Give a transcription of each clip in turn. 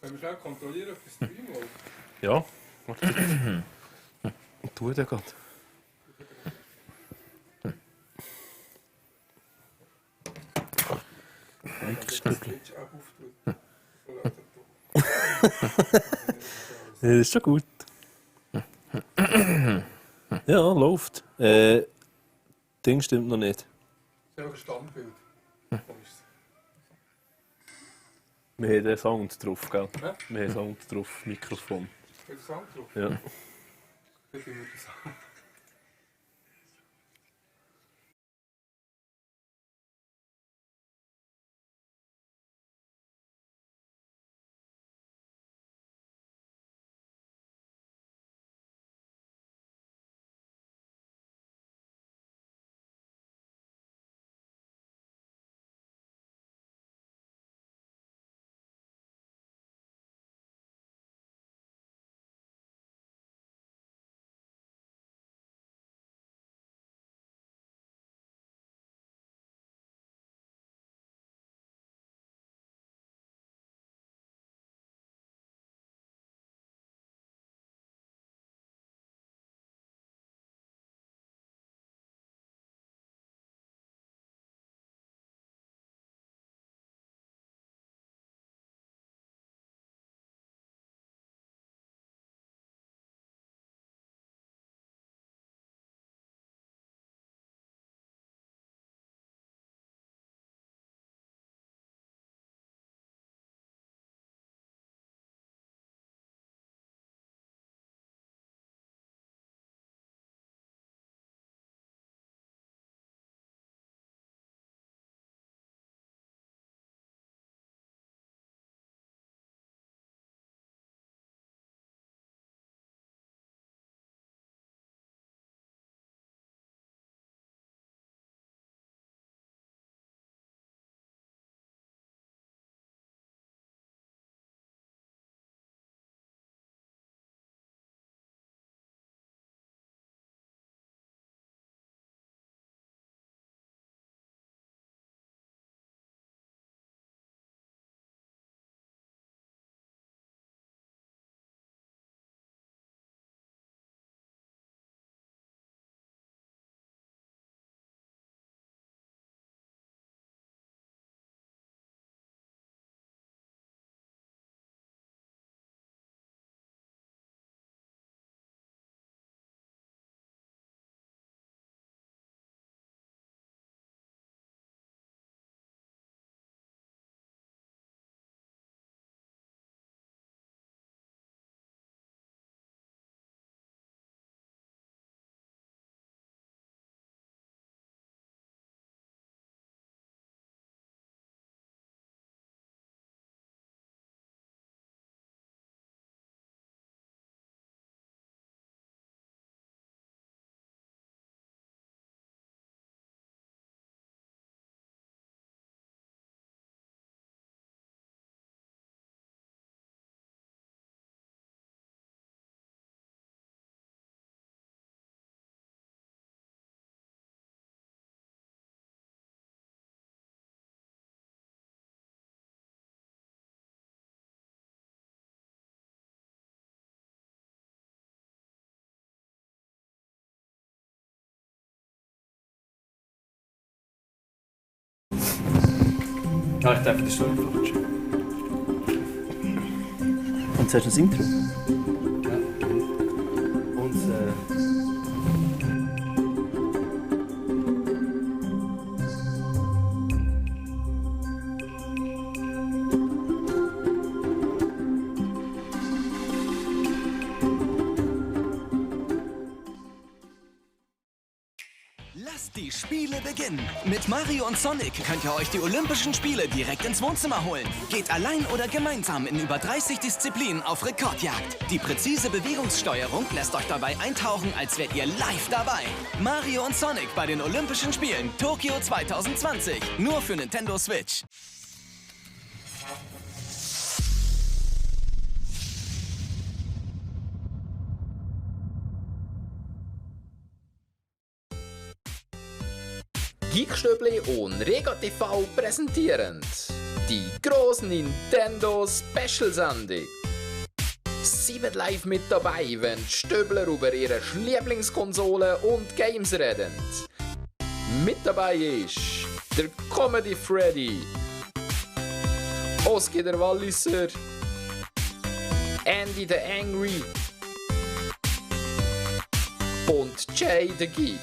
Können wir schnell kontrollieren, ob das Stream läuft? Ja, warte. Tu den gerade. Twitch-App auftut. Ja, das ist schon gut. Ja, läuft. Ding stimmt noch nicht. Das ist einfach ein Standbild. Wir haben den Sound drauf, gell? Ja? Wir haben Sound drauf, Mikrofon. Ist der Sound drauf? Ja. Ich bin mit dem Sound. Ja, ich denke, das ist schon falsch. Und zuerst das Intro. Ja. Und Lasst die Spiele beginnen. Mit Mario und Sonic könnt ihr euch die Olympischen Spiele direkt ins Wohnzimmer holen. Geht allein oder gemeinsam in über 30 Disziplinen auf Rekordjagd. Die präzise Bewegungssteuerung lässt euch dabei eintauchen, als wärt ihr live dabei. Mario und Sonic bei den Olympischen Spielen Tokio 2020. Nur für Nintendo Switch. Geekstöbli und Rega TV präsentierend Die großen Nintendo Special Sendung. Seid live mit dabei, wenn die Stöbler über ihre Lieblingskonsole und Games reden. Mit dabei ist der Comedy Freddy, Oski der Walliser, Andy the Angry und Jay the Geek.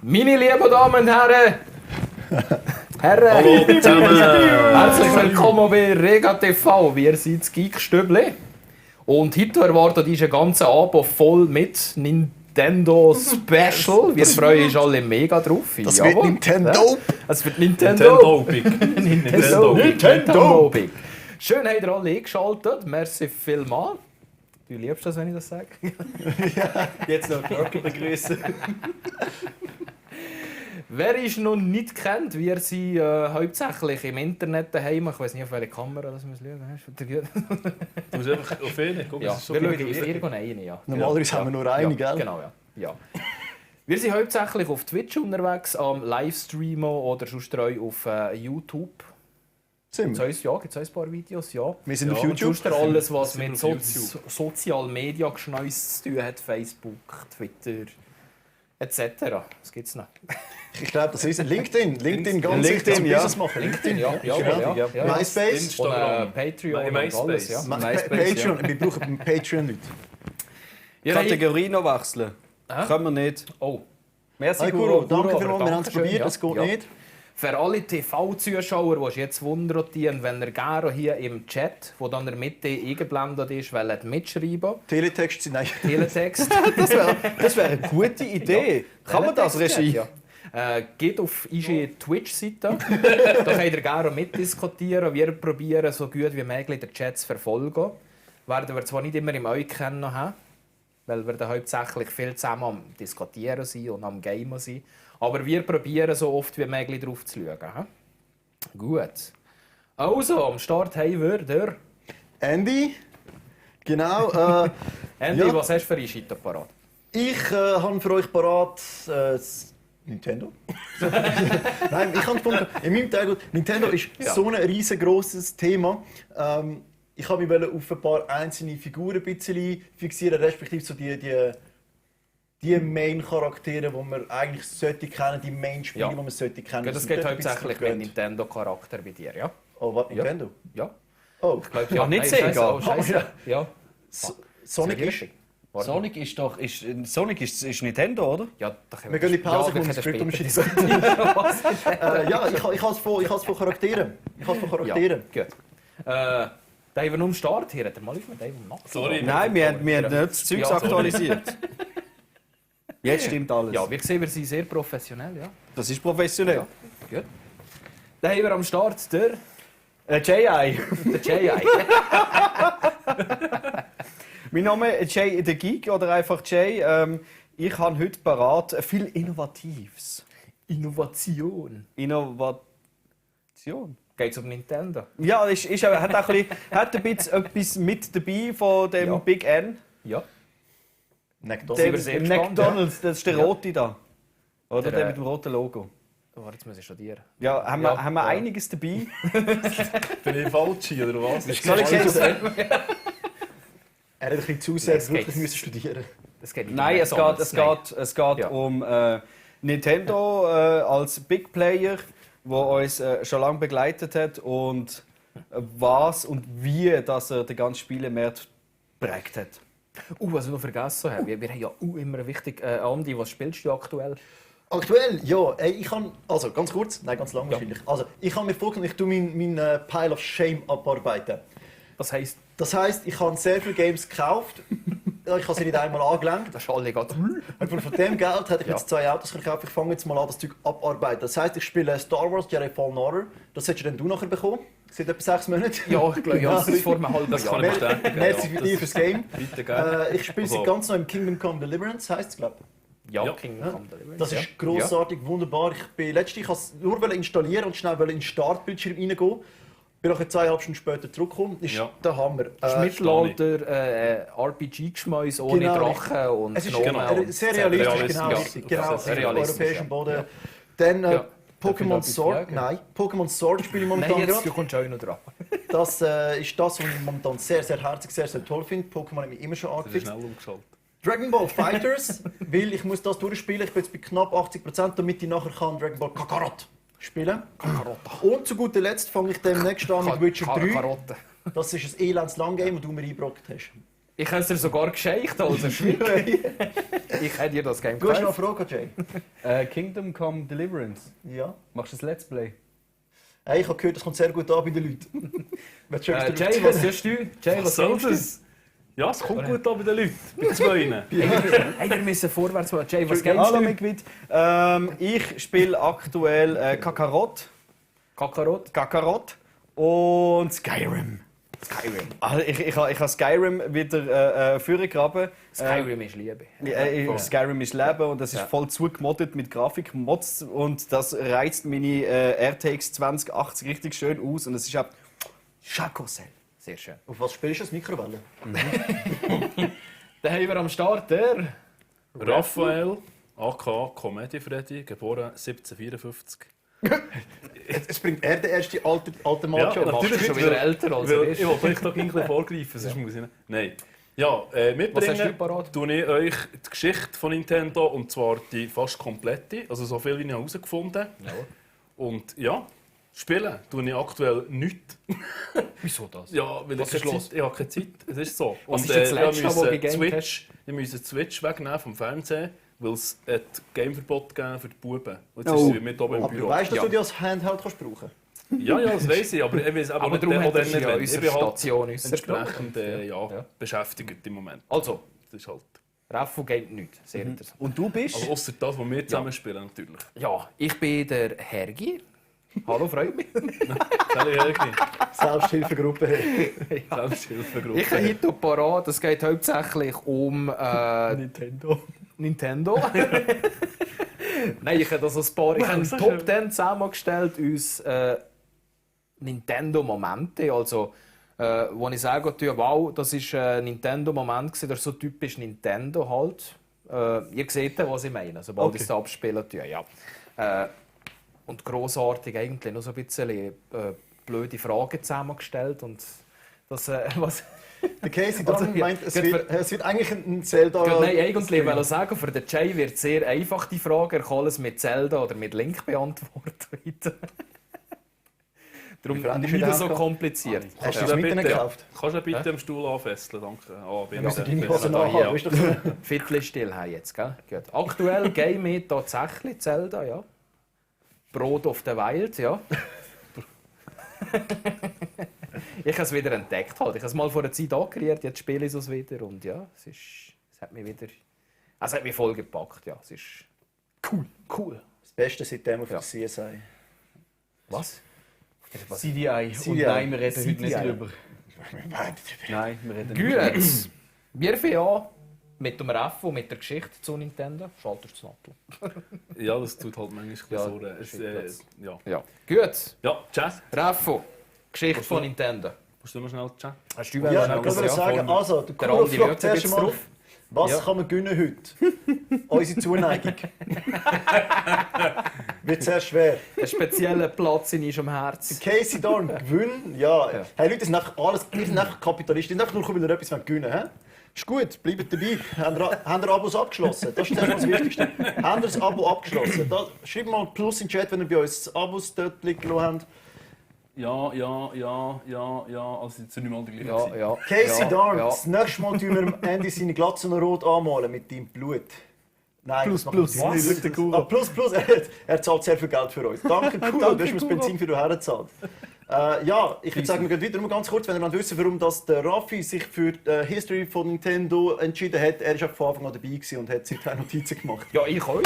Meine lieben Damen und Herren, Hallo zusammen! herzlich willkommen bei Rega TV. Wir sind das Geek-Stübli. Und heute erwartet uns ein ganzer Abend voll mit Nintendo Special. Wir freuen uns alle mega drauf. Das wird Nintendo. Es wird Nintendo. Nintendo! Big. Schön, habt ihr alle eingeschaltet. Merci vielmals. Du liebst das, wenn ich das sage? Jetzt noch Körper begrüßen. Wer ist noch nicht kennt, wir sind hauptsächlich im Internet daheim. Ich weiß nicht, auf welche Kamera das wir schauen. Du musst einfach auf ihn gucken. Ja, es ist so wir schauen gut. irgendeine, ja. Normalerweise haben wir nur eine, ja, gell? Genau, ja. Wir sind hauptsächlich auf Twitch unterwegs, am Livestreamen oder sonst auf YouTube. Sind wir? Gibt es ein paar Videos, ja. Wir sind auf Und YouTube. sonst alles, was sind mit auf YouTube. Social Media geschneuzt zu tun hat, Facebook, Twitter etc. Was gibt es noch? Ich glaube, das ist LinkedIn. LinkedIn ganz LinkedIn, wichtig, ja. Business machen. LinkedIn, Ja, Genau. MySpace. Und Instagram. Patreon und MySpace. alles, ja. MySpace, Patreon. Wir brauchen Patreon nicht. Kategorie noch wechseln. Können wir nicht. Oh. Merci, Hey, Guru. Guru, danke vielmals. Wir haben es Dankeschön, probiert, ja. das geht Ja. nicht. Für alle TV-Zuschauer, die sich jetzt wundern, wenn ihr gerne hier im Chat, wo dann in der Mitte eingeblendet ist, wollt mitschreiben. Teletext sind nein. Teletext. Das wäre eine gute Idee. Kann man das, Regie? Ja. Geht auf unsere Twitch-Seite. Da könnt ihr gerne mitdiskutieren. Wir probieren so gut wie möglich den Chat zu verfolgen. Werden wir zwar nicht immer im Eukennen haben, weil wir da hauptsächlich viel zusammen am Diskutieren sind und am Gamen sind. Aber wir probieren so oft wie möglich drauf zu schauen. Gut. Also, am Start haben wir der Andy. Genau. Andy, Ja. was hast du für einen Shit parat? Ich habe für euch parat das Nintendo. Nein, ich habe in meinem Teil Nintendo ist Ja. so ein riesengroßes Thema. Ich habe mich auf ein paar einzelne Figuren ein bisschen fixieren, respektive so die Main-Charaktere, die man eigentlich sollte kennen, die Main-Spiele, Ja. die man sollte kennen. Ja, das geht hauptsächlich mit Nintendo-Charakter bei dir, ja? Oh, was? Ja. Nintendo? Ja. Oh, Ich glaube, ja. nicht Nein, Sega. Scheiße. Oh, Scheiße. Ja. Sonic ist... Sonic ist Nintendo, oder? Ja, da können Wir gehen in die Pause, ja, ich muss wir das können Skript später umschreiben. Ja, ich habe es von Charakteren. Ja, gut. Da haben wir nur am Start hier. Hat er mal auf mit dem Nacht? Sorry. Nein, wir haben nicht das Zeug Ja, sorry. aktualisiert. Jetzt stimmt alles. Ja, wir sehen, wir sind sehr professionell, ja. Das ist professionell. Gut. Da haben wir am Start der J.I. Jay. Mein Name ist Jay the Geek oder einfach Jay. Ich habe heute parat viel Innovatives. Innovation. Innovation? Geht es um Nintendo? Ja, hat ein bisschen etwas mit dabei von dem Ja. Big N. Ja. McDonald's. Sind wir sehr gespannt, McDonald's, das ist der Ja. rote da. Oder der Der, mit dem roten Logo. Oh, jetzt muss ich studieren. Ja, haben Ja, wir, haben wir ja. einiges dabei. Bin ich falsch hier, oder was? Soll ich jetzt? Er hat ein bisschen zu sehr Das wirklich geht. müssen studieren. Das geht nicht Nein, um es McDonald's, geht Ja. um Nintendo als Big Player, der uns schon lange begleitet hat und was und wie dass er den ganzen Spielemarkt geprägt hat. Was ich noch vergessen habe. Wir haben ja immer wichtig. Andi, was spielst du aktuell? Aktuell, ja, ich kann, also ganz kurz, nein, ganz lang Ja. wahrscheinlich. Also, ich habe mir vorgenommen, ich tue mein Pile of Shame abarbeiten. Das heisst, Das heisst, ich habe sehr viele Games gekauft. Ich habe sie nicht einmal angelenkt. das ist alle gerade. Aber von dem Geld hätte ich Ja. jetzt 2 Autos gekauft. Ich fange jetzt mal an, das Zeug abarbeiten. Das heisst, ich spiele Star Wars Jedi Fallen Order. Das hättest du nochher bekommen. Seit etwa 6 Monaten. Ja, ich glaube, ja, das ist vor einem halben Das kann Jahr. ich bestätigen. Merci für dich fürs Game. Bitte, gerne. Ich spiele sie Also. ganz noch im Kingdom Come Deliverance, heisst es, glaube ich. Ja, Ja. Kingdom Come Deliverance. Das ja. ist grossartig, wunderbar. Ich wollte es nur installieren und schnell in den Startbildschirm reingehen. bin auch 2,5 Stunden später zurückgekommen. Ist Ja. der Hammer. Das ist Mittelalter RPG-Geschmäus ohne Genau. Drachen und Es ist Gnomen und sehr realistisch, Realistisch, genau. ja. Richtig, genau, Sehr auf realistisch, europäischem ja. Boden. Ja. Dann Ja. Pokémon etwas Sword. fragen? Nein, Pokémon Sword spiele ich momentan Nein, jetzt gerade. du kommst auch noch dran. Das ist das, was ich momentan sehr, sehr herzig, sehr, sehr toll finde. Pokémon hat mich immer schon Das ist angefixt. schnell umgeschaltet. Dragon Ball Fighters, weil ich muss das durchspielen. Ich bin jetzt bei knapp 80%, damit ich nachher kann Dragon Ball Kakarot spielen. Und zu guter Letzt fange ich demnächst an mit Witcher 3. Karotte. Das ist ein elends Langgame, das du mir eingebrockt hast. Ich habe es dir sogar geschenkt, also Schwick. Ich hätte dir das Game Du hast noch gekauft. eine Frage, Jay? Kingdom Come Deliverance. Ja. Machst du das Let's Play? Hey, ich habe gehört, das kommt sehr gut an bei den Leuten. Willst du etwas darüber Jay, was erzählen? tust du? Jay, was soll denkst du? das? Ja, es kommt gut an bei den Leuten. Bei zwei. Hey, wir müssen vorwärts machen. Jay, was Hallo kennst du? Mitglied. Ich spiele aktuell Kakarot. Kakarot und Skyrim. Also ich habe Skyrim wieder vorgegraben. Skyrim ist Liebe. Skyrim ist Leben und das ist Ja. voll zugemoddet mit Grafikmods und das reizt meine RTX 2080 richtig schön aus und es ist auch Schakosel. Sehr schön. Auf was spielst du das? Mikrowelle? Dann haben wir am Start der... Raphael, aka Comedy Freddy, geboren 1754. Jetzt bringt er den ersten alten Mann Ja, schon. natürlich. Machst du schon wieder älter als er ist. Ich wollte euch doch ein bisschen vorgreifen, sonst muss ich nicht. Nein. Ja, Was hast du mitbringen parat? tue ich euch die Geschichte von Nintendo, und zwar die fast komplette, also so viel wie ich herausgefunden habe. Ja. Und ja, spielen tue ich aktuell nichts. Wieso das? Ja, weil Was ich ist keine los? Zeit, ich habe keine Zeit. Es ist so. Was ist jetzt das Letzte, ich wo du musste gegamed Ich musste die Switch wegnehmen vom Fernsehen, weil es ein Gameverbot gegeben für die Buben. Und jetzt Oh. ist sie mit oben im Aber du Büro. weißt, dass Ja. du die als Handheld kannst brauchen Ja, das weiss ich, aber ich weiss Aber nicht, darum auch hat er dann sich ja nicht. unsere Ich bin halt Station entsprechend Ja. beschäftigt im Moment. Also, Das ist halt. Raffu geht nicht. Sehr interessant. Und du bist? Also ausser das, was wir zusammen spielen, natürlich. Ja, ich bin der Hergi. Hallo, freut mich. Sally Helgi, Selbsthilfegruppe. Selbsthilfegruppe. Ich habe heute parat, es geht hauptsächlich um Nintendo. Nein, ich habe das ein paar. Ich habe einen Top 10 zusammengestellt, uns Nintendo-Momente. Also, wo ich sage, wow, das war ein Nintendo-Moment, der so typisch Nintendo halt. Ihr seht, was ich meine, sobald ich es abspielen tue. Ja. Und grossartig eigentlich noch so ein bisschen blöde Fragen zusammengestellt. Und das, was Der Casey Also, Dunn ja, meint, es geht wird eigentlich ein Zelda... Nein, eigentlich wollte ich sagen, für den Jay wird es sehr einfach die Frage. Er kann alles mit Zelda oder mit Link beantworten. Darum Wie viel hast du nicht denn so gehabt? kompliziert. Hast du Ja. das mit ihnen gekauft? Kannst du bitte am Stuhl anfesseln, danke. Ah, Wir müssen deine bitte. Hose Ja. nachhaben, weißt du das? Viertel still haben jetzt, gell? Gut. Aktuell game ich tatsächlich Zelda, ja. Brot of the Wild, ja. Ich habe es wieder entdeckt halt. Ich habe es mal vor einer Zeit angekriegt, jetzt spiele ich es wieder und ja, es hat mich wieder... Es hat mich voll gepackt, ja. Es ist cool. Das Beste seitdem auf Ja. CSI. Was? CDI. CDI. Und nein, wir reden heute CDI. nicht drüber. Nein, wir reden nicht Gut. Wir fangen an mit dem Raffu, mit der Geschichte zu Nintendo. Schaltest du das Nattel? Ja, das tut halt manchmal Ja, so. Ja. Ja. Gut. Ja, Chat. Raffu, Geschichte von Nintendo. Musst du mal schnell Chat? Hast du Ja, schnell ich kann gesagt? sagen, also, der Der Kuro Andi fragt schaut zuerst jetzt mal, drauf. was Ja. kann man gewinnen heute? Unsere Zuneigung. Wird sehr schwer. Ein spezieller Platz in unserem Herz. Casey Dorn, gewinnen? Ja. Hey Leute, das sind einfach alles, wir sind einfach Kapitalisten. Wir sind einfach nur, weil ihr etwas gewinnen wollt. Ist gut, bleibt dabei. Habt ihr Abos abgeschlossen? Das ist das Wichtigste. Habt ihr das Abo abgeschlossen? Da, schreibt mal ein Plus in den Chat, wenn ihr bei uns das Abos dort liegen habt. Ja. Also jetzt nicht mal die gleiche Ja, Zeit. ja. Casey ja, Dorn, ja. das nächste Mal tun wir am Ende seine Glatze noch rot anmalen mit deinem Blut. Nein, Plus, das machen wir plus. nicht. Der Kuro. Plus, er zahlt sehr viel Geld für uns. Danke, Kuro, du hast mir das Benzin für herzahlt. Ja, ich würde sagen, wir gehen weiter. Nur ganz kurz, wenn ihr wissen warum das der Raffi sich für die History von Nintendo entschieden hat. Er war von Anfang an dabei gewesen und hat sich keine Notizen gemacht. Ja, ich auch.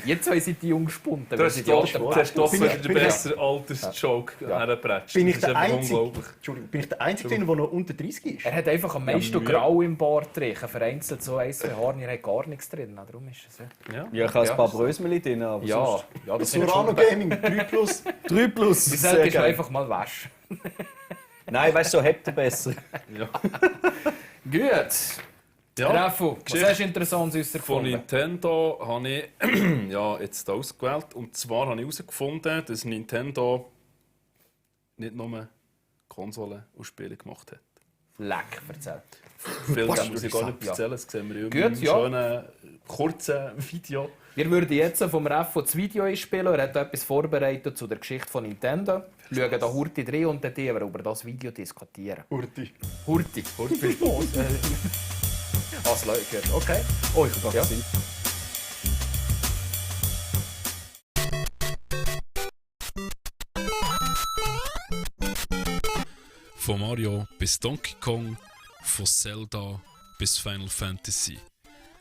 Jetzt haben sie die Jungspunden. Du weil hast sie die doch alten den Pappen- besseren Altersjoke hergebratscht. Bin ich Das ist der einfach Einzige, unglaublich. Entschuldigung, bin ich der Einzige, der noch unter 30 ist? Er hat einfach am meisten Grau im Bart drin. Vereinzelt so ein, zwei Haare, er hat gar nichts drin. Darum ist es ja. Ja, ich habe Ja. ein paar Brösmeli drin, aber Ja, sonst... ja, das sind Sorano schon... Gaming 3+. 3 plus, Die sehr solltest du geil. einfach mal waschen. Nein, weißt du, so hebt er besser. Gut. Ja, Raffu, was Geschichte hast du Interessantes von gefunden? Nintendo habe ich ja, jetzt ausgewählt. Und zwar habe ich herausgefunden, dass Nintendo nicht nur Konsolen und Spiele gemacht hat. Leck, erzählt. Viel muss ich gar nicht Ja. erzählen, das sehen wir Gut, im ja. schönen, kurzen Video. Wir würden jetzt vom Raffu das Video einspielen. Er hat etwas vorbereitet zu der Geschichte von Nintendo. Schauen da Hurti drin und dann wir über das Video diskutieren. Urti. Hurti. Was Leute, okay. Oh, ich habe Ja. gesehen. Von Mario bis Donkey Kong, von Zelda bis Final Fantasy.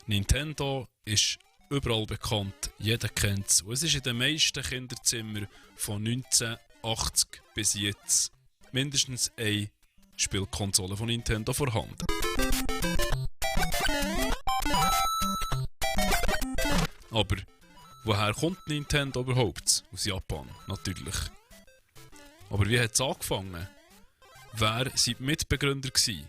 Nintendo ist überall bekannt, jeder kennt es. Und es ist in den meisten Kinderzimmern von 1980 bis jetzt mindestens eine Spielkonsole von Nintendo vorhanden. Aber woher kommt Nintendo überhaupt? Aus Japan, natürlich. Aber wie hat es angefangen? Wer waren die Mitbegründer? Diesen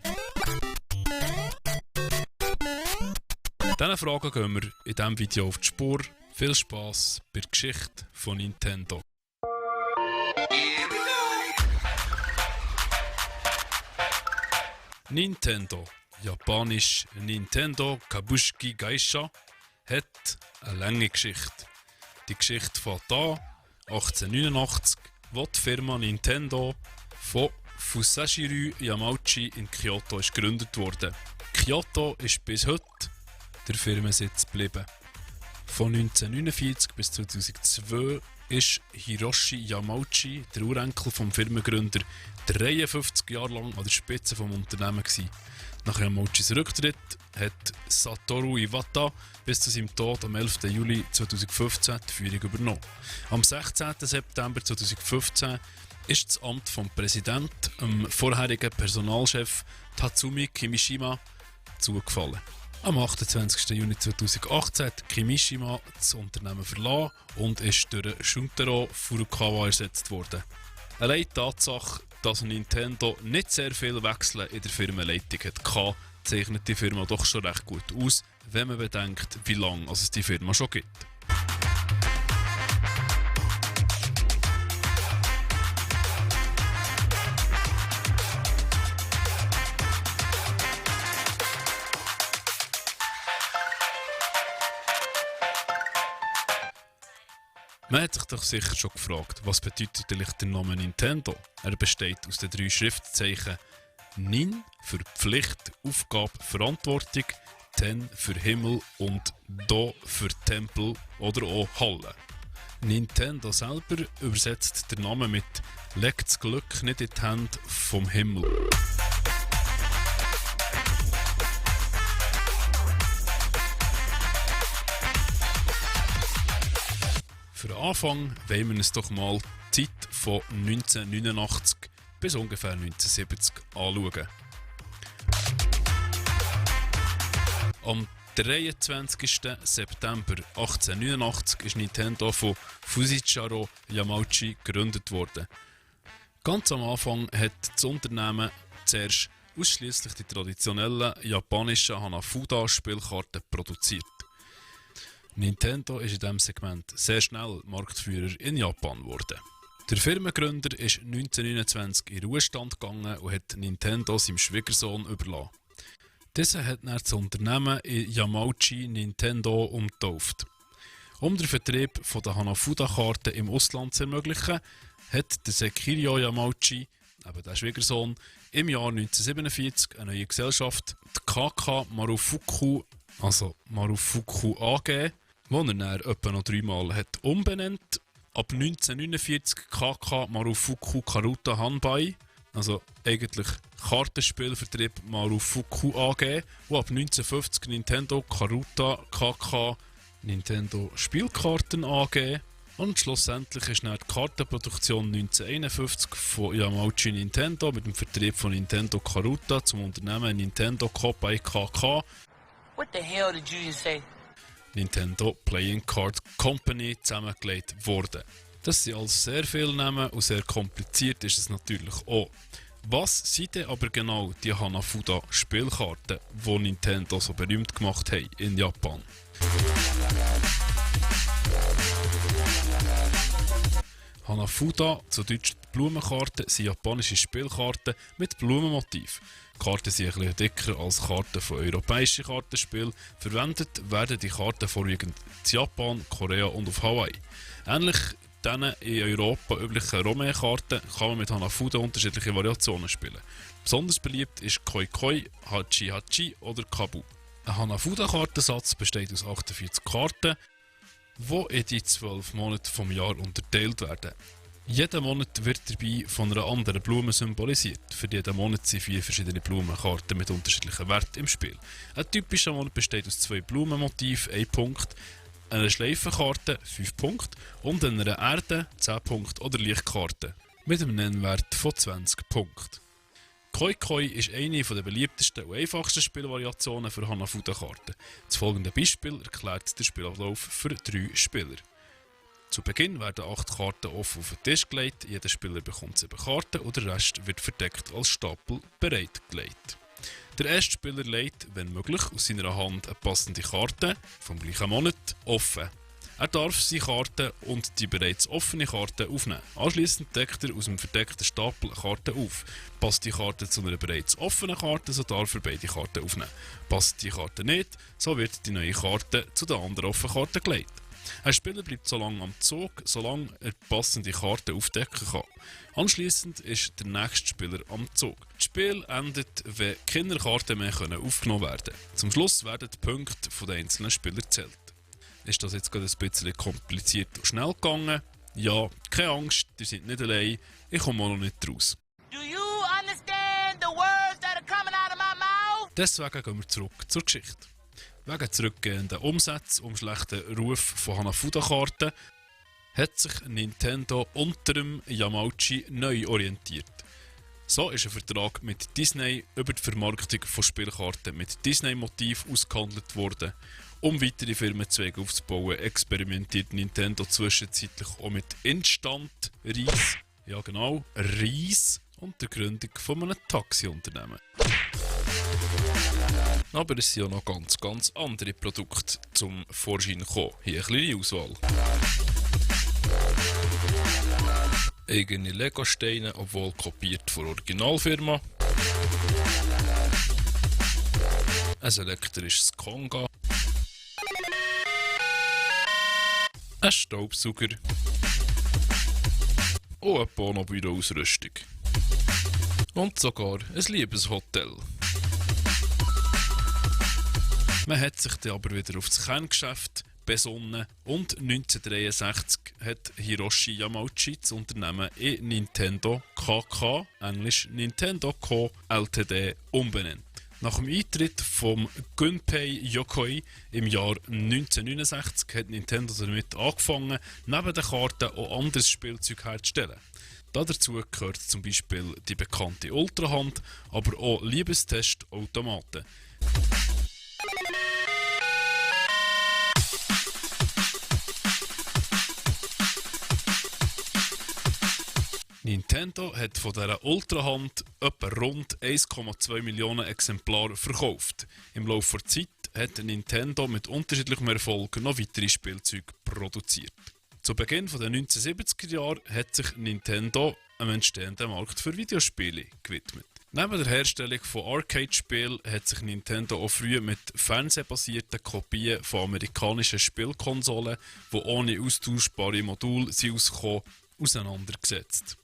Fragen gehen wir in diesem Video auf die Spur. Viel Spass bei der Geschichte von Nintendo. Nintendo, japanisch Nintendo Kabushiki Gaisha, hat eine lange Geschichte. Die Geschichte fängt an 1889, wo die Firma Nintendo von Fusashiru Yamauchi in Kyoto ist gegründet wurde. Kyoto ist bis heute der Firmensitz geblieben. Von 1949 bis 2002 ist Hiroshi Yamauchi, der Urenkel vom Firmengründer, 53 Jahre lang an der Spitze des Unternehmens. Nach Yamauchis Rücktritt hat Satoru Iwata bis zu seinem Tod am 11. Juli 2015 die Führung übernommen. Am 16. September 2015 ist das Amt vom Präsident, dem vorherigen Personalchef Tatsumi Kimishima, zugefallen. Am 28. Juni 2018 hat Kimishima das Unternehmen verlassen und ist durch Shuntaro Furukawa ersetzt worden. Allein die Tatsache, dass Nintendo nicht sehr viel Wechsel in der Firmenleitung hatte, zeichnet die Firma doch schon recht gut aus, wenn man bedenkt, wie lange es die Firma schon gibt. Man hat sich doch sicher schon gefragt, was bedeutet eigentlich der Name Nintendo? Er besteht aus den 3 Schriftzeichen Nin für Pflicht, Aufgabe, Verantwortung, Ten für Himmel und Do für Tempel oder auch Halle. Nintendo selber übersetzt den Namen mit «Legt das Glück nicht in die Hände vom Himmel». Für den Anfang wollen wir uns doch mal die Zeit von 1989 bis ungefähr 1970 anschauen. Am 23. September 1889 ist Nintendo von Fushichiro Yamauchi gegründet worden. Ganz am Anfang hat das Unternehmen zuerst ausschließlich die traditionellen japanischen Hanafuda-Spielkarten produziert. Nintendo ist in diesem Segment sehr schnell Marktführer in Japan geworden. Der Firmengründer ist 1929 in Ruhestand gegangen und hat Nintendo seinem Schwiegersohn überlassen. Dieser hat dann das Unternehmen in Yamauchi Nintendo umgetauft. Um den Vertrieb der Hanafuda-Karten im Ausland zu ermöglichen, hat der Sekiryo Yamauchi, eben der Schwiegersohn, im Jahr 1947 eine neue Gesellschaft, die KK Marufuku, also Marufuku AG, die er dann etwa noch 3 Mal hat umbenannt. Ab 1949 KK Marufuku Karuta Hanbai, also eigentlich Kartenspielvertrieb Marufuku AG, und ab 1950 Nintendo Karuta KK Nintendo Spielkarten AG. Und schlussendlich ist dann die Kartenproduktion 1951 von Yamauchi Nintendo mit dem Vertrieb von Nintendo Karuta zum Unternehmen Nintendo Kopai KK. What the hell did you just say? Nintendo Playing Card Company zusammengelegt worden. Das sind alles sehr viele Namen und sehr kompliziert ist es natürlich auch. Was sind denn aber genau die Hanafuda-Spielkarten, die Nintendo so berühmt gemacht hat in Japan? Hanafuda, zu Deutsch Blumenkarten, sind japanische Spielkarten mit Blumenmotiv. Die Karten sind ein bisschen dicker als Karten von europäischen Kartenspielen. Verwendet werden die Karten vorwiegend in Japan, Korea und auf Hawaii. Ähnlich den in Europa üblichen Romain-Karten kann man mit Hanafuda unterschiedliche Variationen spielen. Besonders beliebt ist Koi Koi, Hachi Hachi oder Kabu. Ein Hanafuda-Kartensatz besteht aus 48 Karten, die in die 12 Monate vom Jahr unterteilt werden. Jeder Monat wird dabei von einer anderen Blume symbolisiert. Für jeden Monat sind 4 verschiedene Blumenkarten mit unterschiedlichen Werten im Spiel. Ein typischer Monat besteht aus 2 Blumenmotiven, 1 Punkt, einer Schleifenkarte, 5 Punkte und einer Erde, 10 Punkte oder Lichtkarte mit einem Nennwert von 20 Punkten. Koi Koi ist eine der beliebtesten und einfachsten Spielvariationen für Hanafuda-Karten. Das folgende Beispiel erklärt den Spielablauf für 3 Spieler. Zu Beginn werden 8 Karten offen auf den Tisch gelegt, jeder Spieler bekommt 7 Karten und der Rest wird verdeckt als Stapel bereitgelegt. Der erste Spieler legt, wenn möglich, aus seiner Hand eine passende Karte vom gleichen Monat offen. Er darf seine Karte und die bereits offene Karte aufnehmen. Anschliessend deckt er aus dem verdeckten Stapel eine Karte auf. Passt die Karte zu einer bereits offenen Karte, so darf er beide Karten aufnehmen. Passt die Karte nicht, so wird die neue Karte zu der anderen offenen Karte gelegt. Ein Spieler bleibt so lange am Zug, solange er passende Karte aufdecken kann. Anschliessend ist der nächste Spieler am Zug. Das Spiel endet, wenn keine Karten mehr aufgenommen werden können. Zum Schluss werden die Punkte der einzelnen Spieler gezählt. Ist das jetzt gerade ein bisschen kompliziert und schnell gegangen? Ja, keine Angst, ihr seid nicht allein, ich komme auch noch nicht raus. Do you understand the words that are coming out of my mouth? Deswegen gehen wir zurück zur Geschichte. Wegen zurückgehenden Umsätzen und schlechten Ruf von Hanafuda-Karten hat sich Nintendo unter dem Yamauchi neu orientiert. So ist ein Vertrag mit Disney über die Vermarktung von Spielkarten mit Disney-Motiv ausgehandelt worden. Um weitere Firmenzweige aufzubauen, experimentiert Nintendo zwischenzeitlich auch mit Instant-Reis, ja genau, Reis und der Gründung von einem Taxiunternehmen. Aber es sind ja noch ganz andere Produkte zum Vorschein gekommen. Hier eine kleine Auswahl. Eigene Lego-Steine, obwohl kopiert von der Originalfirma. Ein elektrisches Konga. Ein Staubsauger. Und eine Bono-Büro-Ausrüstung. Und sogar ein Liebeshotel. Man hat sich dann aber wieder auf das Kerngeschäft besonnen und 1963 hat Hiroshi Yamauchi das Unternehmen in Nintendo KK, englisch Nintendo Co. Ltd. umbenannt. Nach dem Eintritt von Gunpei Yokoi im Jahr 1969 hat Nintendo damit angefangen, neben den Karten auch anderes Spielzeug herzustellen. Dazu gehört zum Beispiel die bekannte Ultrahand, aber auch Liebestestautomaten. Nintendo hat von dieser Ultrahand etwa rund 1,2 Millionen Exemplare verkauft. Im Laufe der Zeit hat Nintendo mit unterschiedlichem Erfolg noch weitere Spielzeuge produziert. Zu Beginn der 1970er Jahre hat sich Nintendo einem entstehenden Markt für Videospiele gewidmet. Neben der Herstellung von Arcade-Spielen hat sich Nintendo auch früh mit fernsehbasierten Kopien von amerikanischen Spielkonsolen, die ohne austauschbare Module rauskommen, auseinandergesetzt.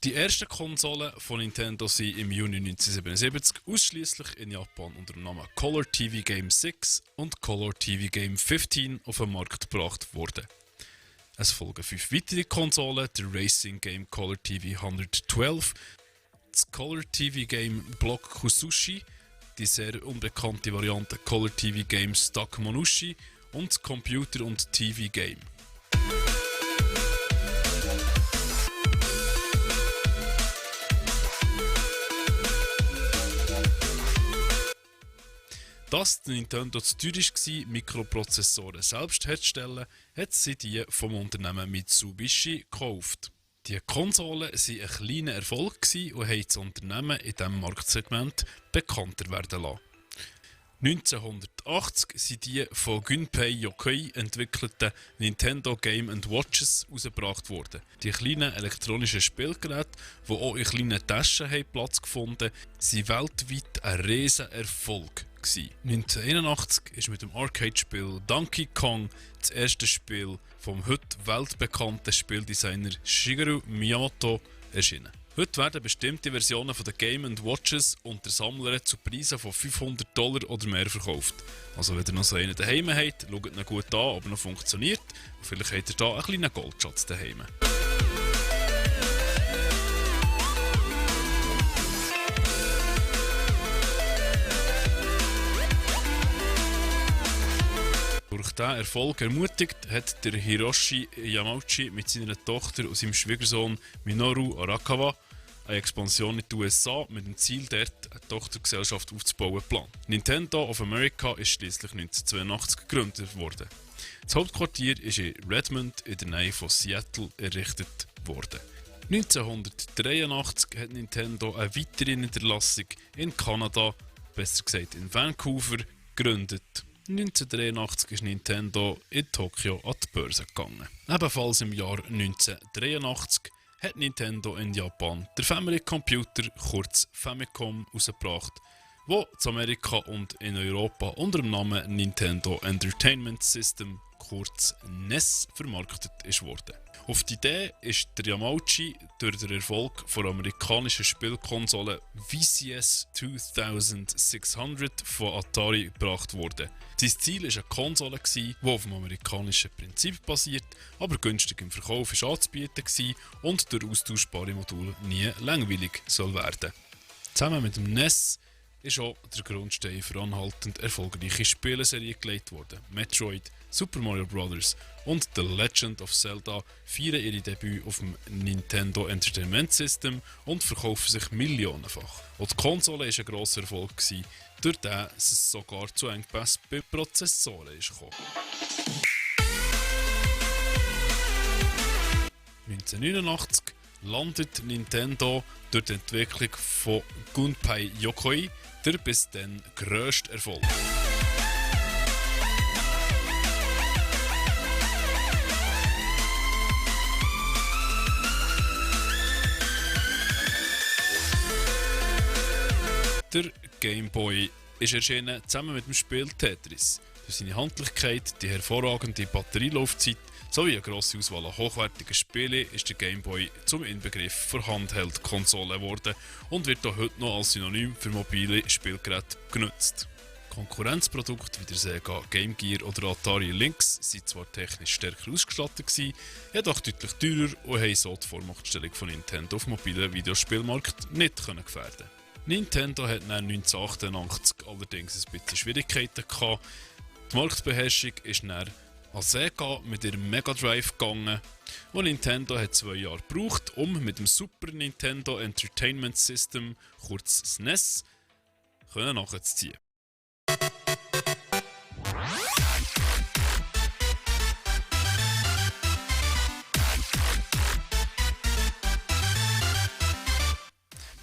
Die ersten Konsolen von Nintendo sind im Juni 1977 ausschließlich in Japan unter dem Namen Color TV Game 6 und Color TV Game 15 auf den Markt gebracht worden. Es folgen 5 weitere Konsolen, der Racing Game Color TV 112, das Color TV Game Block Kusushi, die sehr unbekannte Variante Color TV Game Stock Monushi und Computer- und TV-Game. Dass Nintendo zu teuer war, Mikroprozessoren selbst herzustellen, hat sie die vom Unternehmen Mitsubishi gekauft. Die Konsolen waren ein kleiner Erfolg und haben das Unternehmen in diesem Marktsegment bekannter werden lassen. 1980 sind die von Gunpei Yokoi entwickelten Nintendo Game & Watches herausgebracht worden. Die kleinen elektronischen Spielgeräte, die auch in kleinen Taschen Platz gefunden haben, waren weltweit ein riesen Erfolg. 1981 ist mit dem Arcade-Spiel Donkey Kong das erste Spiel vom heute weltbekannten Spieldesigner Shigeru Miyamoto erschienen. Heute werden bestimmte Versionen von den Game & Watches unter Sammlern zu Preisen von $500 oder mehr verkauft. Also wenn ihr noch so einen daheim habt, schaut ihn gut an, ob er noch funktioniert. Und vielleicht habt ihr da einen kleinen Goldschatz daheim. Durch diesen Erfolg ermutigt, hat der Hiroshi Yamauchi mit seiner Tochter und seinem Schwiegersohn Minoru Arakawa eine Expansion in die USA mit dem Ziel, dort eine Tochtergesellschaft aufzubauen geplant. Nintendo of America ist schließlich 1982 gegründet worden. Das Hauptquartier ist in Redmond in der Nähe von Seattle errichtet worden. 1983 hat Nintendo eine weitere Niederlassung in Kanada, besser gesagt in Vancouver, gegründet. 1983 ist Nintendo in Tokio an die Börse gegangen. Ebenfalls im Jahr 1983 hat Nintendo in Japan den Family Computer, kurz Famicom, herausgebracht, wo in Amerika und in Europa unter dem Namen Nintendo Entertainment System, kurz NES, vermarktet wurde. Auf die Idee ist der Yamauchi durch den Erfolg der amerikanischen Spielkonsole VCS 2600 von Atari gebracht worden. Sein Ziel war eine Konsole, die auf dem amerikanischen Prinzip basiert, aber günstig im Verkauf anzubieten war und durch austauschbare Module nie langweilig soll werden. Zusammen mit dem NES ist auch der Grundstein für anhaltend erfolgreiche Spieleserien gelegt worden. Metroid, Super Mario Bros. Und The Legend of Zelda feiern ihre Debüt auf dem Nintendo Entertainment System und verkaufen sich millionenfach. Auch die Konsole war ein grosser Erfolg, durch den es sogar zu Engpässen bei Prozessoren kam. 1989 landet Nintendo durch die Entwicklung von Gunpei Yokoi der bis dann grösste Erfolg. Der Game Boy ist erschienen zusammen mit dem Spiel Tetris. Durch seine Handlichkeit, die hervorragende Batterielaufzeit sowie eine grosse Auswahl an hochwertigen Spielen ist der Game Boy zum Inbegriff für Handheld-Konsolen geworden und wird auch heute noch als Synonym für mobile Spielgeräte genutzt. Konkurrenzprodukte wie der Sega Game Gear oder Atari Lynx sind zwar technisch stärker ausgestattet gewesen, jedoch deutlich teurer und haben so die Vormachtstellung von Nintendo auf mobilen Videospielmarkt nicht gefährden. Nintendo hat dann 1988 allerdings ein bisschen Schwierigkeiten gehabt. Die Marktbeherrschung ist dann an Sega mit ihrem Mega Drive gegangen und Nintendo hat 2 Jahre gebraucht, um mit dem Super Nintendo Entertainment System, kurz SNES, nachzuziehen.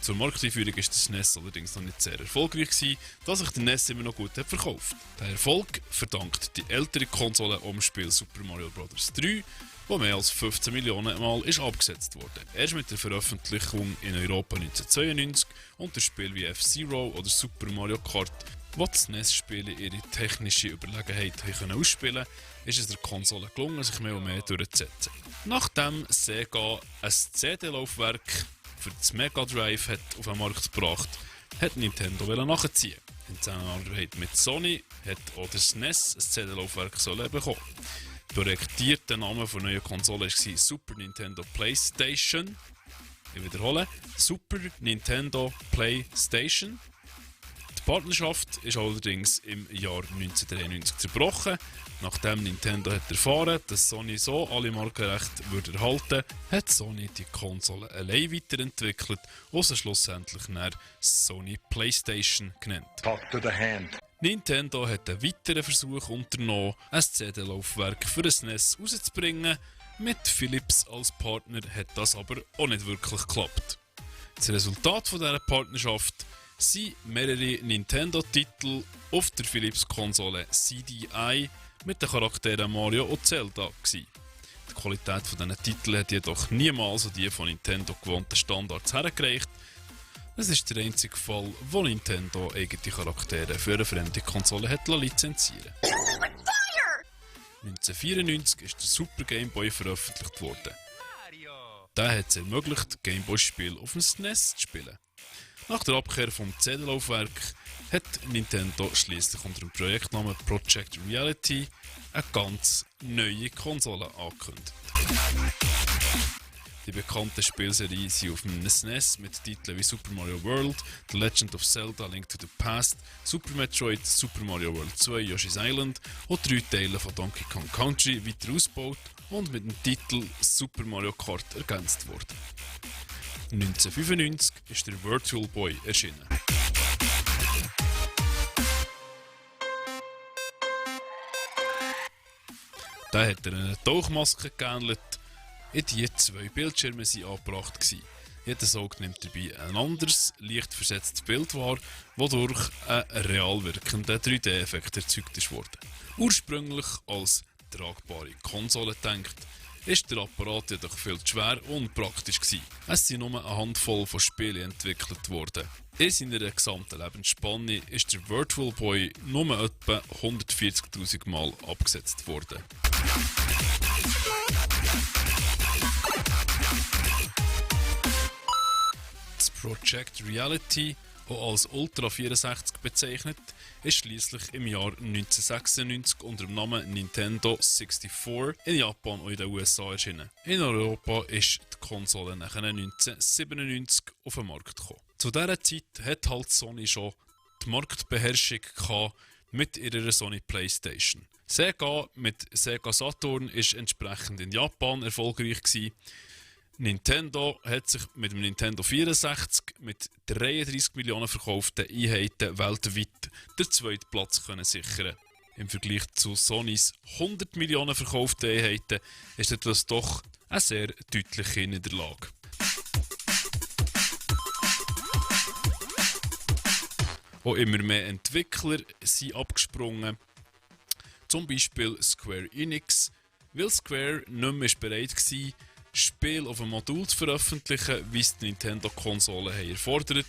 Zur Markteinführung ist das NES allerdings noch nicht sehr erfolgreich gewesen, da sich der NES immer noch gut hat verkauft. Der Erfolg verdankt die ältere Konsole am Spiel Super Mario Bros. 3, wo mehr als 15 Millionen Mal ist abgesetzt wurde. Erst mit der Veröffentlichung in Europa 1992 und der Spiel wie F-Zero oder Super Mario Kart, wo die NES-Spiele ihre technische Überlegenheit ausspielen konnten, ist es der Konsole gelungen, sich mehr und mehr durchzusetzen. Nachdem Sega ein CD-Laufwerk für das Mega Drive hat auf den Markt gebracht, hat Nintendo nachziehen. In Zusammenarbeit mit Sony hat auch das SNES ein CD-Laufwerk bekommen. Projektierter Name der neuen Konsole war Super Nintendo PlayStation. Ich wiederhole, Super Nintendo PlayStation. Die Partnerschaft ist allerdings im Jahr 1993 zerbrochen. Nachdem Nintendo hat erfahren, dass Sony so alle Markenrechte würde erhalten, hat Sony die Konsole allein weiterentwickelt und sie schlussendlich nach Sony PlayStation genannt. Talk to the hand. Nintendo hat einen weiteren Versuch unternommen, ein CD-Laufwerk für ein NES rauszubringen. Mit Philips als Partner hat das aber auch nicht wirklich geklappt. Das Resultat von dieser Partnerschaft sind mehrere Nintendo-Titel auf der Philips-Konsole CDI mit den Charakteren Mario und Zelda gewesen. Die Qualität dieser Titel hat jedoch niemals an die von Nintendo gewohnten Standards hergereicht. Es ist der einzige Fall, wo Nintendo eigene Charaktere für eine fremde Konsole hat lizenzieren. 1994 ist der Super Game Boy veröffentlicht worden. Der hat es ermöglicht, Gameboy-Spiele auf dem SNES zu spielen. Nach der Abkehr vom CD-Laufwerk hat Nintendo schließlich unter dem Projektnamen Project Reality eine ganz neue Konsole angekündigt. Die bekannten Spielserien sind auf dem SNES mit Titeln wie Super Mario World, The Legend of Zelda: Link to the Past, Super Metroid, Super Mario World 2, Yoshi's Island und 3 Teile von Donkey Kong Country weiter ausgebaut und mit dem Titel Super Mario Kart ergänzt worden. 1995 ist der Virtual Boy erschienen. Da hat er eine Tauchmaske geähnelt. In die 2 Bildschirme sind angebracht gewesen. Jeder Auge nimmt dabei ein anderes, leicht versetztes Bild wahr, wodurch ein real wirkender 3D-Effekt erzeugt wurde. Ursprünglich als tragbare Konsole gedacht, ist der Apparat jedoch viel zu schwer und unpraktisch gewesen. Es sind nur eine Handvoll von Spielen entwickelt worden. In seiner gesamten Lebensspanne ist der Virtual Boy nur etwa 140.000 Mal abgesetzt worden. Das Project Reality, auch als Ultra 64 bezeichnet, ist schließlich im Jahr 1996 unter dem Namen Nintendo 64 in Japan und in den USA erschienen. In Europa ist die Konsole nachher 1997 auf den Markt gekommen. Zu dieser Zeit hat halt Sony schon die Marktbeherrschung gehabt mit ihrer Sony PlayStation. Sega mit Sega Saturn ist entsprechend in Japan erfolgreich gewesen. Nintendo hat sich mit dem Nintendo 64 mit 33 Millionen verkauften Einheiten weltweit den zweiten Platz können sichern. Im Vergleich zu Sonys 100 Millionen verkauften Einheiten ist das doch eine sehr deutliche Niederlage. Auch immer mehr Entwickler sind abgesprungen. Zum Beispiel Square Enix, weil Square nicht mehr bereit war, Spiele auf einem Modul zu veröffentlichen, wie es die Nintendo-Konsolen erfordert.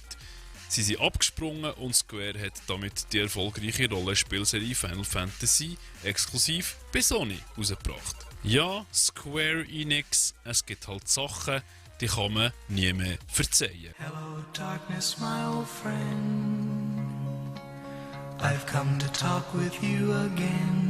Sie sind abgesprungen und Square hat damit die erfolgreiche Rollenspielserie Final Fantasy exklusiv bei Sony rausgebracht. Ja, Square Enix, es gibt halt Sachen, die kann man nie mehr verzeihen. Hello darkness, my old friend. I've come to talk with you again.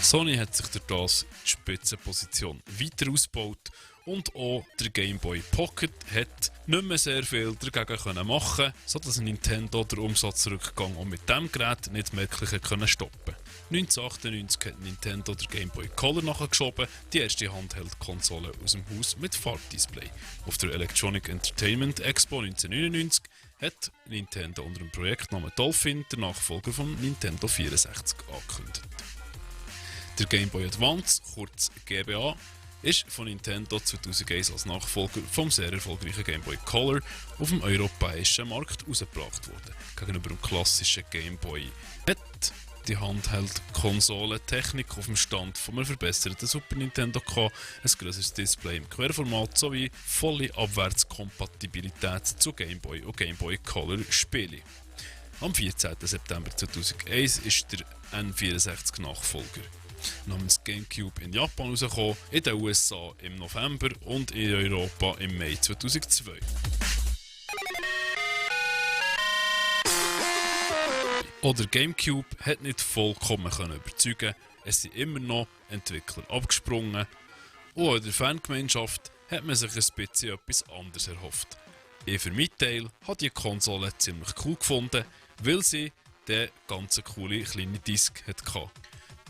Sony hat sich durch das die Spitzenposition weiter ausgebaut und auch der Game Boy Pocket hat nicht mehr sehr viel dagegen machen, sodass Nintendo den Umsatzrückgang auch mit diesem Gerät nicht merklich stoppen konnte. 1998 hat Nintendo der Game Boy Color nachgeschoben, die erste Handheld-Konsole aus dem Haus mit Farbdisplay. Auf der Electronic Entertainment Expo 1999 hat Nintendo unter dem Projektnamen Dolphin den Nachfolger von Nintendo 64 angekündigt. Der Game Boy Advance, kurz GBA, ist von Nintendo 2001 als Nachfolger vom sehr erfolgreichen Game Boy Color auf dem europäischen Markt herausgebracht worden. Gegenüber dem klassischen Game Boy hat die Handheld-Konsole-Technik auf dem Stand von einem verbesserten Super Nintendo gehabt, ein grösseres Display im Querformat sowie volle Abwärtskompatibilität zu Game Boy und Game Boy Color Spielen. Am 14. September 2001 ist der N64-Nachfolger namens GameCube in Japan rausgekommen, in den USA im November und in Europa im Mai 2002. Oder GameCube hat nicht vollkommen überzeugen, es sind immer noch Entwickler abgesprungen und in der Fangemeinschaft hat man sich ein bisschen etwas anderes erhofft. Ich für meinen Teil habe die Konsole ziemlich cool gefunden, weil sie den ganz coole kleine Disc hatte.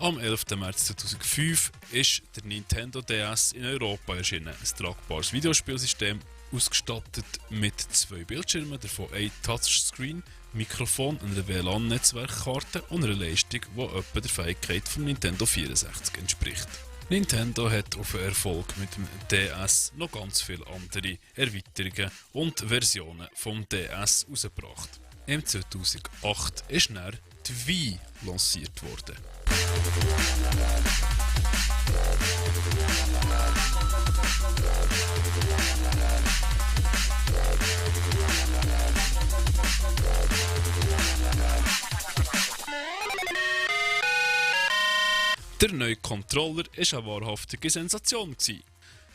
Am 11. März 2005 ist der Nintendo DS in Europa erschienen. Ein tragbares Videospielsystem, ausgestattet mit 2 Bildschirmen, davon ein Touchscreen, Mikrofon, einer WLAN-Netzwerkkarte und einer Leistung, die etwa der Fähigkeit vom Nintendo 64 entspricht. Nintendo hat auf den Erfolg mit dem DS noch ganz viele andere Erweiterungen und Versionen vom DS herausgebracht. Im 2008 ist dann die Wii lanciert worden. Der neue Controller war eine wahrhaftige Sensation.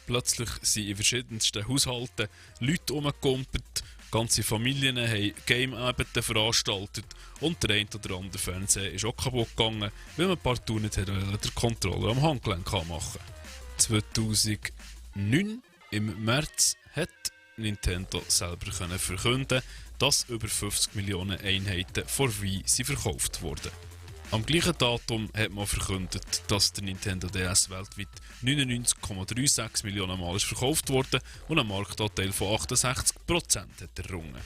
Plötzlich sind in verschiedensten Haushalten Leute herumgekumpelt, ganze Familien haben Game-Abende veranstaltet und der ein oder andere Fernseher ist auch kaputt gegangen, weil man partout nicht den Controller am Handgelenk machen konnte. 2009, im März, hat Nintendo selber verkünden, dass über 50 Millionen Einheiten von Wii verkauft wurden. Am gleichen Datum hat man verkündet, dass der Nintendo DS weltweit 99,36 Millionen Mal verkauft wurde und einen Marktanteil von 68% hat errungen.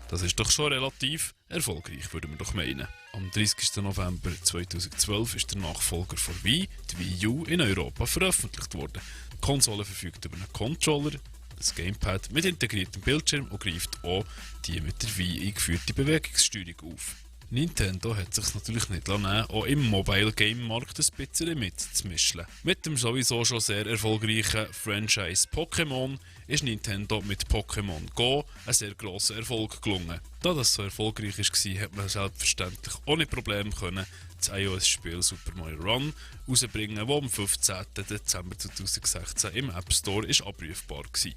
Das ist doch schon relativ erfolgreich, würde man doch meinen. Am 30. November 2012 ist der Nachfolger von Wii, die Wii U, in Europa veröffentlicht worden. Die Konsole verfügt über einen Controller, ein Gamepad mit integriertem Bildschirm und greift auch die mit der Wii eingeführte Bewegungssteuerung auf. Nintendo hat sich natürlich nicht lassen, auch im Mobile-Game-Markt ein bisschen mitzumischen. Mit dem sowieso schon sehr erfolgreichen Franchise Pokémon ist Nintendo mit Pokémon Go ein sehr grosser Erfolg gelungen. Da das so erfolgreich war, hat man selbstverständlich ohne Probleme das iOS-Spiel Super Mario Run herausbringen, das am 15. Dezember 2016 im App Store abrufbar war.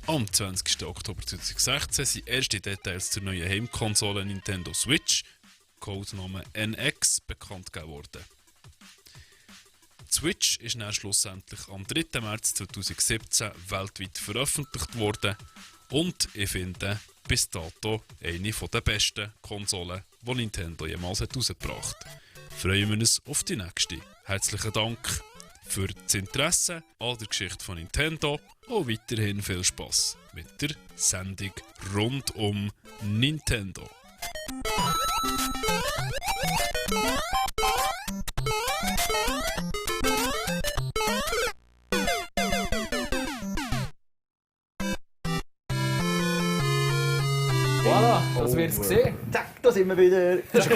Am 20. Oktober 2016 sind erste Details zur neuen Heimkonsole Nintendo Switch, Codename NX, bekannt gegeben worden. Die Switch ist dann schlussendlich am 3. März 2017 weltweit veröffentlicht worden und ich finde bis dato eine der besten Konsolen, die Nintendo jemals herausgebracht hat. Freuen wir uns auf die nächste. Herzlichen Dank für das Interesse an der Geschichte von Nintendo und weiterhin viel Spass mit der Sendung rund um Nintendo. Voilà, das wird es gesehen. Zack, da sind wir wieder. Das ist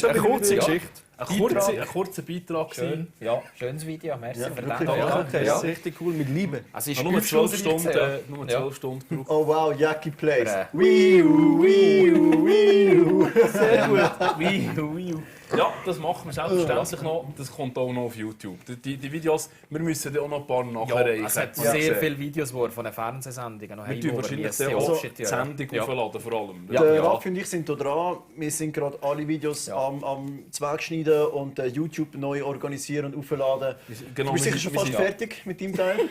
eine kurze Geschichte. Ein kurzer Beitrag. Schön. Ja, schönes Video. Merci für wirklich, den. Danke, das ist richtig cool, mit Liebe. Also Ich ist habe nur 12 Stunden. Stunden gebraucht. Oh wow, Jackie Plays. Wii Wii U. Sehr gut. Wii U. Ja, das machen wir selbstverständlich noch. Das kommt auch noch auf YouTube. Die Videos, wir müssen die auch noch ein paar nachreichen. Es hat sehr viele Videos wo von den Fernsehsendungen noch Wir tun wahrscheinlich auch die Sendung aufladen, vor allem. Der Raffi und ich sind hier dran. Wir sind gerade alle Videos am Zweigschneiden und YouTube neu organisieren und aufladen. Genau, Du bist sicher schon fast fertig mit deinem Teil?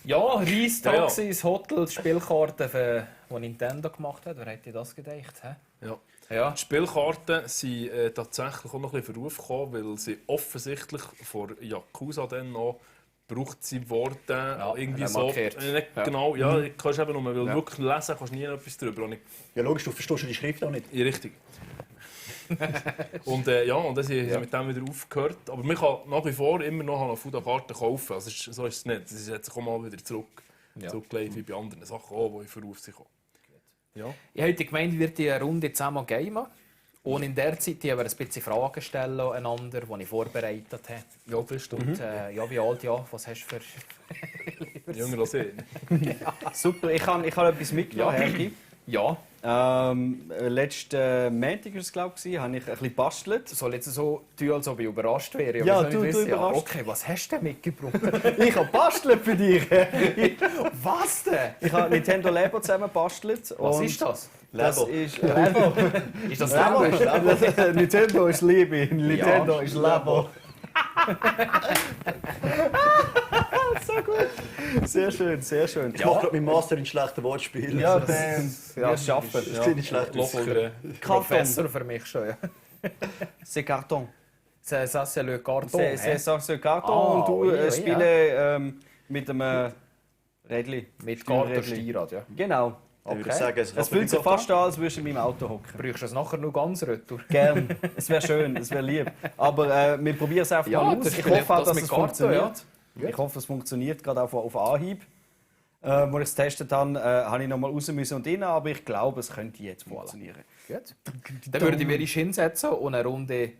Ja, Reis Taxis, Hotels, Spielkarten, die Nintendo gemacht hat. Wer hätte das gedacht? He? Ja. Die Spielkarten sind tatsächlich auch noch ein bisschen in Verruf gekommen, weil sie offensichtlich von Yakuza dann noch gebraucht wurden. Irgendwie so. Genau, ja, kannst eben nur, weil wirklich lesen kannst du nie etwas darüber. Ja logisch, du verstehst ja die Schrift auch nicht. Ja, richtig. Und dann haben sie mit dem wieder aufgehört. Aber man kann nach wie vor immer noch eine Fuda-Karte kaufen. Also so ist es nicht. Sie hat sich auch mal wieder zurückgelegt, wie bei anderen Sachen auch, die in Verruf sind. Ja. Ich habe heute gemeint, wir die Runde zusammen gamen. Und in der Zeit aber ein bisschen Fragen stellen einander, die ich vorbereitet habe. Ja, bist du. Und, ja, wie alt, ja, was hast du für... Jünger als ich. Super, ich habe etwas mitgenommen, Hergi. Ja. Letzten Montag war es, glaube ich, habe ich ein bisschen gebastelt. Soll jetzt so tun, als ob ich überrascht wäre? Ja, aber du überrascht. Okay, was hast du denn mitgebracht? Ich habe gebastelt für dich. Was denn? Ich habe Nintendo Labo zusammen gebastelt. Was ist das? Das Labo. ist Labo. Ist das Labo. Nintendo ist Liebe. Nintendo ist Labo. So gut. Sehr schön, sehr schön. Ich mache gerade meinen Master in schlechten Wortspielen. Ja, Also, ja, schaffen. das sieht nicht schlecht aus. Locker. Professor für mich schon, ja. C'est carton. Ça, c'est le carton. C'est ça, c'est carton. Ah, und du oui, oui, spielst mit einem Rädli. Mit Karte Steuerrad, ja. Genau. Ich würde sagen, Es fühlt sich fast an, als würdest du in meinem Auto hocken. Brauchst du es nachher noch ganz retour? Gern. Es wäre schön, es wäre lieb. Aber wir probieren es einfach Ja, mal das aus. Ich vielleicht hoffe auch, das dass mit es Karten, funktioniert. ja. Ich hoffe, es funktioniert gerade auch auf Anhieb. Als ich es getestet habe, habe ich noch mal raus müssen und rein, aber ich glaube, es könnte jetzt funktionieren. Gut. Dann würde ich mich hinsetzen und eine Runde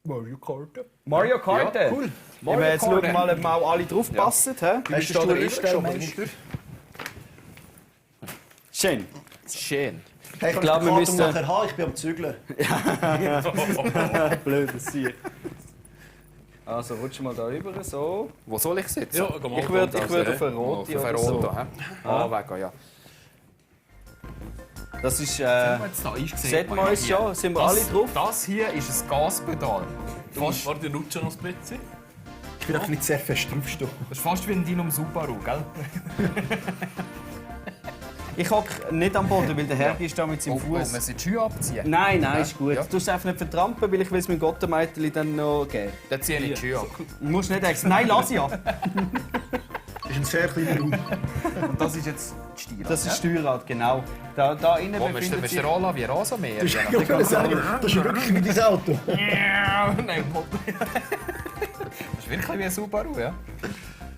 Mario Kart. Mario Kart? Ja, cool. Jetzt schauen wir mal, ob wir auch alle drauf passen. Hast du den Stuhl Einstellmeister? Schön. Schön. Hey, Ich glaube, wir müssen- nachher haben, ich bin am Zügeln. Blödes Sieg. Also rutsch mal da rüber, so. Wo soll ich sitzen? Ja, geh mal Ich würde Fantasie, auf eine rote Auf oder ein so. Roto, hä? Ah, wegen, ja. Das ist... Jetzt da eingesehen. sieht man uns schon? Sind wir alle drauf? Das hier ist ein Gaspedal. Fast. Warte, rutsche noch ein bisschen. Ich bin einfach nicht sehr fest draufstehen. Das ist fast wie ein Dino Subaru, gell? Ich hocke nicht am Boden, weil der Herr ist da mit seinem Oh, man Fuß. sollte die Schuhe abziehen. Nein, nein, ist gut. Ja. Du musst einfach nicht vertrampen, weil ich will es meinem Gottemeiteli dann noch geben. Dann ziehe ich die Schuhe ab. Du musst nicht extra... Nein, lass ja. Das ist ein sehr kleiner Raum. Und das ist jetzt die Steuerrad. Das ist Steuerrad, genau. Da innen Wo müsste befindet sich... der Rolla wie Rasenmäher? Ich kann sagen, das ist wirklich wie dein Auto. Nein, das ist wirklich wie ein Subaru, ja.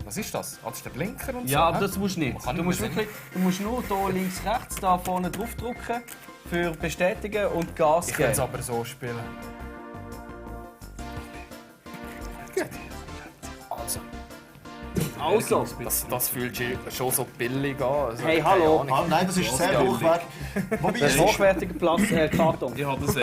Was ist das? Ah, das ist der Blinker und so? Ja, aber hä? das musst du nicht. Kann Du ich musst, mir wirklich, du musst nur hier links, rechts, da vorne drauf drücken für Bestätigen und Gas Ich will es geben. aber so spielen. Also, Also, das fühlt sich schon so billig an. Also, Hey, keine hallo. Ahnung. Ah, nein, das ist sehr hochwertig. Wobei, das ist hochwertiger Karton. Ich habe das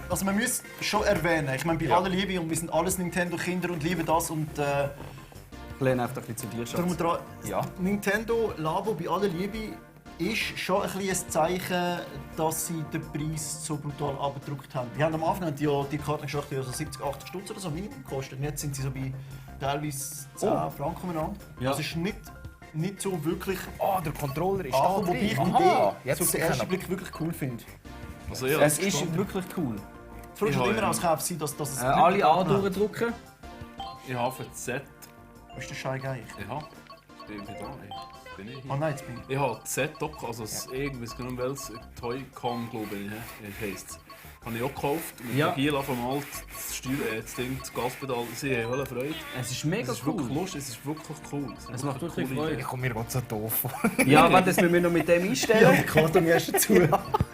also man muss schon erwähnen, ich meine, bei aller Liebe, und wir sind alles Nintendo-Kinder und lieben das und Ich lehne einfach ein bisschen zu dir, darum Schatz. dran, Ja. Nintendo Labo bei aller Liebe ist schon ein bisschen ein Zeichen, dass sie den Preis so brutal abgedruckt haben. Die haben am Anfang die Kartengeschichte ja so 70, 80 Stutz oder so Minimum gekostet. Und jetzt sind sie so bei teilweise 10 Franken umeinander. Ja. Das ist nicht so wirklich Ah, der Controller ist angekommen, da wobei ich die drin. Idee Aha, so auf den ersten jetzt Blick wirklich cool finde. Also, ja, Es ist wirklich cool. Es wird Ich schon habe immer als Kauf sein, dass es Alle A durchdrücken. ich habe für das Set. Wo ist der Schei geil? Ich habe. Bin ich da? Bin ich Oh hier? nein, jetzt bin ich. Ich habe das Set auch, also irgendwas genau welches Toy-Con, glaube ich, heisst es. Habe ich auch gekauft. Mit Ja. der Giel von mal das Ding, das Gaspedal. Sie haben voll Freude. Es ist mega Es ist wirklich cool. lustig, es ist wirklich cool. Es macht wirklich coole Freude. Idee. Ich komme mir gerade so doof vor. Ja, warte, das müssen wir noch mit dem einstellen. Karton erst dazu.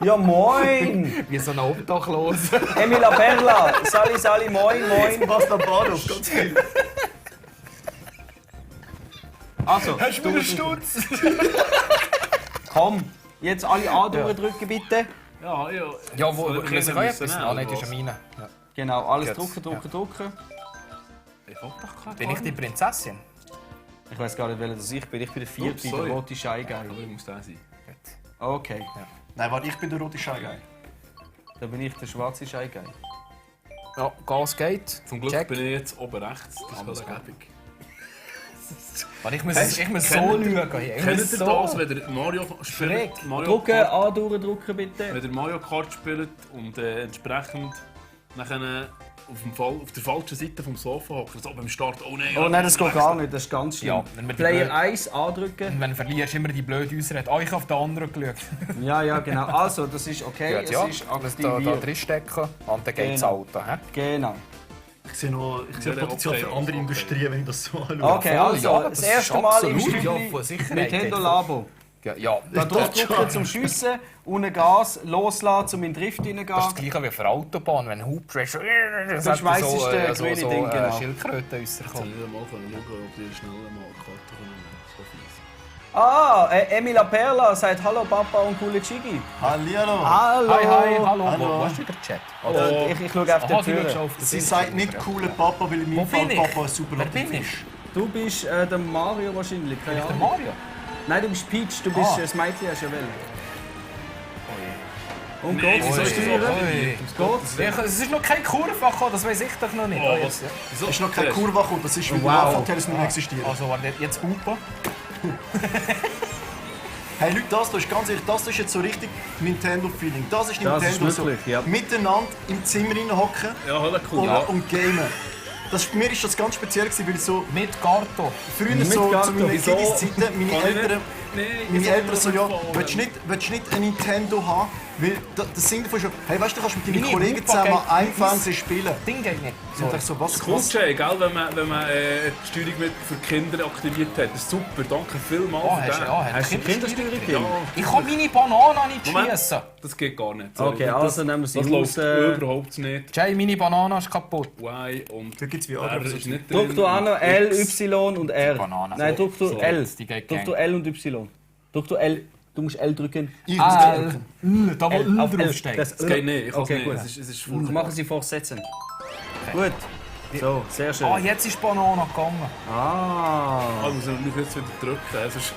Ja, moin! Wie so ein Obdachloser. Emila Perla! Sali, moin, moin! Was am Bahnhof, ganz viel. Also, Hast du mir einen Stutz? komm, jetzt alle A durchdrücken, bitte. Ja, ja. Ja, wo Soll muss ich kennen auch müssen, etwas? ne, Ah, oder nein, das ist was? eine Mine. Ja. Genau, alles Gut. drücken. Ich hab doch keine Bin ich die Prinzessin? Ich weiß gar nicht, welcher das ich bin. Ich bin der vierte, Ups, der sorry. rote Scheigeil. Aber ich muss der sein. Okay, Nein, warte, ich bin der rote Schei geil. dann bin ich der schwarze Scheigeil. Ja, Gas geht. Zum Glück Check. bin ich jetzt oben rechts. Das ist Gäbig. Warte, ich muss so schauen. hier. Ich Kennt muss ihr so. das, wenn ihr Mario spielt? Schräg. Mario Drücken, Kart, A durchdrücken, bitte. wenn ihr Mario Kart spielt und entsprechend nachher auf der falschen Seite vom Sofa hockt, also beim Start, oh nein, Oh nein, das geht gar nicht, das ist ganz schlimm. Ja, wenn wir die Player blöd- 1 andrücken. Und wenn du verlierst, immer die blöde Ausrede. Ah, ich habe auf den anderen geschaut. Ja, genau. Also, das ist okay, Gut, ja. es ist Ich muss da aktiviert. drin stecken und dann geht das Genau. Auto. Hä? Genau. Ich sehe Ja, Potenzial okay, für andere okay. Industrien, wenn ich das so anschaue. Okay, also, ja, das das erste ist Mal im absolut, ja, Stübli von Sicherheit Nintendo geht Labo. Ja, Da draufdrücken zum Schiessen, unten Gas, loslassen, um in den Drift das ist das reingehen. gleiche wie auf der Autobahn, wenn Hubtrash Dann schmeißt es den grünen Ding, genau. Schildkröte Ich rauskommt. kann nicht einmal schauen, ob die schnell mal Karten können. So fies. Ah, Emila Perla sagt Hallo Papa und coole Chigi. Hallihallo. Hallo. Hi, hallo. Hallo. Wo hast du den Chat? Ich schaue auf Aha, die du Tür. schaust auf den Sie Bildschirm. sagt nicht cooler Papa, weil in Wo meinem Fall bin ich? Papa ein super Wer bin Lativ ich? ist. Du bist der Mario wahrscheinlich, keine Der Ahnung. Mario? Nein, du bist Peach, du bist Ah. das Mädchen, hast du ja wel. Und Nein, geht's? wieso ist das so? Geht's? Es ist noch kein Kurve gekommen, das weiß ich doch noch nicht. Oh, was? Es ist noch keine Kurve gekommen, das ist, weil Wow. die Anfang nicht mehr existieren. Also, warte, jetzt Hupen. Hey Leute, das ist ganz ehrlich, das ist jetzt so richtig Nintendo-Feeling. Das ist Das Nintendo ist wirklich, so. ja. Miteinander im Zimmer hocken Ja, cool. und gamen. Für mich ist das ganz speziell, weil so Mit Garto. früher Mit so Garto, zu meinen wieso? Kindheitszeiten, meine Eltern so, ja, willst du nicht ein Nintendo haben? Weil das Sinn davon ist ja, hey, weißt du, du kannst mit deinen Meine Kollegen Hupe zusammen geht ein nicht. Fernsehen spielen. Ding geht nicht. Und ich dachte so, was? Cool, Jay, gell, wenn man die Steuerung für Kinder aktiviert hat. Das ist super, danke vielmals Oh, für hast den. du Hast du Kindersteuerung drin? Ich kann meine Banane nicht Moment. schiessen. Das geht gar nicht. Sorry. Okay, also nehmen wir sie Das raus. läuft überhaupt nicht. Jay, meine Banane ist kaputt. Y und Da gibt's wie R andere. ist nicht Druck drin. du an L, X. Y und R. Banane. Nein, druck du So, L. die geht Druck gang. du L und Y. Druck du L. Du musst L drücken. Da wo L auf L. draufsteht. Das Das geht nicht, ich kann Okay, nicht. gut. Es ist Machen furchtbar. Sie fortsetzen. Gut. So, sehr schön. Ah, jetzt ist Banane gegangen. Ah, Ah. muss ich jetzt wieder drücken. Es ist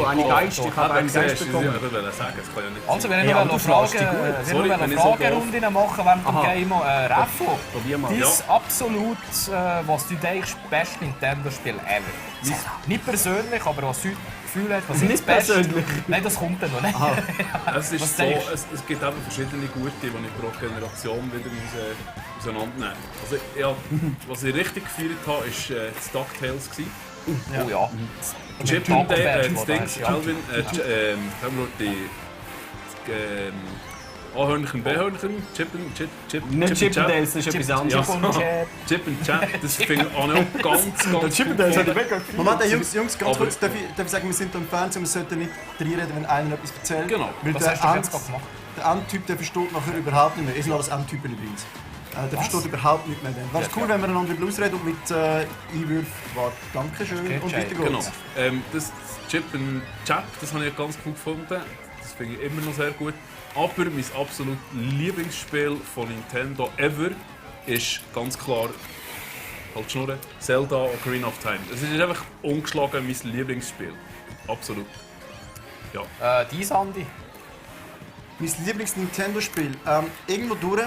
Eine Geist. Ich habe einen Geist bekommen. Ich wollte sagen, das kann ja nicht Also, sein. wir aber wollen du noch fragst Fragen, dich gut. wir Sorry, wollen wenn ich so Fragerunden machen während dem Aha. Game. Refo, Probier mal. dein absolut, was du denkst, beste Nintendo-Spiel ever. Nicht persönlich, aber was du das Gefühl hast, was ist das Nicht Beste? persönlich. Nein, das kommt dann noch nicht. Es ist Was so, denkst du? es gibt eben verschiedene gute, die ich pro Generation wieder auseinandernehmen. Also, ja, was ich richtig gefeiert habe, war das DuckTales. Oh ja. Chip Taco and Bell, Dale, wo das da Ding, ist, ja. Alvin, haben wir die A-Hörnchen, B-Hörnchen, Nicht Chippendales, das ist etwas anderes. Ja. Chip and Chap, das finde ich auch ganz gut. Moment, Jungs, ganz Aber- kurz, darf ich sagen, wir sind hier im Fernsehen, wir sollten nicht reinreden, wenn einer etwas erzählt. Genau. Weil Was der hast du jetzt gerade gemacht? Der Endtyp, der versteht nachher überhaupt nicht mehr. Es sind alles Endtypen übrigens. Der versteht überhaupt nicht mehr. Wäre es cool, wenn wir einander ausreden und mit Einwürfen warten. Dankeschön Okay, und Jay. weiter Genau. geht's. Das Chip and Chap, das habe ich ganz cool gefunden. Das finde ich immer noch sehr gut. Aber mein absolut Lieblingsspiel von Nintendo ever ist ganz klar, halt Schnurren, Zelda Ocarina of Time. Es ist einfach ungeschlagen mein Lieblingsspiel. Absolut. Ja. Dein Andi? Mein Lieblings-Nintendo-Spiel. Irgendwo durch,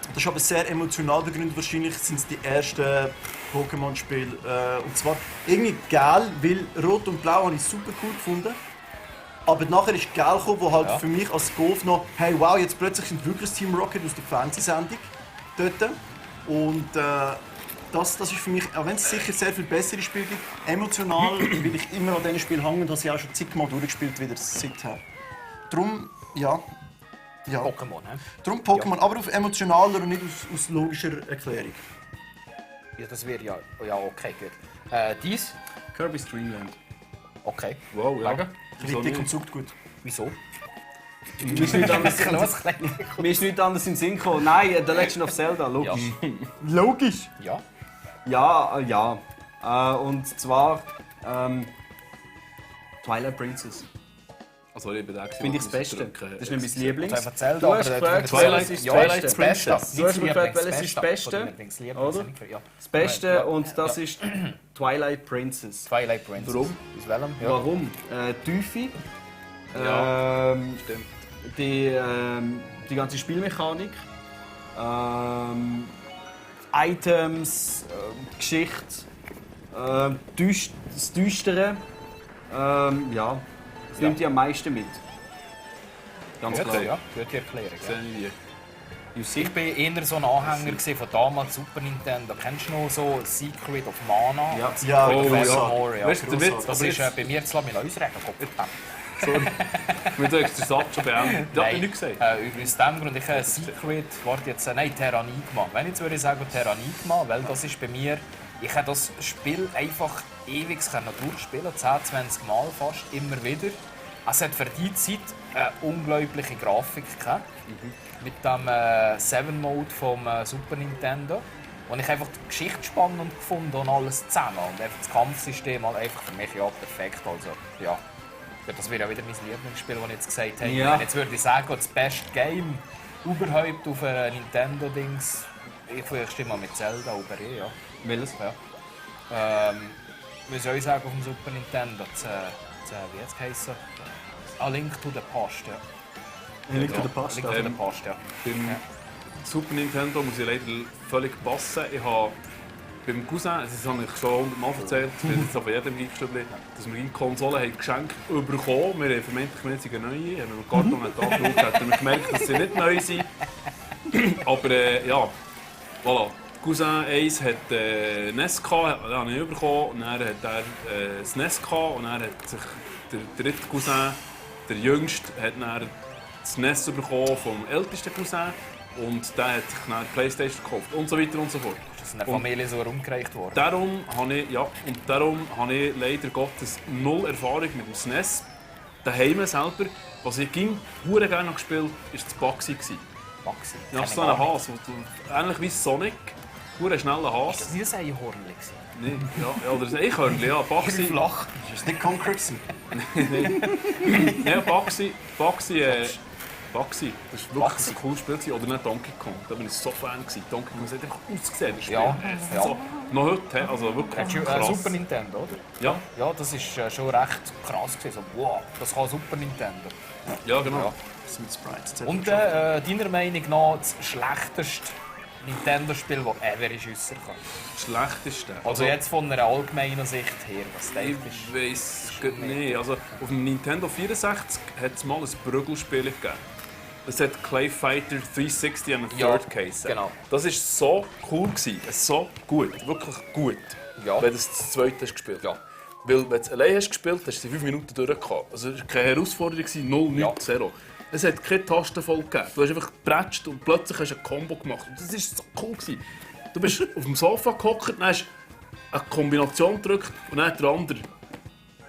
das ist aber sehr emotional begründet, wahrscheinlich sind es die ersten Pokémon-Spiele. Und zwar irgendwie geil, weil Rot und Blau habe ich super cool gefunden. Aber nachher ist Gel gekommen, wo halt für mich als Golf noch, hey wow, jetzt plötzlich sind wirklich das Team Rocket aus der Fernsehsendung dort. Und das ist für mich, auch wenn es sicher sehr viel bessere Spiele gibt, emotional will ich immer an diesen Spielen hängen, das ich auch schon zigmal durchgespielt wieder seither. Darum, ja. Pokémon, ne? Darum Pokémon, aber auf emotionaler und nicht aus logischer Erklärung. Ja, das wäre ja okay, gut. Dies? Kirby's Dream Land. Okay. Wow, ja. Kritik und sucht gut. Wieso? Mir ist nichts anderes, Los, mir ist nichts anderes in den Sinn gekommen. Nein, The Legend of Zelda, logisch. Logisch! Ja. Ja. Und zwar Twilight Princess. Also ich bin der Finde ich das Beste. Das ist nicht mein Lieblings. Also erzählt, Du hast gefragt, Twilight welches ist ja, das das Beste? Beste. Du hast gefragt, welches ist das Beste? Oder? Das Beste und das ist Twilight Princess. Twilight Princess. Warum? Aus welchem? Ja. Warum? Tiefe. Ja, Ähm, stimmt. die ganze Spielmechanik. Items, Geschichte. Das Düstere. Ja. Das nimmt die am meisten mit. Ganz Gut, klar. ja. Gute Erklärung. Sehe Ja. ich wie. Ich war eher so ein Anhänger gewesen von damals Super Nintendo. Kennst du noch so Secret of Mana? Ja. Ja, Oh, Professor ja. Moore, ja. Weißt du, der Witz, Das ist bei mir jetzt, lass mich noch ausreden. Sorry. Du hast den Satz schon beendet. Ja, hab ich nicht gesagt. Aus dem Grund, ich Secret, Terranigma. Wenn ich jetzt würde sagen Terranigma, weil das ist bei mir, ich habe das Spiel einfach ewig durchspielen, 10-20 Mal fast, immer wieder. Es hat für die Zeit eine unglaubliche Grafik gehabt. Mit dem 7-Mode vom Super Nintendo. Und ich einfach die Geschichte spannend gefunden und alles zusammen. Und einfach das Kampfsystem halt einfach für mich ja perfekt. Also, ja. Das wäre ja wieder mein Lieblingsspiel, das ich jetzt gesagt habe. Ja. Wenn jetzt würde ich sagen, das beste Game überhaupt auf einem Nintendo-Dings, ich stimme mal mit Zelda über ja. Welches? Ja. Wie soll ich sagen, auf dem Super Nintendo? Wie hat es geheißen? A Link to the Past, ja. Liegt an der Pasta. Liegt an der Pasta, ja. Beim Super Nintendo muss ich leider völlig passen. Ich habe beim Cousin, das habe ich schon 100-mal erzählt, das wird jetzt von jedem Geekstübli, dass wir ihm Konsolen geschenkt bekommen. Wir haben vermeintlich eine neue. Wenn man Karton angeschaut hat, haben wir gemerkt, dass sie nicht neu sind. Aber ja, voilà. Cousin 1 hat NES gehabt, den habe ich bekommen. Und dann hat er das NES gehabt. Und dann hat sich der dritte Cousin, der jüngste, hat dann das NES bekommen vom ältesten Cousin. Und der hat sich dann die Playstation gekauft. Und so weiter und so fort. Ist das in der Familie so herumgereicht worden? Darum habe ich leider Gottes null Erfahrung mit dem SNES. Daheim selber, was ich hure gerne gespielt habe, war das Baxi. Baxi? Ja, so ein Hase, ähnlich wie Sonic. Hure schneller Hase. Ist das nie ein Eichhornli? Nee, ja, oder ein Eichhörnli, ja. Baxi. Flach. Ist das nicht Conquer? Nein, Baxi, das war wirklich ein cooles Spiel. Oder nicht Donkey Kong, da war ich so Fan. Donkey Kong hat einfach ausgesehen, das Spiel. Ja. So, noch heute, also wirklich krass. Super Nintendo, oder? Ja. Ja, das war schon recht krass. So, wow, das kann Super Nintendo. Ja, genau. Ja. Und deiner Meinung nach das schlechteste Nintendo-Spiel, das ever ist rausgekommen? Das schlechteste? Also jetzt von einer allgemeinen Sicht her, was denkst du? Ich weiss nicht. Also auf dem Nintendo 64 hat es mal ein Prügelspiel gegeben. Es hat Clay Fighter 360 and a Third Case. Genau. Das war so cool, so gut, wirklich gut, Ja. wenn du das zweite hast gespielt. Ja. Weil wenn du es allein hast gespielt hast, du 5 Minuten durchgekommen. Also es war keine Herausforderung, 0, nichts, 0. Es hat keine Tasten voll gegeben. Du hast einfach gepratscht und plötzlich hast du ein Combo gemacht. Und das war so cool. Du bist auf dem Sofa gehockt, dann hast du eine Kombination gedrückt und dann hat der andere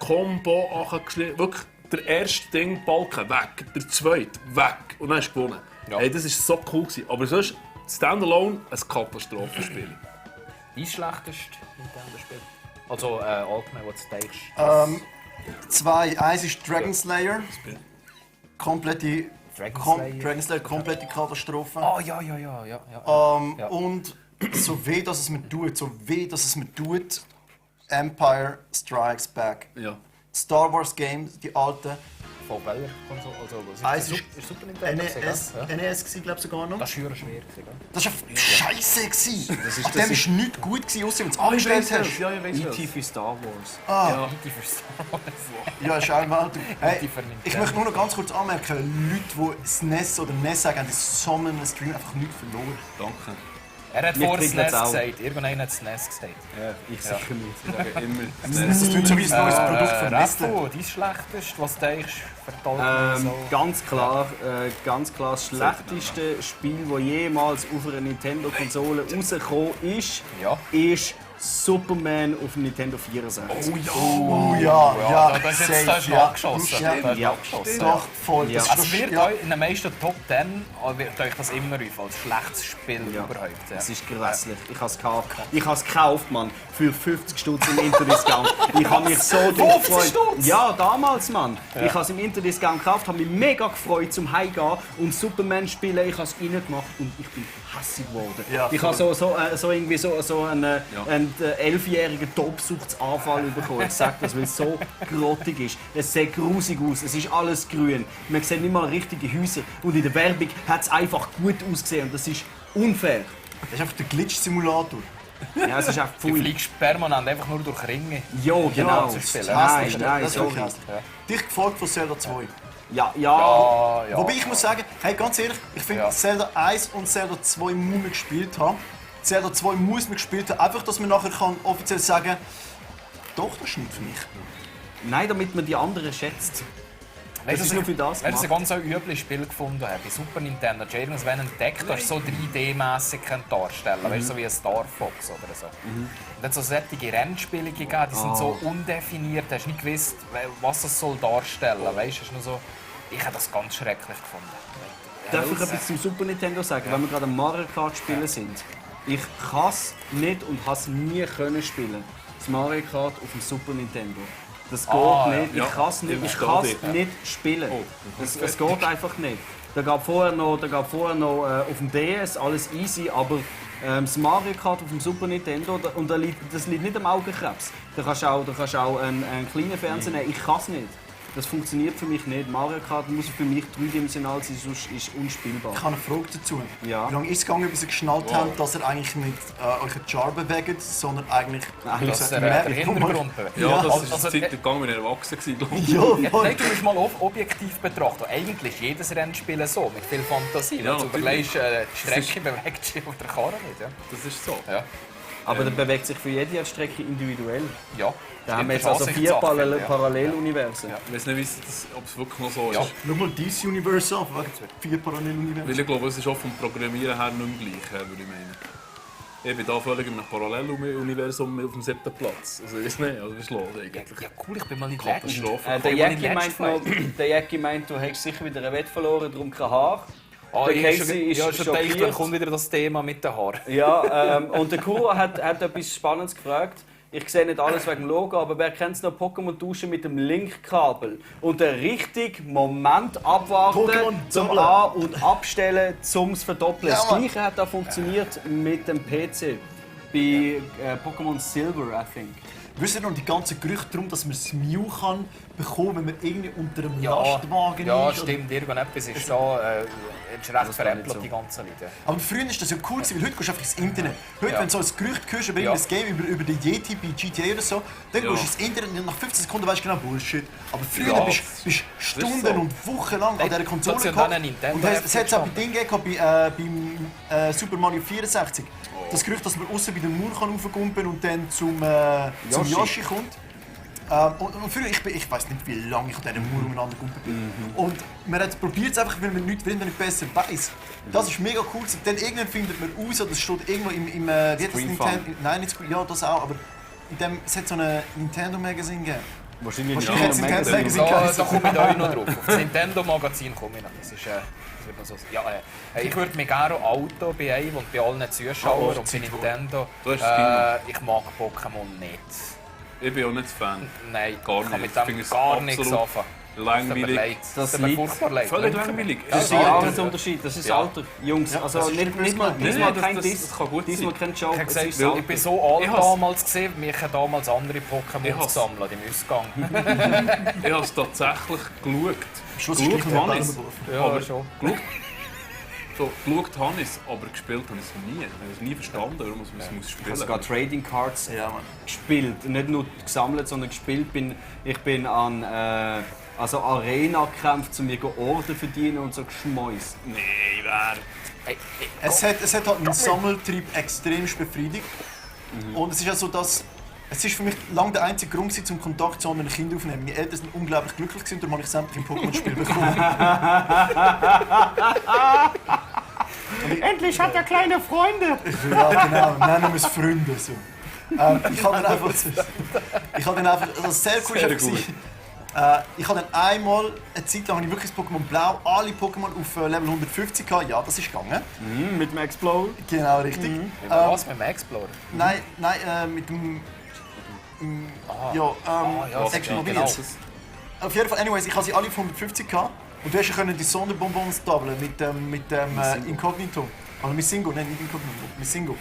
Combo angeschrieben. Wirklich der erste Ding, Balken weg, der zweite weg und dann hast du gewonnen. Ja. Hey, das war so cool. Aber sonst, Standalone, ein Katastrophenspiel. Dein schlechteste Nintendo-Spiel? Also allgemein, was du denkst? Zwei. Eins ist Dragon Slayer. Komplette Dragon Slayer, komplette Katastrophe. Oh ja. Ja. Und so weh, dass es mir tut, Empire Strikes Back. Ja. Star Wars Games, die alten. Von welcher Konsole? Also, was Eins ist ist das? Super Nintendo? NES glaube ich sogar noch. Das war schwer gewesen, gell? Das war scheiße. An dem war nichts gut, ausser wenn du es angestellt hast. Ja, ich weiss E.T. für Star Wars. Die für Star Wars. Ja, ist auch mal. Hey, Die für Nintendo. ich möchte nur noch ganz kurz anmerken, Leute, die das NES oder NES sagen, haben in so einem Stream einfach nichts verloren. Danke. Er hat Wir vor das kriegen jetzt NES auch. gesagt. Irgendeiner hat das NES gesagt. Ja, ich sicher nicht. Ich sage immer, Das klingt so wie ein neues Produkt von Nestle. Raffu, dein schlechteste, was denkst du, vertollt so? Ganz klar das schlechteste Spiel, das jemals auf einer Nintendo-Konsole rausgekommen ist, Ja. ist Superman auf dem Nintendo 64. Oh ja, das ist jetzt safe, angeschossen. Ja. Das ist Ja. angeschossen. Doch, voll. Ja. Das Also ist wird ja. euch in den meisten Top 10 wird euch das immer auf als schlechtes Spiel Ja. überhaupt. Ja. Es ist grässlich. Ich habe es gekauft. Ich habe es gekauft, Mann. Für 50 Stutz im Interdiscount. Ich habe mich so drauf gefreut. Ja, damals, Mann. Ich habe es im Interdiscount gekauft, habe mich mega gefreut zum Heimgehen und Superman spielen. Ich habe es reingemacht und ich bin hässig geworden. Ja, ich habe so einen 11-jährigen Tobsuchtsanfall bekommen. Ich sage das, weil es so grottig ist. Es sieht grusig aus. Es ist alles grün. Man sieht nicht mal richtige Häuser. Und in der Werbung hat es einfach gut ausgesehen. Und das ist unfair. Das ist einfach der Glitch-Simulator. Ja, es ist einfach Du pfui. fliegst permanent einfach nur durch Ringe. Ja, genau. zu spielen. Nein, Das ist sorry. krass. Dich gefolgt von Zelda 2. Ja. Ja. Wobei ich muss sagen, hey, ganz ehrlich, ich finde Ja. Zelda 1 und Zelda 2 muss man gespielt haben. Zelda 2 muss man gespielt haben, einfach, dass man nachher kann offiziell sagen, doch, das ist nicht für mich. Nein, damit man die anderen schätzt. Weißt ist du, nur für das wenn ich ein gemacht. ganz übles Spiel gefunden habe, bei Super Nintendo, hast du irgendwann entdeckt, du hast so 3D-mässig darstellen, weißt du, so wie ein Star Fox oder so. Und dann so solche Rennspiele gegeben, die sind so undefiniert, du hast nicht gewusst, was das soll darstellen soll. Weißt du, nur so, ich habe das ganz schrecklich gefunden. Darf ich etwas zum Super Nintendo sagen, wenn wir gerade am Mario Kart spielen sind? Ich kann es nicht und habe es nie können spielen. Das Mario Kart auf dem Super Nintendo. Das geht nicht. Ich kann es nicht. Ich kann es nicht spielen. Es geht einfach nicht. Da gab vorher noch auf dem DS alles easy, aber das Mario Kart auf dem Super Nintendo und das liegt nicht am Augenkrebs. Da kannst du auch einen kleinen Fernseher nehmen. Ich kann es nicht. Das funktioniert für mich nicht. Mario Kart muss für mich dreidimensional sein, sonst ist es unspielbar. Ich habe eine Frage dazu. Ja. Wie lange ist es gegangen, bis ihr geschnallt habt, dass ihr eigentlich nicht euch einen Char bewegt, sondern eigentlich... Dass der Hintergrund bewegt. Ja, das ist Also, eine Zeit gegangen, wenn ich erwachsen war. Ja, Nein, du musst mal objektiv betrachten. Eigentlich ist jedes Rennspiel so, mit viel Fantasie. Ja, Wenn du überlegst, die Strecke bewegt sich auf der Karre nicht. Ja. Das ist so. Ja. Aber dann bewegt sich für jede Strecke individuell. Ja. Da haben wir jetzt also 4 Paralleluniversen. Ja. Ich weiß nicht, ob es wirklich noch so ist. Ja. Schau mal dieses Universe an, wegen 4 Paralleluniversen. Weil ich glaube, es ist auch vom Programmieren her nicht mehr gleich, würde ich meinen. Ich bin da völlig in einem Paralleluniversum auf dem 7. Platz. Also ich weiß nicht, also was ist los eigentlich? Ja cool, ich bin mal nicht Katastrophe. Der Jackie meint, du hättest sicher wieder ein Wett verloren, darum kein Haar. Ich Der habe Casey schon ist gedacht, dann schockiert. kommt wieder das Thema mit den Haaren. Ja, und der Kuro hat etwas Spannendes gefragt. Ich sehe nicht alles wegen dem Logo, aber wer kennt es noch? Pokémon-Duschen mit dem Link-Kabel. Und den richtigen Moment abwarten, Pokémon zum doppeln. An- und Abstellen, zum es verdoppeln. Ja, Das Mann. Gleiche hat da funktioniert mit dem PC. Bei Pokémon Silver, I think. Wisst ihr noch die ganzen Gerüchte darum, dass man das Mew kann bekommen, wenn man irgendwie unter einem Ja, Lastwagen ja ist? stimmt, irgendetwas ist da ist recht veräppelt, die ganze Leute. Aber früher war das ja cool, weil heute gehst du einfach ins Internet. Heute, Ja. wenn du so ein Gerücht hörst über irgendein Game, über den Yeti bei GTA oder so, dann gehst du ins Internet und nach 15 Sekunden weißt du genau Bullshit. Aber früher Ja, bist du Stunden so. und Wochen lang an dieser Konsole dazu gehabt. dann ein Nintendo Und es hat es auch bei gestanden. Dingen gegeben, beim Super Mario 64. Das Gerücht, dass man außen bei den Mauer raufgumpen und dann zum Yoshi kommt. Und früher, ich weiß nicht, wie lange ich an dieser Mauer umeinander gekumpelt bin. Und man hat probiert es einfach, weil man nicht besser weiß. Das ist mega cool. Dann irgendwann findet man raus, oder es steht irgendwo im wie hat das Nintendo, nein, nicht Screen, ja, das auch, aber es hat so ein Nintendo-Magazin gegeben. Wahrscheinlich Wahrscheinlich hat es Nintendo Magazin Da geheißen. komme ich da noch drauf. Auf das Nintendo-Magazin komme ich noch. Das ist, das wird noch so, ja, ich würde mir gerne ein Auto beeilen und bei allen Zuschauern und bei Nintendo. Du hast das Ich mag Pokémon nicht. Ich bin auch nicht Fan. Nein, Gar ich kann nicht. mit Ich dem finde es gar nichts absolut anfangen. Langweilig. Das tut mir liegt- furchtbar leid. Völlig langweilig. Das ist ein Altersunterschied, das ist Ja. Alter. Jungs, also das ist nicht mal Nee, kein das Diss, kann gut diesmal sein. kein Joke. Ich habe es gesagt, ist weil Alter. ich bin so alt Ich has- damals gesehen, mich haben damals andere Ich Pokémon has- gesammelt im Ausgang. Ich habe es tatsächlich geschaut. Schlussendlich Geschaut habe der ich es. Ja, Aber schon. geschaut habe ich es, aber gespielt habe ich es nie. Ich habe es nie verstanden, warum man es muss Ich spielen habe sogar Trading Cards Ja, Mann. gespielt. Nicht nur gesammelt, sondern gespielt. Ich bin an Arena-Kämpfen, um mir Orden verdienen und so Geschmäus. Nee, wer? Es hat halt einen Sammeltrieb extremst befriedigt. Und es ist ja so, dass es ist für mich lange der einzige Grund gewesen, zum Kontakt zu anderen Kindern aufzunehmen. Meine Eltern sind unglaublich glücklich gewesen, darum habe ich sämtliche Pokémon-Spiele bekommen. Endlich hat er kleine Freunde! Ja, genau, nennen wir es Freunde. So. Ich habe dann einfach, also sehr cool Sehr war gut. ich habe dann einmal, eine Zeit lang habe ich wirklich das Pokémon Blau, alle Pokémon auf Level 150 gehabt. Ja, das ist gegangen. Mit dem Explode. Genau, richtig. Was mit dem Explorer? Nein, mit dem... Explodiert. Auf jeden Fall, anyways, ich habe sie alle auf 150 gehabt. Und du hast ja die Sonderbonbons doublen mit dem Inkognito. Also Missingo, nein, nicht Inkognito, Missingo.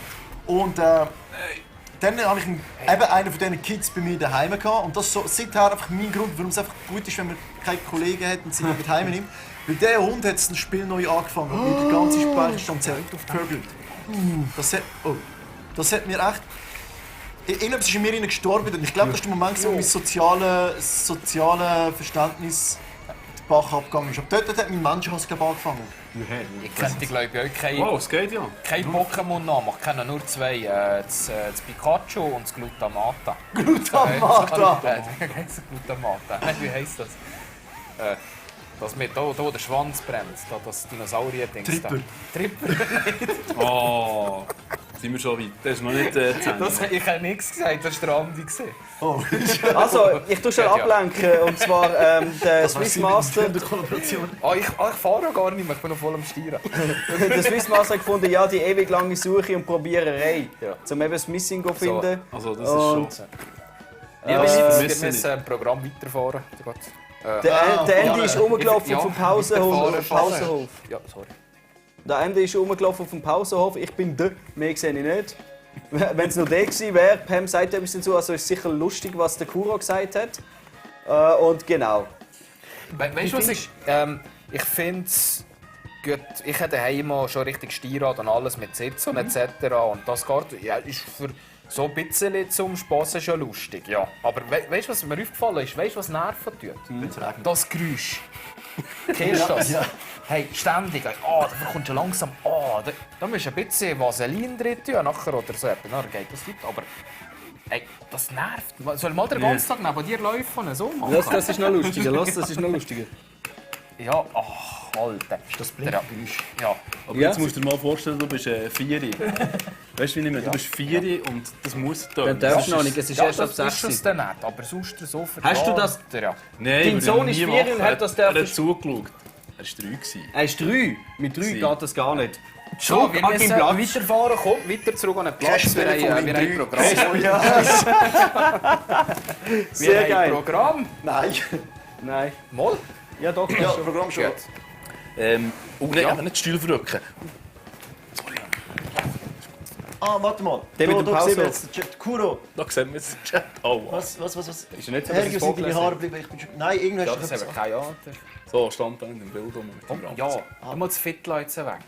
Und dann habe ich eben einen von diesen Kids bei mir daheim gehabt. Und das ist so seither einfach mein Grund, warum es einfach gut ist, wenn man keine Kollegen hat und sie mit heim nimmt. Weil dieser Hund hat ein Spiel neu angefangen und die ganze Speicherstand aufgehöbelt. Das hat mir echt... Irgendetwas ist in mir gestorben und ich glaube, das ist der Moment, wo mein soziale Verständnis den Bach abgegangen ist. Ab dort hat mein Menschenhass angefangen. Ich könnte, glaube ich, auch Wow, es geht ja. kein Pokémon-Namen. Ich kenne nur zwei. Das Pikachu und das Glutamata. Glutamata! Glutamata. Wie heisst das? Das mit da der Schwanz brennt, da das Dinosaurier-Ding. Tripper. Oh, sind wir schon weit. Das ist noch nicht zu Ende. Ich habe nichts gesagt, das war der Andi. Oh, Also, ich tue schon Ja. ablenken. Und zwar der Swiss Master. Kollaboration. Ich fahre auch gar nicht mehr, ich bin noch voll am Steuern. Der Swissmaster hat gefunden, ja, die ewig lange Suche und Probiererei. Ja. Um eben das Missing zu finden. Also, das ist schon... Ja, wir wir müssen ein Programm weiterfahren. Der Andy ist rumgelaufen auf dem Pausenhof. Pausenhof. Ja, sorry. Der Andy ist rumgelaufen auf dem Pausenhof. Ich bin da. Mehr sehe ich nicht. Wenn es nur der gewesen wäre, Pam sagt etwas dazu. Also ist sicher lustig, was der Kuro gesagt hat. Und genau. Weißt du, was ich finde es gut. Ich habe daheim auch schon richtig Steinrad und alles mit Sitzen und etc. Und das geht, ja, ist für so ein bisschen zum Spassen schon lustig. Ja. Aber weißt du, was mir aufgefallen ist? Weißt du, was Nerven tut? Das Geräusch. Kennst du das? Ja. Hey, ständig. Da kommt schon langsam. Da musst du ein bisschen Vaseline drin tun nachher oder so. Dann geht das nicht. Aber hey, das nervt. Soll mal den ganzen Tag neben dir laufen? So machen? Das ist noch lustiger. Ja, Alter. Das Blinkgeräusch. Ja. Aber jetzt musst du dir mal vorstellen, du bist 4. Weißt du, wie ich meine? Du bist 4 und das muss Dann darfst du noch nicht, es ist erst ab 6. Das ist es dann nicht, aber sonst so Hast du das? Ja. Nein, Dein Sohn ist 4 und hat das Er hat zugeschaut. Er war 3. Er ist 3. Mit 3 geht das gar nicht. So, wir müssen weiterfahren. Komm, weiter zurück an den Platz. Wir haben ein Programm. Sehr geil. Ein Programm. Nein. Mal? Ja, doch. Ja, Programm schon. Nein, aber nicht die Stühle verrücken. Warte mal. Der mit dem Da sehen wir Pause. jetzt den Chat. Kuro. Da sehen wir jetzt den Chat. Oh, Was? Ist er nicht so, Herr, sind deine Haare geblieben? Ich bin schon... Nein, irgendwann Ja, hast du das haben wir keine Ahnung. So, stand da in dem Bild rum mit dem Rand. Ja, du musst das Viertel jetzt weg.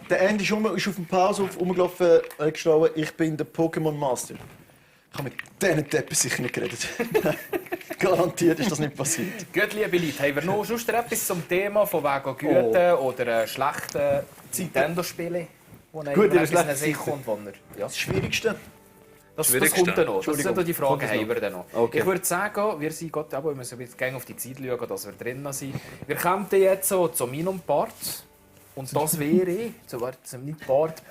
Der Andy ist auf dem Pause rumgelaufen, geschrieben, ich bin der Pokémon Master. Ich habe mit diesen Deppen sicher nicht geredet. Garantiert ist das nicht passiert. Gut, liebe Leute, haben wir noch sonst etwas zum Thema von wegen guten oder schlechten Nintendo-Spielen? Gut, in der schlechten Seite kommt, wo er... Ja. Das Schwierigste? Das kommt dann noch. Das sind die Fragen, Kommt haben wir dann noch. Okay. Ich würde sagen, wir sind gerade, aber wir müssen jetzt gerne auf die Zeit schauen, dass wir drinnen sind. Wir kommen jetzt so zu meinem Part. Und das wäre, zum nicht Part.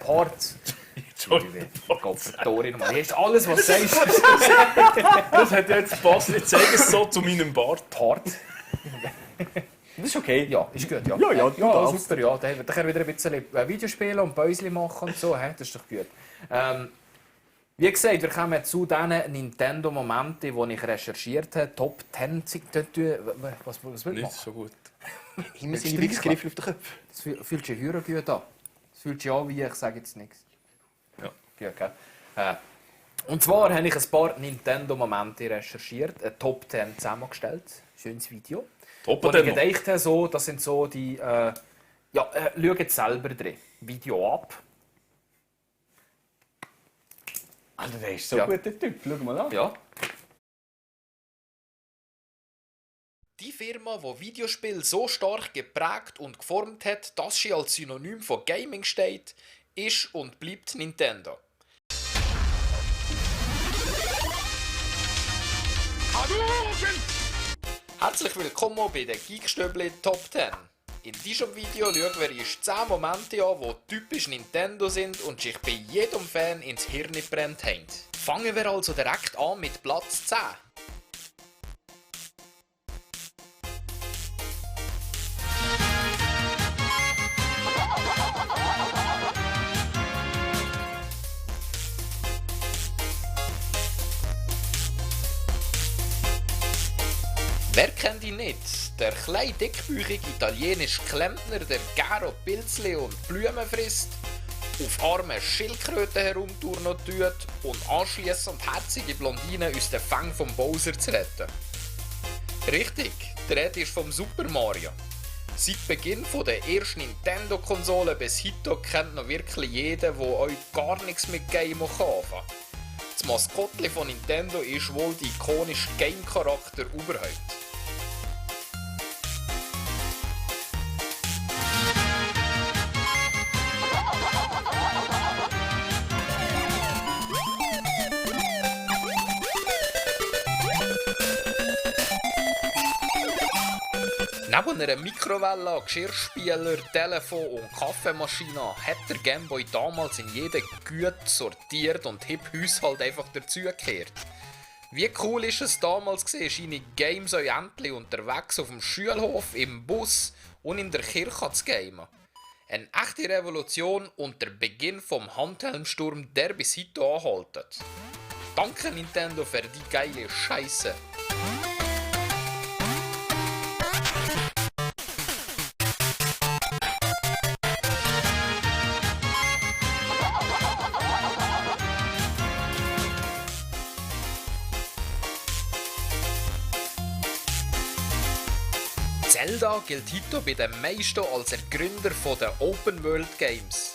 Entschuldigung. Gott verdammt nochmal. Hier ist alles, was du sagst. Das hat jetzt gepasst. Ich zeige es so zu meinem Bart. Part. Das ist okay. Ja, ist gut, ja. Ja, du darfst. Super, ja. Dann können wir wieder ein bisschen Videospiele und Päuschen machen und so. Das ist doch gut. Wie gesagt, wir kommen zu den Nintendo-Momenten, die ich recherchiert habe. Top 10. Was will man Nicht machen? so gut. Immer seine Wichsgriffel auf den Köpfen. Das fühlt sich höher gut an. Das fühlt sich an wie, ich sage jetzt nichts. Ja. Gut, gell? Und zwar habe ich ein paar Nintendo-Momente recherchiert, eine Top 10 zusammengestellt. Schönes Video. Top Wo ich 10 noch. gedacht habe, so, das sind so die... schaut selber drin. Video ab. Alter, der ist so Ja. gut, der Typ. Schau mal an. Ja. Die Firma, die Videospiele so stark geprägt und geformt hat, dass sie als Synonym von Gaming steht, ist und bleibt Nintendo. Herzlich willkommen bei den Geekstöbli Top 10. In diesem Video schauen wir uns 10 Momente an, die typisch Nintendo sind und sich bei jedem Fan ins Hirn gebrannt haben. Fangen wir also direkt an mit Platz 10. Wer kennt ihn nicht? Der kleine, dickbäuchige italienische Klempner, der Gero Pilzli und Blumen frisst, auf armen Schildkröten herumturnen tut und anschliessend herzige Blondinen aus den Fängen vom Bowser zu retten. Richtig, die Rede ist vom Super Mario. Seit Beginn der ersten Nintendo-Konsole bis heute kennt noch wirklich jeder, der euch gar nichts mit Game anfangen kann. Das Maskottchen von Nintendo ist wohl der ikonische Game-Charakter überhaupt. Neben einer Mikrowelle, Geschirrspüler, Telefon und Kaffeemaschine hat der Gameboy damals in jeden gut sortiert und hip Haushalt einfach dazugekehrt. Wie cool ist es damals gewesen, seine Games euch endlich unterwegs auf dem Schulhof, im Bus und in der Kirche zu gamen. Eine echte Revolution und der Beginn vom Handhelmsturm, der bis heute anhaltet. Danke Nintendo für die geile Scheiße. Zelda gilt Hito bei den meisten als der Gründer der Open World Games.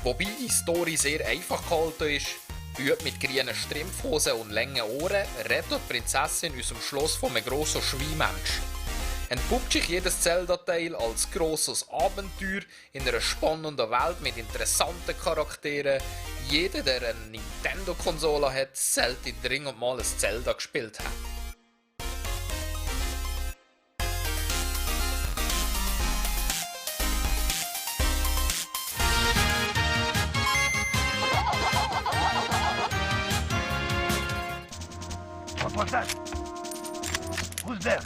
Wobei die Story sehr einfach gehalten ist. Büt mit grünen Strumpfhosen und langen Ohren rettet die Prinzessin aus dem Schloss von einem grossen Schweinmensch. Entpuppt sich jedes Zelda-Teil als grosses Abenteuer in einer spannenden Welt mit interessanten Charakteren. Jeder, der eine Nintendo-Konsole hat, sollte dringend mal ein Zelda gespielt haben. What's that? Who's there?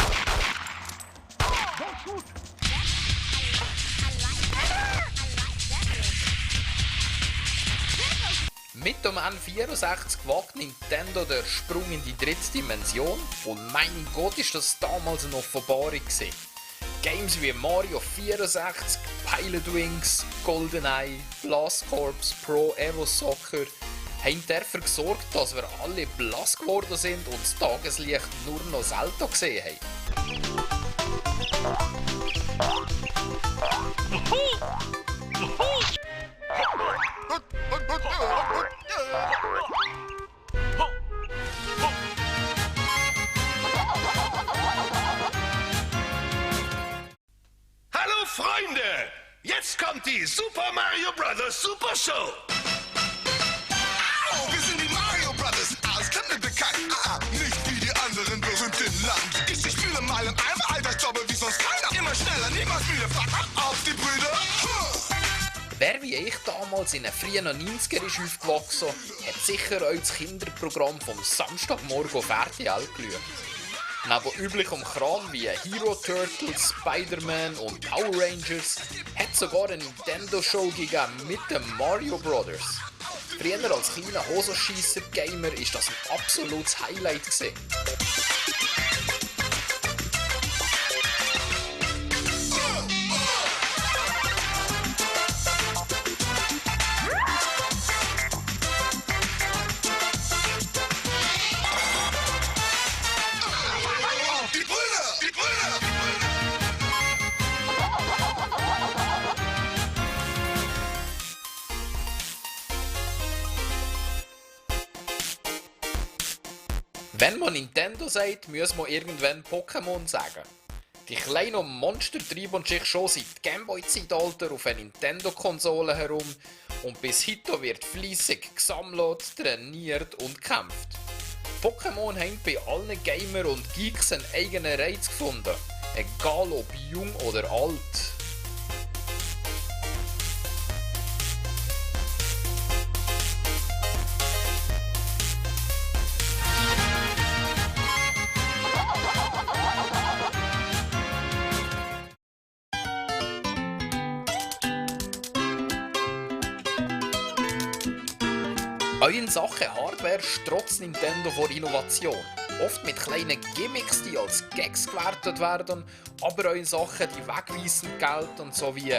Mit dem N64 wagt Nintendo den Sprung in die dritte Dimension und mein Gott ist das damals eine Offenbarung gewesen. Games wie Mario 64, Pilot Wings, GoldenEye, Blast Corps, Pro Evo Soccer haben dafür gesorgt, dass wir alle blass geworden sind und das Tageslicht nur noch Zelda gesehen haben. Hallo Freunde! Jetzt kommt die Super Mario Bros. Super Show! Wir sind die Mario Brothers, als Kinder bekannt. Nicht wie die anderen, wir sind im Land. Ich spiele mal in einem Alltagsjobbe wie sonst keiner. Immer schneller, niemals müde, fuck auf die Brüder. Wer wie ich damals in den frühen 90er ist aufgewachsen, hat sicher auch das Kinderprogramm vom Samstagmorgen auf RTL geschaut. Neben üblichem Kram wie Hero Turtles, Spider-Man und Power Rangers hat es sogar eine Nintendo-Show gegeben mit den Mario Brothers. Früher als kleiner Hosenscheisser-Gamer ist das ein absolutes Highlight gewesen. Wenn man Nintendo sagt, muss man irgendwann Pokémon sagen. Die kleinen Monster treiben sich schon seit Gameboy-Zeitalter auf einer Nintendo-Konsole herum und bis heute wird fleissig gesammelt, trainiert und gekämpft. Pokémon haben bei allen Gamer und Geeks einen eigenen Reiz gefunden, egal ob jung oder alt. Auch in Sachen Hardware strotzt Nintendo vor Innovation. Oft mit kleinen Gimmicks, die als Gags gewertet werden, aber auch in Sachen, die wegweisend gelten, so wie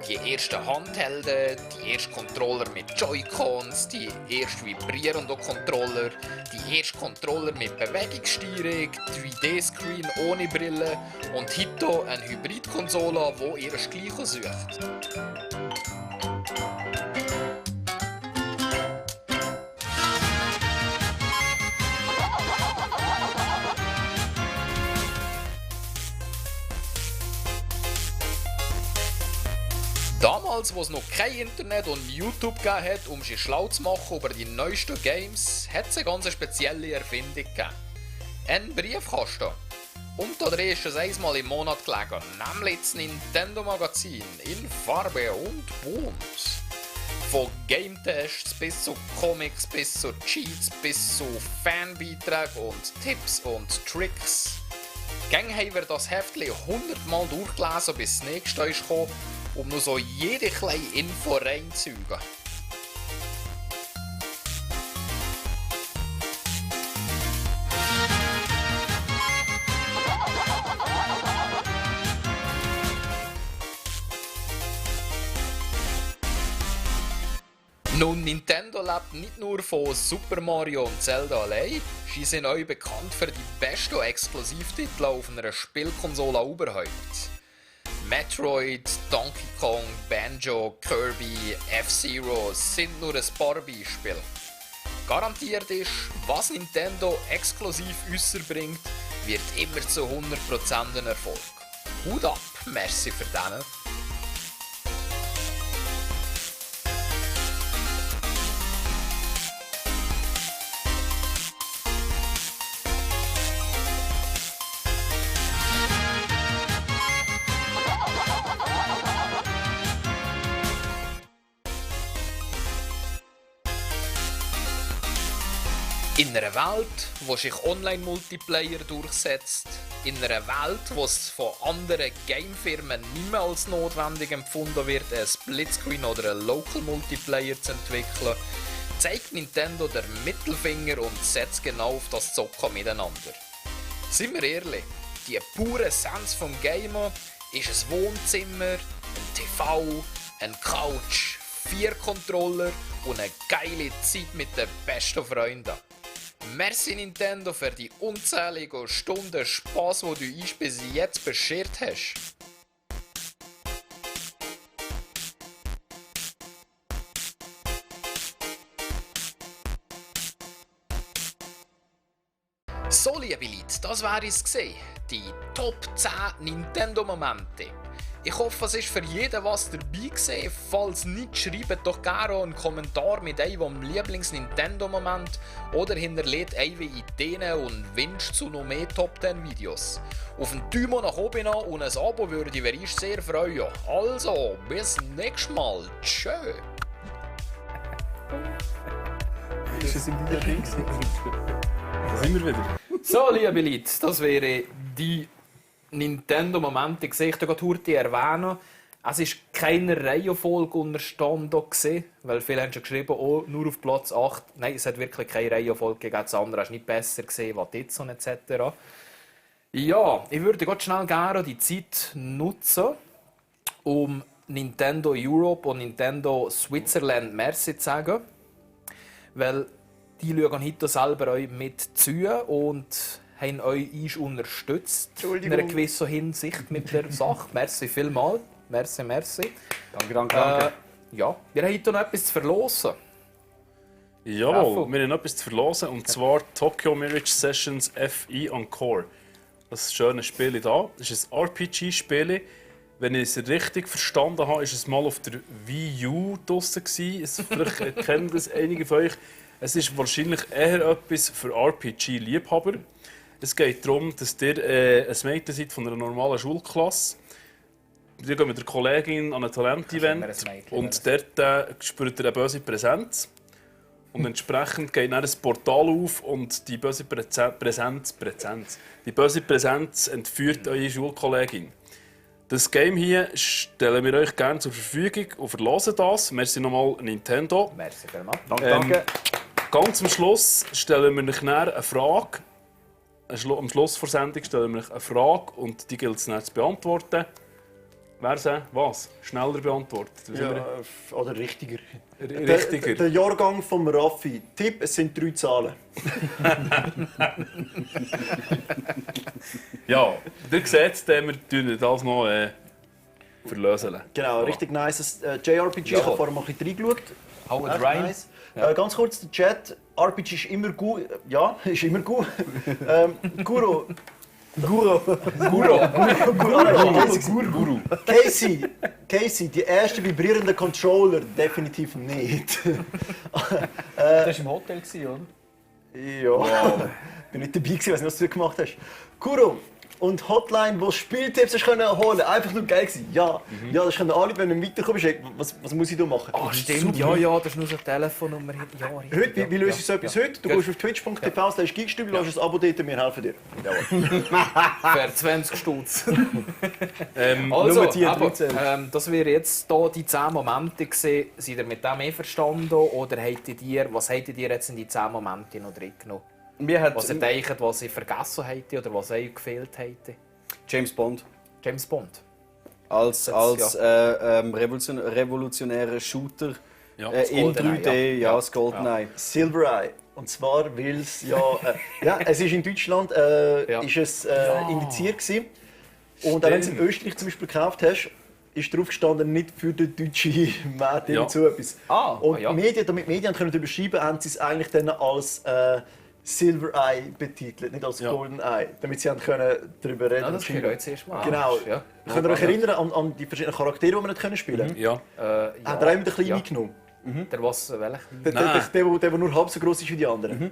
die ersten Handhelden, die ersten Controller mit Joy-Cons, die ersten vibrierenden Controller, die ersten Controller mit Bewegungssteuerung, 3D-Screen ohne Brille und heute eine Hybrid-Konsole, die ihresgleichen sucht. Damals, wo es noch kein Internet und YouTube gegeben hat, um sich schlau zu machen über die neuesten Games, hat es eine ganz spezielle Erfindung gegeben. Ein Briefkasten. Und da drin ist es einmal im Monat gelegen, nämlich das Nintendo-Magazin in Farbe und bunt. Von Game-Tests bis zu Comics, bis zu Cheats, bis zu Fanbeiträgen und Tipps und Tricks. Gang haben wir das Heftchen 100 Mal durchgelesen, bis das nächste ist gekommen, um nur so jede kleine Info reinzuzügen. Nun, Nintendo lebt nicht nur von Super Mario und Zelda allein, sie sind auch bekannt für die besten Exklusivtitel auf einer Spielkonsole überhaupt. Metroid, Donkey Kong, Banjo, Kirby, F-Zero sind nur ein paar Beispiele. Garantiert ist, was Nintendo exklusiv äußerbringt, wird immer zu 100% ein Erfolg. Hut ab, merci für den. In einer Welt, wo sich Online-Multiplayer durchsetzt, in einer Welt, wo es von anderen Gamefirmen nicht mehr als notwendig empfunden wird, einen Splitscreen oder einen Local-Multiplayer zu entwickeln, zeigt Nintendo den Mittelfinger und setzt genau auf das Zocken miteinander. Seien wir ehrlich, die pure Essenz vom Gamen ist ein Wohnzimmer, ein TV, eine Couch, 4 Controller und eine geile Zeit mit den besten Freunden. Merci Nintendo für die unzähligen Stunden Spaß, die du uns bis jetzt beschert hast. So, liebe Leute, das wäre es gewesen. Die Top 10 Nintendo-Momente. Ich hoffe, es ist für jeden was dabei gewesen. Falls nicht, schreibt doch gerne einen Kommentar mit eurem Lieblings-Nintendo-Moment oder hinterlegt eure Ideen und Wünsche zu noch mehr Top 10 Videos. Auf einen Daumen nach oben und ein Abo würde ich mich sehr freuen. Also, bis nächstes Mal. Tschö. Ist es in deiner Ding? Da sind wir wieder. So, liebe Leute, das wäre die Nintendo-Momente. Ich möchte gerade erwähnen, es war keine Reihenfolge unterstanden, weil viele haben schon geschrieben, oh, nur auf Platz 8. Nein, es hat wirklich keine Reihenfolge gegeben. Das andere hast du nicht besser gesehen, was jetzt und etc. Ja, ich würde ganz schnell gerne die Zeit nutzen, um Nintendo Europe und Nintendo Switzerland Merci zu sagen. Weil die schauen heute selber euch mit zu und haben euch unterstützt in einer gewissen Hinsicht mit der Sache. Merci vielmals. Merci. Danke. Ja, wir haben heute noch etwas zu verlosen. Jawohl, wir haben etwas zu verlosen, und zwar Tokyo Mirage Sessions FE Encore. Das ist ein schönes Spiel da. Das ist ein RPG-Spiel. Wenn ich es richtig verstanden habe, ist es mal auf der Wii U draussen gewesen. Vielleicht kennen das einige von euch. Es ist wahrscheinlich eher etwas für RPG-Liebhaber. Es geht darum, dass ihr ein Mädchen seid von einer normalen Schulklasse. Wir gehen mit der Kollegin an ein Talent-Event und dort spürt ihr eine böse Präsenz. Und entsprechend geht dann ein Portal auf und die böse Präsenz entführt eure Schulkollegin. Das Game hier stellen wir euch gerne zur Verfügung und verlosen das. Merci nochmal Nintendo. Merci vielmals. Danke. Ganz am Schluss stellen wir euch dann eine Frage. Am Schluss der Sendung stellen wir euch eine Frage und die gilt es dann zu beantworten. Wer sie was schneller beantwortet? Ja, oder richtiger. Richtiger. Der Jahrgang vom Raffi. Tipp, es sind 3 Zahlen. Ja, ihr seht, wir das noch verlösen. Genau, richtig nice JRPG. Ich habe vorher mal ein bisschen reingeschaut. Hau it rein. Nice. Ganz kurz, der Chat. RPG ist immer gut. Ja, ist immer gut. Guru. Casey, die ersten vibrierenden Controller definitiv nicht. Das war im Hotel, oder? Ja, wow. Bin nicht dabei gewesen, was du gemacht hast. Kuro und Hotline, wo Spieltipps holen können, einfach nur geil gewesen. Ja, ja, das können alle, wenn du weiterkommst. Was muss ich da machen? Ah, stimmt. Ja, das ist nur so eine Telefonnummer. Ja, heute, wie löst du so etwas heute? Du gehst auf twitch.tv/geekstübli, lässt das Abo dort, wir helfen dir. Für 20 Stutz. Also, das wäre jetzt hier die 10 Momente gewesen. Seid ihr mit dem einverstanden? Oder was hättet ihr jetzt in die 10 Momente noch drin genommen? Was ihr denkt, was ihr vergessen habt oder was euch gefehlt hätte? James Bond. Als revolutionärer Shooter in 3D, das GoldenEye. Silvereye. Und zwar, weil es es ist in Deutschland ist es indiziert gewesen. Und auch wenn du in Österreich zum Beispiel gekauft hast, ist drauf gestanden, nicht für den deutschen Markt so etwas. Und Medien, damit Medien können überschreiben, haben sie es eigentlich dann als Silver Eye betitelt, nicht als Golden Eye, damit sie können darüber reden können. Das können wir jetzt erst mal. Genau. Ja. Könnt ihr euch erinnern an die verschiedenen Charaktere, die wir nicht spielen können? Ja. Hat er auch immer den Kleinen genommen? Der was, der nur halb so groß ist wie die anderen.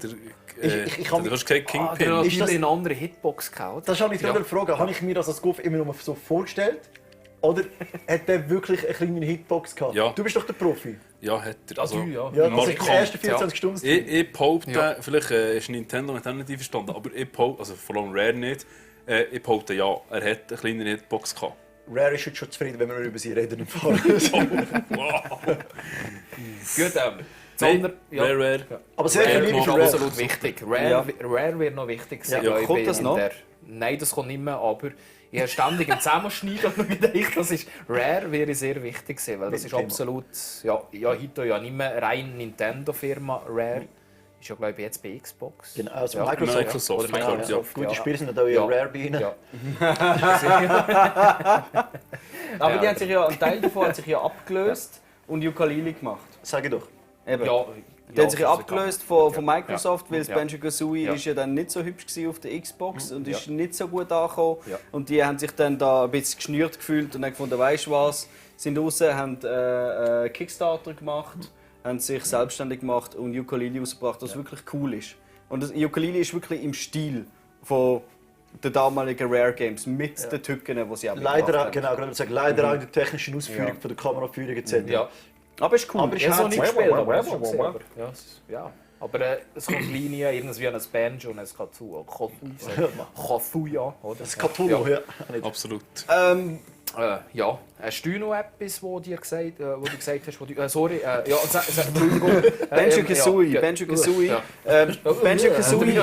Ich habe keinen Kingpin. Der hat natürlich eine andere Hitbox gehabt. Das habe ich gerade gefragt. Habe ich mir das als Golf immer nur so vorgestellt? Oder hat der wirklich eine kleine Hitbox gehabt? Ja. Du bist doch der Profi. Ja, hat er. Also, das ist die ersten 24 Stunden. Ich behaupte, vielleicht ist Nintendo mit dem nicht einverstanden, aber ich behaupte, also vor allem Rare nicht, ich behaupte ja, er hat eine kleine Hitbox gehabt. Rare ist jetzt schon zufrieden, wenn wir über sie reden. Wow. Gut, Rare. Aber sehr viel Liebe ist für Rare. absolut wichtig. Rare wird noch wichtig sein. Ja. Kommt das noch? Nein, das kommt nicht mehr, aber ich habe ständig im Zusammenschneiden und gedacht, das ist Rare wäre sehr wichtig gewesen, weil das ist absolut, heute ja nicht mehr rein Nintendo-Firma Rare. Ist ja, glaube ich, jetzt bei Xbox. Genau, also Microsoft. Oder Microsoft. Gute Spiele sind da auch Rare bei ihnen. Ja. Aber die haben sich ein Teil davon hat sich abgelöst und Yooka-Laylee gemacht. Sag ich doch. Eben. Ja, die haben sich abgelöst von Microsoft, weil das Banjo-Kazooie ist ja dann nicht so hübsch auf der Xbox und ist nicht so gut angekommen. Ja. Und die haben sich dann da ein bisschen geschnürt gefühlt und haben gefunden, weisst du was, sind raus, haben Kickstarter gemacht, haben sich selbstständig gemacht und Yooka-Laylee rausgebracht, was wirklich cool ist. Und Yooka-Laylee ist wirklich im Stil von den damaligen Rare Games mit den Tücken, die sie auch leider, genau, gerade sagen, leider auch in der technischen Ausführung von der Kameraführung etc. Ja. Aber ist cool. Aber ich habe es nicht gespielt. Aber es kommt Linie, irgendwie ein Banjo und ein Kazooie, oder? Das Cthulhu, ja. Absolut. Ja, hast du noch etwas, wo du gesagt hast, wo du, sorry, Entschuldigung. Banjo-Kazooie. Banjo-Kazooie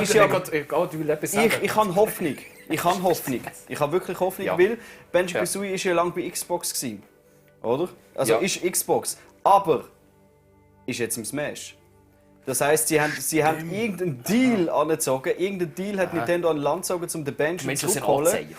ist ja... Du willst etwas sagen. Ich habe Hoffnung. Ich habe wirklich Hoffnung, weil Banjo-Kazooie ist ja lange bei Xbox gewesen, oder? Also ist Xbox. Aber ist jetzt im Smash. Das heisst, sie haben irgendeinen Deal angezogen. Irgendeinen Deal hat Nintendo an Land gezogen, um den Banjo zurückzuholen.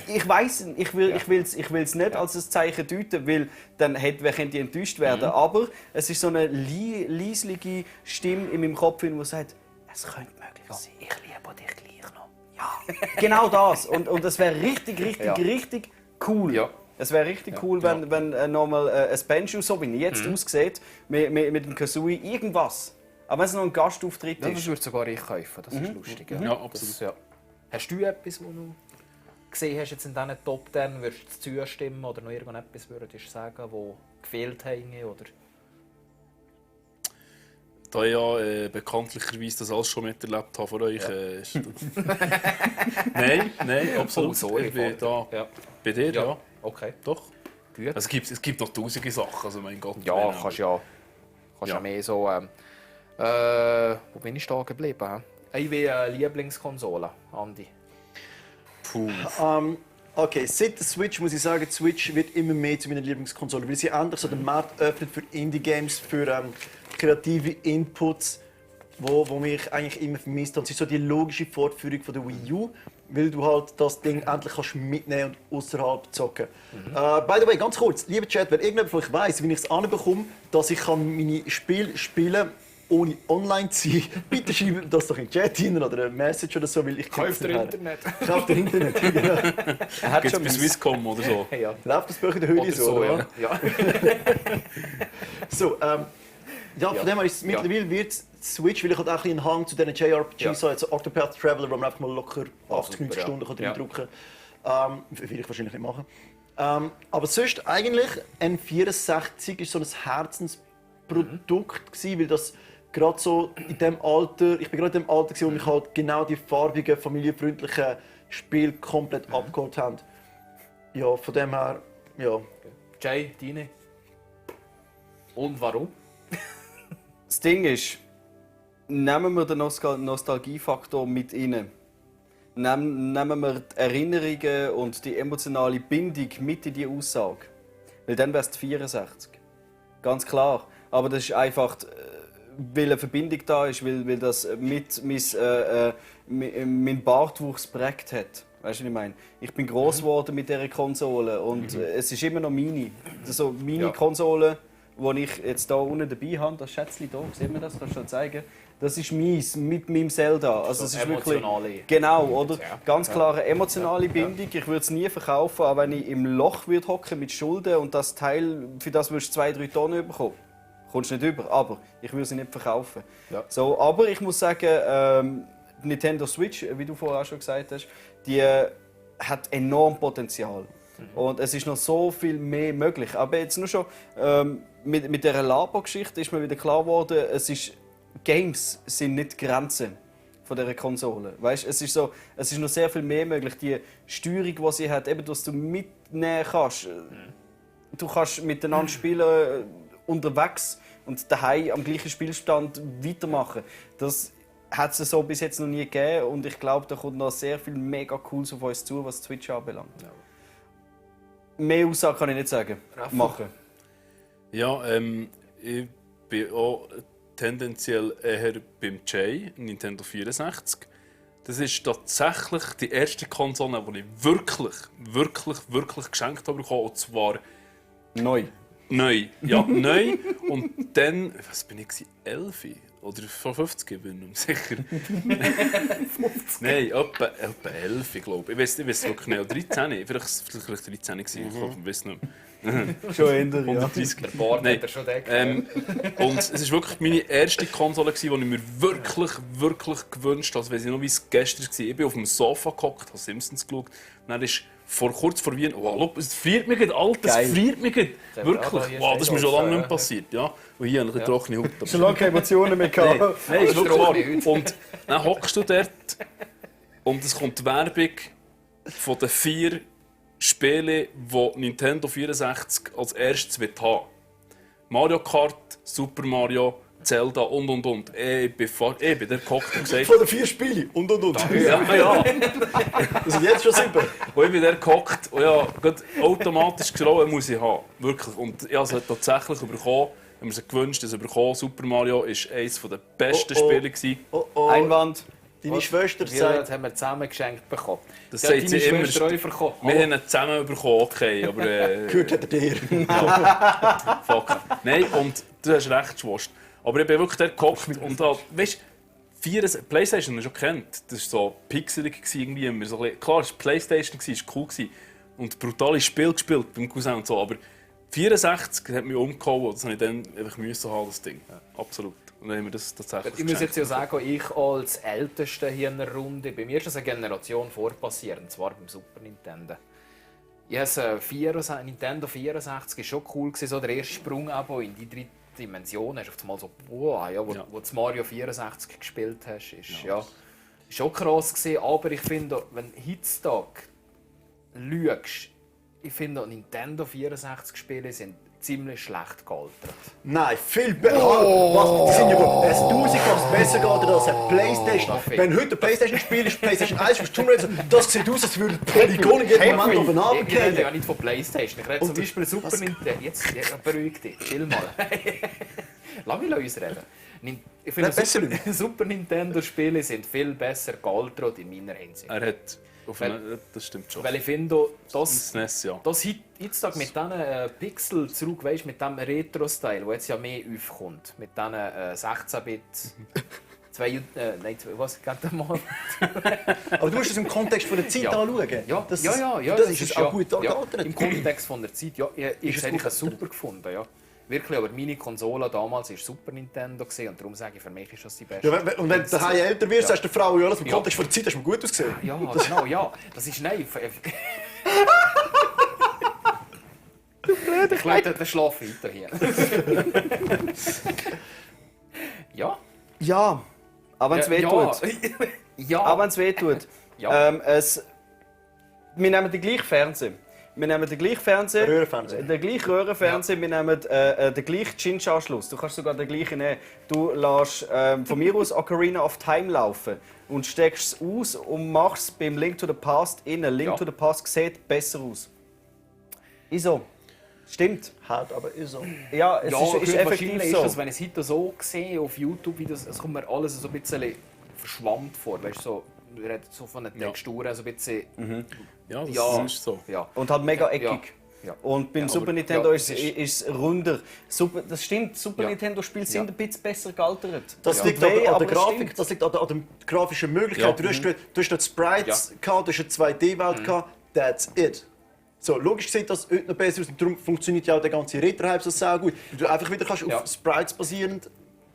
Ich weiss, ich will es nicht als ein Zeichen deuten, weil dann könnte ich enttäuscht werden. Aber es ist so eine leisliche Stimme in meinem Kopf, die sagt, es könnte möglich sein. Ich liebe dich gleich noch. Ja, genau das. Und es wäre richtig cool. Ja. Es wäre richtig cool, wenn nochmal ein Banjo, so wie jetzt aussieht, mit dem Kazooie irgendwas. Aber wenn es noch ein Gastauftritt ist. Das würde sogar ich kaufen, das ist lustig. Ja, absolut. Hast du etwas, was du gesehen hast jetzt in diesen Top 10, würdest du zustimmen oder noch irgendetwas würdest du sagen, wo gefehlt haben? Oder? Da ich ja bekanntlicherweise das alles schon miterlebt habe von euch. Nein, absolut. Oh, sorry, ich bin da. Ja. Bei dir, ja. Okay. Doch. Gut. Also es gibt noch tausende Sachen, also mein Gott. Ja, kannst ja mehr so... wo bin ich da geblieben? Eine Lieblingskonsole, Andi. Puh. Okay, seit der Switch muss ich sagen, die Switch wird immer mehr zu meiner Lieblingskonsole, weil sie endlich so den Markt öffnet für Indie-Games, für kreative Inputs, wo mich eigentlich immer vermisst habe. Es ist so die logische Fortführung von der Wii U, weil du halt das Ding endlich kannst mitnehmen und außerhalb zocken. By the way, ganz kurz, lieber Chat, wenn irgendjemand von euch weiss, wie ich es anbekomme, dass ich meine Spiele spielen ohne online zu sein, bitte schreibt das doch in den Chat hinein oder eine Message oder so, weil ich kauft der Internet. Kauft der Internet, genau. Gibt es bei Swisscom oder so? Ja. Läuft das bei euch in der Höhle so, oder? Ja. So, von dem her ist es mittlerweile wird Switch, weil ich halt auch einen Hang zu diesen JRPGs habe, also Octopath Traveler, wo man einfach mal locker 80, 90 Stunden reindrücken kann. Will ich wahrscheinlich nicht machen. Aber sonst eigentlich, N64 ist so ein Herzensprodukt gewesen, weil das gerade so in dem Alter, ich bin gerade in dem Alter, wo mich halt genau die farbigen, familienfreundlichen Spiele komplett abgeholt haben. Ja, von dem her, ja. Jay, deine? Und warum? Das Ding ist, nehmen wir den Nostalgiefaktor mit rein. Nehmen wir die Erinnerungen und die emotionale Bindung mit in die Aussage. Weil dann wäre es die 64. Ganz klar. Aber das ist einfach, weil eine Verbindung da ist, weil das mit mein Bartwuchs geprägt hat. Weißt du, was ich meine? Ich bin gross geworden mit dieser Konsole und es ist immer noch meine. So meine Konsole, die ich jetzt hier unten dabei habe, das Schätzchen hier, sieht man das? Kannst du das zeigen? Das ist meins, mit meinem Zelda. Also es ist emotionale. wirklich, genau, oder? Ganz klare emotionale Bindung. Ich würde es nie verkaufen, auch wenn ich im Loch würde hocken mit Schulden und das Teil, für das würdest du 2-3 Tonnen bekommen. Kommst nicht über, aber ich würde sie nicht verkaufen. Ja. So, aber ich muss sagen, Nintendo Switch, wie du vorher auch schon gesagt hast, die hat enorm Potenzial. Und es ist noch so viel mehr möglich. Aber jetzt nur schon mit dieser Labo-Geschichte ist mir wieder klar geworden, Games sind nicht die Grenzen von dieser Konsole. Weißt, es ist noch sehr viel mehr möglich. Die Steuerung, die sie hat, eben, dass du mitnehmen kannst. Du kannst miteinander spielen unterwegs und daheim am gleichen Spielstand weitermachen. Das hat es so bis jetzt noch nie gegeben und ich glaube, da kommt noch sehr viel mega Cooles auf uns zu, was Twitch anbelangt. Ja. Mehr Aussagen kann ich nicht sagen. Machen. Ja, ich bin auch tendenziell eher beim J, Nintendo 64. Das ist tatsächlich die erste Konsole, die ich wirklich geschenkt habe bekommen. Und zwar neu. Neu, ja, neu. Und dann, was bin ich, 11 oder 50, bin ich nicht sicher. Nein, etwa 11, glaube ich. Ich weiß wirklich nicht, 13. Vielleicht 13 gewesen, ich glaube, ich weiß nicht mehr. Schon ändert, ja. 130. Der Bart hat er schon deckt. Und es war wirklich meine erste Konsole, die ich mir wirklich gewünscht habe. Also, weiss ich noch, wie es gestern war. Ich bin auf dem Sofa gehockt, habe Simpsons geschaut. Und dann ist kurz vor Wien, oh, es friert mich, Alter, es friert mich. Wirklich, wow, das ist mir schon lange nicht mehr passiert. Ja. Und hier habe ich eine trockene Haut. Schon lange keine Emotionen mehr gehabt. Nein, ist wirklich wahr. Und dann hockst du dort und es kommt die Werbung von den 4 Spiele, die Nintendo 64 als erstes haben will. Mario Kart, Super Mario, Zelda und. Ich bin der gehockt und gesagt... Von den 4 Spielen und. Ja. Das sind jetzt schon 7. Und ich bin der gehockt und ja, automatisch geschrien, muss ich haben. Wirklich. Und ich habe es tatsächlich bekommen. Ich habe mir gewünscht, dass ich bekommen. Super Mario war eines der besten Spiele. Einwand. Deine Schwester sagt... haben wir zusammen geschenkt bekommen. Das sagt sie immer. Wir haben ihn zusammen bekommen, okay, aber... Gehört hat er dir. Ja. Fuck. Nein, und du hast recht, Schwast. Aber ich bin wirklich dort gehockt und da, weißt du, PlayStation hast du schon kennt. Das war so pixelig irgendwie immer. So klar, es war PlayStation, es war cool und brutale Spiele gespielt beim Cousin und so. Aber 64 hat mich umgehauen, das musste ich dann einfach haben, das Ding. Ja, absolut. Und dann haben wir das tatsächlich Ich muss jetzt ja sagen, ich als Ältester hier in der Runde, bei mir ist das eine Generation vorpassiert, und zwar beim Super Nintendo. Nintendo 64 war schon cool, so der erste Sprung in die 3 Dimensionen. Hast du mal so, wow, ja, wo du Mario 64 gespielt hast, ist schon krass gewesen. Aber ich finde, wenn du heutzutage schaust, ich finde, Nintendo 64 Spiele sind ziemlich schlecht gealtert. Nein, viel besser. Was? Die sind ja wohl 1000-fach besser gealtert als eine Playstation. Wenn heute ein Playstation spielst, Playstation 1 für Tomb Raider, das sieht aus, als würden Polygone jeden Moment oben runterfallen. Ich rede ja nicht von Playstation. Ich rede zum Beispiel Super Nintendo. Jetzt beruhig dich, chill mal. Lass mich uns reden. Ich finde, Super Nintendo-Spiele sind viel besser gealtert in meiner Hinsicht. Das stimmt schon. Weil ich finde, das SNES, heutzutage mit diesen Pixel zurück, weißt, mit diesem Retro-Style, der jetzt ja mehr aufkommt, mit diesen 16-Bit... was geht denn mal? Aber du musst es im Kontext von der Zeit anschauen. Ja, das ist auch gut gealtert. Im Kontext von der Zeit, ja. Ich habe es super gefunden, ja. Wirklich, aber meine Konsole damals war Super Nintendo und darum sage ich, für mich ist das die beste. Ja, und wenn du daheim älter wirst, sagst du der Frau, ja, im Kontext von der Zeit hast du gut ausgesehen. Ja, genau, ja. Das ist nein. Ich leite den Schlaf weiter hier. Ja. Ja, aber wenn es wehtut. Ja. Aber wenn es wehtut. Ja. Wir nehmen den gleichen Fernseher. Wir nehmen den gleichen Fernseher, den gleichen Röhrenfernseher, wir nehmen den gleichen Cinch-Anschluss. Du kannst sogar den gleichen nehmen. Du lässt von mir aus Ocarina of Time laufen und steckst es aus und machst es beim Link to the Past innen. Link to the Past sieht besser aus. Ist so. Stimmt. Halt, aber ist so. Ja, es ist effektiv so. Ist das, wenn ich es heute so sehe auf YouTube, es kommt mir alles so ein bisschen verschwammt vor. Weißt, so wir reden so von den Texturen, also ein bisschen... Ja, das ist so. Ja. Und halt mega eckig. Ja. Und beim Super Nintendo ist es runder. Das stimmt, Super Nintendo-Spiele sind ein bisschen besser gealtert. Das liegt Weh, an der aber Grafik, das liegt an der grafischen Möglichkeit. Du hast dort Sprites gehabt, du hast eine 2D-Welt gehabt, that's it. So, logisch sieht das heute noch besser aus und darum funktioniert ja auch der ganze Retro-Hype so sehr gut. Weil du einfach wieder kannst auf Sprites basierend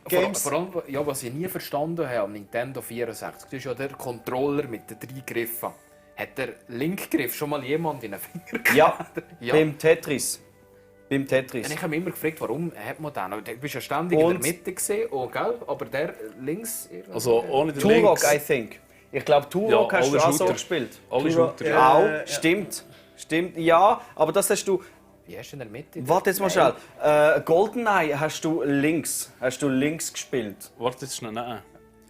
Games. Vor allem, ja, was ich nie verstanden habe am Nintendo 64, das ist ja der Controller mit den 3 Griffen. Hat der Linkgriff schon mal jemand in den Finger gehabt? Ja, beim Tetris. Beim Tetris. Und ich habe mich immer gefragt, warum hat man den? Du bist ja ständig in der Mitte gesehen, gell? Aber der links... Also ohne den Turok, Links. I think. Ich glaube, Turok hast du auch so gespielt. Alle Shooter. Ja, stimmt. Stimmt, ja, aber das hast du... Wie hast du in der Mitte? Warte jetzt mal schnell. GoldenEye hast du links gespielt. Warte jetzt schnell, nein.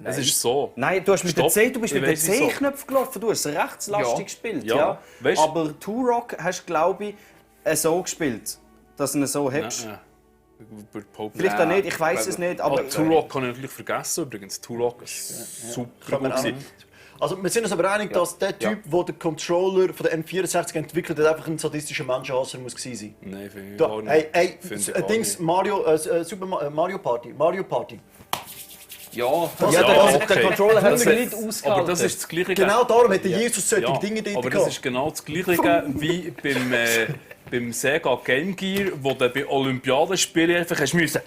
Es ist so. Nein, du hast mit Stopp. du bist mit dem C-Knopf gelaufen, du hast rechtslastig gespielt. Ja. Ja. Weißt- Aber Turok hast du, glaube ich, so gespielt, dass du ihn so hast. Vielleicht auch nicht, ich weiß es nicht. Aber Turok kann ich natürlich vergessen übrigens. Turok ist super gut gewesen. Also wir sind uns aber einig, dass der Typ, der den Controller von der N64 entwickelt hat, einfach ein sadistischer Menschenhasser muss gewesen sein. Nein, finde ich Da, gar nicht. hey, Finde ich gar Dings, Mario Party. Ja, der Controller hat es nicht ausgehalten. Aber das ist das Gleiche. Genau darum hat Jesus solche Dinge dort aber das ist genau das Gleiche wie beim Sega Game Gear, wo du bei Olympiadenspielen einfach hast müssen.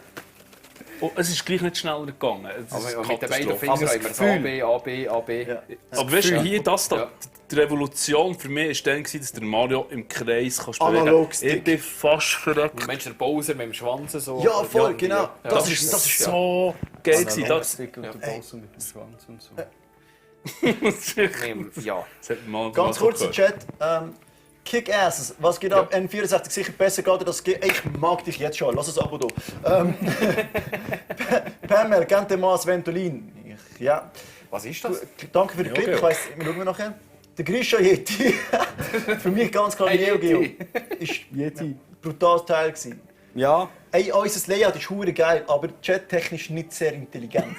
Oh, es ist gleich nicht schneller gegangen. Aber mit den beiden Fingern haben wir es AB. Ja. Aber weißt du, hier die Revolution für mich war dann, dass der Mario im Kreis kann spielen kann. Ich bin fast verrückt. Du meinst der Bauser mit dem Schwanz so? Ja, voll, genau. Das ist so geil gewesen. Das mit dem Schwanz und so. Ja. Ganz kurz im Chat. Kick-Asses, was geht ab? N64 sicher besser geht das geht. Ich mag dich jetzt schon, lass es Abo da. Pamela, Gente Mas Ventolin. Ja. Was ist das? Danke für den Clip, ich weiss, wir schauen nachher. Der Grisha Yeti. Für mich ganz klar Neo Geo. Ist Yeti. Brutales Teil gewesen. Ja. Ey, unser Layout ist hure geil, aber chattechnisch nicht sehr intelligent.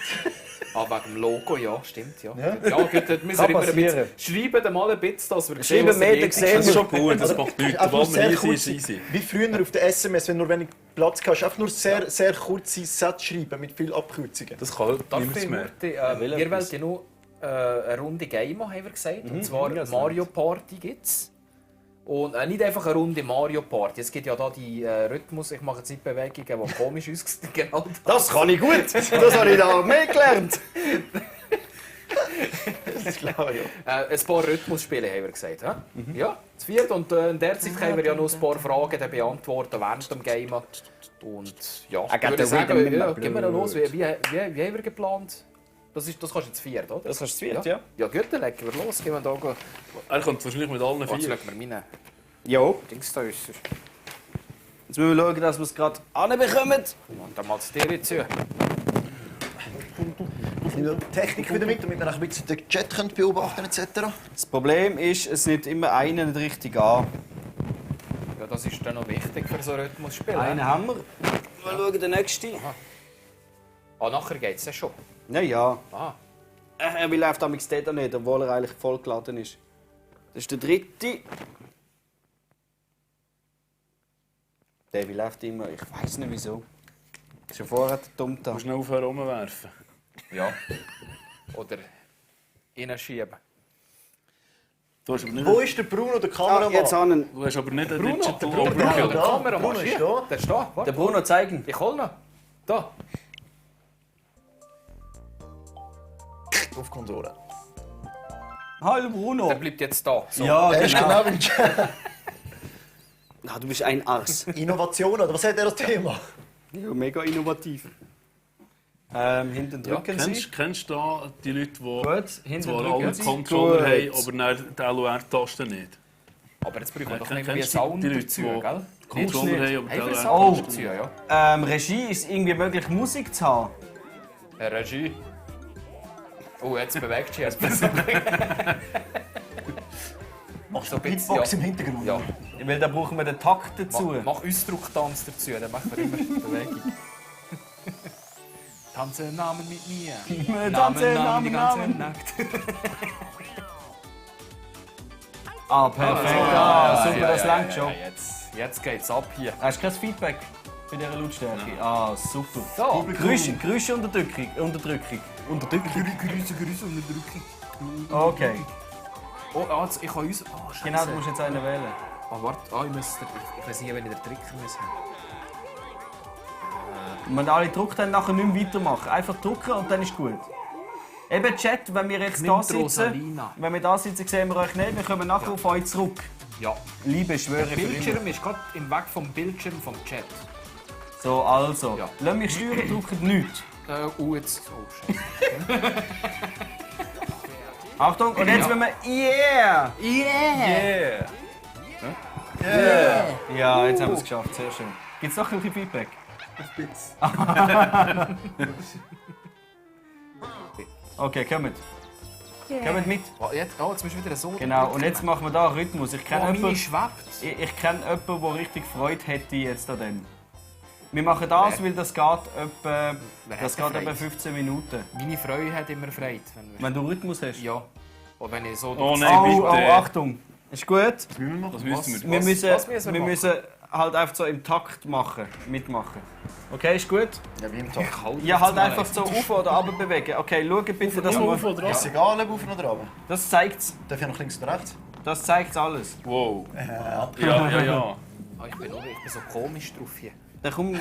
Wegen dem Logo, ja, stimmt. Ja, Ja. ja gut, dort müssen wir immer ein bisschen... Schreiben mal ein bisschen, dass wir Schreiben was mehr, dagegen dann sehen Das ist schon gut, das macht nichts. Einfach nur Sobald sehr wir hier kurz, sind, ist easy. wie früher auf der SMS, wenn du nur wenig Platz hast, einfach nur sehr, sehr kurze Sätze schreiben mit vielen Abkürzungen. Das kann heute Darf niemand ich mehr. wir wollen ja noch eine Runde Game haben, haben wir gesagt. Und zwar Mario Party gibt's. Und nicht einfach eine Runde Mario Party. Es gibt ja da die Rhythmus, ich mache jetzt nicht Bewegungen, die komisch aussehen. Genau Das kann ich gut, das habe ich da mehr gelernt. Das ist klar, ja. Ein paar Rhythmusspiele haben wir gesagt. He? Ja, das vierte. Und in der Zeit können wir ja noch ein paar Fragen dann beantworten während dem Game. Und ja, ich würde sagen, ja, gehen wir los. Wie haben wir geplant? Das kannst du jetzt viert, oder? Das kannst du viert, ja. Ja gut, dann legen wir los. Gehen wir da go. Er kommt wahrscheinlich mit allen Jetzt vier. legen wir meine Jo. Dings da aus. Jetzt müssen wir schauen, dass wir es gerade anbekommen. Und dann mal das Tier zu. Ich nehme die Technik wieder mit, damit wir ein bisschen den Chat beobachten etc. Das Problem ist, es nimmt immer einen nicht richtig an. Ja, das ist dann noch wichtig für so ein Rhythmusspiel. Einen haben wir. Mal schauen, den nächsten. Nachher geht es ja schon. Ja, ja. Ah. Er läuft am dort nicht, obwohl er eigentlich vollgeladen ist. Das ist der dritte. Der läuft immer. Ich weiß nicht wieso. Schon vorher der Dumm da. Du musst schnell aufhören rumwerfen. Ja. Oder reinschieben. Du hast aber nicht, Wo ist der Bruno, der Kameramann? Jetzt an du hast aber nicht einen Bruno, Digital der Bruno, Overkill. der Kameramann. Bruno ist Hier. da. Der steht. Warte. der Bruno zeigen. Ich hol ihn. Da. Auf Konsole. Hallo Bruno. Der bleibt jetzt da. So. Ja, Er ist genau. genau im Chat. Ah, du bist ein Ars. Innovation, oder was hat er das Thema? Ja, mega innovativ. Hinten drücken Sie. Kennst du da die Leute, die Gut, hinten zwar drücken alle Sie. Controller Gut. haben, aber dann die LOR-Taste nicht? Aber jetzt brauchen wir doch Kennst irgendwie du Sound die Leute, dazu, die gell? Controller haben, aber die Haben wir LOR-Taste Sound Oh. dazu, ja? Regie, ist es irgendwie möglich, Musik zu haben? Regie. Oh, jetzt bewegt sich etwas. Machst So du ein bisschen, Beatbox ja. im Hintergrund? Ja. Weil da brauchen wir den Takt dazu. Mach Ausdrucktanz dazu, dann machen wir immer Bewegung. Tanze Namen mit mir. Tanze, die Namen, ganze Namen. Nacht. Ah, perfekt. Super, das langt schon. Jetzt geht's ab hier. Hast du kein Feedback bei dieser Lautstärke? Nein. Ah, super. So. Geräuscheunterdrückung. Unterdrückung. Okay. Oh, jetzt, ich kann uns... Oh, Scheiße. Genau, du musst jetzt einen wählen. Oh, warte. Ich weiß nicht, wenn ich den Trick muss haben. Und wenn alle gedruckt haben, nachher nicht mehr weitermachen. Einfach drucken und dann ist gut. Eben Chat, wenn wir jetzt da sitzen, sehen wir euch nicht. Wir kommen nachher auf euch zurück. Ja. Liebe Schwöre Der Bildschirm ist gerade im Weg vom Bildschirm vom Chat. So, also. Ja. Lass mich steuern, drucken nichts. Jetzt... Oh, Scheiße. Achtung, und jetzt wenn wir Yeah! Yeah! Ja, jetzt haben wir es geschafft, sehr schön. Gibt es noch ein bisschen Feedback? Okay, kommt. Kommt mit. Oh, jetzt musst du wieder so... Genau, und jetzt machen wir da einen Rhythmus. Ich kenne meine jemanden, schwebt. ich kenne jemanden, der richtig Freude hätte jetzt an dem. Wir machen das, weil das geht etwa 15 Minuten. Meine Freude hat immer Freude. Wenn du Rhythmus hast? Ja. Und wenn ich so... Oh nein, bitte. Oh, Achtung. Ist gut. Was müssen wir? Wir müssen halt einfach so im Takt mitmachen. Okay, ist gut? Ja, wie im Tag. Ja, halt einfach so auf oder runter bewegen. Okay, schau bitte, dass wir... Ist es egal, ob auf oder runter? Das zeigt's. Darf ich noch links oder rechts? Das zeigt's alles. Wow. Ja. Ich bin so komisch drauf hier. Dann komm...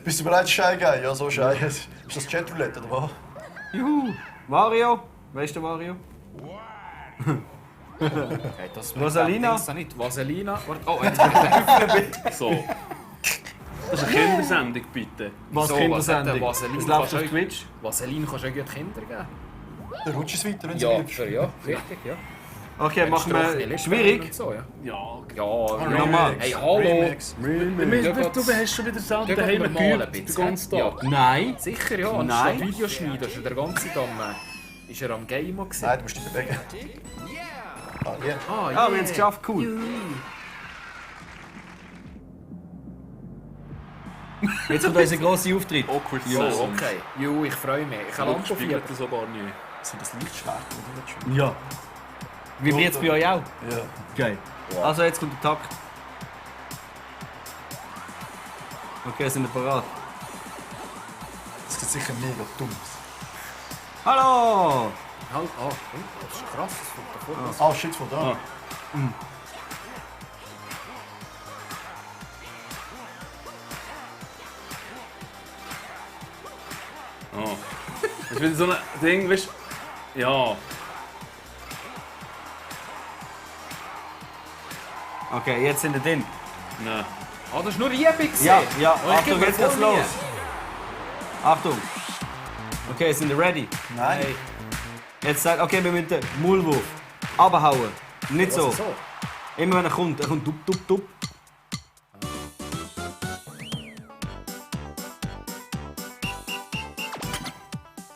Bist du bereit, Schei geben? Ja, so Schei. Ist das Chatroulette oder was? Juhu! Wario? Weißt du Wario? Okay, das Rosalina? Das nicht. Vaselina. Oh, jetzt bin ich So. Das ist eine Kindersendung, bitte. Was Kindersendung? Vaseline Das läuft auf Twitch. Vaseline kannst du auch gut Kinder geben. Dann rutscht es weiter, wenn sie Ja, liebst. ja, richtig, ja. Okay, machen wir schwierig. So, ja. Ja. Normal. Hey, hallo. Du hast schon wieder selber daheim geübt, den ganzen Tag. Nein. Sicher, ja. Nein. Anstatt Videos schneiden, ist er den ganzen Tag ist er am Game gewesen. Nein, du musst dich bewegen. Ah, ja. Ah, wir haben es geschafft, cool. Jetzt kommt unser grosser Auftritt. Awkward Jo, Sound. okay. Jo, ich freue mich. Ich habe Ich Lampe spiele das sogar nie. Sind das Lichtschwert oder nicht schon? Ja. Vibriert es bei euch auch? Ja. Geil. Also jetzt kommt der Takt. Okay, sind wir bereit? Das sieht sicher mega dumm aus. Hallo! Halt, das ist krass. Das kommt davor. Ah, shit, von da. Oh. Das ist wieder so ein Ding, weißt du? Ja. Okay, jetzt sind wir drin. Nein. Ah, das ist nur Übung. Ja, Oh, ich Achtung, gebe jetzt mir geht's voll los. Achtung. Okay, sind wir ready? Nein. Hey. Jetzt sagt, okay, wir müssen den Maulwurf abhauen. Nicht so. Was ist so? Immer wenn er kommt dup, dup, dup.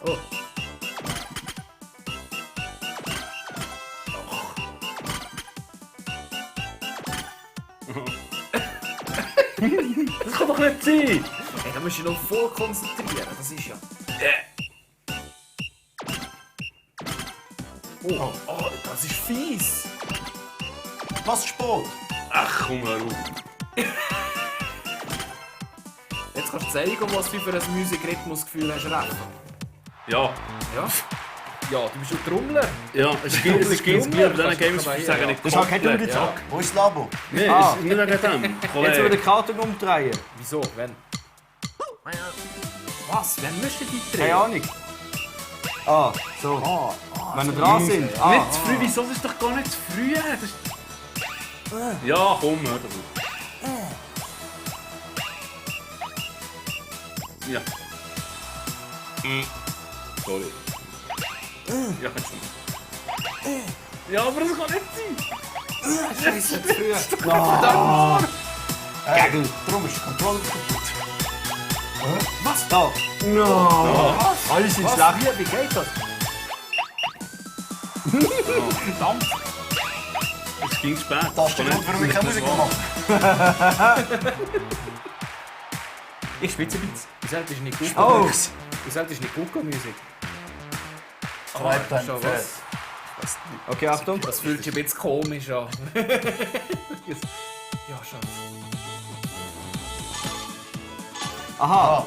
Oh. Das kann doch nicht sein! Hey, da musst du dich noch voll konzentrieren. Das ist ja... Oh, das ist fies. Was Sport? Ach, komm hör auf. Jetzt kannst du zeigen, was du für ein Musikrhythmusgefühl hast. Rafa. Ja. Ja? Ja, du bist ein Trommler. Ja, es gibt es bei diesen Games sagen nicht Das ist halt kein komplett. Dunkelzack. Wo ist das Labo? Nein, Ah. ist nicht wegen dem. Jetzt Kollege. wird die Karte umdrehen. Wieso? Wenn? Was? Wenn müsst ihr die drehen? Keine Ahnung. Ah, so. Wenn wir dran sind. Nicht zu früh, wieso? Das ist doch gar nicht zu früh. Das ist... Ja, komm, hör das auf. Ja. Sorry. Ja, ja, aber das kann nicht sein. Scheiße, zu früh. Gagel. Darum ist die Kontrolle kaputt. Was? Da. No. Alles sind schlecht. Wie geht das? Verdammt. Es ging spät. Das ist der Grund, warum ich keine Musik mache. Ich schwitze ein bisschen. Du solltest nicht gucken. Oh. Du solltest nicht gucken, Musik. Schreibt dann Schon Pferd. was? Okay, Achtung. Das fühlt sich ein bisschen komisch an. Ja, schon. Aha.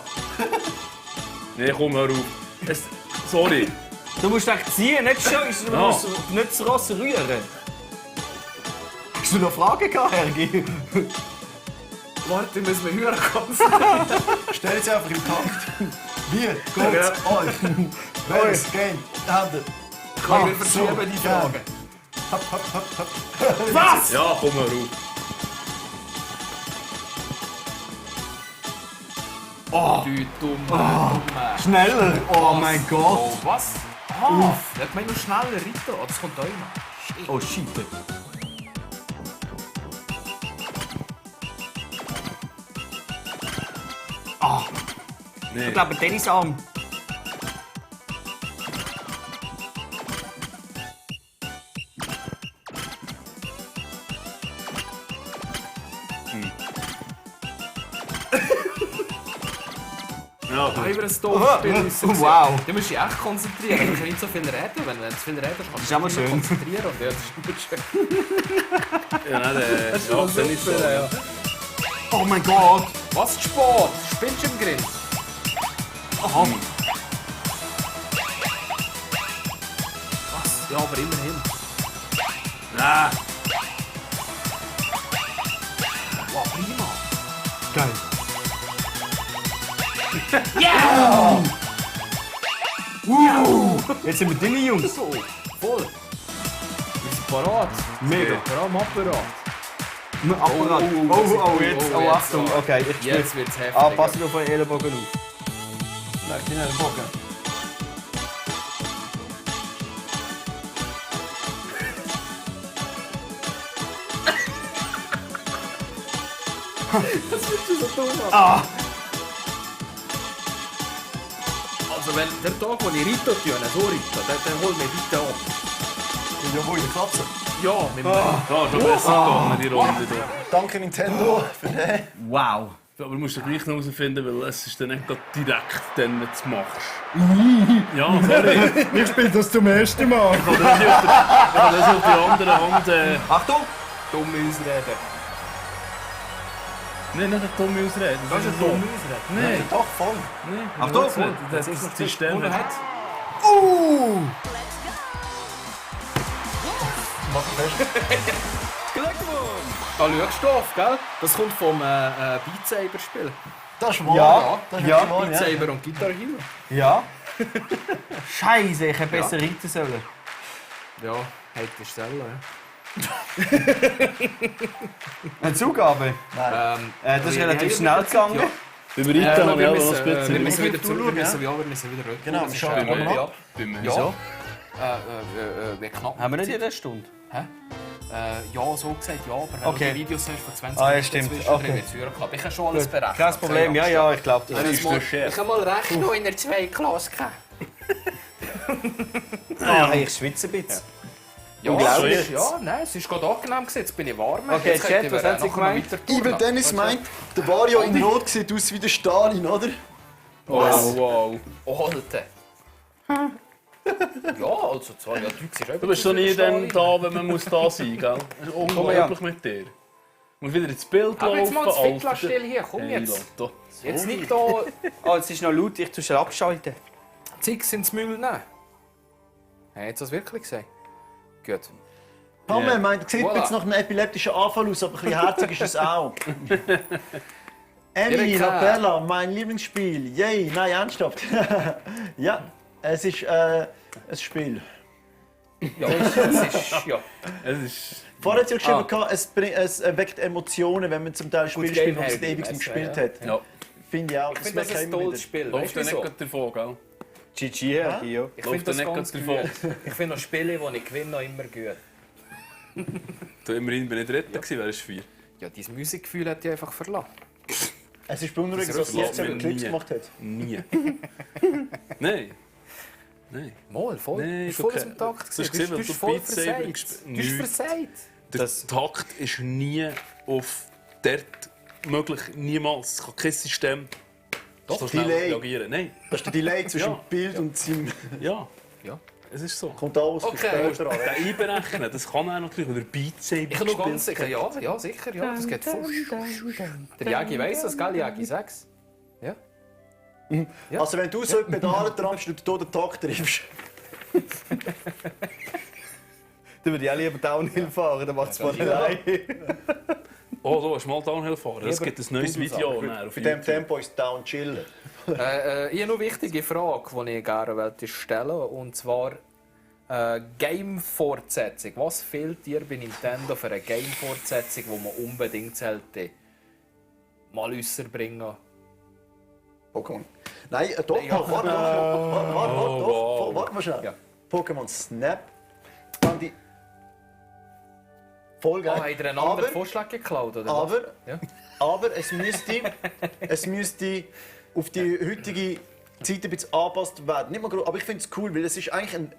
Nee, komm, hör auf. Sorry. Du musst echt ziehen, nicht schon. Du musst nicht das Ross rühren. Hast du noch Fragen gehabt, Hergi? Warte, müssen wir hören konzentrieren. Stell sie einfach im Takt. Wie? Gut. Ja. Welches Game? Hände. Wir verschieben die Fragen. Was? Ja, komm, hör auf. Oh, du dumme. Schneller! Oh mein Gott! Oh, was? Ah, der hat mir noch schneller reiten. Oh, das kommt auch noch. Oh shit! Ah! Nee. Ich glaube, Tennisarm. Ja, Über ein Dorfspiel. Wow! Du musst dich echt konzentrieren. Du musst nicht so viel reden. Wenn du zu viel redest, kannst du dich schön. konzentrieren. Und ja, das ist nicht schön. ja, nein, Das ist ja, schon dann ist so. super, ja. Oh mein Gott! Was? Sport? Spielst du im Grill? Aha! Was? Ja, aber immerhin. Ah, Wow, prima. Geil! Yeah! Jetzt sind wir drin, Jungs! So, voll. Wir sind parat. Mega! Ja, am Apparat. Apparat! Oh, jetzt! Oh, jetzt Achtung! so. Okay, ich Jetzt spiele. wird's heftig. Ah, pass auf den Ellenbogen auf. Leg den Ellenbogen. Das wird schon so dumm. Ah! Also wenn der Tag, wo ich Rito tue, so Rito, dann hol mich bitte ab. Ja, wo in der Katze. Ja, mit dem ja, schon besser gegangen, die Runde da. Danke Nintendo für den. Wow! Aber du musst doch gleich noch herausfinden, weil es ist dann nicht gerade direkt, dann, wenn du es machst. Ja, sorry. Ich spiele das zum ersten Mal. Ich kann das nicht auf die andere Hand... Achtung! Dumme Ausrede. Nein, nicht eine dumme Ausrede. Das ist eine dumme Ausrede. Nein, Doch, voll. nein. Achtung! Das ist das System. Ohne hat. Mach fest. Glückwunsch! Da schaust du auf, gell? Das kommt vom Beat Saber-Spiel. Das ist wahr. Ja, Das ist ja. wahr, Beat Saber und Guitar Hero. Ja. Scheiße, ich hätte besser reiten sollen. Ja, hätte ich selber, ja. Eine Zugabe? Das ist relativ schnell gegangen. Über Rita habe ich auch noch ein Wir bisschen. müssen wieder Zuschauen, zurück, wir müssen wieder rück. Genau, Das wir ist schauen schade. mal ab. Ja. Wie knapp. Haben wir nicht jede Stunde? Hä? Ja, so gesagt, ja, aber wenn Okay. du die Videos hast von 20 Ah, ja, Minuten stimmt. zwischendrin, Okay. wird's höher knapp. Ich kann schon alles berechnen. Kein Problem, ja, ich glaube das. Ich habe mal Rechnung in der 2. Klasse gehabt. Ah, ich schwitze ein bisschen. Ja, Unglaublich. es ist- ja, nein, es ist gerade angenehm gewesen, jetzt bin ich warm. Okay, Jetzt könnten Chat, was wir, haben Sie nachher noch gemeint? weiter Evil touren. Dennis meint, der Wario in Rot sieht aus wie der Stalin, oder? Wow. Oh, Alter. Ja, also 2 Jahre Deutsch ist Du bist doch nie dann da, wenn man muss da sein, gell? Das ist unglaublich mit dir. Du musst wieder ins Bild Aber jetzt mal das Alter. Viertel still hier, komm Hey, jetzt. Lotto. Jetzt nicht da Oh, es ist noch laut, ich tue schnell abschalten. Zix ins Müll nehmen. Hat jetzt das wirklich gesagt? Gut. Hammer meint, sieht Voilà. jetzt nach einem epileptischen Anfall aus, aber ein bisschen herzig ist es auch. Annie, Erika. Rapella, mein Lieblingsspiel. Yay, nein, ernsthaft. Ja, es ist ein Spiel. Ja, es ist, ja. Es ist... Vorher hat sie geschrieben, es weckt Emotionen, wenn man zum Teil Spiele Gut, spielt, wo man Game es ewig nicht Helden, gespielt hat. Ja. Finde ich auch. Ich finde das merke ein immer tolles wieder. Spiel. Läuft Weißt ja du nicht so? gerade davon, gell? GG, Hergi, ja. Ich Läuft finde das ja nicht ganz gerade gut. davon. Ich finde auch Spiele, die ich gewinne, noch immer gut. Du, immerhin bin ich Dritter gewesen, wärst du 4. Ja, dein Musikgefühl hat dich einfach verlassen. Es ist beunruhigend, Das dass sie jetzt lässt selber mich Clips nie. gemacht hat. Nie. Nein. Nein. Mal, voll. Nee, Du bist voll okay. aus dem Takt. Das gewesen. ist gesehen, weil Du du bist voll Beat Saber versagt. gespielt- Du bist Nichts. versagt. Der Takt ist nie auf dort möglich. Niemals. Es kann kein System so schnell Delay. reagieren. Nein. Das ist der Delay zwischen Ja. Bild und seinem... Ja. Ja. Es ist so. Kommt alles später an. Den einberechnen, das kann er natürlich, oder Beat Saber. Ich kann noch ganz sicher, ja, sicher, ja. Das geht voll. Der Jagi weiss das, gell, Jagi? Sag's. Ja. Ja. Also wenn du so die Pedale trampst und du den Takt triffst. Dann würde ich auch lieber Downhill fahren, dann macht es mal allein. Oh, du willst mal Downhill fahren? Es gibt ein neues Video. Für diesem Tempo ist Down chillen. Ich habe noch eine wichtige Frage, die ich gerne stellen wollte. Und zwar Game-Fortsetzung. Was fehlt dir bei Nintendo für eine Game-Fortsetzung, die man unbedingt sollte mal rausbringen? Pokémon. Nein, doch, warte mal schnell. Pokémon Snap. Dann die Folge. Hat er einen anderen Vorschlag geklaut? Oder aber es müsste auf die heutige Zeit ein bisschen angepasst werden. Nicht mal groß, aber ich finde es cool, weil es ist eigentlich ein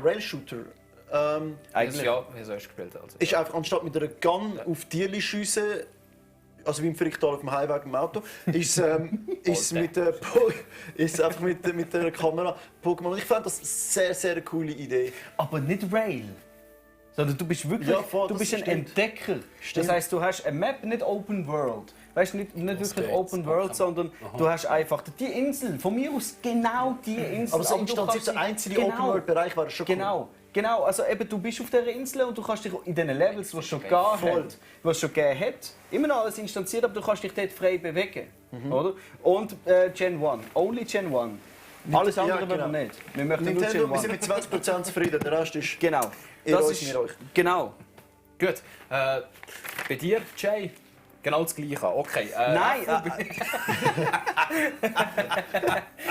Rail-Shooter. Eigentlich ja, wie hast du gespielt? Also, ist einfach anstatt mit einer Gun auf Tierli schiessen, also wie im Fricktal auf dem Highway im Auto, ist einfach mit der Kamera Pokémon. Ich fand das eine sehr coole Idee. Aber nicht Rail. Sondern du bist wirklich du bist ein Entdecker. Das heisst, du hast eine Map, nicht Open World. Weißt du, nicht wirklich Open World, sondern du hast einfach die Insel. Von mir aus genau die Insel. Aber so instanziert der einzige Open World Bereich war schon cool. Genau, also eben, du bist auf dieser Insel und du kannst dich in diesen Levels, die es schon gegeben hat, immer noch alles instanziert, aber du kannst dich dort frei bewegen. Oder? Und Gen 1, only Gen 1. Alles andere wollen wir nicht. Wir möchten Nintendo, nur Gen 1. wir sind mit 20% zufrieden, der Rest ist... Genau. Das ist, genau. Gut. Bei dir, Jay? Genau das Gleiche. Okay. Nein!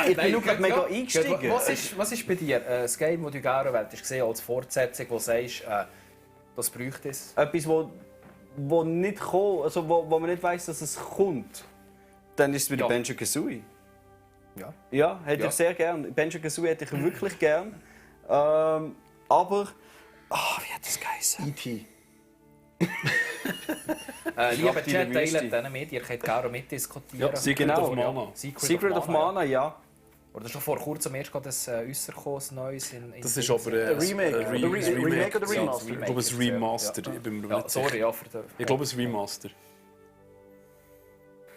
Ich bin nur mega eingestiegen. Was ist bei dir das Game, das du gerne willst, gesehen als Fortsetzung, wo du sagst, das bräuchte es? Etwas, wo nicht kommt, also wo man nicht weiss, dass es kommt. Dann ist es wieder Banjo-Kazooie. Ja. Ja, hätte ich sehr gern. Banjo-Kazooie hätte ich wirklich gern. Aber... wie hat das geheißen? E.T. Lieber Chat, teilt diesen mit, ihr könnt gerne mitdiskutieren. Ja, Secret of Mana. Secret of Mana, ja. Oder schon vor kurzem erst gerade ein äußerkommendes Neues in das ist aber ein Remake. Remake oder Remaster? Ich glaube, es Remaster. Sorry, ich glaube, es Remaster.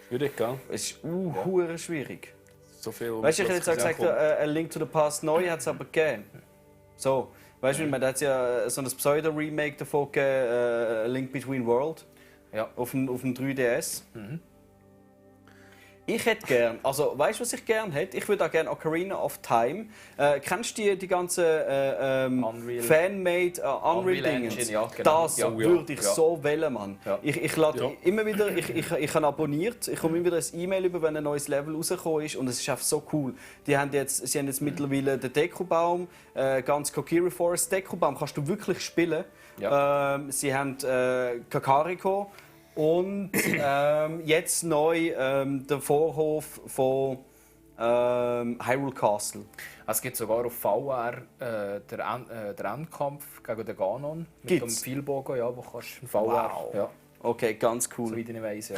Schwierig, gell? Es ist hure schwierig. So viel. Weißt du, ich hätte jetzt auch gesagt, A Link to the Past neu hat es aber gegeben. So. Weißt du, man hat ja so ein Pseudo-Remake davon gegeben, A Link Between Worlds, auf dem 3DS. Ich hätte gern, also weißt du, was ich gern hätte? Ich würde auch gerne Ocarina of Time. Kennst du die ganzen Fan-made Unreal-Dinge? Ja, genau. Das würde ich so wählen, Mann. Ja. Ich lade immer wieder, ich habe abonniert, ich komme immer wieder ein E-Mail über, wenn ein neues Level rausgekommen ist und es ist einfach so cool. Sie haben jetzt mittlerweile den Deku-Baum, ganz Kokiri Forest Deku-Baum kannst du wirklich spielen. Ja. Sie haben Kakariko. Und jetzt neu der Vorhof von Hyrule Castle. Es gibt sogar auf VR den Endkampf gegen den Ganon mit dem Pfeilbogen, ja, wo kannst du VR. Wow. Ja. Okay, ganz cool. Soweit ich weiss, ja.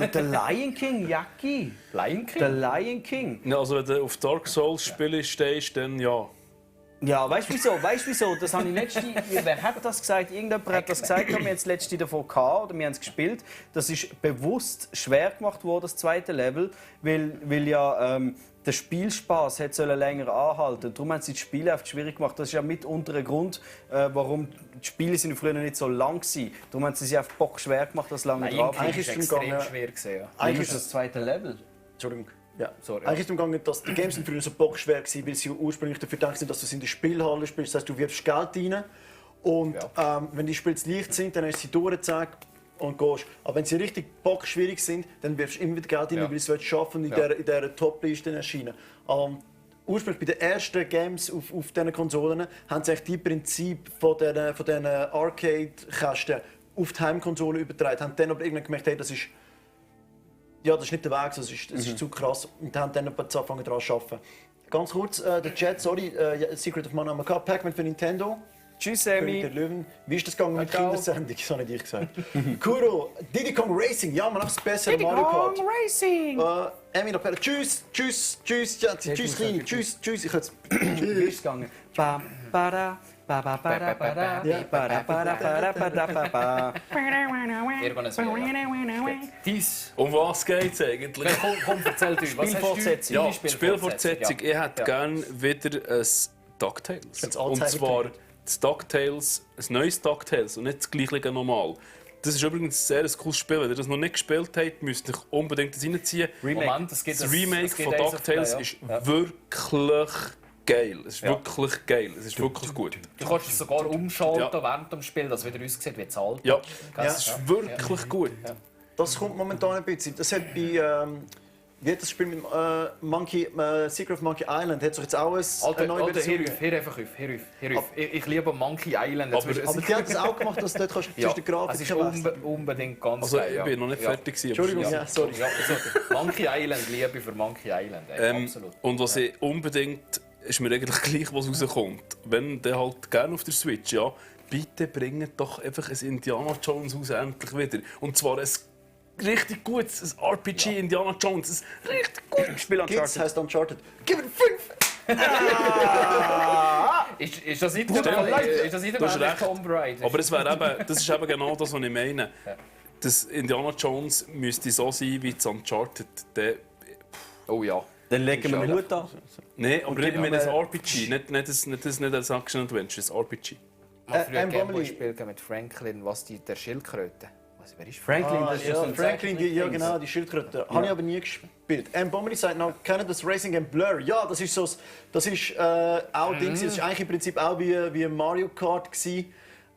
Der Lion King, Jacki. Lion King? Der Lion King. Ja, also wenn du auf Dark Souls Spiele stehst, dann ja. Ja, weißt du wieso? Das habe ich wer hat das gesagt? Irgendjemand hat das gesagt, haben wir jetzt letzte davon gehabt, oder wir haben es gespielt. Das ist bewusst schwer gemacht worden, das zweite Level, weil ja der Spielspaß länger anhalten. Darum haben sie das Spiel einfach schwierig gemacht. Das ist ja mitunter ein Grund, warum die Spiele sind früher nicht so lang waren. Darum haben sie sich einfach Bock schwer gemacht, das lange drauf. Eigentlich ist es extrem schwer gesehen. Eigentlich ist das zweite Level. Entschuldigung. Ja, sorry. Eigentlich ist es umgegangen, dass die Games früher so bockschwer waren, weil sie ursprünglich dafür gedacht sind, dass du es in der Spielhalle spielst. Das heißt, du wirfst Geld rein und wenn die Spiele zu leicht sind, dann hast du sie durchgezeigt und gehst. Aber wenn sie richtig bockschwierig sind, dann wirfst du immer wieder Geld rein, weil du es schaffen und in dieser Top-Liste erscheinen. Ursprünglich bei den ersten Games auf diesen Konsolen haben sie die Prinzip von diesen Arcade-Kästen auf die Heimkonsole übertragen. Haben dann aber irgendwann gemerkt, hey, das ist nicht der Weg, das ist zu krass. Und haben dann angefangen daran zu arbeiten. Ganz kurz, der Chat, sorry, Secret of Mana haben wir gehabt, Pac-Man für Nintendo. Tschüss, König Emi. der Löwen. Wie ist das gegangen mit Kindersendung? Das habe nicht ich gesagt. Kuro, Diddy Kong Racing. Ja, man, das bessere Mario Kart. Racing. Emi noch Tschüss, tschüss, tschüss, Schatzi, tschüss, Kleine, tschüss, tschüss. Ich jetzt. Wie ist es gegangen? Ba, ba, da. Ba, ba, ba, da, ba, da. Ba, da, ba, da, ba, da, ba, da, ba, ba. Dies. Um was geht es eigentlich? Komm, erzähl du. Was hast du? Ja, Spielfortsetzung. Ich hätte gerne wieder ein DuckTales. Und zwar das DuckTales, ein neues DuckTales und nicht das gleiche nochmal. Das ist übrigens ein sehr cooles Spiel. Wenn ihr das noch nicht gespielt habt, müsst ihr euch unbedingt das reinziehen. Moment, das Remake von DuckTales ist wirklich geil. Es ist wirklich geil. Es ist wirklich gut. Du kannst es sogar umschalten während dem Spiel, dass es wieder aussieht wie zahlt. Ja, es ist wirklich gut. Das kommt momentan ein bisschen. Das hat bei wie hat das Spiel mit Secret of Monkey Island hat sich jetzt auch eine neue Version. Hör einfach auf. Ich liebe Monkey Island. Aber die haben das auch gemacht, dass du dort kannst zwischen der Grafik es ist unbedingt ganz also, geil. Ich bin noch nicht fertig gewesen. Entschuldigung, ja, sorry. Monkey Island, Liebe für Monkey Island. Absolut. Und was ich unbedingt, ist mir eigentlich gleich, was rauskommt. Wenn der halt gerne auf der Switch, ja, bitte bringt doch einfach ein Indiana Jones Haus endlich wieder. Und zwar ein richtig gutes RPG Indiana Jones. Ein richtig gutes Spiel Uncharted. Heißt Uncharted. Gib ihm 5! Ist das nicht der Tomb Raider? Aber es das ist eben genau das, was ich meine. Das Indiana Jones müsste so sein wie das Uncharted. Oh ja. Dann legen wir den Hut an. Nein, aber ich meine ein RPG, nicht ein Action Adventure, ein RPG. Früher Gameboy-Spiel mit Franklin, der Schildkröte. Wer ist Franklin, die Schildkröte. Habe ich aber nie gespielt. Bomberly sagt noch, kennen das Racing Game Blur? Ja, das ist auch Dings. Das ist eigentlich im Prinzip auch wie Mario Kart gewesen,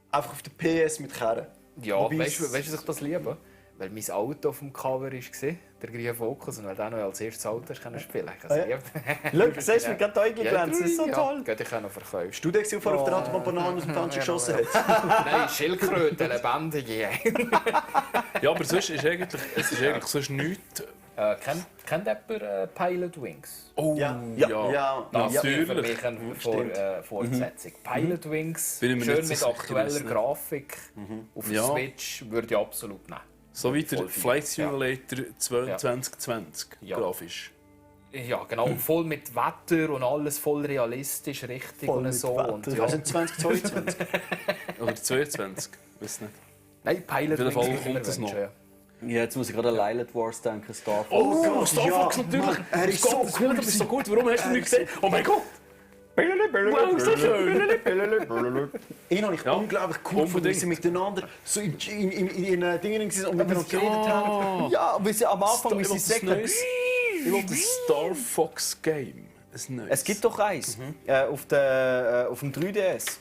einfach auf der PS mit Kerren. Ja, weißt du, was ich das liebe? Weil mein Auto auf dem Cover war, der grüne Focus, und weil du noch als erstes Auto spielen konntest. Schau, siehst du, gerade die Augen glänzen. Das ist so toll. Ja, ich kann noch verkaufen. Bist du der, der auf der Autobahn Bananen aus dem Fenster geschossen hat? Nein, Schildkröte, lebendige. Ja, aber sonst ist eigentlich sonst nichts. Kennt jemand Pilot Wings? Oh, ja. Das ist für mich eine Fortsetzung. Pilot Wings, schön mit aktueller Grafik auf der Switch, würde ich absolut nehmen. So wie der Flight Simulator 2020 grafisch. Ja, genau. Voll mit Wetter und alles voll realistisch, richtig voll und so. Und ja. Also 2022? Oder 22? Weiß nicht. Nein, Pilot Wings. Auf jeden Fall kommt es noch. Ja, jetzt muss ich gerade an Lilith Wars denken, Star Fox. Oh, Star Fox natürlich! Er ist so cool, das ist so gut. Warum hast du nicht gesehen? Oh mein Gott! Wow, so schön! Ich habe unglaublich cool gefunden, wie sie miteinander so in Dingen und miteinander geredet haben. Ja, wie sie am Anfang mit sich sagen. Ich will das Star Fox Game. Es gibt doch eins auf dem 3DS.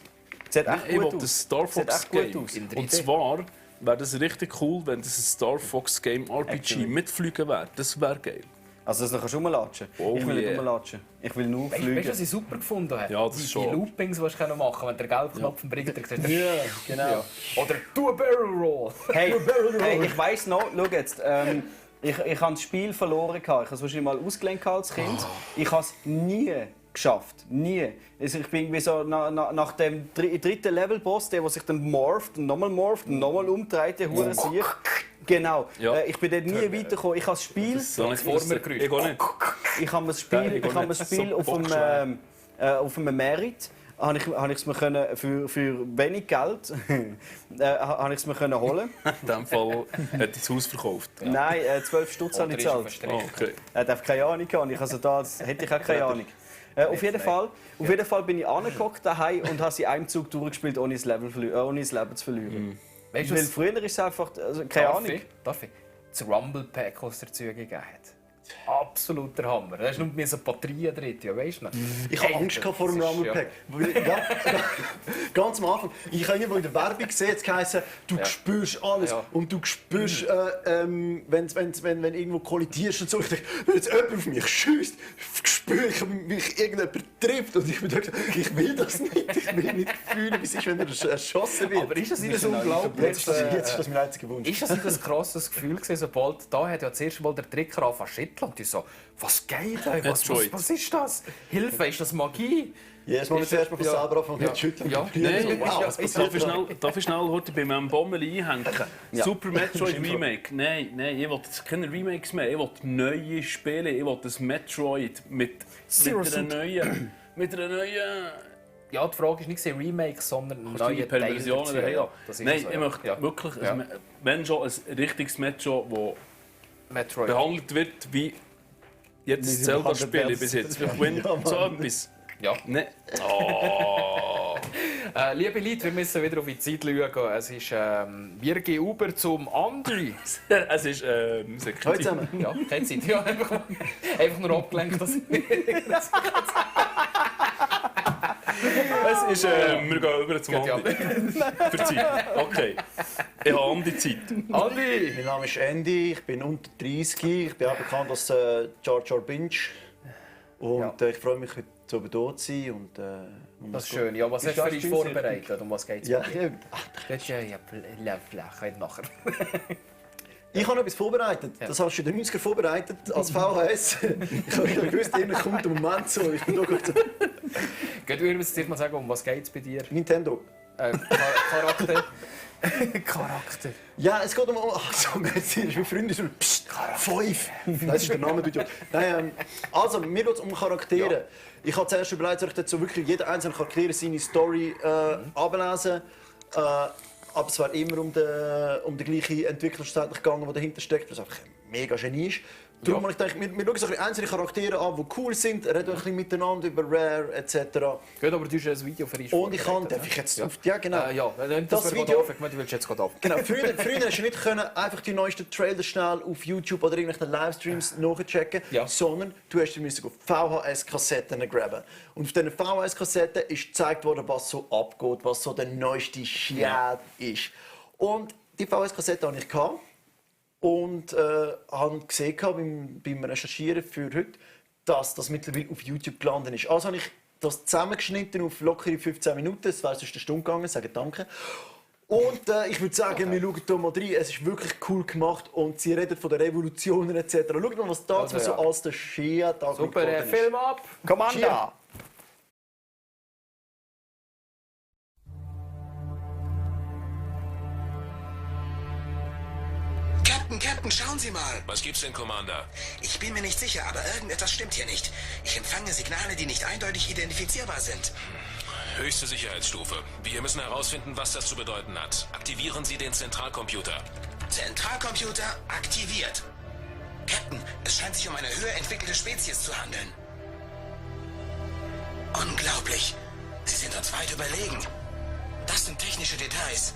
Sieht echt ich gut will das Star Fox Game. Und zwar wäre das richtig cool, wenn das ein Star Fox Game RPG mitfliegen wäre. Das wäre geil. Also das kannst du rumlatschen? Oh, ich will nicht rumlatschen. Ich will nur fliegen. Weißt du, was ich super gefunden habe? Ja, das ist schon. Die Loopings, die du machen kannst, wenn der gelbe Knopf bringt, dann siehst du... Ja, genau. Ja. Oder «Do a Barrel Roll». Hey, ich weiss noch, schau jetzt. Ich habe das Spiel verloren. Ich habe es wahrscheinlich mal ausgelenkt als Kind. Ich habe es nie geschafft. Nie. Also ich bin irgendwie so nach dem dritten Level-Boss, der sich dann morpht und nochmal umdreht, der Hure sich. Genau. Ja. Ich bin dort nie weitergekommen. Ich habe das Spiel... Ich habe das Spiel auf einem Merit. Habe ich es mir für wenig Geld habe ich es mir holen. In diesem Fall hat er das Haus verkauft. Nein, 12 Stutz habe ich gezahlt. Okay. Er darf keine Ahnung haben. Hätte ich auch keine Ahnung. Auf jeden Fall bin ich angehockt daheim und habe sie in einem Zug durchgespielt, ohne das Leben zu verlieren. Weißt du, weil früher ist es einfach keine Ahnung. Darf ich? Das Rumble Pack, das es der Züge gegeben hat. Absoluter Hammer. Da ist nur mehr so Batterien drin, ja, weißt du noch? Ich habe Angst vor dem Rumble Pack. Ja. Ganz am Anfang. Ich habe irgendwo in der Werbung gesehen, es heisst, du spürst alles. Ja. Und du spürst, wenn irgendwo kollidierst und so. Ich dachte, wenn jetzt jemand auf mich schießt, spüre ich, mich irgendjemand trifft. Und ich dachte, ich will das nicht. Ich will nicht fühlen, wie es ist, wenn er erschossen wird. Aber ist das nicht so unglaublich? Jetzt ist das mein einziger Wunsch. Ist das nicht ein krasses Gefühl gewesen, sobald da hat ja das erste Mal der Tricker angefangen zu schütteln und ich so, was geht? Was ist das? Hilfe, ist das Magie? Jedes Mal, wenn ich zuerst mal von selber anfange, schütteln. Ja. Nein, wow, was passiert da? darf ich schnell heute bei meinem Bommel einhängen? Super Metroid Remake. Nein, ich will keine Remakes mehr. Ich will neue Spiele. Ich will das Metroid mit einer neuen... Ja, die Frage ist nicht Remake, sondern neue Perversionen daheim. Nein, ich möchte ja. wirklich, wenn schon ein richtiges Metro, das behandelt wird wie jetzt das Zelda-Spiel bis jetzt. Ich will so etwas. Ja. Nein. Liebe Leute, wir müssen wieder auf die Zeit schauen. Es ist wir gehen über zum André. Es ist Heute zusammen. Ja, keine Zeit. Ja, einfach nur abgelenkt. Es ist, wir gehen über zum Andi. Verzeih. Okay. Ich habe Andi-Zeit. Andi! Mein Name ist Andy, ich bin unter 30. Ich bin auch bekannt als Jar Jar Binge. Und ich freue mich, heute so da zu sein. Und, das ist schön. Ja, was hast du für dich vorbereitet? Um was geht es? Ja, das ist ja vielleicht nachher. Ich habe etwas vorbereitet. Das hast du in den 90ern vorbereitet, als VHS. Ich habe gewusst, irgendwann kommt der Moment so. Ich bin da gut. Könnt ihr uns mal sagen, um was geht es bei dir? Nintendo. Charakter. Charakter. Ja, es geht um... Ach so, jetzt ist mein Freund so... Psst, 5. Das ist der Name. Nein, also, mir geht es um Charaktere. Ja. Ich habe zuerst überlegt, soll ich so wirklich jeder einzelne Charakter seine Story ablesen. Aber es war immer um den gleichen Entwickler gegangen, der dahinter steckt, was einfach ein mega Genie ist. Darum habe ich gedacht, wir schauen so ein einzelne Charaktere an, die cool sind, reden ein bisschen miteinander über Rare etc. Gut, aber du hast ein Video für dich. Und ich kann, darf ich jetzt auf... Ja, genau. Ja, das Video... Du willst jetzt gerade auf. Genau, früher hast du nicht können, einfach die neuesten Trailer schnell auf YouTube oder irgendwelchen Livestreams nachchecken, sondern du hast dir VHS-Kassetten graben. Und auf diesen VHS-Kassetten ist gezeigt worden, was so abgeht, was so der neueste Shit ist. Und die VHS-Kassette hatte ich. Und habe gesehen beim Recherchieren für heute, dass das mittlerweile auf YouTube gelandet ist. Also habe ich das zusammengeschnitten auf lockere 15 Minuten. Es wäre sonst eine Stunde gegangen. Sage danke. Und ich würde sagen, wir schauen hier mal rein. Es ist wirklich cool gemacht und sie reden von den Revolutionen etc. Schaut mal, was da so als der Shia da super, Film ab! Commander! Captain, schauen Sie mal. Was gibt's denn, Commander? Ich bin mir nicht sicher, aber irgendetwas stimmt hier nicht. Ich empfange Signale, die nicht eindeutig identifizierbar sind. Höchste Sicherheitsstufe. Wir müssen herausfinden, was das zu bedeuten hat. Aktivieren Sie den Zentralcomputer. Zentralcomputer aktiviert. Captain, es scheint sich um eine höher entwickelte Spezies zu handeln. Unglaublich. Sie sind uns weit überlegen. Das sind technische Details.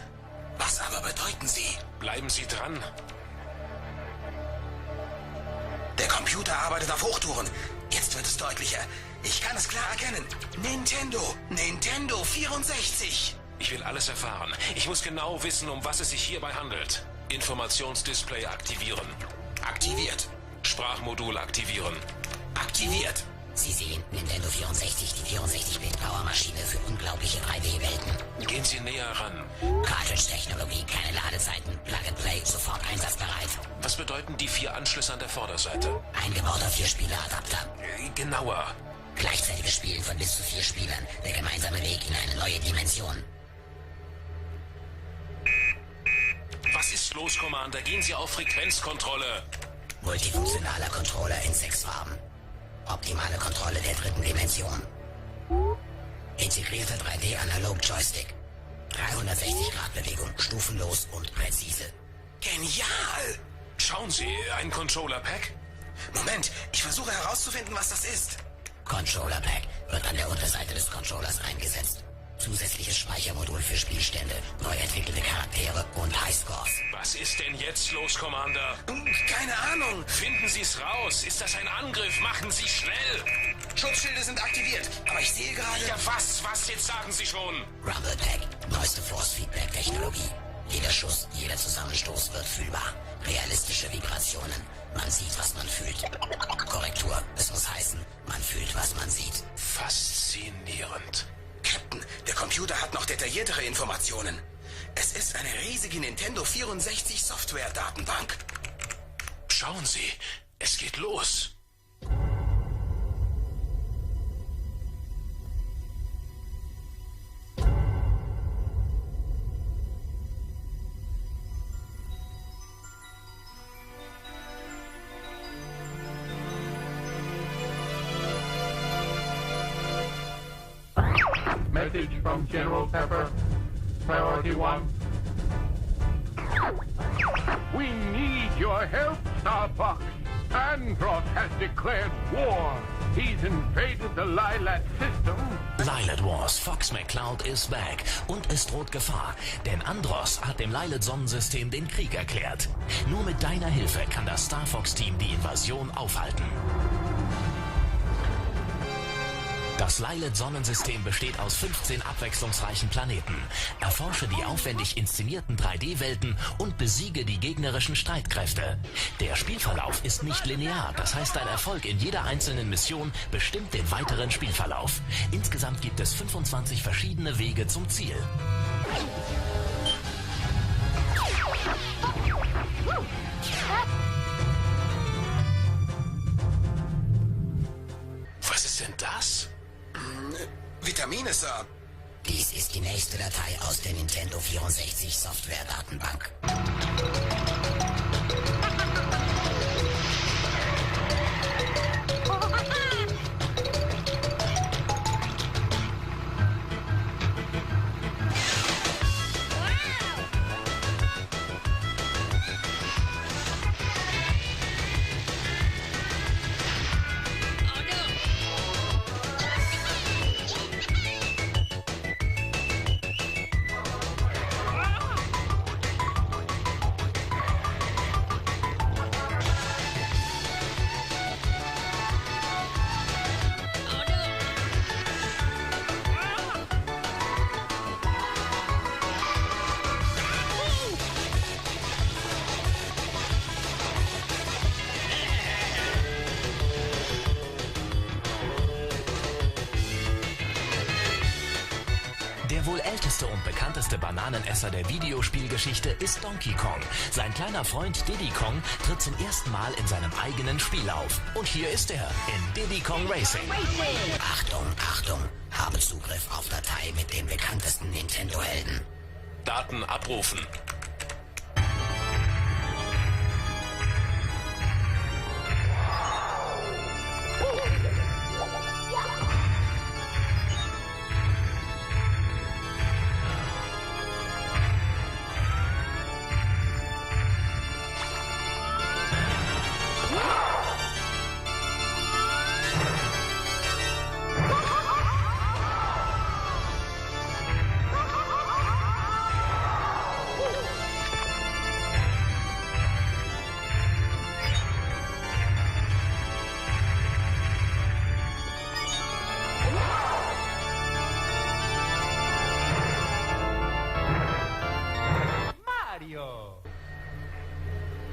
Was aber bedeuten sie? Bleiben Sie dran. Der Computer arbeitet auf Hochtouren. Jetzt wird es deutlicher. Ich kann es klar erkennen. Nintendo 64. Ich will alles erfahren. Ich muss genau wissen, um was es sich hierbei handelt. Informationsdisplay aktivieren. Aktiviert. Sprachmodul aktivieren. Aktiviert. Sie sehen Nintendo 64, die 64-Bit-Power-Maschine für unglaubliche 3D-Welten. Gehen Sie näher ran. Cartridge-Technologie, keine Ladezeiten, Plug-and-Play, sofort einsatzbereit. Was bedeuten die 4 Anschlüsse an der Vorderseite? Eingebauter 4-Spieler-Adapter. Genauer. Gleichzeitiges Spielen von bis zu 4 Spielern. Der gemeinsame Weg in eine neue Dimension. Was ist los, Commander? Gehen Sie auf Frequenzkontrolle. Multifunktionaler Controller in 6 Farben. Optimale Kontrolle der 3. Dimension. Integrierter 3D-Analog-Joystick. 360-Grad-Bewegung, stufenlos und präzise. Genial! Schauen Sie, ein Controller-Pack? Moment, ich versuche herauszufinden, was das ist. Controller-Pack wird an der Unterseite des Controllers eingesetzt. Zusätzliches Speichermodul für Spielstände, neu entwickelte Charaktere und Highscores. Was ist denn jetzt los, Commander? Keine Ahnung. Finden Sie es raus. Ist das ein Angriff? Machen Sie schnell. Schutzschilde sind aktiviert, aber ich sehe gerade... Ja, was? Jetzt sagen Sie schon. Rumble Pack, neueste Force-Feedback-Technologie. Jeder Schuss, jeder Zusammenstoß wird fühlbar. Realistische Vibrationen. Man sieht, was man fühlt. Korrektur, es muss heißen, man fühlt, was man sieht. Faszinierend. Captain, der Computer hat noch detailliertere Informationen. Es ist eine riesige Nintendo 64 Software-Datenbank. Schauen Sie, es geht los. message from General Pepper. Priority 1. We need your help, Star Fox. Andross has declared war. He's invaded the Lylat system. Lylat Wars, Fox McCloud is back und es droht Gefahr, denn Andross hat dem Lylat-Sonnensystem den Krieg erklärt. Nur mit deiner Hilfe kann das Star Fox-Team die Invasion aufhalten. Das Lylat-Sonnensystem besteht aus 15 abwechslungsreichen Planeten. Erforsche die aufwendig inszenierten 3D-Welten und besiege die gegnerischen Streitkräfte. Der Spielverlauf ist nicht linear, das heißt, dein Erfolg in jeder einzelnen Mission bestimmt den weiteren Spielverlauf. Insgesamt gibt es 25 verschiedene Wege zum Ziel. Was ist denn das? Vitamine, Sir. Dies ist die nächste Datei aus der Nintendo 64 Software-Datenbank. Der wohl älteste und bekannteste Bananenesser der Videospielgeschichte ist Donkey Kong. Sein kleiner Freund Diddy Kong tritt zum ersten Mal in seinem eigenen Spiel auf. Und hier ist er, in Diddy Kong Racing. Achtung, Achtung, habe Zugriff auf Datei mit den bekanntesten Nintendo-Helden. Daten abrufen.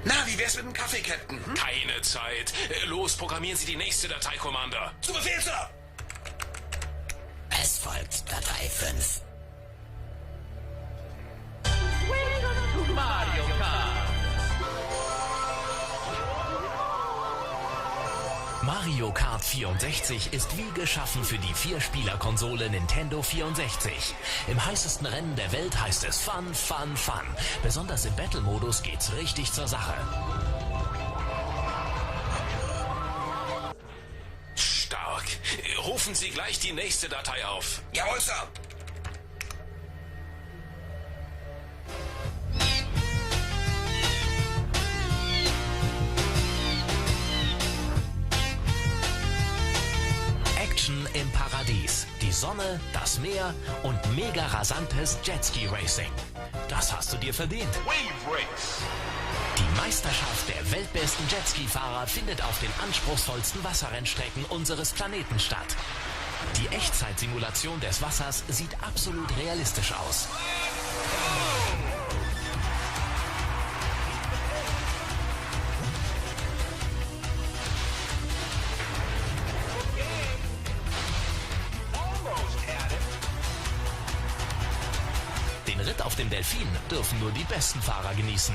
Na, wie wär's mit dem Kaffee, Captain? Keine Zeit. Los, programmieren Sie die nächste Datei, Commander. Zu Befehl, Sir! Es folgt Datei 5. Welcome to Mario Kart. Mario Kart 64 ist wie geschaffen für die 4-Spieler-Konsole Nintendo 64. Im heißesten Rennen der Welt heißt es Fun, Fun, Fun. Besonders im Battle-Modus geht's richtig zur Sache. Stark. Rufen Sie gleich die nächste Datei auf. Jawohl, Sir! Action im Paradies, die Sonne, das Meer und mega rasantes Jetski Racing. Das hast du dir verdient. Wave Race. Die Meisterschaft der weltbesten Jetski-Fahrer findet auf den anspruchsvollsten Wasserrennstrecken unseres Planeten statt. Die Echtzeitsimulation des Wassers sieht absolut realistisch aus. Den Ritt auf dem Delfin dürfen nur die besten Fahrer genießen.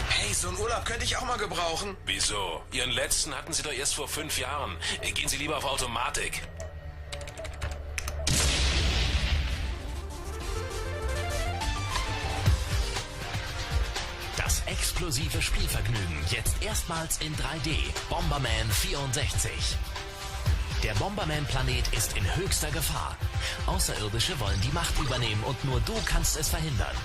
Hey, so einen Urlaub könnte ich auch mal gebrauchen. Wieso? Ihren letzten hatten Sie doch erst vor 5 Jahren. Gehen Sie lieber auf Automatik. Das explosive Spielvergnügen jetzt erstmals in 3D. Bomberman 64. Der Bomberman-Planet ist in höchster Gefahr. Außerirdische wollen die Macht übernehmen und nur du kannst es verhindern.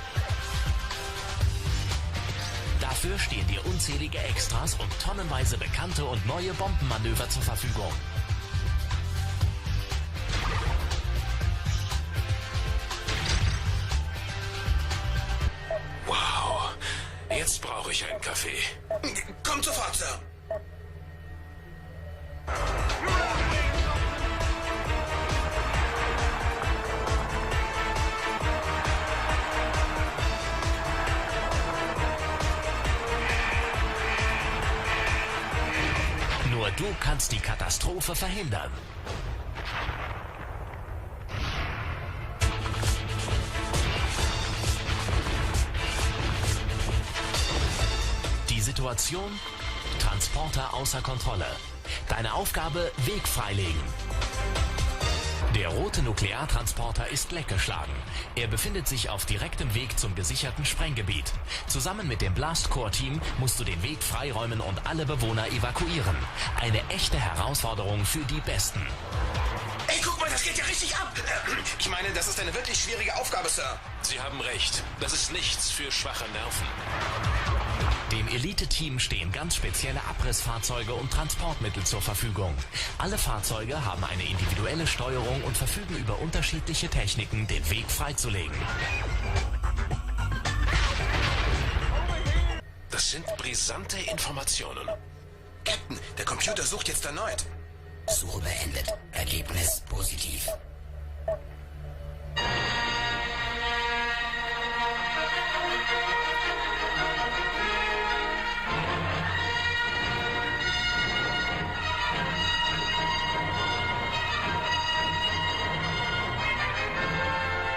Dafür stehen dir unzählige Extras und tonnenweise bekannte und neue Bombenmanöver zur Verfügung. Wow, jetzt brauche ich einen Kaffee. Kommt sofort, Sir. Nur du kannst die Katastrophe verhindern. Die Situation? Transporter außer Kontrolle. Deine Aufgabe: Weg freilegen. Der rote Nukleartransporter ist leckgeschlagen. Er befindet sich auf direktem Weg zum gesicherten Sprenggebiet. Zusammen mit dem Blast-Core-Team musst du den Weg freiräumen und alle Bewohner evakuieren. Eine echte Herausforderung für die Besten. Ey, guck mal, das geht ja richtig ab. Ich meine, das ist eine wirklich schwierige Aufgabe, Sir. Sie haben recht. Das ist nichts für schwache Nerven. Dem Elite-Team stehen ganz spezielle Abrissfahrzeuge und Transportmittel zur Verfügung. Alle Fahrzeuge haben eine individuelle Steuerung und verfügen über unterschiedliche Techniken, den Weg freizulegen. Das sind brisante Informationen. Captain, der Computer sucht jetzt erneut. Suche beendet. Ergebnis positiv.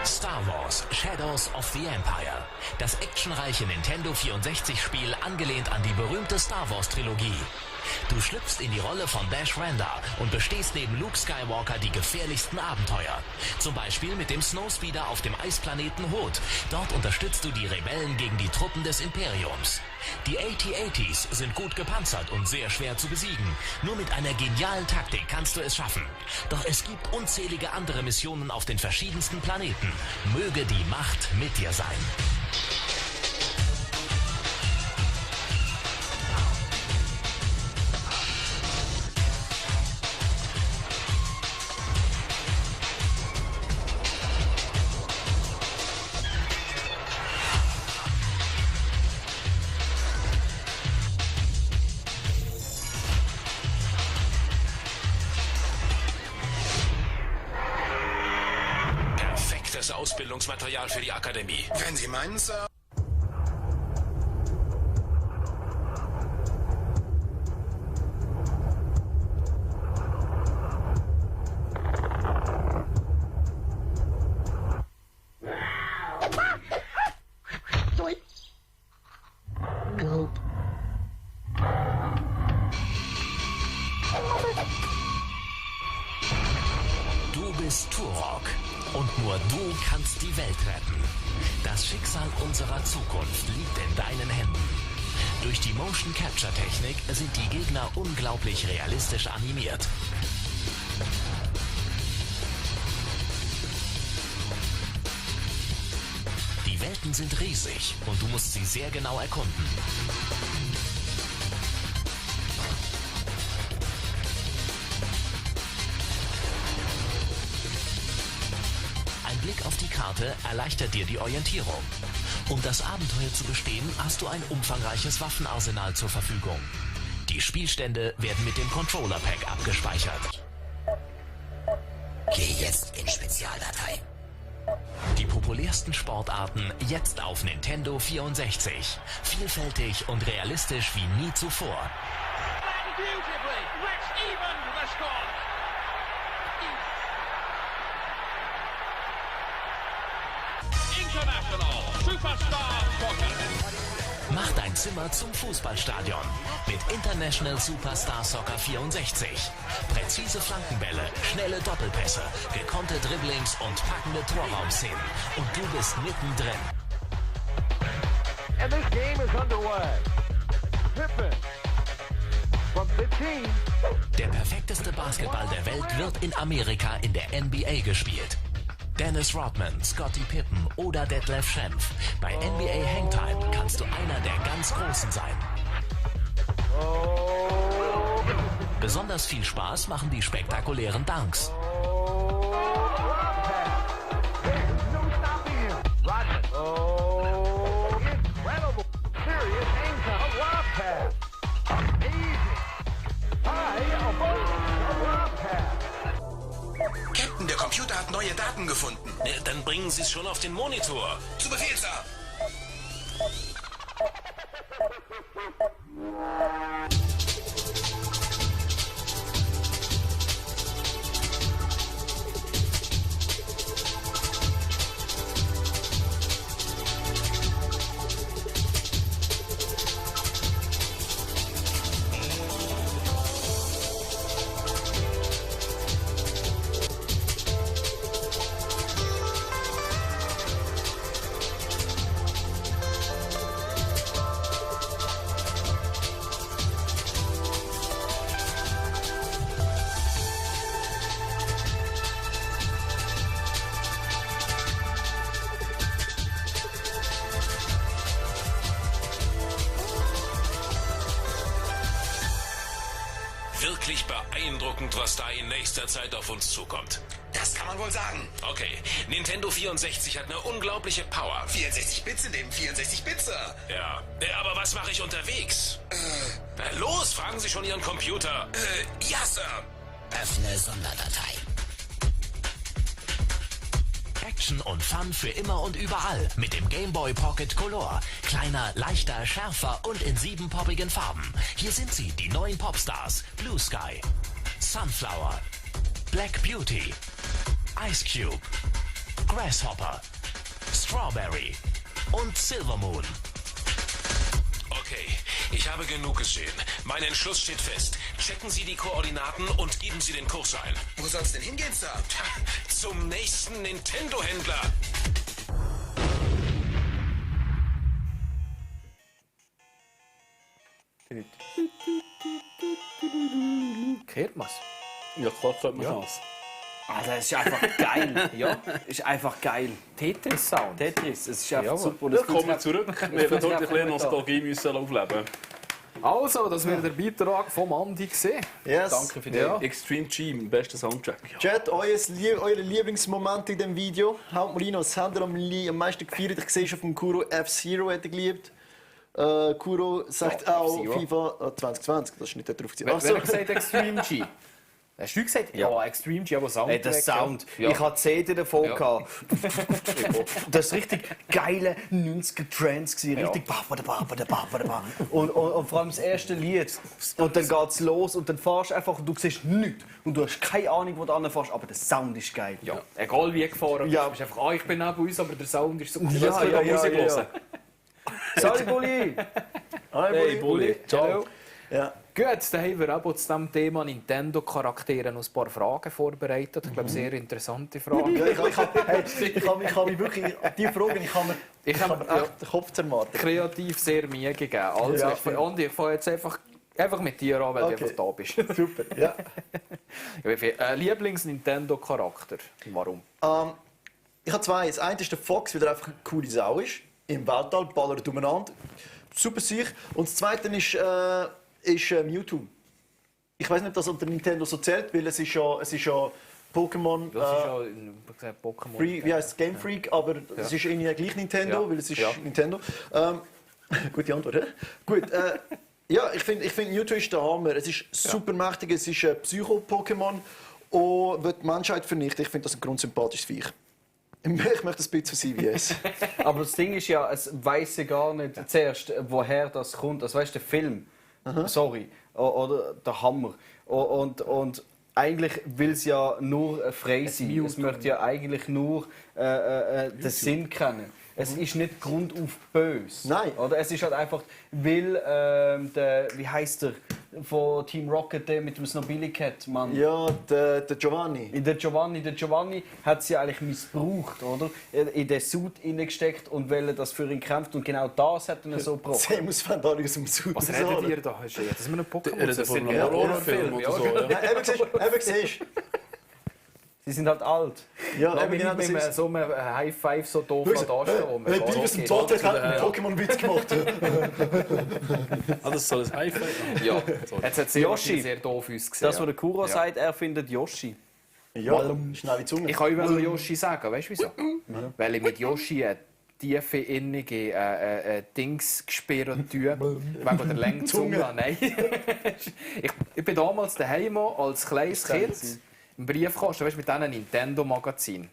Star Wars: Shadows of the Empire. Das actionreiche Nintendo 64-Spiel angelehnt an die berühmte Star Wars-Trilogie. Du schlüpfst in die Rolle von Dash Rendar und bestehst neben Luke Skywalker die gefährlichsten Abenteuer. Zum Beispiel mit dem Snowspeeder auf dem Eisplaneten Hoth. Dort unterstützt du die Rebellen gegen die Truppen des Imperiums. Die AT-ATs sind gut gepanzert und sehr schwer zu besiegen. Nur mit einer genialen Taktik kannst du es schaffen. Doch es gibt unzählige andere Missionen auf den verschiedensten Planeten. Möge die Macht mit dir sein. Perfektes Ausbildungsmaterial für die Akademie. Wenn Sie meinen, Sir. Du bist Turok und nur du kannst die Welt retten. Das Schicksal unserer Zukunft liegt in deinen Händen. Durch die Motion Capture Technik sind die Gegner unglaublich realistisch animiert. Die Welten sind riesig und du musst sie sehr genau erkunden. Ein Blick auf die Karte erleichtert dir die Orientierung. Um das Abenteuer zu bestehen, hast du ein umfangreiches Waffenarsenal zur Verfügung. Die Spielstände werden mit dem Controller-Pack abgespeichert. Geh jetzt in Spezialdatei. Die populärsten Sportarten jetzt auf Nintendo 64. Vielfältig und realistisch wie nie zuvor. Mach dein Zimmer zum Fußballstadion mit International Superstar Soccer 64. Präzise Flankenbälle, schnelle Doppelpässe, gekonnte Dribblings und packende Torraumszenen. Und du bist mittendrin. And this game is underway. Pippen from 15 Der perfekteste Basketball der Welt wird in Amerika in der NBA gespielt. Dennis Rodman, Scottie Pippen oder Detlef Schrempf. Bei NBA Hangtime kannst du einer der ganz Großen sein. Besonders viel Spaß machen die spektakulären Dunks. Captain, der Computer hat neue Daten gefunden. Dann bringen Sie es schon auf den Monitor. Zu Befehl, Sir. Wirklich beeindruckend, was da in nächster Zeit auf uns zukommt. Das kann man wohl sagen. Okay, Nintendo 64 hat eine unglaubliche Power. 64 Bits in dem 64 Bits, Sir. Ja, aber was mache ich unterwegs? Na los, fragen Sie schon Ihren Computer. Ja, Sir. Öffne Sonderdatei. Action und Fun für immer und überall mit dem Game Boy Pocket Color. Kleiner, leichter, schärfer und in 7 poppigen Farben. Hier sind sie, die neuen Popstars. Blue Sky, Sunflower, Black Beauty, Ice Cube, Grasshopper, Strawberry und Silver Moon. Okay, ich habe genug gesehen. Mein Entschluss steht fest. Checken Sie die Koordinaten und geben Sie den Kurs ein. Wo soll's denn hingehen, Sir? Zum nächsten Nintendo-Händler. Hört man's? Ja, klar hört man Ja. das. Alter, es ist einfach geil. Ja. Ist einfach geil. Tetris-Sound. Tetris, es ist einfach Jawohl. super. Und Ja, es fühlt kommen wir sich zurück. einfach- Wir es fühlt haben sich heute ein bisschen einfach Nostalgie müssen aufleben. Also, das wäre der Beitrag vom Andi gesehen. Yes. Danke für den Extreme G, im besten Soundtrack. Chat, eure Lieblingsmomente in dem Video. Haut mal rein, was habt ihr am meisten gefeiert? Ich sehe schon vom Kuro F-Zero hat er geliebt. Kuro sagt auch F-Zero. FIFA 2020, das ist nicht darauf zu Wer hat gesagt Extreme G? Hast du gesagt? Ja, Extreme G, aber Sound. Ey, der Sound. Ja. Ich hatte CD davon. Ja. Gehabt. Das war richtig geile 90er-Trance. Richtig. Und vor allem das erste Lied. Und dann geht es los und dann fährst du einfach und du siehst nichts. Und du hast keine Ahnung, wo du anfährst, aber der Sound ist geil. Ja. Egal wie gefahren bist, Ja. du bist einfach, ich bin neben uns, aber der Sound ist so. Ja, ja, ja, Musik ja. hören. Sorry, Bulli! Hey, Bulli. Ciao. Ja. Gut, dann haben wir auch zu diesem Thema Nintendo-Charaktere noch ein paar Fragen vorbereitet. Ich glaube, sehr interessante Fragen. Ja, ich habe mich wirklich, die Fragen, ich habe mir echt den Kopf zermartert. Kreativ sehr Mühe gegeben. Also, Ja. Andi, ich fange jetzt einfach mit dir an, weil du einfach da bist. Super, ja. Lieblings-Nintendo-Charakter. Warum? Ich habe zwei. Das eine ist der Fox, weil er einfach eine coole Sau ist. Im Weltall, ballert umeinander. Super sich. Und das zweite ist Mewtwo. Ich weiß nicht, ob das unter Nintendo so zählt, weil es ist ja Pokémon. Das ist ja Pokémon. Free, wie heißt es? Game Freak, aber es ist irgendwie gleich Nintendo, Ja. weil es ist Ja. Nintendo. Gute Antwort, hä? Gut. Ja, ich finde Mewtwo ist der Hammer. Es ist super mächtig, es ist ein Psycho-Pokémon und wird die Menschheit vernichten. Ich finde das ein grundsympathisches Viech. Ich möchte ein bisschen sein wie es. Aber das Ding ist ja, es weiss ja gar nicht zuerst, woher das kommt. Also weißt du, der Film, sorry, oder der Hammer. Und eigentlich will es ja nur frei sein. Es möchte ja eigentlich nur den Sinn kennen. Es ist nicht Grund auf böse. Nein. Oder? Es ist halt einfach, weil der, wie heißt der, von Team Rocket, der mit dem Snobili Cat, Mann. Ja, der Giovanni. Der Giovanni hat sie eigentlich missbraucht, oder? In den Suit hineingesteckt und wollte, dass für ihn kämpft. Und genau das hat er so gebrochen. Seamus Fandarius im Suit. Was redet ihr da? Das ist mir ein Pokémon. Das ist ein Horrorfilm oder so. Eben siehst Sie sind halt alt. Ja, Lass eben mich genau nicht das mit ist. so einem High Five so doof dastehen, wo man Hey, Beavis und Butthead hat einen Pokémon-Witz gemacht. Das soll ein High-Five. Ja, jetzt hat Yoshi. sehr doof ausgesehen. Das, was der Kuro sagt, er findet Yoshi. Ja, schnelle Zunge. Ich kann über Yoshi sagen, weißt du wieso? Weil ich mit Yoshi eine tiefe, innige Dings gespürt tue. Wegen der Länge Zunge. Nein. ich bin damals daheim als kleines Kind im Briefkasten, weißt, mit diesen Nintendo-Magazin.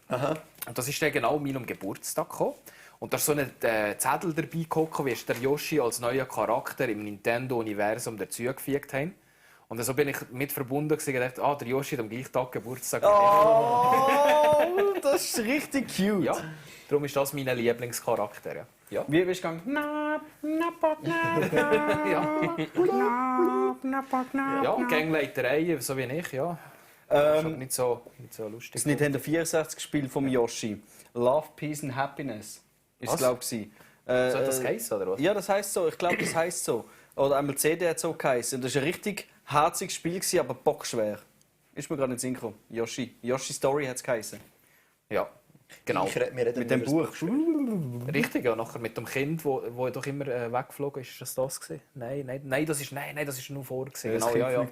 Und das ist dann genau an meinem Geburtstag gekommen. Und da ist so ein Zettel dabei gekommen, wie der Yoshi als neuer Charakter im Nintendo-Universum dazugefügt haben. Und so bin ich mit verbunden und dachte, der Yoshi hat am gleichen Tag Geburtstag. Oh, das ist richtig cute. Ja, darum ist das mein Lieblingscharakter. Ja. Wie bist du gegangen? Ja, Gangleiterei, so wie ich, ja. Nicht so lustig. Das Nintendo 64-Spiel vom Yoshi. Love, Peace and Happiness. Ist es, glaube ich. Soll das heißen, oder was? Ja, das heisst so. Ich glaube, das heisst so. Oder einmal CD hat so geheißen. Das war ein richtig herziges Spiel, aber bockschwer. Ist mir gerade nicht in den Sinn gekommen. Yoshi. Yoshi Story hat es geheißen. Ja, genau. Mit dem Buch. Richtig, ja. Nachher mit dem Kind, wo doch immer weggeflogen ist. Ist das gewesen? Nein, das ist nur vor gewesen. Genau, ja.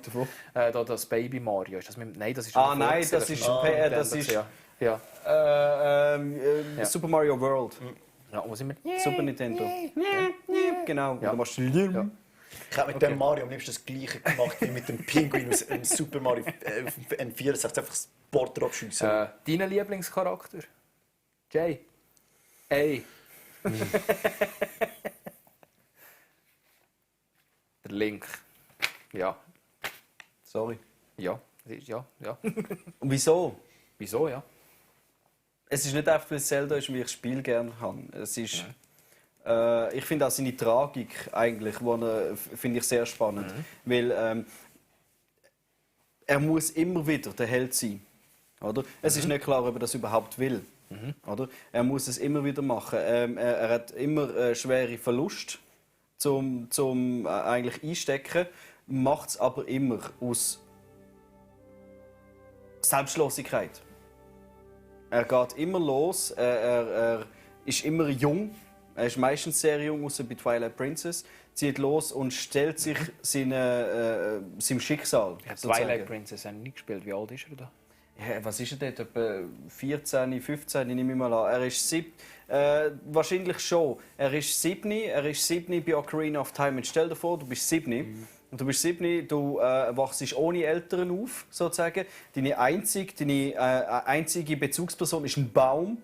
Da das Baby Mario. Ist das nein, das ist nur nein, vor das ist Super Mario World. Ja, wo sind wir? Super Nintendo. Genau. Ja. Du machst Ich habe mit dem Mario am liebsten das Gleiche gemacht wie mit dem Pinguin aus Super Mario N64. Einfach das Board abschiessen. Dein Lieblingscharakter? Jay? Ey. Der Link. Ja. Sorry. Ja. Und wieso? Wieso, ja? Es ist nicht einfach, weil es Zelda ist, wie ich das Spiel gerne habe. Es ist, ich finde auch seine Tragik eigentlich, finde ich sehr spannend. Weil er muss immer wieder der Held sein. Oder? Es ist nicht klar, ob er das überhaupt will. Oder? Er muss es immer wieder machen. Er hat immer schwere Verluste zum eigentlich einstecken, macht es aber immer aus Selbstlosigkeit. Er geht immer los, er ist immer jung, er ist meistens sehr jung, außer bei Twilight Princess, zieht los und stellt sich seinem Schicksal. Ja, Twilight Princess haben nicht gespielt. Wie alt ist er da? Ja, was ist er dort? Etwa 14, 15, nehme ich mal an. Er ist wahrscheinlich schon. Er ist 7 bei Ocarina of Time. Und stell dir vor, du bist 7. Und du bist 7, du wachst ohne Eltern auf, sozusagen. Deine einzige Bezugsperson ist ein Baum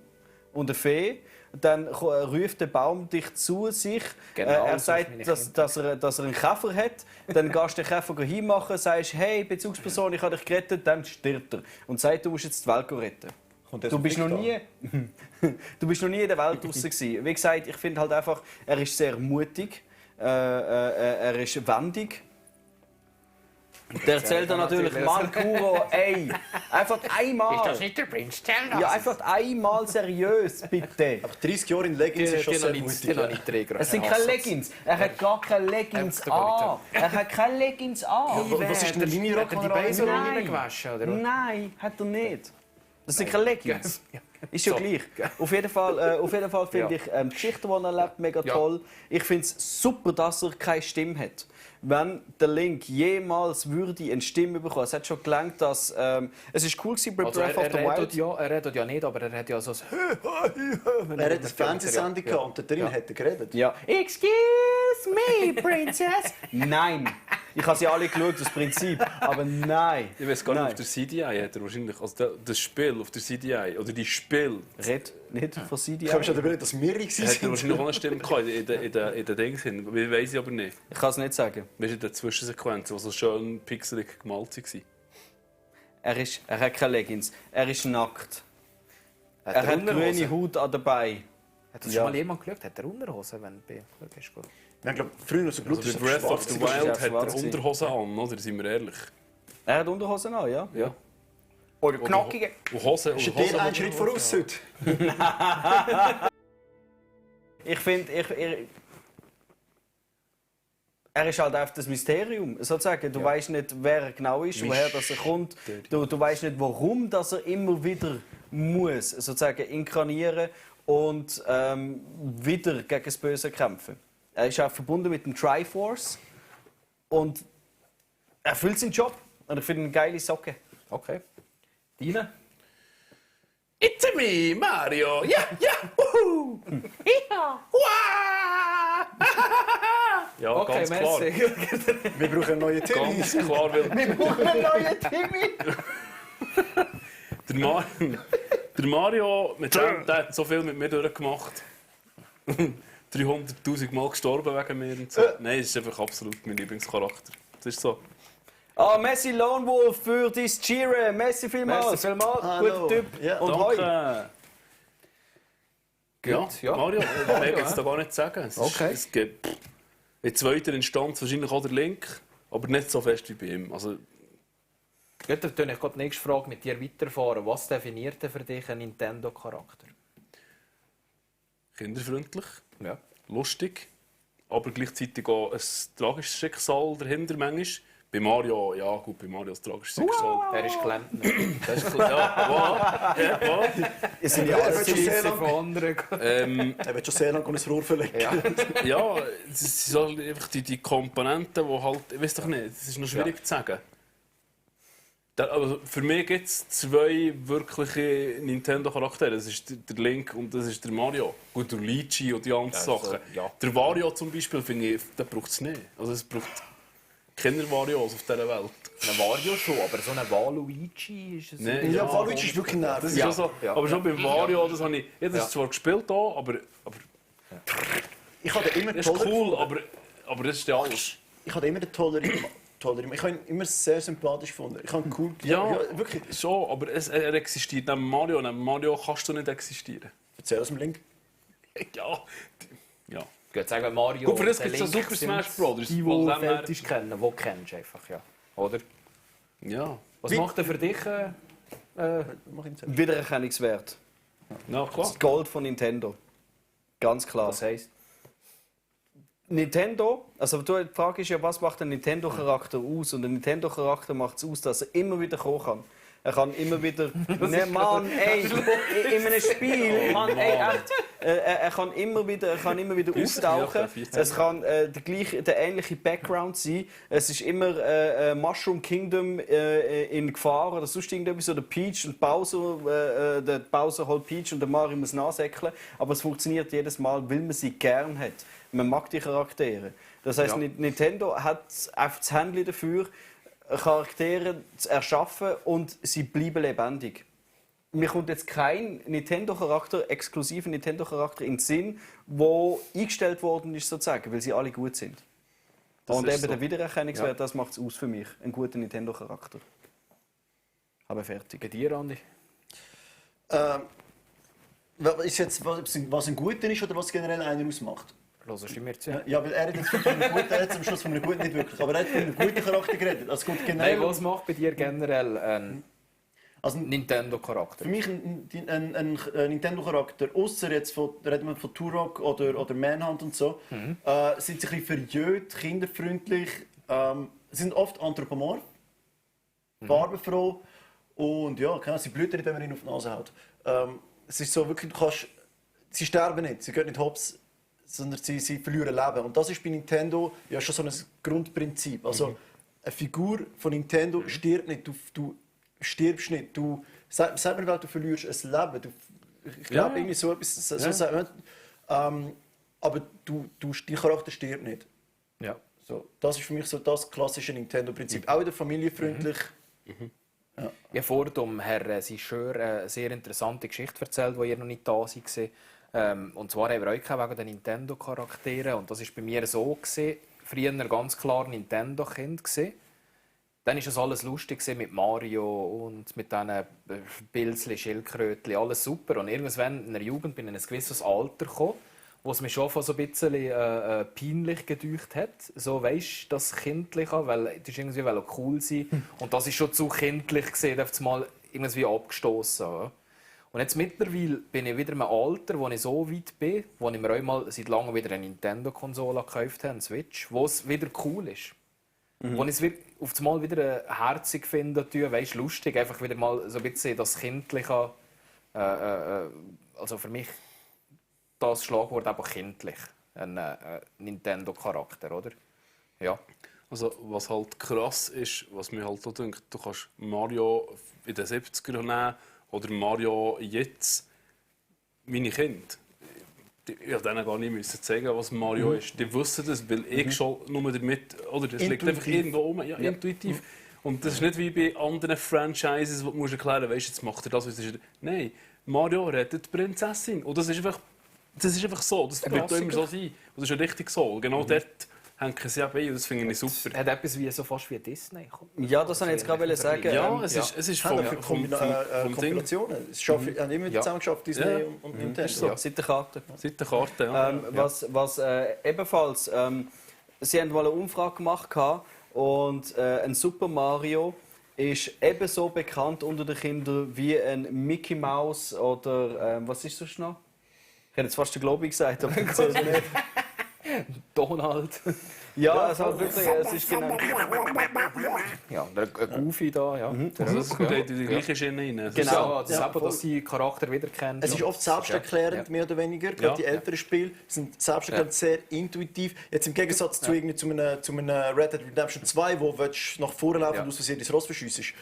und eine Fee. Dann ruft der Baum dich zu sich. Genau, er sagt, dass er einen Käfer hat. Dann gehst du den Käfer hinmachen, sagst, hey, Bezugsperson, ich habe dich gerettet. Dann stirbt er. Und sagt, du musst jetzt die Welt retten. Du bist noch nie in der Welt draussen gewesen. Wie gesagt, ich finde halt einfach, er ist sehr mutig. Er ist wendig. Der erzählt dann natürlich, Mann, Kuro, ey, einfach einmal. Ist das nicht der Prinz Zelda? Ja, einfach einmal seriös, bitte. Aber 30 Jahre in Leggings ist schon sehr mutig. Es sind keine Leggings. Er hat gar keine Leggings an. Er hat keine Leggings an. Was ist denn deine Rock? Hat er die Beine so gewaschen, oder? Nein, hat er nicht. Das sind keine Leggings. Ist ja gleich. Auf jeden Fall finde ich die Geschichte, die er erlebt, mega toll. Ich finde es super, dass er keine Stimme hat. Wenn der Link jemals würde eine Stimme bekommen, es hat schon gelangt, dass es ist cool bei Breath of the Wild. Er redet ja nicht, aber er hat ja so ein Er hat eine Fernsehsendung gehabt und da drin hat er geredet. Ja. Excuse me, Princess. Nein. Ich habe sie alle geschaut, das Prinzip. Aber nein. Ich weiß gar nicht, auf der CDI hat er wahrscheinlich, also das Spiel auf der CDI, oder die Spiel. Red nicht von CDI. Ich habe schon überlegt, dass wir sind. Hat er wahrscheinlich auch eine Stimme gehabt in den Dings hin. Weiss ich aber nicht. Ich kann es nicht sagen. Weißt du, in den Zwischensequenzen, die so schön pixelig gemalt waren? Er hat keine Leggings. Er ist nackt. Er hat grüne Haut an dabei. Hat das schon mal jemand geschaut? Hat er Unterhosen, wenn du bist? Ich glaube, früher so Also bei Breath of the Wild hat er Unterhosen an, oder? Sind wir ehrlich? Er hat Unterhosen an, ja. Oder knackige. Und Hosen. Ist dir ein Schritt voraus heute? Ich finde, er ist halt einfach das Mysterium. Sozusagen. Du weißt nicht, wer er genau ist, woher das er kommt. Du weißt nicht, warum dass er immer wieder muss sozusagen inkarnieren und wieder gegen das Böse kämpfen. Er ist auch verbunden mit dem Triforce und er erfüllt seinen Job. Und ich finde ihn eine geile Socke. Okay. Deine? It's me, Mario! Ja, ja! Wuhu! Ja, Okay, ganz klar. merci. Wir brauchen einen neuen Timmy. Ganz klar, weil Wir brauchen einen neuen Timmy. der Mario, der hat so viel mit mir durchgemacht. 300'000 Mal gestorben wegen mir und so. Nein, es ist einfach absolut mein Lieblingscharakter. Das ist so. Ah, Messi Lone Wolf für dein Cheeren. Messi vielmals. Merci vielmals. Guter Typ. Ja, und hoi. Danke. Ja, Mario, ich mag jetzt da gar nicht sagen. Es gibt in zweiter Instanz wahrscheinlich auch der Link, aber nicht so fest wie bei ihm. Also, Ja, dann würde ich die nächste Frage mit dir weiterfahren. Was definiert denn für dich einen Nintendo-Charakter? kinderfreundlich, ja. lustig, aber gleichzeitig auch ein tragisches Schicksal dahinter manchmal. Bei Mario, ja gut, bei Mario ist tragisches Schicksal. Er ist Klempner. Das ist ja, Es sind ja alle schon sehr von lang. anderen. Er wird schon sehr lange ein Rohr verlegen. Ja, es sind halt einfach die Komponenten, die halt, ich weiß doch nicht, es ist noch schwierig zu sagen. Also für mich gibt es zwei wirkliche Nintendo-Charaktere. Das ist der Link und das ist der Mario. Gut, der Luigi und die ganzen Sachen. Ja. Der Wario zum Beispiel, finde ich, den braucht es nicht. Also es braucht keine Varios auf dieser Welt. Ein Wario schon, aber so ein Waluigi ist es Nee, nicht. Ja, Waluigi ist wirklich nervig. Das ist schon so. Ja. Aber schon beim Wario, das habe ich das zwar gespielt hier, aber Ich habe immer das ist cool, aber das ist ja alles. Ich habe immer den tolleren. Ich habe ihn immer sehr sympathisch gefunden. Ich habe ihn cool. Ja, wirklich. Schon, aber er existiert neben Mario. Neben Mario kannst du nicht existieren. Erzähl aus dem Link. Ja. Ja. Ich würde sagen, Mario. Gut, für das der gibt es Link Super sind Smash Brothers. Die, Von die dem her- Fetisch kennen, die kennst du einfach, ja. Oder? Ja. Was macht er für dich? Wiedererkennungswert. Ja, klar. Das Gold von Nintendo. Ganz klar. Das heisst? Nintendo, also die Frage ist ja, was macht ein Nintendo-Charakter aus? Und ein Nintendo-Charakter macht es aus, dass er immer wieder kommen kann. Er kann immer wieder... Ne, Mann, ey, in einem Spiel, Mann, ey, echt. Er kann immer wieder auftauchen. Es kann der ähnliche Background sein. Es ist immer Mushroom Kingdom in Gefahr oder sonst irgendetwas. Oder Peach und Bowser. Der Bowser holt Peach und der Mario muss nachsäckeln. Aber es funktioniert jedes Mal, weil man sie gern hat. Man mag die Charaktere. Das heisst, Nintendo hat einfach das Händchen dafür, Charaktere zu erschaffen und sie bleiben lebendig. Mir kommt jetzt kein Nintendo-Charakter, exklusiver Nintendo-Charakter in den Sinn, der eingestellt worden ist, sozusagen, weil sie alle gut sind. Das Und ist eben so. der Wiedererkennungswert, das macht es aus für mich. Ein guter Nintendo-Charakter. Aber fertig. Bei dir, Andi? Ist jetzt, was ein guter ist oder was generell einer ausmacht? Hörst du mir zu? Ja, weil er hat jetzt von einem guten, er hat am Schluss von einem guten nicht wirklich, aber er hat von einem guten Charakter geredet. Also gut, generell, Nein, was macht bei dir generell ein Nintendo-Charakter? Für mich ein Nintendo-Charakter, außer jetzt reden wir von Turok oder Manhunt und so, sind sie ein bisschen verjöht, kinderfreundlich, sind oft anthropomorph, farbenfroh und ja, sie blühen nicht, wenn man ihnen auf die Nase haut. Es ist so wirklich, sie sterben nicht, sie gehen nicht hops, sondern sie verlieren Leben. Und das ist bei Nintendo ja schon so ein Grundprinzip. Also eine Figur von Nintendo stirbt nicht, du stirbst nicht. Sag mir, weil du verlierst ein Leben. Ich glaube, irgendwie so etwas. So sagt man. Aber dein Charakter stirbt nicht. Ja. So, das ist für mich so das klassische Nintendo-Prinzip. Auch wieder familienfreundlich. Ja. Ich habe vor dem Herr Sicheur eine sehr interessante Geschichte erzählt, die ihr noch nicht da seid. Und zwar haben wir euch wegen den Nintendo-Charakteren. Und das war bei mir so. Früher ganz klar Nintendo-Kind. Dann war das alles lustig mit Mario und mit diesen Pilzchen, Schildkrötchen, alles super. Und irgendwann in der Jugend bin ich in ein gewisses Alter gekommen. wo es mich schon von so ein bisschen peinlich gedeucht hat. So, weisst du, das Kindliche, weil das irgendwie cool sein. Und das ist schon zu kindlich gesehen, das mal irgendwie abgestoßen. Ja. Und jetzt mittlerweile bin ich wieder in einem Alter, wo ich so weit bin, wo ich mir auch mal seit langem wieder eine Nintendo-Konsole gekauft habe, eine Switch, wo es wieder cool ist. Wo ich es auf einmal wieder herzig finde, weißt, lustig, einfach wieder mal so ein bisschen das Kindliche. Also für mich das Schlagwort einfach kindlich, ein Nintendo-Charakter, oder? Ja. Also was halt krass ist, was mir halt so denkt, du kannst Mario in den 70er nehmen oder Mario jetzt. Meine Kinder, ich musste denen gar nicht zeigen, was Mario ist. Die wissen das, weil ich schon nur damit, oder das liegt einfach irgendwo rum, ja, intuitiv. Und das ist nicht wie bei anderen Franchises, wo du musst erklären musst, jetzt macht er das, was ist. Nein, Mario rettet die Prinzessin. Und das ist einfach so, das wird immer so sein. Und das ist ja richtig so. Genau dort hängen sie eben ein und das finde ich super. Hat etwas wie, so fast wie Disney. Ja, das wollte ich jetzt gerade sagen. Ja, es ist vom Kombinationen. Es haben immer zusammen geschafft, Disney und Nintendo. So. Seit der Karte. Seit der Karte, ja. Was ebenfalls, sie haben mal eine Umfrage gemacht und ein Super Mario ist ebenso bekannt unter den Kindern wie ein Mickey Mouse oder was ist das noch? Ich hätte jetzt fast den Globi gesagt, aber das zählt nicht. Donald. Ja, es halt wirklich, es ist genau. Ja, der Goofy da, ja. Das kommt in die gleiche Schiene rein. Genau, dass die Charakter wiederkennen. Es ist oft selbsterklärend, mehr oder weniger. Gerade die älteren Spiele sind selbsterklärend sehr intuitiv. Jetzt im Gegensatz zu einem Red Dead Redemption 2, wo du nach vorne laufen und aus Versehen ins Ross verschiessest.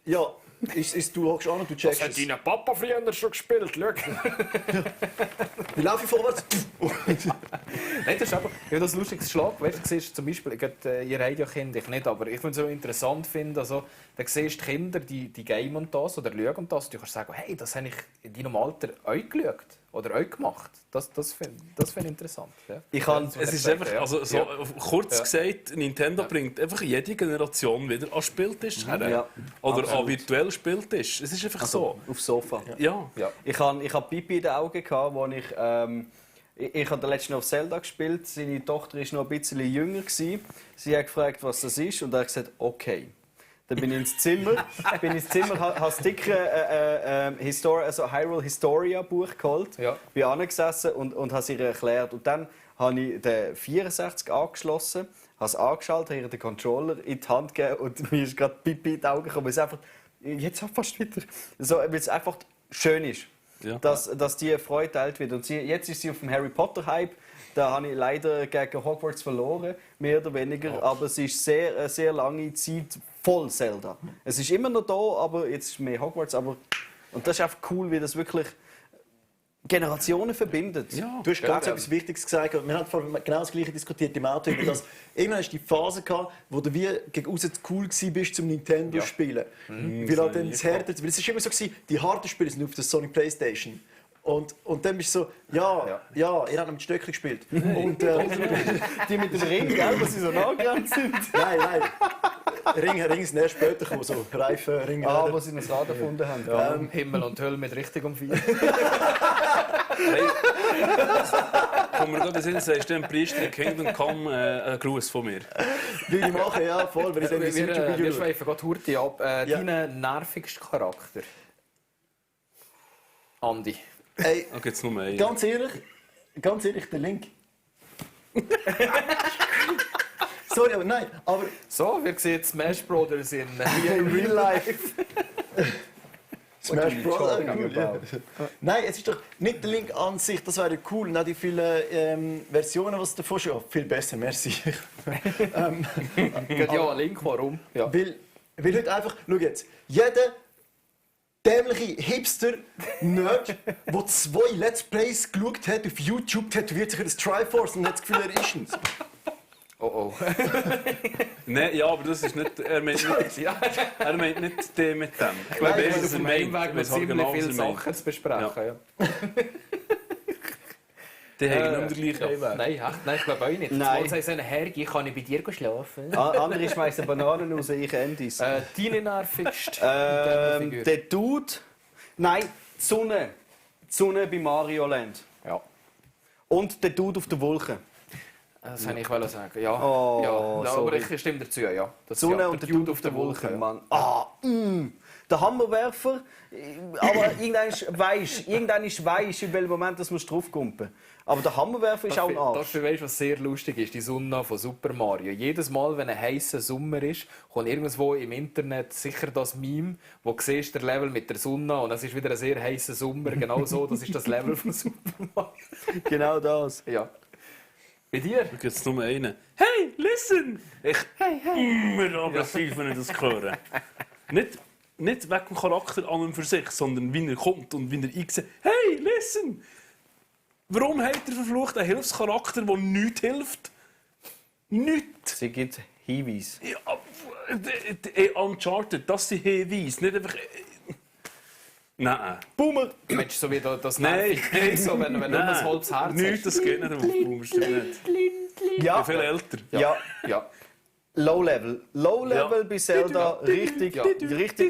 Ja. Du hockst an und du checkst. Das hat dein Papa früher schon gespielt, schau. Wie laufe ich vorwärts? Nein, das ist einfach das lustige Schlag. Weißt, du siehst zum Beispiel, ihr habt ja Kinder, ich nicht, aber ich finde es so interessant, also, da siehst du die Kinder, die gamen das oder schauen das, und du kannst sagen, hey, das habe ich in deinem Alter euch geschaut oder euch gemacht. Das finde ich interessant. Ja. Es ist einfach, also so kurz gesagt, Nintendo bringt einfach jede Generation wieder an Spieltisch her. Ja, oder an virtuellen Spieltisch. Es ist einfach so. Aufs Sofa. Ja. Ich hatte Pipi in den Augen, als ich habe letztens auf Zelda gespielt. Seine Tochter war noch ein bisschen jünger. Sie hat gefragt, was das ist, und er hat gesagt, okay. Dann bin ich ins Zimmer, habe das dicke Hyrule Historia Buch geholt, bin angesessen und habe es ihr erklärt. Und dann habe ich den 64 angeschlossen, habe es angeschaltet, habe ihr den Controller in die Hand gegeben und mir ist gerade Pipi in die Augen gekommen. Jetzt fast wieder, so, weil es einfach schön ist, dass die Freude teilt wird. Und jetzt ist sie auf dem Harry Potter Hype. Da habe ich leider gegen Hogwarts verloren, mehr oder weniger. Aber es ist sehr, sehr lange Zeit voll Zelda. Es ist immer noch da, aber jetzt ist mehr Hogwarts. Und das ist einfach cool, wie das wirklich Generationen verbindet. Ja, du hast ganz etwas Wichtiges gesagt. Wir haben vorhin genau das Gleiche diskutiert im Auto. Irgendwann hast du die Phase gehabt, wo du wie gegen außen cool bist zum Nintendo spielen. Weil halt dann das Härte, weil es war immer so, die harten Spiele sind auf der Sony Playstation. Und dann bist du so, ihr habt mit Stöckchen gespielt. Und, die mit dem Ring, gell, dass sie so nachgerannt sind. Nein. Ring ist erst später gekommen, so reife Ringe. Wo sie ein Rad erfunden haben. Himmel und Hölle mit richtig um 4. Kommen wir gerade in den Sinn, sagst du dem Priester in Kingdom Come einen Gruß von mir? Will ich machen, ja, voll. Wenn ich dann wir schweifen gerade Hurti ab. Dein nervigster Charakter? Andi. Hey, geht's nur einen. Ganz ehrlich, der Link. Sorry, aber nein. Aber so, wir sehen Smash Brothers in Real Life. Smash Brothers, cool, ja. Nein, es ist doch nicht der Link an sich, das wäre cool. Und auch die vielen Versionen, die es davon schon viel besser, merci. Ja, Link, warum? Ja. Weil heute einfach, schau jetzt, jeder dämliche Hipster-Nerd, der 2 Let's Plays geschaut hat auf YouTube, tätowiert sich das Triforce und hat das Gefühl, er ist es. Oh. Nein, ja, aber das ist nicht. Er meint nicht den mit dem. Ich glaube, er ist auf dem Heimweg mit ziemlich viele Sachen zu besprechen. Ja. Die haben nicht den gleichen Heimweg. Nein, ich glaube auch nicht. Nein. Jetzt sagen, Hergi, kann ich bei dir schlafen? Andere schmeißen Bananen raus, ich Endis. Deine nervigste? Der Dude. Nein, die Sonne. Die Sonne bei Mario Land. Ja. Und der Dude auf der Wolke. Das wollte ich sagen. Ja, Oh, ja. Aber sorry. ich stimme dazu, ja. Das Sonne ja, und der Dude auf der Wolke, Mann. Der Hammerwerfer, aber irgendwann weisst in welchem Moment das musst du draufkumpen. Aber der Hammerwerfer ist auch ein Arsch. Dafür weißt du, was sehr lustig ist, die Sonne von Super Mario. Jedes Mal, wenn ein heißer Sommer ist, kommt irgendwo im Internet sicher das Meme, wo du siehst, der Level mit der Sonne und es ist wieder ein sehr heißer Sommer. Genau so, das ist das Level von Super Mario. Genau das. Ja. Bei dir? Da gibt es nur einen. Hey, listen! Ich immer aggressiv, wenn ich das höre. Nicht wegen dem Charakter an und für sich, sondern wie er kommt und wie er eingesehen. Hey, listen! Warum hat er verflucht einen Hilfscharakter, der nichts hilft? Nichts! Sie gibt Hinweise. Ja, Uncharted, das sind Hinweise, nicht einfach... Nein. Boomer! Meinst du so wie das Nein. so, wenn du nur ein halbes Herz Nichts, das geht nicht auf Boomer, stimmt nicht. Ja. Ich bin viel älter. Ja. Low Level. Low Level bei Zelda. Richtig.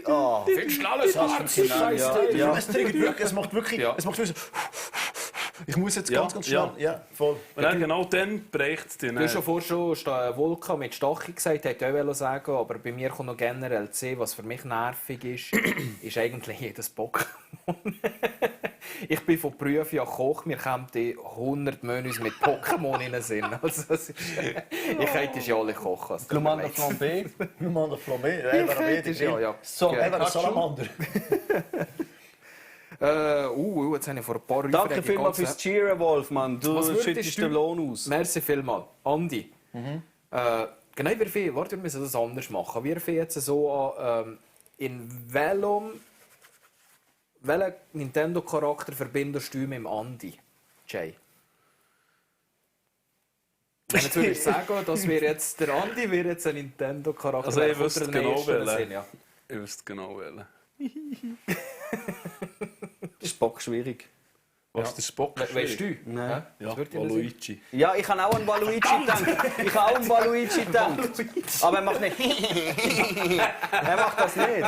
Ah. Findest du alles hart? Ja. Es triggert wirklich, es macht wirklich so... Ich muss jetzt ganz schnell... Ja, voll. Und dann, genau dann bricht es dir. Du hast ja vorher schon Vulkan mit Stachel gesagt, hätte ich auch sagen, aber bei mir kommt noch generell C, was für mich nervig ist, ist eigentlich jedes Pokémon. Ich bin von Beruf ja Koch, mir kommen die 100 Menüs mit Pokémon in den Sinn. Also, ich hätte ja alle kochen. Glumanda Flambé. Glumanda Flambé. Ja. So, er war ein Salamander. Jetzt habe ich vor ein paar Jahren... Danke vielmals fürs Cheeren, Wolf, Mann. Du schüttest den Lohn aus. Merci vielmals. Andi. Genau, wir müssen das anders machen. Wir fangen jetzt so an, in welchem Nintendo-Charakter verbindest du mit dem Andi, Jay? Wenn jetzt würde ich sagen, dass der Andi wäre jetzt ein Nintendo-Charakter. Also ich wüsste genau wählen. Ja. Ich wüsste genau wählen. Spock schwierig. Was ist der Spock? Weißt du? Nein. Ja, Waluigi. Ja, ich habe auch an Waluigi gedacht. Aber er macht nicht. Er macht das nicht. Er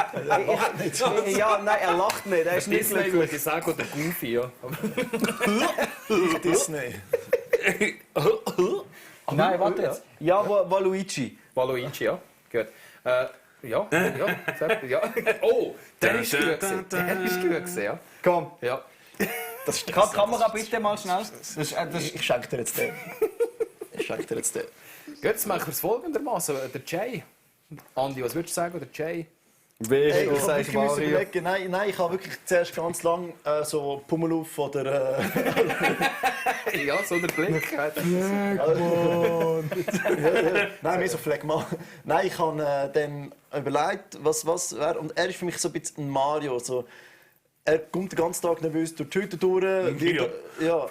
lacht nicht. Er ist nicht Disney würde ich sagen, oder Goofy, ja. Disney. Nein, warte jetzt. Ja, Waluigi. Waluigi, ja. Gut. Ja. Oh, der ist gut gewesen, ja. Komm. Ja. Das kann Kamera bitte mal schnell? Ich schenke dir jetzt den. Gut, jetzt machen wir es folgendermaßen. Der Jay. Andi, was würdest du sagen, der Jay? Hey, ich habe wirklich überlegen. Nein, ich habe wirklich zuerst ganz lang so Pummeluff oder... Ja, so der Blick. Nein, mehr so Phlegma. Nein, ich habe dann überlegt, was wäre... Und er ist für mich so ein bisschen ein Mario. So, er kommt den ganzen Tag nervös durch die Hütte durch. Ja.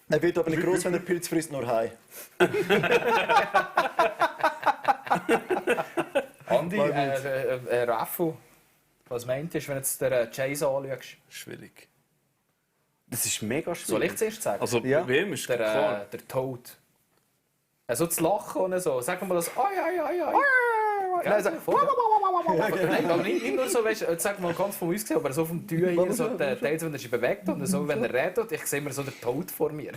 Er wird aber nicht gross, wenn er Pilz frisst, nur heim. Andi, Raffu, was meint ihr, wenn du jetzt den Chase anschaust? Schwierig. Das ist mega schwierig. Soll ich zuerst sagen? Also bei wem ist klar? Der Toad. Also zu lachen und so. Sagen wir das. Nein, aber nicht nur so, weißt, jetzt sagen wir ganz von uns gesehen, aber so vom Tür hier, so der Teil, wenn er sich bewegt und so, wenn er redet, ich sehe mir so den Tod vor mir.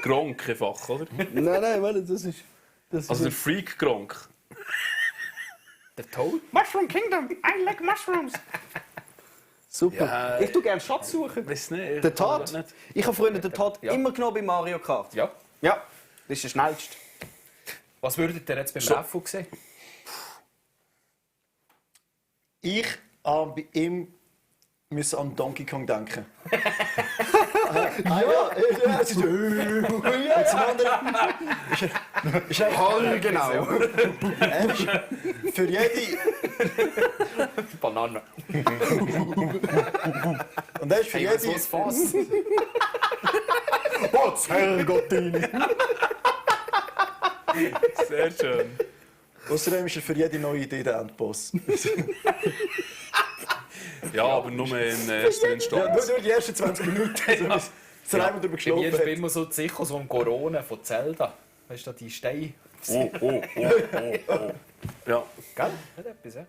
Gronk einfach, oder? Nein, warte, das ist... Also der Freak Gronk. Der Toad? Mushroom Kingdom, I like mushrooms. Super. Ja, ich tue gerne Schatz suchen. Weiß nicht. Der Tat. Ich habe früher den Tat immer genommen bei Mario Kart. Ja. Ja, das ist der schnellste. Was würdet ihr jetzt beim Raffu sehen? Ich habe bei ihm an Donkey Kong denken. Es ist zum anderen ist er genau. Für jede Banane. und er ist für jede Was Fass? Was Herrgottini. Sehr schön. Außerdem ist er für jede neue Idee der Endboss. Ja, aber nur in erster Instanz. Nur die ersten 20 Minuten. Einmal darüber geschlafen. Ich bin immer so sicher, so ein Corona von Zelda. Weißt du, die Steine. Oh. Ja. Gell? Nicht etwas, ja?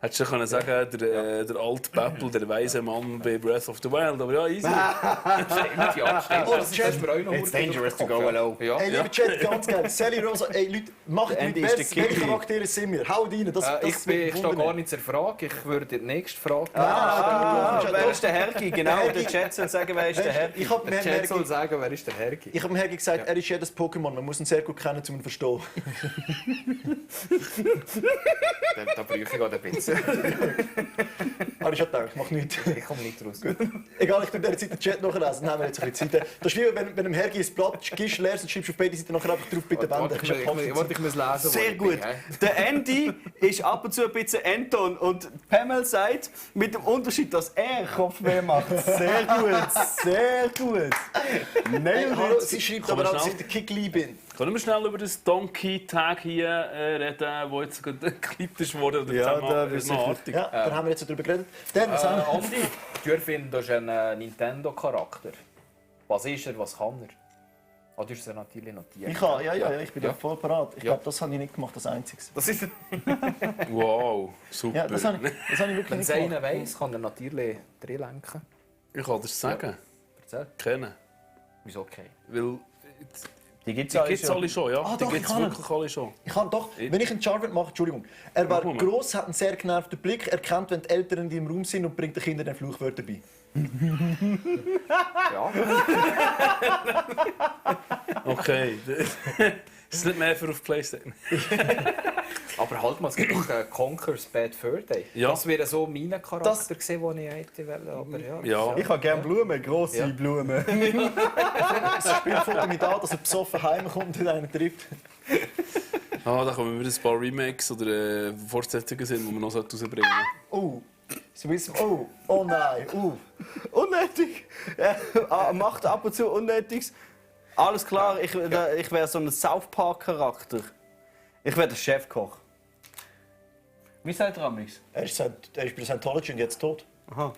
Hättest du können sagen, der alte Peppel, der weise Mann bei Breath of the Wild, aber ja, easy. Stimmt, ja, stimmt. Oh, Das Chat. ist mir auch noch It's dangerous to go alone. Ja. Hey, liebe Chat, ganz geil. Sally Rosa, ey, Leute, macht mit Andy ist der Best, King. welche Charaktere sind wir? Haut rein, das Ich stehe gar nicht zur Frage, ich würde die nächste Frage Wer ist der Hergi? Genau, der Chat soll sagen, wer ist der Hergi. Ich habe Der Chat soll sagen, wer ist der Hergi. Ich habe dem Hergi gesagt, er ist jedes Pokémon, man muss ihn sehr gut kennen, um ihn zu verstehen. Da brauche ich gerade ein bisschen. Habe ich schon gedacht, mach nichts. Ich komme nicht raus. Egal, ich tue der Zeit den Chat nachlesen, dann haben wir jetzt ein bisschen Zeit. Das ist wie wenn dem Hergi ein Blatt gibst, leerst und schreibst auf beide Seiten nachher einfach drauf, bitte wenden. Ich muss lesen. Sehr gut. Der Andy ist ab und zu ein bisschen Anton und Pamela sagt, mit dem Unterschied, dass er Kopfweh macht. Sehr gut, sehr gut. Hey, hallo, sie schreibt aber auch, dass ich der Kickli bin. Können wir schnell über das Donkey-Tag hier reden, wo jetzt gerade geklebt wurde? Ja, da ist artig. Ja, dann haben wir jetzt darüber geredet. Andi, du findest einen Nintendo-Charakter. Was ist er, was kann er? Ah, du hast es natürlich notiert. Ich bin ja voll parat. Ich glaube, das habe ich nicht gemacht, das Einzige. Das ist Wow, super. Ja, das habe ich wirklich Wenn nicht es einer gemacht. weiss, kann er natürlich drin lenken. Ich kann das sagen. Erzähl. Kennen. Wieso okay? Weil Die gibt die gibt's alle schon, ja. Ah, Die doch, gibt's ich kann wirklich alle schon. Ich kann doch, wenn ich einen Jarvan mache, Entschuldigung, er war Mach mal. gross, hat einen sehr genervten Blick, er kennt, wenn die Eltern die im Raum sind und bringt den Kindern den Fluchwörter bei. Ja. Okay. Das ist nicht mehr für auf Playstation. Aber halt mal, es gibt doch Conker's Bad Fur Day. Ja. Das wäre so mein Charakter gewesen, den ich hätte wollen. Aber ja. Ja. Ich habe gerne Blumen, grosse Blumen. Das Spiel fängt damit an, dass er besoffen heimkommt und einen trifft. Ah, da kommen wieder ein paar Remakes oder Fortsetzungen sind, die man noch rausbringen Oh, oh nein, Unnötig. Er macht ab und zu Unnötiges. Alles klar, ich wäre so ein South Park-Charakter. Ich wäre der Chefkoch. Wie sagt er amix? Er ist bei Scientology und jetzt tot. Aha.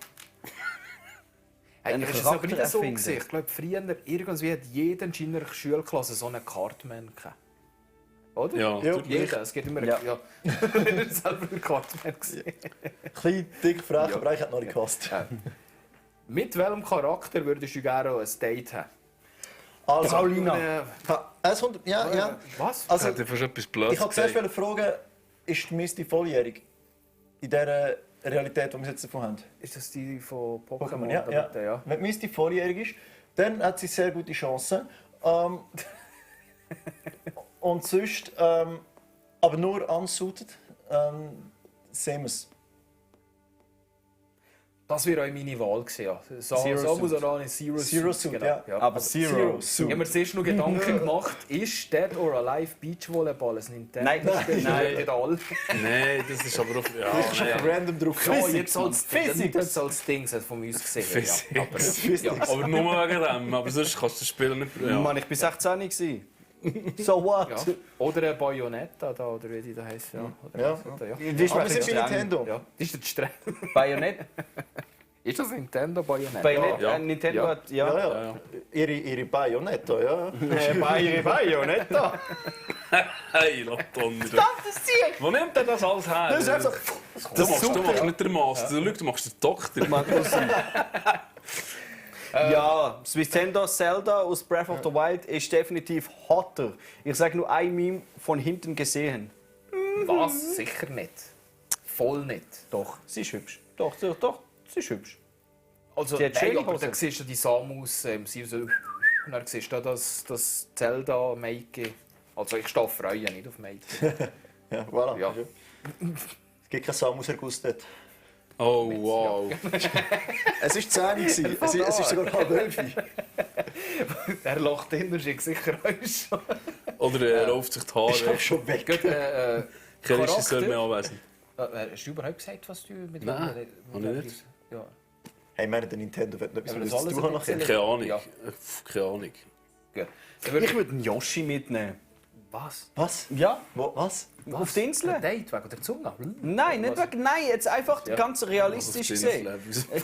Hey, Einen ist das aber Charakter nicht so erfinden. gewesen? Ich glaube, früher irgendwie hat jeder in seiner Schulklasse so einen Cartman gehabt. Oder? Ja, Jeder. Es geht immer... Ja. Ja. Selber ein Cartman gesehen. Klein, dick, frech, aber eigentlich hat noch nicht gepasst. Mit welchem Charakter würdest du gerne ein Date haben? Also, Paulina. Es kommt, ja. Was? Also, Hat er fast etwas Blödes ich wollte zuerst fragen, ist die Misty volljährig? In dieser Realität, die wir jetzt davon haben? Ist das die von Pokémon? Pokémon, ja. Wenn die Misty volljährig ist, dann hat sie sehr gute Chancen. Und sonst, aber nur unsuited, sehen wir es. Das wäre auch meine Wahl gewesen. Ja. So Zero muss Suit. er auch eine Zero Zero Suit. Suit, Genau. ja. Aber Zero Suit. Ich habe mir zuerst noch Gedanken gemacht, ist Dead or Alive Beachvolleyball ein Nintendo? Nein, Nein, nicht alle. Nein, das ist aber auf... Ja, Ich nein. habe random drauf. Ja, jetzt als Physics. das als Ding hat von uns gesehen. Physics. Ja. Aber, Aber nur wegen dem, aber sonst kannst du das Spiel nicht... Ja. Mann, ich war 16 gewesen. So what? ja. Oder ein Bayonetta, da, oder wie die da heisst. Ja. Oder Ja. was, oder, ja. Das ist Aber ein wir sind bisschen bei streng. Nintendo. Ja. Das ist der streng. Bayonetta. Ist das Nintendo Bayonetta? Bayonetta. Nintendo Ja. hat... Ja, Ja. ja. Ihre Bayonetta, ja. Bayonetta. Hey, Latonder. Wo nimmt denn das alles her? Das ist einfach Du machst nicht den Master, du machst den Doktor. Ja, das Nintendo Zelda aus Breath of the Wild ist definitiv hotter. Ich sage nur ein Meme von hinten gesehen. Was? Sicher nicht. Voll nicht. Doch, sie ist hübsch. Doch, sie ist hübsch. Also, Sie hat nein, schöne aber Hosen. dann siehst du die Samus, sie so... Und dann siehst du das Zelda-Make. Also ich stehe auf Freuen, nicht auf Make. Ja, voilà. Ja. Es gibt keinen Samus-Erguss dort. Oh, wow. Es war 10 gewesen. Es ist sogar halb 11. Der lacht hinter sich sicher auch schon. Oder er rauft sich die Haare. Ist auch schon weg. Gut, Kein Regisseur mehr anwesend. Hast du überhaupt gesagt, was du mit Nein, dem... habe ich nicht. Ja. Hey, meine, der Nintendo wird noch etwas Aber mit das uns zu alles tun ein nachher. Keine Ahnung. Ja. Keine Ahnung. Gut. Ich würde einen Yoshi mitnehmen. Was? Was? Ja. Wo? Was? Auf der Insel? Ein Date wegen der Zunge? Nein, nicht wegen. Nein, jetzt einfach Ja. ganz realistisch gesehen.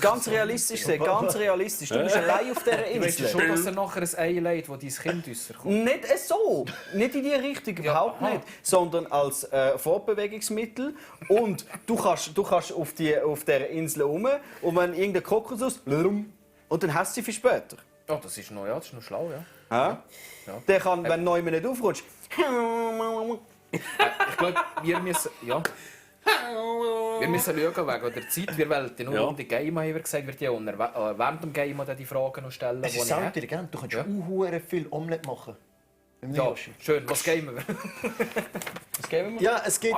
Ganz realistisch gesehen, ganz realistisch. Du bist allein auf dieser Du weißt Insel. schon, dass er nachher ein Ei legt, wo dein Kind rauskommt. Nicht so, nicht in die Richtung, überhaupt nicht, sondern als Fortbewegungsmittel. Und du kannst auf dieser Insel rum und wenn irgendein Kokosnuss und dann hast du sie für später. Oh, das ist noch schlau, ja. Ja? Der kann, wenn du neu nicht aufkommst. Ich glaube, wir müssen schauen wegen der Zeit. Wir wollen nur Ja. um die Game, haben wir gesagt, wird ja während dem Game die Fragen noch stellen. Es die ist ich Sounddirigent, du kannst auch viel Omelette machen. Ja, schön. Was gamen wir? Ja, es gibt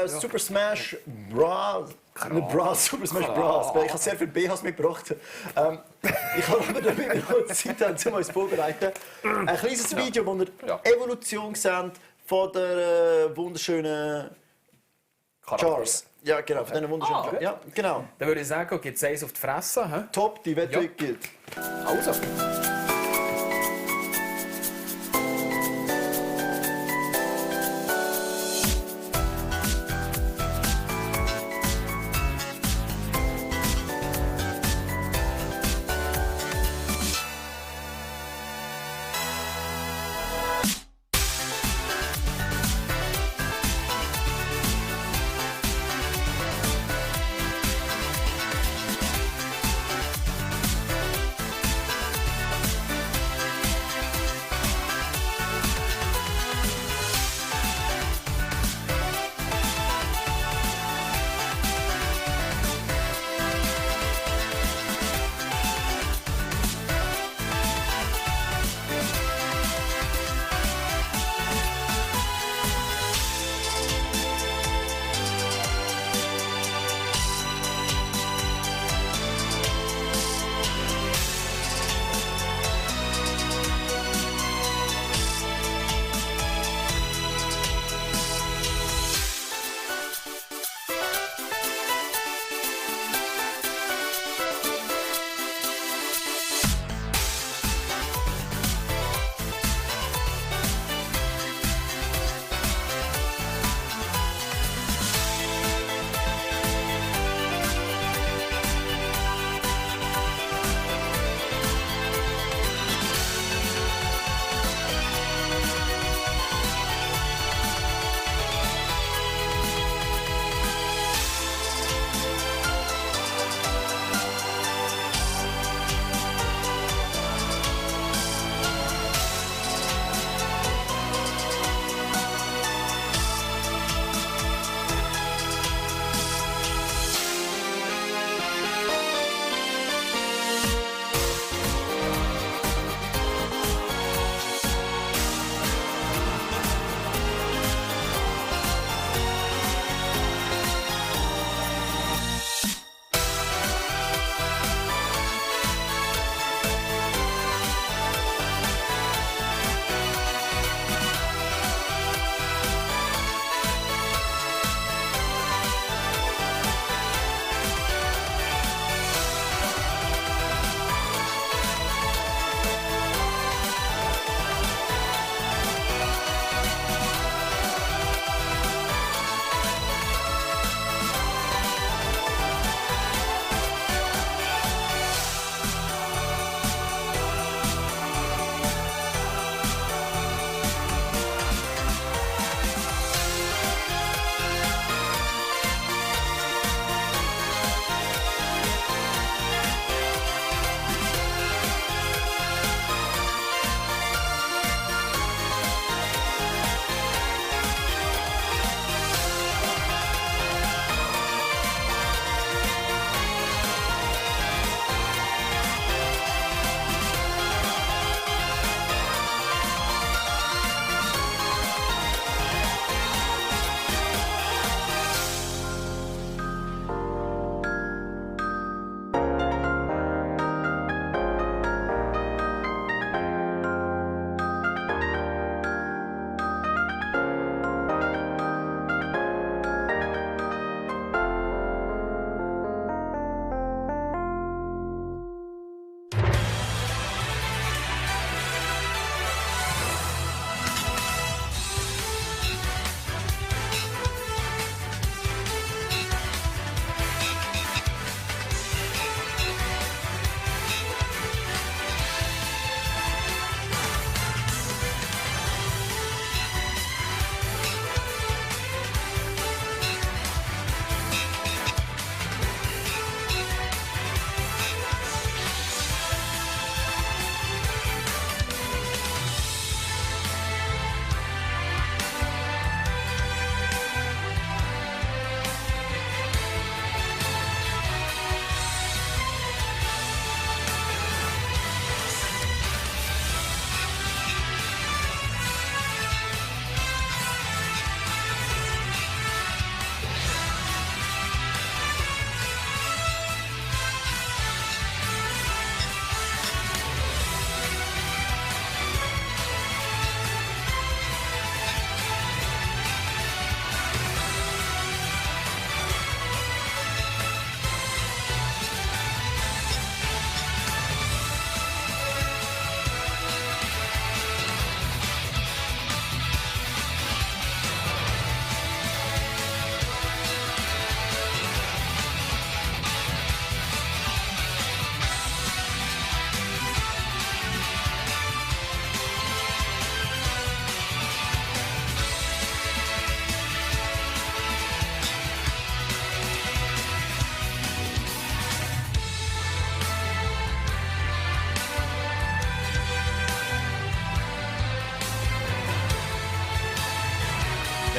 Super Smash Bros. Nicht Bros, Super Smash Bros. Ich habe sehr viele BHs mitgebracht. Ich habe aber damit wir noch Zeit haben, um uns vorbereiten. Ein kleines Video, wo ihr Evolution seht von der wunderschönen Charles. Ja, genau, von diesen wunderschönen Charles. Ja, genau. Dann würde ich sagen, gibt es eins auf die Fresse. He? Top, die Wette gilt. Also.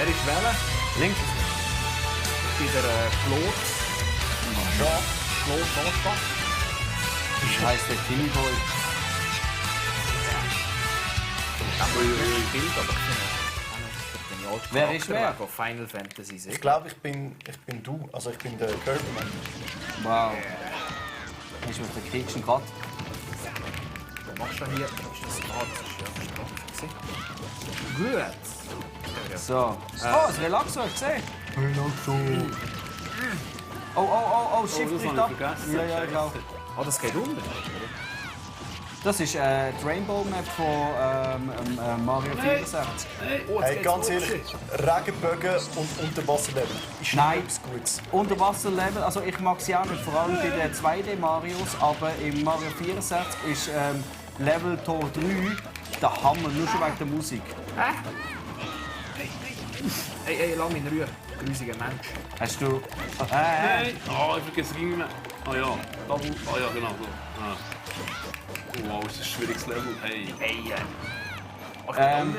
Wer ist welcher? Links. Ich bin der Claude. Claude Forsbach. Das heisst der Timmy Boy. Wer ist wer? Final Fantasy 7. Ich glaube, ich bin du. Also ich bin der Kirbyman. Wow. Hast du mit der kriegst du gerade? Was machst du hier? Ist das gut. So. Das Relaxo, hast du gesehen? Relaxo. Oh, Shift nicht ab. Ja, ich auch. Oh, das geht unter. Das ist die Rainbow Map von Mario 64. Hey, ganz ehrlich, Regenbögen und Unterwasserlevel. Nein, Unterwasserlevel, also ich mag sie auch nicht, vor allem bei den 2D Marios, aber im Mario 64 ist Level Tor 3 der Hammer, nur schon wegen der Musik. Hey, lass mich in Ruhe. Grusiger Mensch. Hast du... Hey! Oh, ich vergesse ging nicht mehr. Ah ja, Double. Ah ja, genau so. Ah. Oh, wow, ist das ein schwieriges Level. Hey.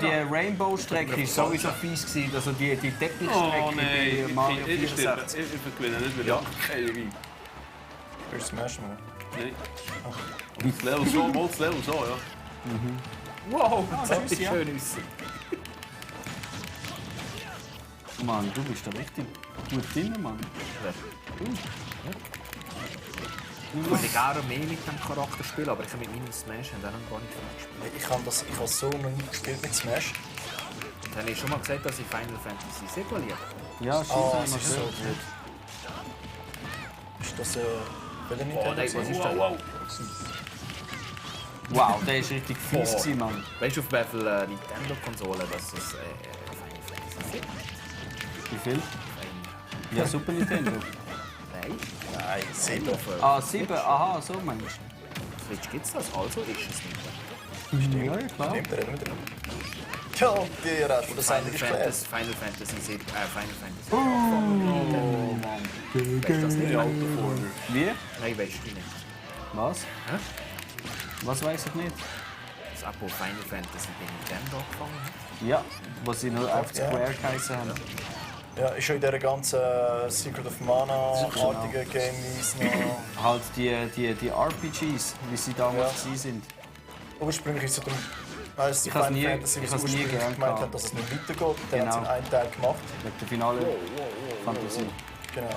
Die Rainbow-Strecke war sowieso fies gewesen, also die Teppichstrecke Oh nein, bei Mario 64. Ich vergewinne nicht wieder. Ja. Keine Wein. Für Smash mal. Nein. Das Level schon, mal das Level schon, ja. Wow, das tschüss, sieht ja. schön aus. Mann, du bist da richtig gut drin, Mann. Ich würde gerne mehr mit dem Charakter spielen, aber ich habe mit meinem Smash und dann gar nicht gespielt. Ich habe so noch nie gespielt mit Smash. Dann habe ich schon mal gesagt, dass ich Final Fantasy 7 liebe. Ja, das ist so gut. Ist das für den Nintendo? Nein, was ist das? Wow, der ist richtig fies gewesen, Mann. Weißt du, auf welcher Nintendo-Konsole das ist Final Fantasy 7? Wie viel? Ja, Super Nintendo. Nein. Nein, 7. Ah, 7, aha, so meinst du. Switch gibt's das, also ist es nicht. Ja, klar. Stimmt, reden wir dran. Ja, die Rest das Final eigentlich geklärt. Fantasy 7, Final Fantasy. Oh, Mann. Weißt du das nicht? Wie? Nein, weißt du nicht. Was? Hä? Was weiß ich nicht? Das Abo Final Fantasy bei Nintendo angefangen hat? Ja, wo sie nur auf Square geheißen haben. Ja, ist schon in dieser ganzen Secret of Mana-artigen Games noch... Halt die RPGs, wie sie damals waren. Ursprünglich ist es darum, weil es Ich has Final nie- Fantasy ich has nie ursprünglich gern gemeint gehabt. hat, dass es nicht weitergeht. Dann Genau. haben sie einen Teil gemacht. Mit der finale Fantasie. Genau.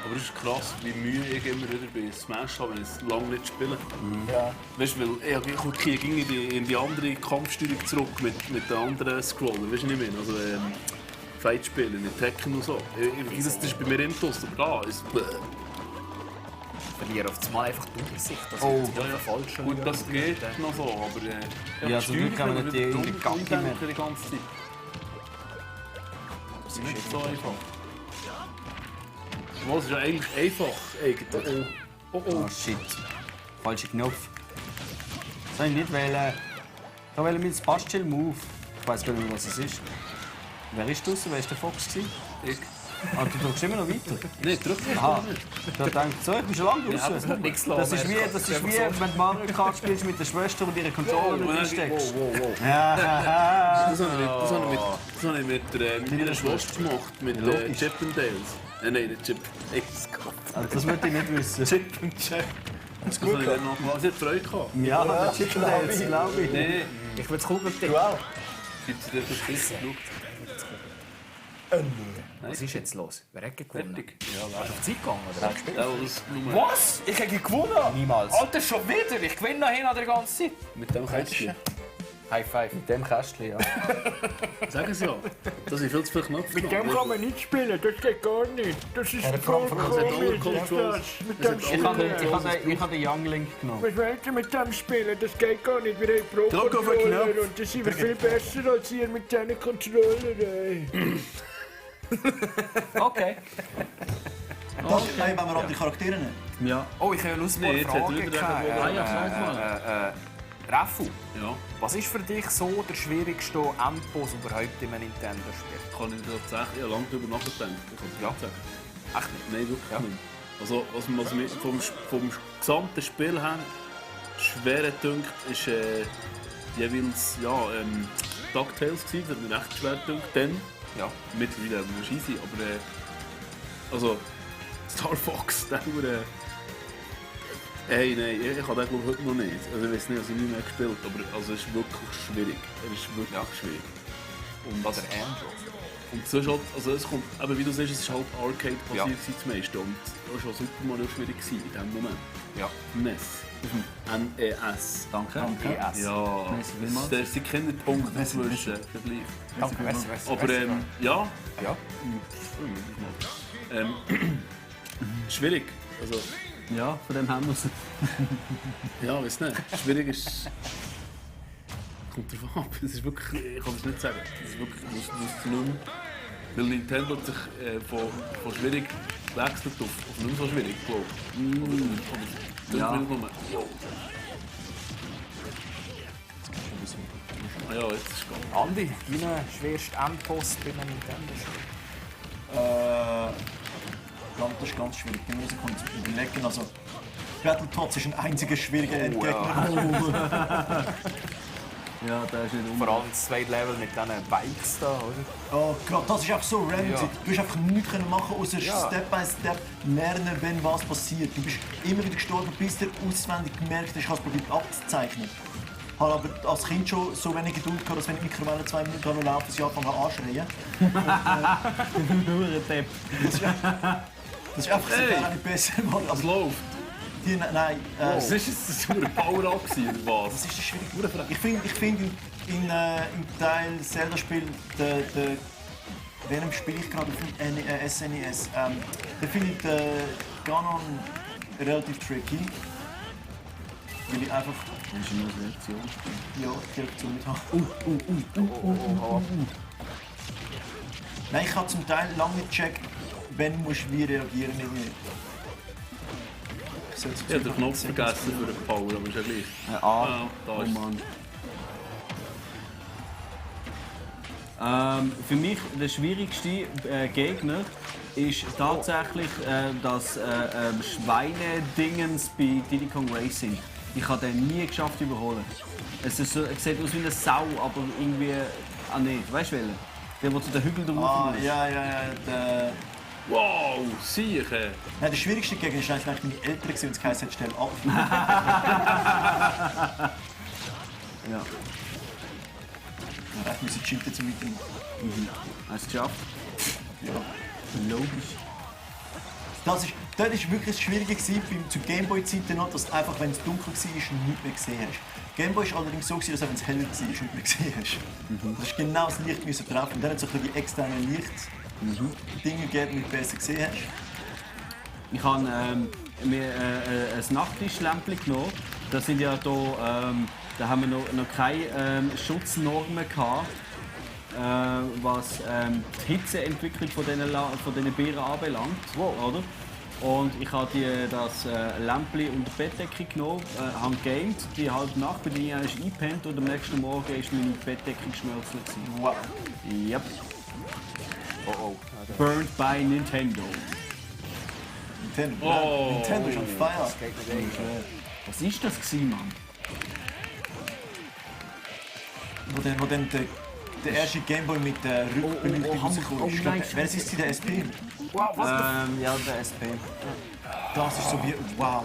Aber es ist krass, wie Mühe ich immer wieder bei Smash habe, wenn ich es lange nicht spiele. Ja. Weißt du, weil ich ging in die andere Kampfsteuerung zurück mit den anderen Scroller, weißt du nicht mehr? Also Fight spielen, nicht Tekken und so. Das ist bei mir Intus, aber da ist Ich verliere auf das Mal einfach die Übersicht. Das Oh. ist ja falsch. gut, das geht noch so, aber Ja, zum Glück haben wir nicht die in der Kacke mehr. die ganze Zeit. Das ist nicht so einfach. Was ist ja eigentlich einfach? Oh shit. Falscher Knopf. Soll ich nicht wählen? Da wählen wir das Bastchill-Move. Ich weiß gar nicht mehr, was es ist. Wer ist draussen? Wer war der Fox? Ich. Ah, du drückst immer noch weiter? Nein, drück nicht. Aha. Da denkt so, ich bin schon lange draussen. aber es hat nichts Das ist lassen. wie, wenn du Mario Kart spielst mit der Schwester und ihre Controller nicht einsteckst. Das habe ich mit meiner Schwester gemacht, mit Logisch. Chip and Dales. Nein, nicht Chip and Dales. Also, das möchte ich nicht wissen. Chip and Jack. Das habe ich dann noch gemacht. Sie hat Freude gehabt. Ja, der Chip and Dales, glaube ich. Nein. Ich will es Kugeltipp. Du auch? Gibt es dir das geschaut? Was ist jetzt los? Wer hat gewonnen? Fertig. Ja, auf die Zeit gegangen, oder? Ja, das Nummer. Was? Ich habe gewonnen? Niemals. Alter, schon wieder? Ich gewinne noch hin an der ganzen Zeit. Mit dem Kästchen. High five. Mit dem Kästchen, ja. Sagen Sie ja. Das sind viel zu viele Knöpfe. Mit dem kann man nicht spielen, das geht gar nicht. Das ist voll komisch. Mit dem Ich habe den Young Link genommen. Was wollt ihr mit dem spielen? Das geht gar nicht. Wir haben Drück auf den Pro-Controller Knopf. und das sind wir viel besser als ihr mit diesen Controllern. ey. Okay. Hey, wenn wir an die Charaktere nehmen. Ja. Oh, ich habe eine Nee, jetzt hat Fragen. wieder einer Raffu, Ja. was ist für dich so der schwierigste Endboss überhaupt in einem Nintendo-Spiel? Kann ich tatsächlich lange darüber nachgedacht. Ich kann es Ja. nicht sagen. Echt nicht? Nein, wirklich nicht. Also, was mir vom gesamten Spiel her schwer dünkt, ist jeweils DuckTales gewesen. Das hat mir echt schwer dünkt. Dann Ja. Mittlerweile muss ich sein, aber also Star Fox, der hey, nein, ich habe den glaube ich heute noch nicht. Also ich weiß nicht, also ich nie mehr gespielt, aber also es ist wirklich schwierig. Er ist wirklich schwierig. Und oder Android. Und so ist halt, also es kommt, aber wie du siehst, es ist halt Arcade-basiert das meiste. Und das war schon Super Mario schwierig in diesem Moment. Ja. NES. Auf dem NES. Danke. NES. Ja. Das sind keine Punkte dazwischen. Danke. Aber ja. Ja. Schwierig. Also, ja, von dem haben wir es. Ja, weiß nicht. Schwierig ist. Kommt drauf ab. Es ist wirklich. Ich kann es nicht sagen. Es ist wirklich. Das nicht mehr. Weil Nintendo hat sich von schwierig gewechselt auf nicht mehr so schwierig, glaube ich. Ja. Ah ja, jetzt ist es gegangen. Andi, dein schwerster Endboss bei einem Nintendo-Spiel? Das ist ganz schwierig. Ich muss kurz überlegen. Also, Battletoads ist ein einziger schwieriger Endgegner. Ja, da ist nicht vor allem das zweite Level mit diesen Bikes da, oder? Oh Gott, das ist einfach so random. Ja. Du hast einfach nichts machen außer Step by Step lernen, wenn was passiert. Du bist immer wieder gestorben, bis du auswendig gemerkt hast, ich habe es probiert abzuzeichnen. Ich habe aber als Kind schon so wenig Geduld gehabt, dass wenn ich Mikrowelle 2 Minuten laufen, dass ich anfange anschreien. Nur ein Depp. Das ist einfach so gar nicht besser geworden. Es läuft. Nein. Was ist das ein Power-Up oder was? Das ist eine schwierige Frage. Ich finde im Teil Zelda-Spiel, während spiele ich gerade auf dem SNES, da finde ich Ganon relativ tricky. Weil ich einfach. Willst du nur eine Reaktion spielen? Ja, die Reaktion mit haben. Nein, ich habe zum Teil lange nicht gecheckt, wenn musst du wie reagieren. Ich habe den Knopf vergessen für den Power, aber ist ja gleich. Da ist für mich der schwierigste Gegner ist tatsächlich das Schweine-Dingens bei Diddy Kong Racing. Ich habe den nie geschafft zu überholen. Es ist so, sieht aus wie eine Sau, aber irgendwie auch nicht. Weißt du welchen? Der, der zu den Hügeln drauf ist. Ja. Wow, sicher! Nein, der schwierigste Gegner war eigentlich meine Eltern, und es heisst, stell ab. Ja. Ich muss cheaten zum Mitnehmen. Hast du es geschafft? Ja. Logisch. Das war wirklich das Schwierige zu Gameboy-Zeiten noch, dass einfach, wenn es dunkel war, nichts mehr gesehen hast. Gameboy war allerdings so, dass auch wenn es hell war, nichts mehr gesehen hast. Das ist genau das Licht drauf. Und dann hat es so die externen Licht-Dinge gegeben, die du besser gesehen hast. Ich habe mir ein Nachttischlämpchen genommen. Da sind ja da haben wir noch keine Schutznormen gehabt, was die Hitzeentwicklung von diesen Beeren anbelangt. Oder? Und ich habe das Lämpchen unter die Bettdecke genommen, habe gegamed, die halbe Nacht, bin ich eingepennt und am nächsten Morgen war meine Bettdecke geschmolzen. Wow. Yep. Oh. Burned by Nintendo. Nintendo ist on fire. Was war das, Mann? Wo dann der erste Gameboy mit der Rückbeleuchtung rausgekommen ist. Wer ist der SP? Wow, was? Ja, der SP. Das ist so wie, wow,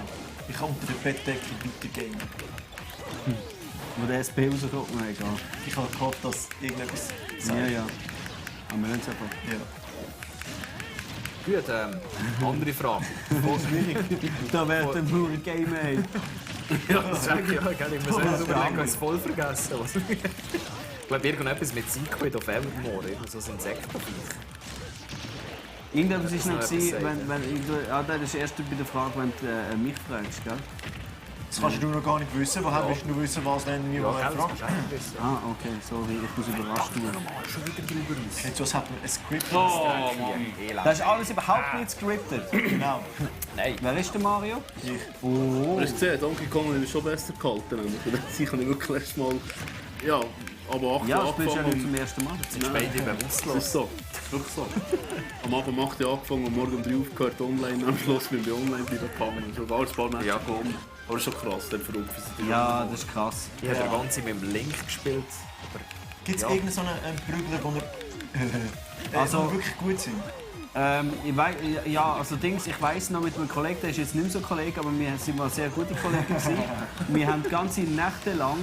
ich kann unter der Bettdecke weitergehen. Wo der SP rauskommt, egal. Ich habe gehofft, dass irgendetwas sagt. Ja. Aber wir hören es einfach. Ja. Gut, andere Frage. Da wäre der Blue Game, ey. Ja, das sage ich ja. Ich muss überlegen, ich es voll vergessen. Ich glaube, irgendetwas mit Sequid auf Evermore, so ein Insektenviech. Irgendetwas ist noch gewesen, das ist erst bei der Frage, wenn du mich fragst, gell? Das kannst du noch gar nicht wissen. Woher willst du wissen, was denn mir fragt? Okay, sorry, ich muss überrascht werden. Schon wieder drüber raus. Jetzt was hat man ein Skript? Das ist alles überhaupt nicht scripted. Genau. Nein. Wer ist der Mario? Ich. Oh. Hast du gesehen, Donkey Kong ist schon besser gehalten. Ich habe wirklich erst mal. Ja, aber 8 ja, spielst du ja nicht zum ersten Mal. Jetzt sind beide bewusstlos. Das ist so. Das ist wirklich so. Am Abend 8 Uhr angefangen und morgen um 3 Uhr aufgehört online. Am Schluss bin ich online bleiben gefangen. Schon ein paar Nächte gekommen. Aber das ist schon krass, der verrückt. Ja, das ist krass. Ich habe den ganzen mit dem Link gespielt. Gibt es irgendeinen Prügler, wo Also, die wirklich gut sind. Ich weiss noch mit einem Kollegen, der ist jetzt nicht mehr so ein Kollege, aber wir sind mal sehr gute Kollegen gewesen. Wir haben ganze Nächte lang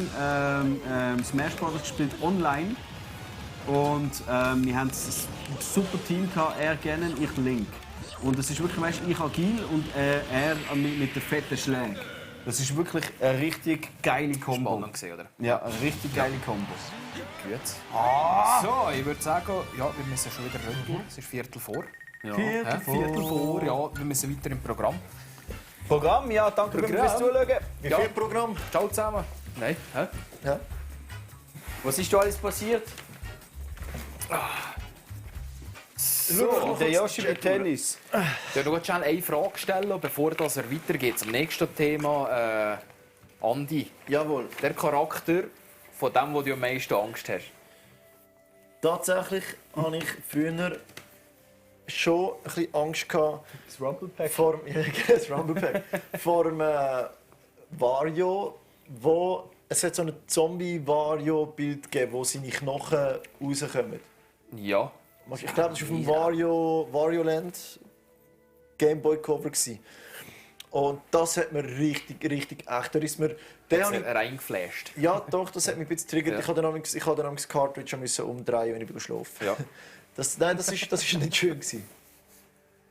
Smash Bros. Gespielt online. Und wir haben ein super Team gehabt, er Gannon, ich Link. Und es ist wirklich, weißt, ich agil und er mit den fetten Schlägen. Das ist wirklich eine richtig geile Kombo. Spannend gesehen, oder? Ja, eine richtig geile Kombo. Gut. Ah! So, ich würde sagen, ja, wir müssen schon wieder rüber. Es ist Viertel vor. Ja. Viertel vor, ja. Wir müssen weiter im Programm. Programm, ja, danke fürs Zuschauen. Wie viel Programm? Ciao zusammen. Nein, hä? Ja. Was ist da alles passiert? So, der Yoshi mit Tennis. Ich würde noch schnell eine Frage stellen, bevor er weitergeht zum nächsten Thema. Andi. Jawohl. Der Charakter von dem, wo du am meisten Angst hast. Tatsächlich hatte ich früher schon ein bisschen Angst gehabt das Rumble Pack. Vor dem Wario, wo es hat so ein Zombie-Wario-Bild gegeben, wo seine Knochen rauskommen. Ja. Ich glaube, das war auf dem Wario Land Game Boy Cover. Und das hat mir richtig echt. Da ist mir reingeflasht. Ja, doch, das hat mich ein bisschen triggert. Ja. Ich habe dann das Cartridge umdrehen, wenn ich schlafen. Ja. Das war nicht schön gewesen.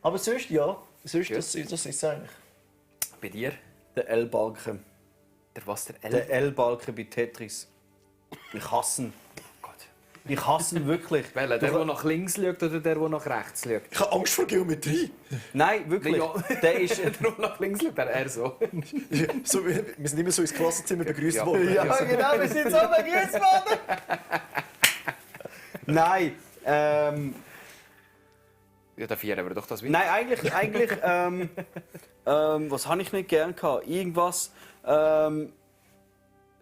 Aber sonst, ja. Sonst, das ist es eigentlich. Bei dir? Der L-Balken. Der was? Der L-Balken bei Tetris. Ich hasse ihn. Ich hasse ihn wirklich. Welcher? Der nach links schaut oder der nach rechts schaut? Ich habe Angst vor Geometrie. Nein, wirklich. Ja. Der ist... der nach links schaut, er so. So. Wir sind immer so ins Klassenzimmer begrüßt worden. Ja, genau, wir sind so begrüßt worden. Nein, Ja, der Vierer wird doch das wieder. Nein, eigentlich was habe ich nicht gern gehabt? Irgendwas.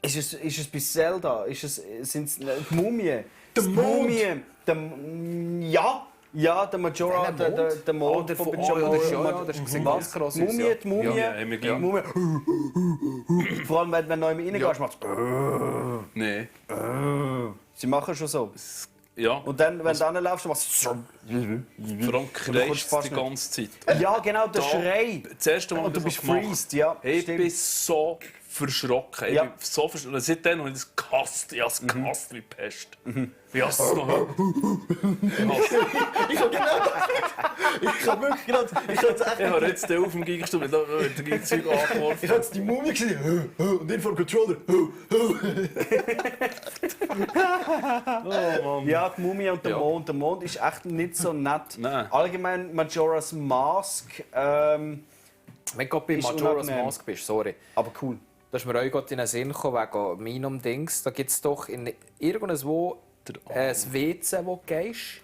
Ist es bei Zelda? Sind es die Mumie? Die Mumie! Ja, der Majora, der Mond der von Majora. Das ist was? krass. Mumie, die Mumie. Ja. Mumie. Vor allem, wenn du neu reingehst, macht es. Nein. Sie machen schon so. Ja. Und dann, wenn du reinlaufst, machst du Vor allem kreist die ganze Zeit. Ja, genau, der Schrei. Das erste Mal, Und du das bist gemacht. freezed, ja. Ich stimmt. bin so verschrocken. Ja. Ich bin so verschrocken. Seitdem habe ich das gehasst. Ich habe es gehasst wie Pest. Ich hasse es noch. Ich habe genau das. Ich habe wirklich gerade. Ich habe jetzt den auf dem Gegenstuhl, da wird der Zeug angeworfen. Ich habe jetzt die Mumie gesehen und den vor dem Controller. Oh Mann. Ja, die Mumie und der Mond. Der Mond ist echt nicht so nett. Nein. Allgemein Majora's Mask. Wenn du gerade bei Ist Majora's unangenehm. Mask bist, sorry. Aber cool. Da ist mir auch gerade in den Sinn gekommen, wegen meinem Dings. Da gibt es doch irgendwo ein WC, wo du gehst.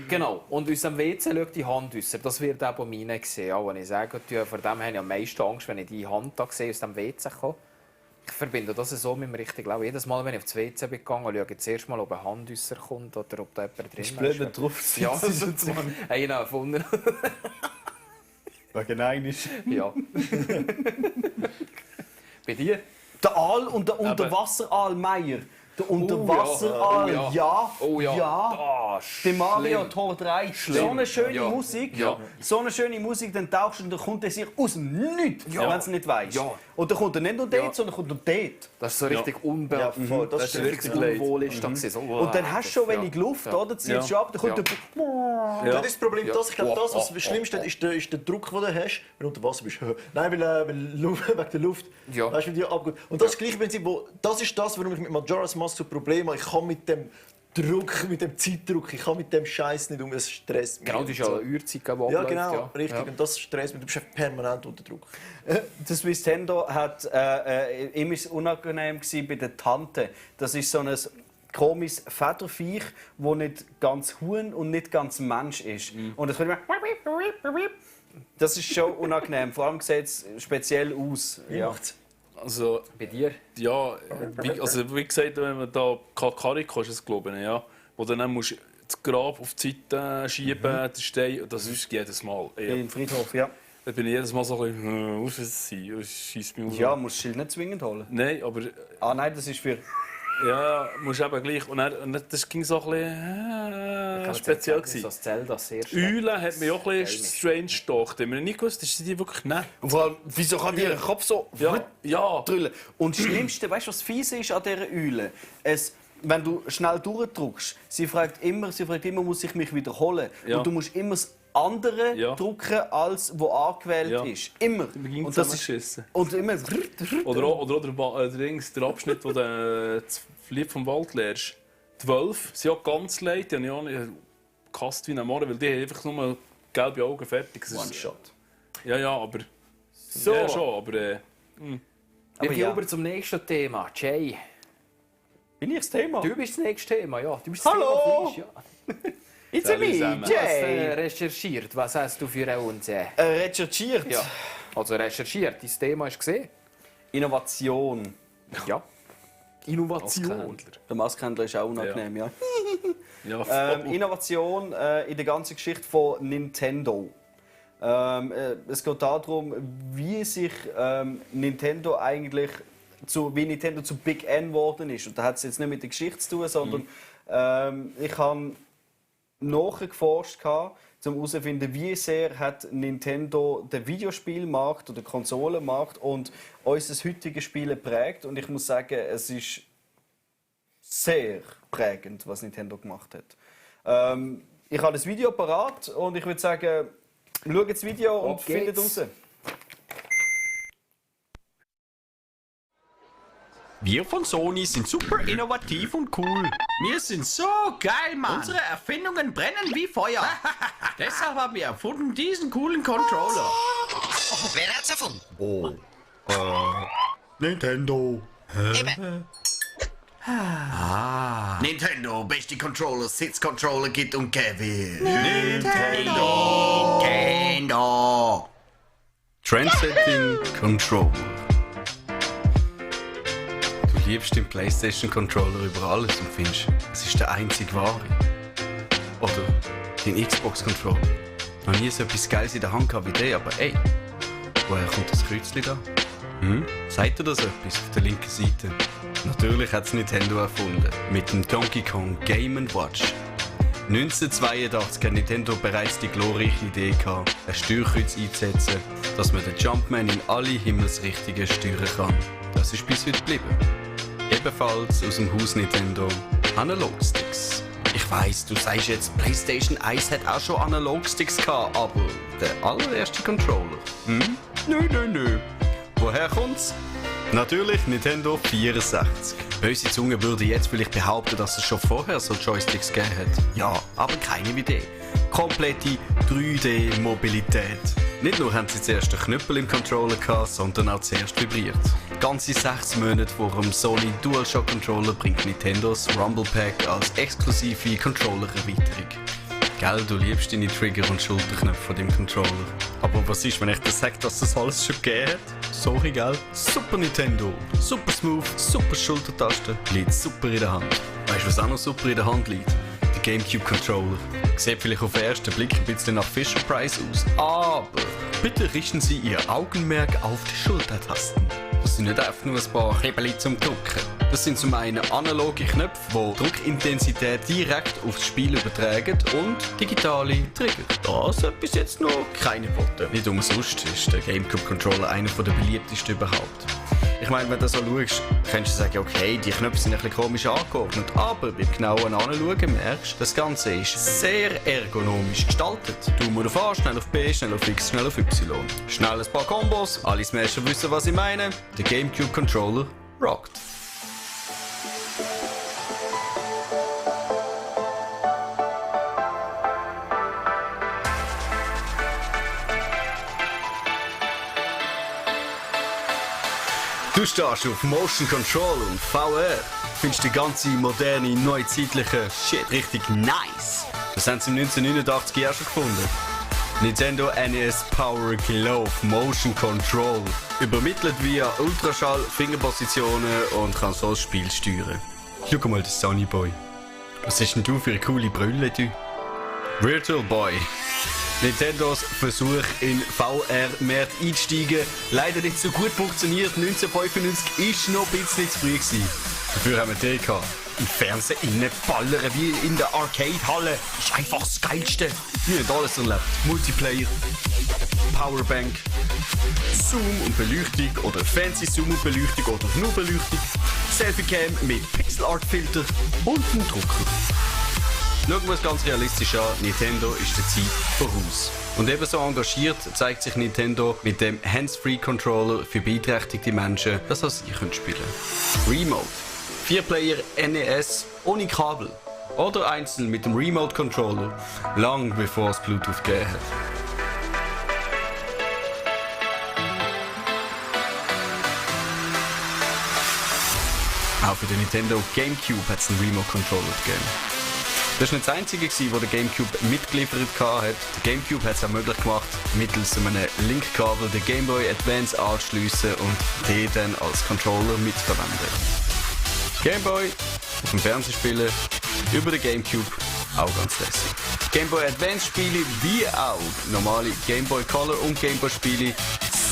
Genau. Und aus dem WC schaut die Hand raus. Das wird auch bei mir gesehen. Ja, wenn ich sage, vor dem habe ich am meisten Angst, wenn ich die Hand da sehe, aus dem WC komme. Ich verbinde das so mit dem richtigen Glauben. Jedes Mal, wenn ich aufs WC bin gegangen, schaue ich zuerst mal, ob eine Hand rauskommt oder ob da jemand drin ist. blöd, wenn du drauf sitzt. Ja, das ist einer erfunden. Wegen einiges. Ja. Bei dir? Der Aal und der Unterwasseraal Meier. Der Unterwasseraal, ja. Oh ja. Ja. Der Mario Tor 3. So eine schöne Ja. Musik. Ja. So eine schöne Musik, dann tauchst du und dann kommt er sich aus dem Nichts, Ja. wenn du es nicht weißt. Ja. Und dann kommt er nicht nur dort, sondern kommt er dort. Das ist so richtig Ja, voll, das ist richtig unwohlig. So, Und dann hast du schon wenig Luft, oder? Ziehst du ab, dann kommt der... Das ist das Problem. Ja. Ich glaube, das, was das Schlimmste ist der Druck, den du hast, wenn du unter Wasser bist. Nein, weil wegen der Luft. Ja. Weißt du, wie die abgeht. Und das ist das gleiche Prinzip, das ist das, warum ich mit Majora's Mask so Probleme habe. Ich kann mit dem Druck, mit dem Zeitdruck, ich kann mit dem Scheiß nicht es stresst mich. Genau, das ist ja eine Uhrzeit, die abläuft. Ja, genau, ja. richtig. Ja. Und das stresst mich, du bist permanent unter Druck. Das Nintendo hat immer unangenehm gewesen bei der Tante. Das ist so ein komisches Federviech, das nicht ganz Huhn und nicht ganz Mensch ist. Und das immer das ist schon unangenehm. Vor allem sieht es speziell aus. Ja. Also, bei dir? Ja, wie gesagt, wenn man da Kakariko ist es, glaube ich, ja, wo du dann musst das Grab auf die Seite schieben, den Stein, das ist jedes Mal. Im Friedhof, ja. Da bin ich jedes Mal so ein bisschen, das schießt mich aus. Ja, musst du Schild nicht zwingend holen. Nein, aber... Ah nein, das ist für... Ja, musst eben gleich. Und dann, das ging so ein bisschen speziell gewesen. Das Zelda sehr Die Eule hat mich auch ein bisschen strange gedacht. Ich habe nicht gewusst, ist die wirklich nett. Und vor allem, wieso kann ihr Kopf so drüllen? Und das Schlimmste, weißt du, was fies ist an dieser Eule? Wenn du schnell durchdrückst, sie fragt immer, muss ich mich wiederholen? Ja. Und du musst immer das andere drücken, als wo angewählt ist. Immer. Und das ist und immer. Oder der Abschnitt, wo du das Lied vom Wald lernst. Die Wölfe sind auch ganz leid, die habe ich auch nicht gehasst wie ein Morgen, weil die haben einfach nur gelbe Augen fertig. One-Shot. Ja, aber... So. Ja, schon, aber... Wir gehen über zum nächsten Thema. Jay. Bin ich das Thema? Du bist das nächste Thema, ja. Du bist das Hallo! Thema Fleisch, ja. It's a me, Jay! Was recherchiert? Was hast du für uns? Recherchiert? Ja. Also recherchiert. Dein Thema hast du gesehen? Innovation. Ja. Innovation. Der Maskhändler ist auch unangenehm, ja. Ja, Innovation in der ganzen Geschichte von Nintendo. Es geht darum, wie sich Nintendo eigentlich zu Big N geworden ist. Und da hat es jetzt nicht mit der Geschichte zu tun, sondern ich habe nachgeforscht, um herauszufinden, wie sehr hat Nintendo den Videospielmarkt oder den Konsolenmarkt und unser heutiges Spiel geprägt. Und ich muss sagen, es ist sehr prägend, was Nintendo gemacht hat. Ich habe das Video parat und ich würde sagen, schaut das Video und findet raus. Wir von Sony sind super innovativ und cool. Wir sind so geil, Mann. Unsere Erfindungen brennen wie Feuer. Deshalb haben wir erfunden diesen coolen Controller. Wer hat's erfunden? Nintendo. Eben. Nintendo, beste Controller, Sitzcontroller gibt und Kevin. Nintendo. Trendsetting Controller. Du liebst den PlayStation Controller über alles und findest, es ist der einzig wahre. Oder den Xbox Controller. Noch nie so etwas Geiles in der Hand gehabt wie der, aber ey, woher kommt das Kreuzchen da? Sagt dir das etwas auf der linken Seite? Natürlich hat es Nintendo erfunden, mit dem Donkey Kong Game & Watch. 1982 hat Nintendo bereits die glorreiche Idee gehabt, ein Steuerkreuz einzusetzen, dass man den Jumpman in alle Himmelsrichtungen steuern kann. Das ist bis heute geblieben. Ebenfalls aus dem Haus Nintendo Analogsticks. Ich weiss, du sagst jetzt, PlayStation 1 hat auch schon Analogsticks gehabt, aber der allererste Controller? Nö. Woher kommt's? Natürlich Nintendo 64. Böse Zunge würde jetzt vielleicht behaupten, dass es schon vorher so Joysticks gegeben hat. Ja, aber keine Idee. Komplette 3D-Mobilität. Nicht nur haben sie zuerst den Knüppel im Controller gehabt, sondern auch zuerst vibriert. Ganze 6 Monate vor dem Sony DualShock Controller bringt Nintendos Rumble Pack als exklusive Controller-Erweiterung. Gell, du liebst deine Trigger- und Schulterknöpfe von dem Controller. Aber was ist, wenn ich dir sage, dass das alles schon gegeben hat? Sorry, gell? Super Nintendo. Super smooth, super Schultertaste. Liegt super in der Hand. Weißt du, was auch noch super in der Hand liegt? Der GameCube Controller. Sieht vielleicht auf den ersten Blick ein bisschen nach Fisher-Price aus. Aber bitte richten Sie Ihr Augenmerk auf die Schultertasten. Das sind nicht einfach nur ein paar Hebel zum Drücken. Das sind zum einen analoge Knöpfe, die Druckintensität direkt aufs Spiel übertragen und digitale Trigger. Das hat bis jetzt noch keine Worte. Nicht umsonst ist der GameCube Controller einer der beliebtesten überhaupt. Ich meine, wenn du so schaust, kannst du sagen, okay, die Knöpfe sind ein bisschen komisch angeordnet, aber beim genauen Anschauen merkst du, das Ganze ist sehr ergonomisch gestaltet. Daumen auf A, schnell auf B, schnell auf X, schnell auf Y. Schnell ein paar Kombos, alle Smasher wissen, was ich meine. Der GameCube Controller rockt. Du stehst auf Motion Control und VR. Findest die ganze moderne, neuzeitliche Shit richtig nice. Das haben sie 1989 ja schon gefunden. Nintendo NES Power Glove Motion Control. Übermittelt via Ultraschall, Fingerpositionen und kann so das Spiel steuern. Schau mal, den Sunny Boy. Was ist denn du für eine coole Brille, du? Virtual Boy. Nintendos Versuch in VR-Markt einzusteigen, leider nicht so gut funktioniert. 1995 war noch ein bisschen zu früh gewesen. Dafür haben wir die gehabt. Im Fernsehen innen ballern wie in der Arcade-Halle. Ist einfach das Geilste. Wir haben alles erlebt. Multiplayer, Powerbank, Zoom und Beleuchtung oder fancy Zoom und Beleuchtung oder nur Beleuchtung, Selfie-Cam mit Pixel-Art-Filter und einem Drucker. Schauen wir es ganz realistisch an, Nintendo ist der Zeit voraus. Und ebenso engagiert zeigt sich Nintendo mit dem Hands-Free-Controller für beeinträchtigte Menschen, das auch sie können spielen. Remote. 4-Player NES ohne Kabel. Oder einzeln mit dem Remote-Controller. Lang bevor es Bluetooth gegeben hat. Auch für den Nintendo GameCube hat es einen Remote-Controller gegeben. Das war nicht das Einzige, das der GameCube mitgeliefert hat. Der GameCube hat es auch möglich gemacht, mittels einem Link-Kabel den Game Boy Advance anzuschliessen und den dann als Controller mitverwenden. Game Boy auf dem Fernsehspielen über den GameCube auch ganz lässig. Game Boy Advance Spiele wie auch normale Game Boy Color und Game Boy Spiele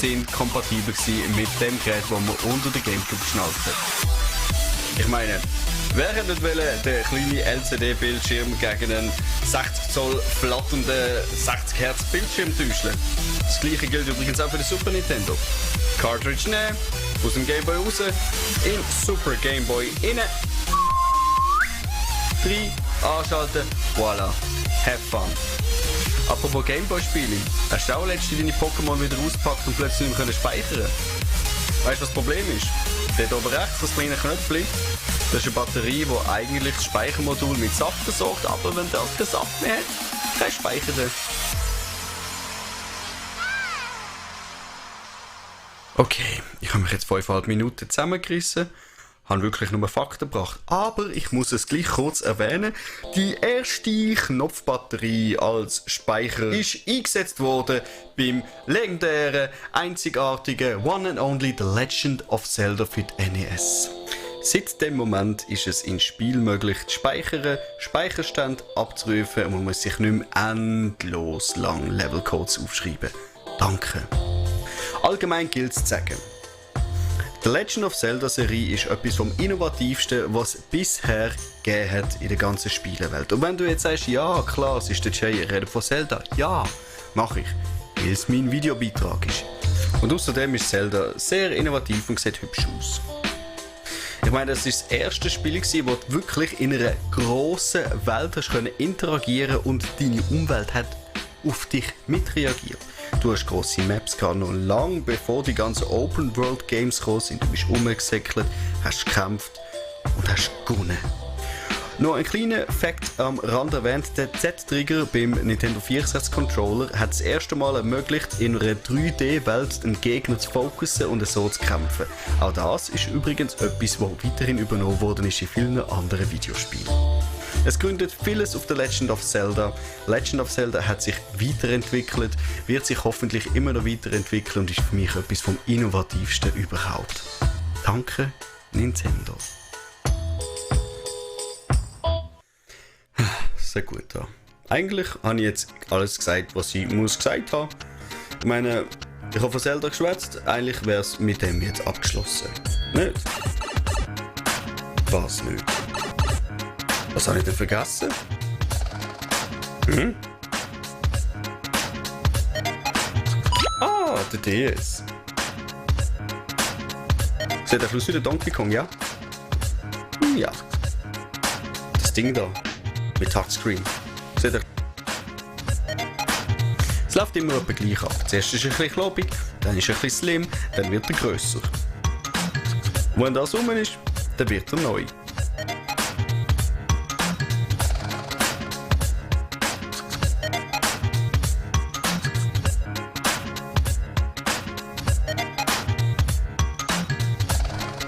sind kompatibel mit dem Gerät, das man unter den GameCube geschnallt hat. Ich meine, wer hätte nicht den kleinen LCD-Bildschirm gegen einen 60 Zoll flatternden 60 Hertz Bildschirm täuschen? Das gleiche gilt übrigens auch für den Super Nintendo. Cartridge nehmen, aus dem Game Boy raus, in Super Game Boy innen, 3 anschalten, voilà, have fun. Apropos Game Boy Spiele, hast du auch letztens deine Pokémon wieder ausgepackt und plötzlich nicht mehr speichern? Weißt du, was das Problem ist? Dort oben rechts, das kleine Knöpfchen, das ist eine Batterie, die eigentlich das Speichermodul mit Saft versorgt, aber wenn das keinen Saft mehr hat, kein Speicher drin. Okay, ich habe mich jetzt 5,5 Minuten zusammengerissen, habe wirklich nur Fakten gebracht, aber ich muss es gleich kurz erwähnen. Die erste Knopfbatterie als Speicher ist eingesetzt worden beim legendären, einzigartigen One and Only The Legend of Zelda für die NES. Seit dem Moment ist es in Spiel möglich, zu speichern, Speicherstände abzurufen und man muss sich nicht mehr endlos lang Levelcodes aufschreiben. Danke. Allgemein gilt es zu sagen, die Legend of Zelda Serie ist etwas vom Innovativsten, was es bisher gegeben hat in der ganzen Spielewelt. Und wenn du jetzt sagst, ja klar, es ist der Jay, er redet von Zelda, ja, mache ich, weil es mein Videobeitrag ist. Und außerdem ist Zelda sehr innovativ und sieht hübsch aus. Ich meine, das ist das erste Spiel, das du wirklich in einer grossen Welt hast interagieren und deine Umwelt hat auf dich mitreagiert. Du hast grosse Maps gehabt, noch lange bevor die ganzen Open-World-Games gekommen sind. Du bist rumgesäckelt, hast gekämpft und hast gewonnen. Noch ein kleiner Fakt am Rand erwähnt, der Z-Trigger beim Nintendo 64-Controller hat das erste Mal ermöglicht, in einer 3D-Welt einen Gegner zu fokussen und so zu kämpfen. Auch das ist übrigens etwas, das weiterhin übernommen worden ist in vielen anderen Videospielen. Es gründet vieles auf The Legend of Zelda. Legend of Zelda hat sich weiterentwickelt, wird sich hoffentlich immer noch weiterentwickeln und ist für mich etwas vom Innovativsten überhaupt. Danke, Nintendo. Sehr gut da. Eigentlich habe ich jetzt alles gesagt, was ich gesagt haben. Ich meine, ich habe von Zelda geschwätzt, eigentlich wäre es mit dem jetzt abgeschlossen. Nicht? Was nicht? Was habe ich denn vergessen? Ah, der DS. Sieht der Schluss wieder Donkey Kong, ja? Ja. Das Ding da. Mit Touchscreen. Seht ihr? Es läuft immer etwa gleich ab. Zuerst ist er ein bisschen klobig, dann ist er ein bisschen slim, dann wird er grösser. Und wenn das rum ist, dann wird er neu.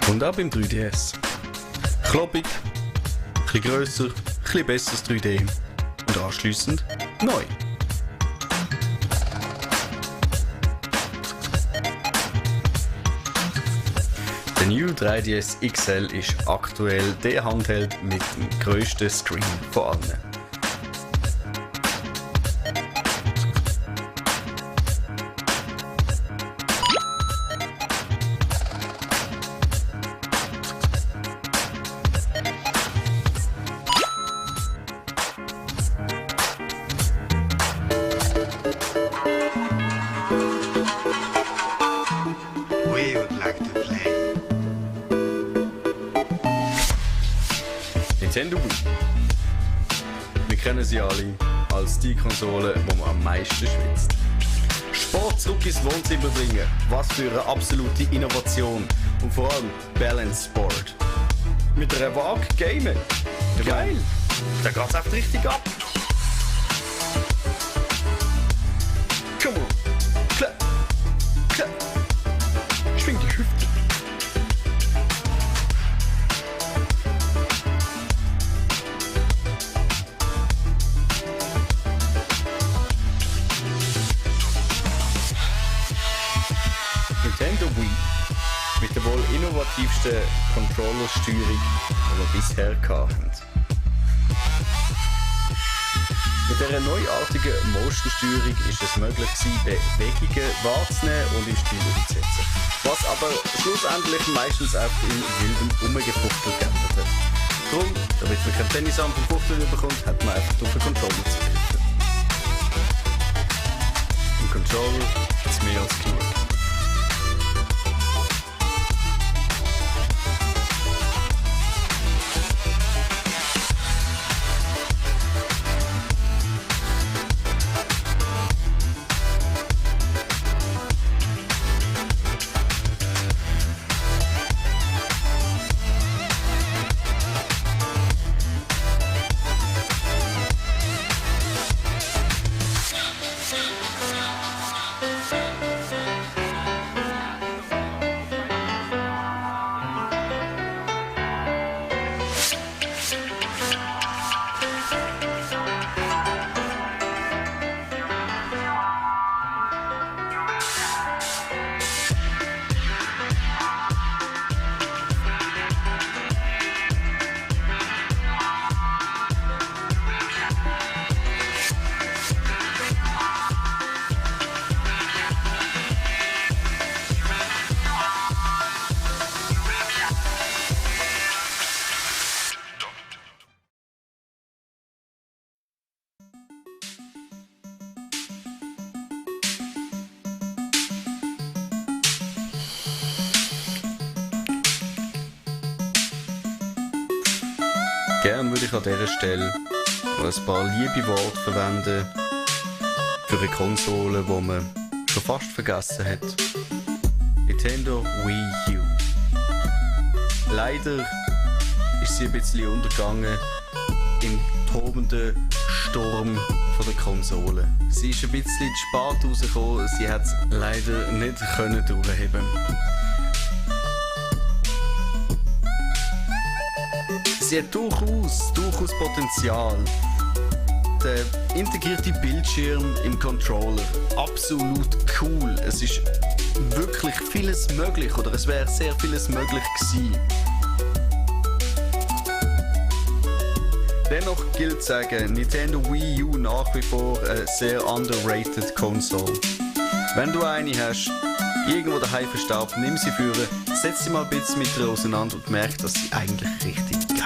Und auch beim 3DS. Klobig, ein bisschen grösser, ein bisschen besseres 3D und anschliessend neu. Der New 3DS XL ist aktuell der Handheld mit dem grössten Screen von allen. We would like to play. Nintendo Wii. Wir kennen sie alle als die Konsole, wo man am meisten schwitzt. Sport zurück ins Wohnzimmer bringen, was für eine absolute Innovation und vor allem Balance Sport. Mit einer Waage gamen. Geil! Da geht's einfach richtig ab. Come on! Klapp! Klapp! Schwing die Hüfte! Nintendo Wii mit der wohl innovativsten Controller-Steuerung, die wir bisher hatten. Mit dieser neuartigen Motion-Steuerung ist es möglich, Bewegungen wahrzunehmen und in Spiel umzusetzen. Was aber schlussendlich meistens einfach in wildem Umgefuchtel geändert hat. Darum, damit man keinen Tennisarm vom Fuchtel bekommt, hat man einfach auf den Controller zugegriffen. Im Controller ist mehr als genug. Gern würde ich an dieser Stelle noch ein paar liebe Worte verwenden für eine Konsole, die man schon fast vergessen hat. Nintendo Wii U. Leider ist sie ein bisschen untergegangen im tobenden Sturm von der Konsole. Sie ist ein bisschen zu spät rausgekommen, sie hat es leider nicht durchheben. Sie hat durchaus Potenzial. Der integrierte Bildschirm im Controller, absolut cool. Es ist wirklich vieles möglich, oder es wäre sehr vieles möglich gewesen. Dennoch gilt zu sagen, Nintendo Wii U nach wie vor eine sehr underrated Konsole. Wenn du eine hast, irgendwo daheim verstaubt, nimm sie führen, setz sie mal ein bisschen mit ihr auseinander und merk, dass sie eigentlich richtig geil ist.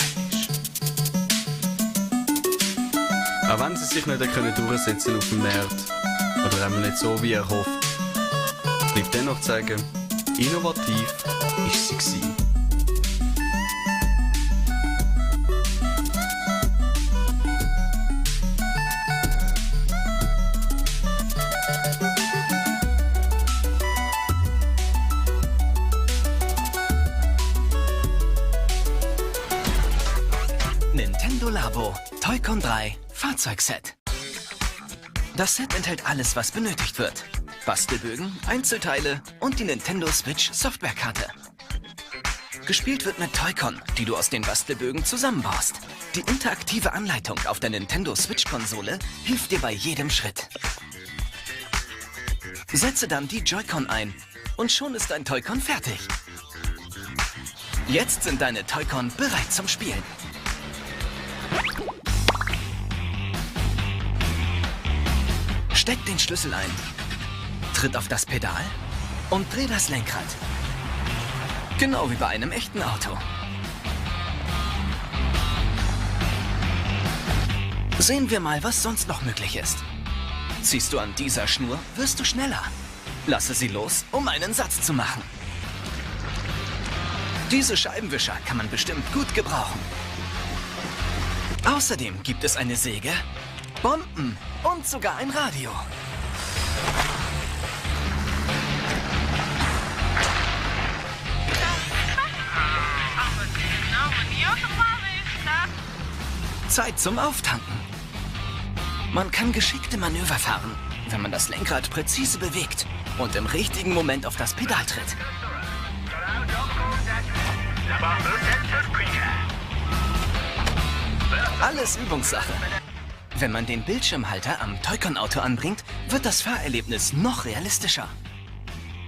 Auch wenn sie sich nicht durchsetzen auf dem Markt, oder einmal nicht so wie erhofft, bleibt dennoch zu sagen, innovativ ist sie gewesen. Nintendo Labo Toy-Con 3 Fahrzeugset. Das Set enthält alles, was benötigt wird. Bastelbögen, Einzelteile und die Nintendo Switch Softwarekarte. Gespielt wird mit Toy-Con, die du aus den Bastelbögen zusammenbaust. Die interaktive Anleitung auf der Nintendo Switch-Konsole hilft dir bei jedem Schritt. Setze dann die Joy-Con ein und schon ist dein Toy-Con fertig. Jetzt sind deine Toy-Con bereit zum Spielen. Steck den Schlüssel ein, tritt auf das Pedal und dreh das Lenkrad. Genau wie bei einem echten Auto. Sehen wir mal, was sonst noch möglich ist. Ziehst du an dieser Schnur, wirst du schneller. Lasse sie los, um einen Satz zu machen. Diese Scheibenwischer kann man bestimmt gut gebrauchen. Außerdem gibt es eine Säge, Bomben und sogar ein Radio. Zeit zum Auftanken. Man kann geschickte Manöver fahren, wenn man das Lenkrad präzise bewegt und im richtigen Moment auf das Pedal tritt. Alles Übungssache. Wenn man den Bildschirmhalter am Toy-Con-Auto anbringt, wird das Fahrerlebnis noch realistischer.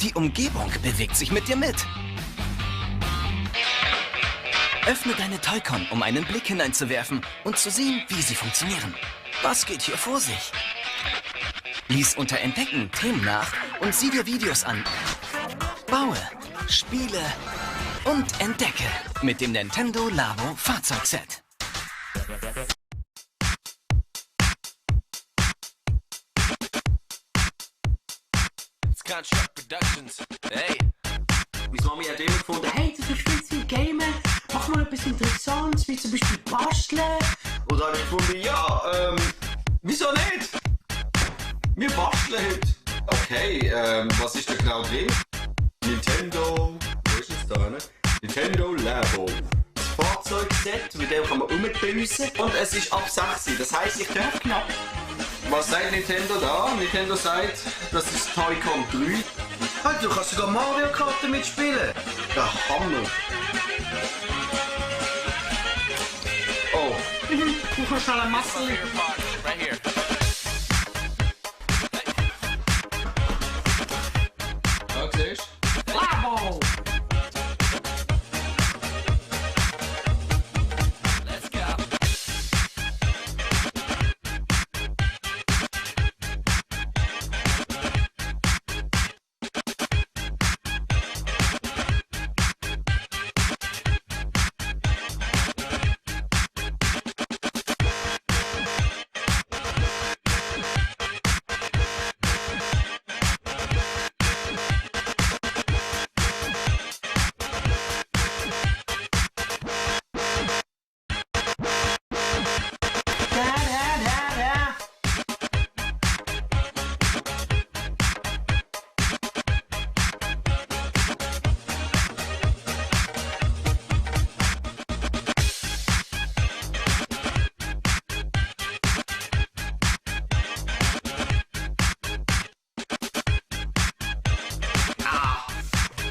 Die Umgebung bewegt sich mit dir mit. Öffne deine Toy-Con, um einen Blick hineinzuwerfen und zu sehen, wie sie funktionieren. Was geht hier vor sich? Lies unter Entdecken Themen nach und sieh dir Videos an. Baue, spiele und entdecke mit dem Nintendo Labo Fahrzeugset. Construct Productions. Hey. Meine Mami hat immer gefunden, hey, du spielst viel Gamen, mach mal etwas Interessantes, wie zum Beispiel basteln. Und dann habe ich gefunden, ja, wieso nicht? Wir basteln heute. Okay, was ist da genau drin? Nintendo, wo ist es da, ne? Nintendo Labo. Das Fahrzeugset, mit dem kann man rumbüssen. Und es ist ab 6, das heisst, ich darf knapp. Was sagt Nintendo da? Nintendo sagt, das ist Toy-Con 3. Hey, du kannst sogar Mario Kart damit spielen. Der Hammer. Oh. Du kannst alle Masse. Right here. Ja, siehst du? Labo!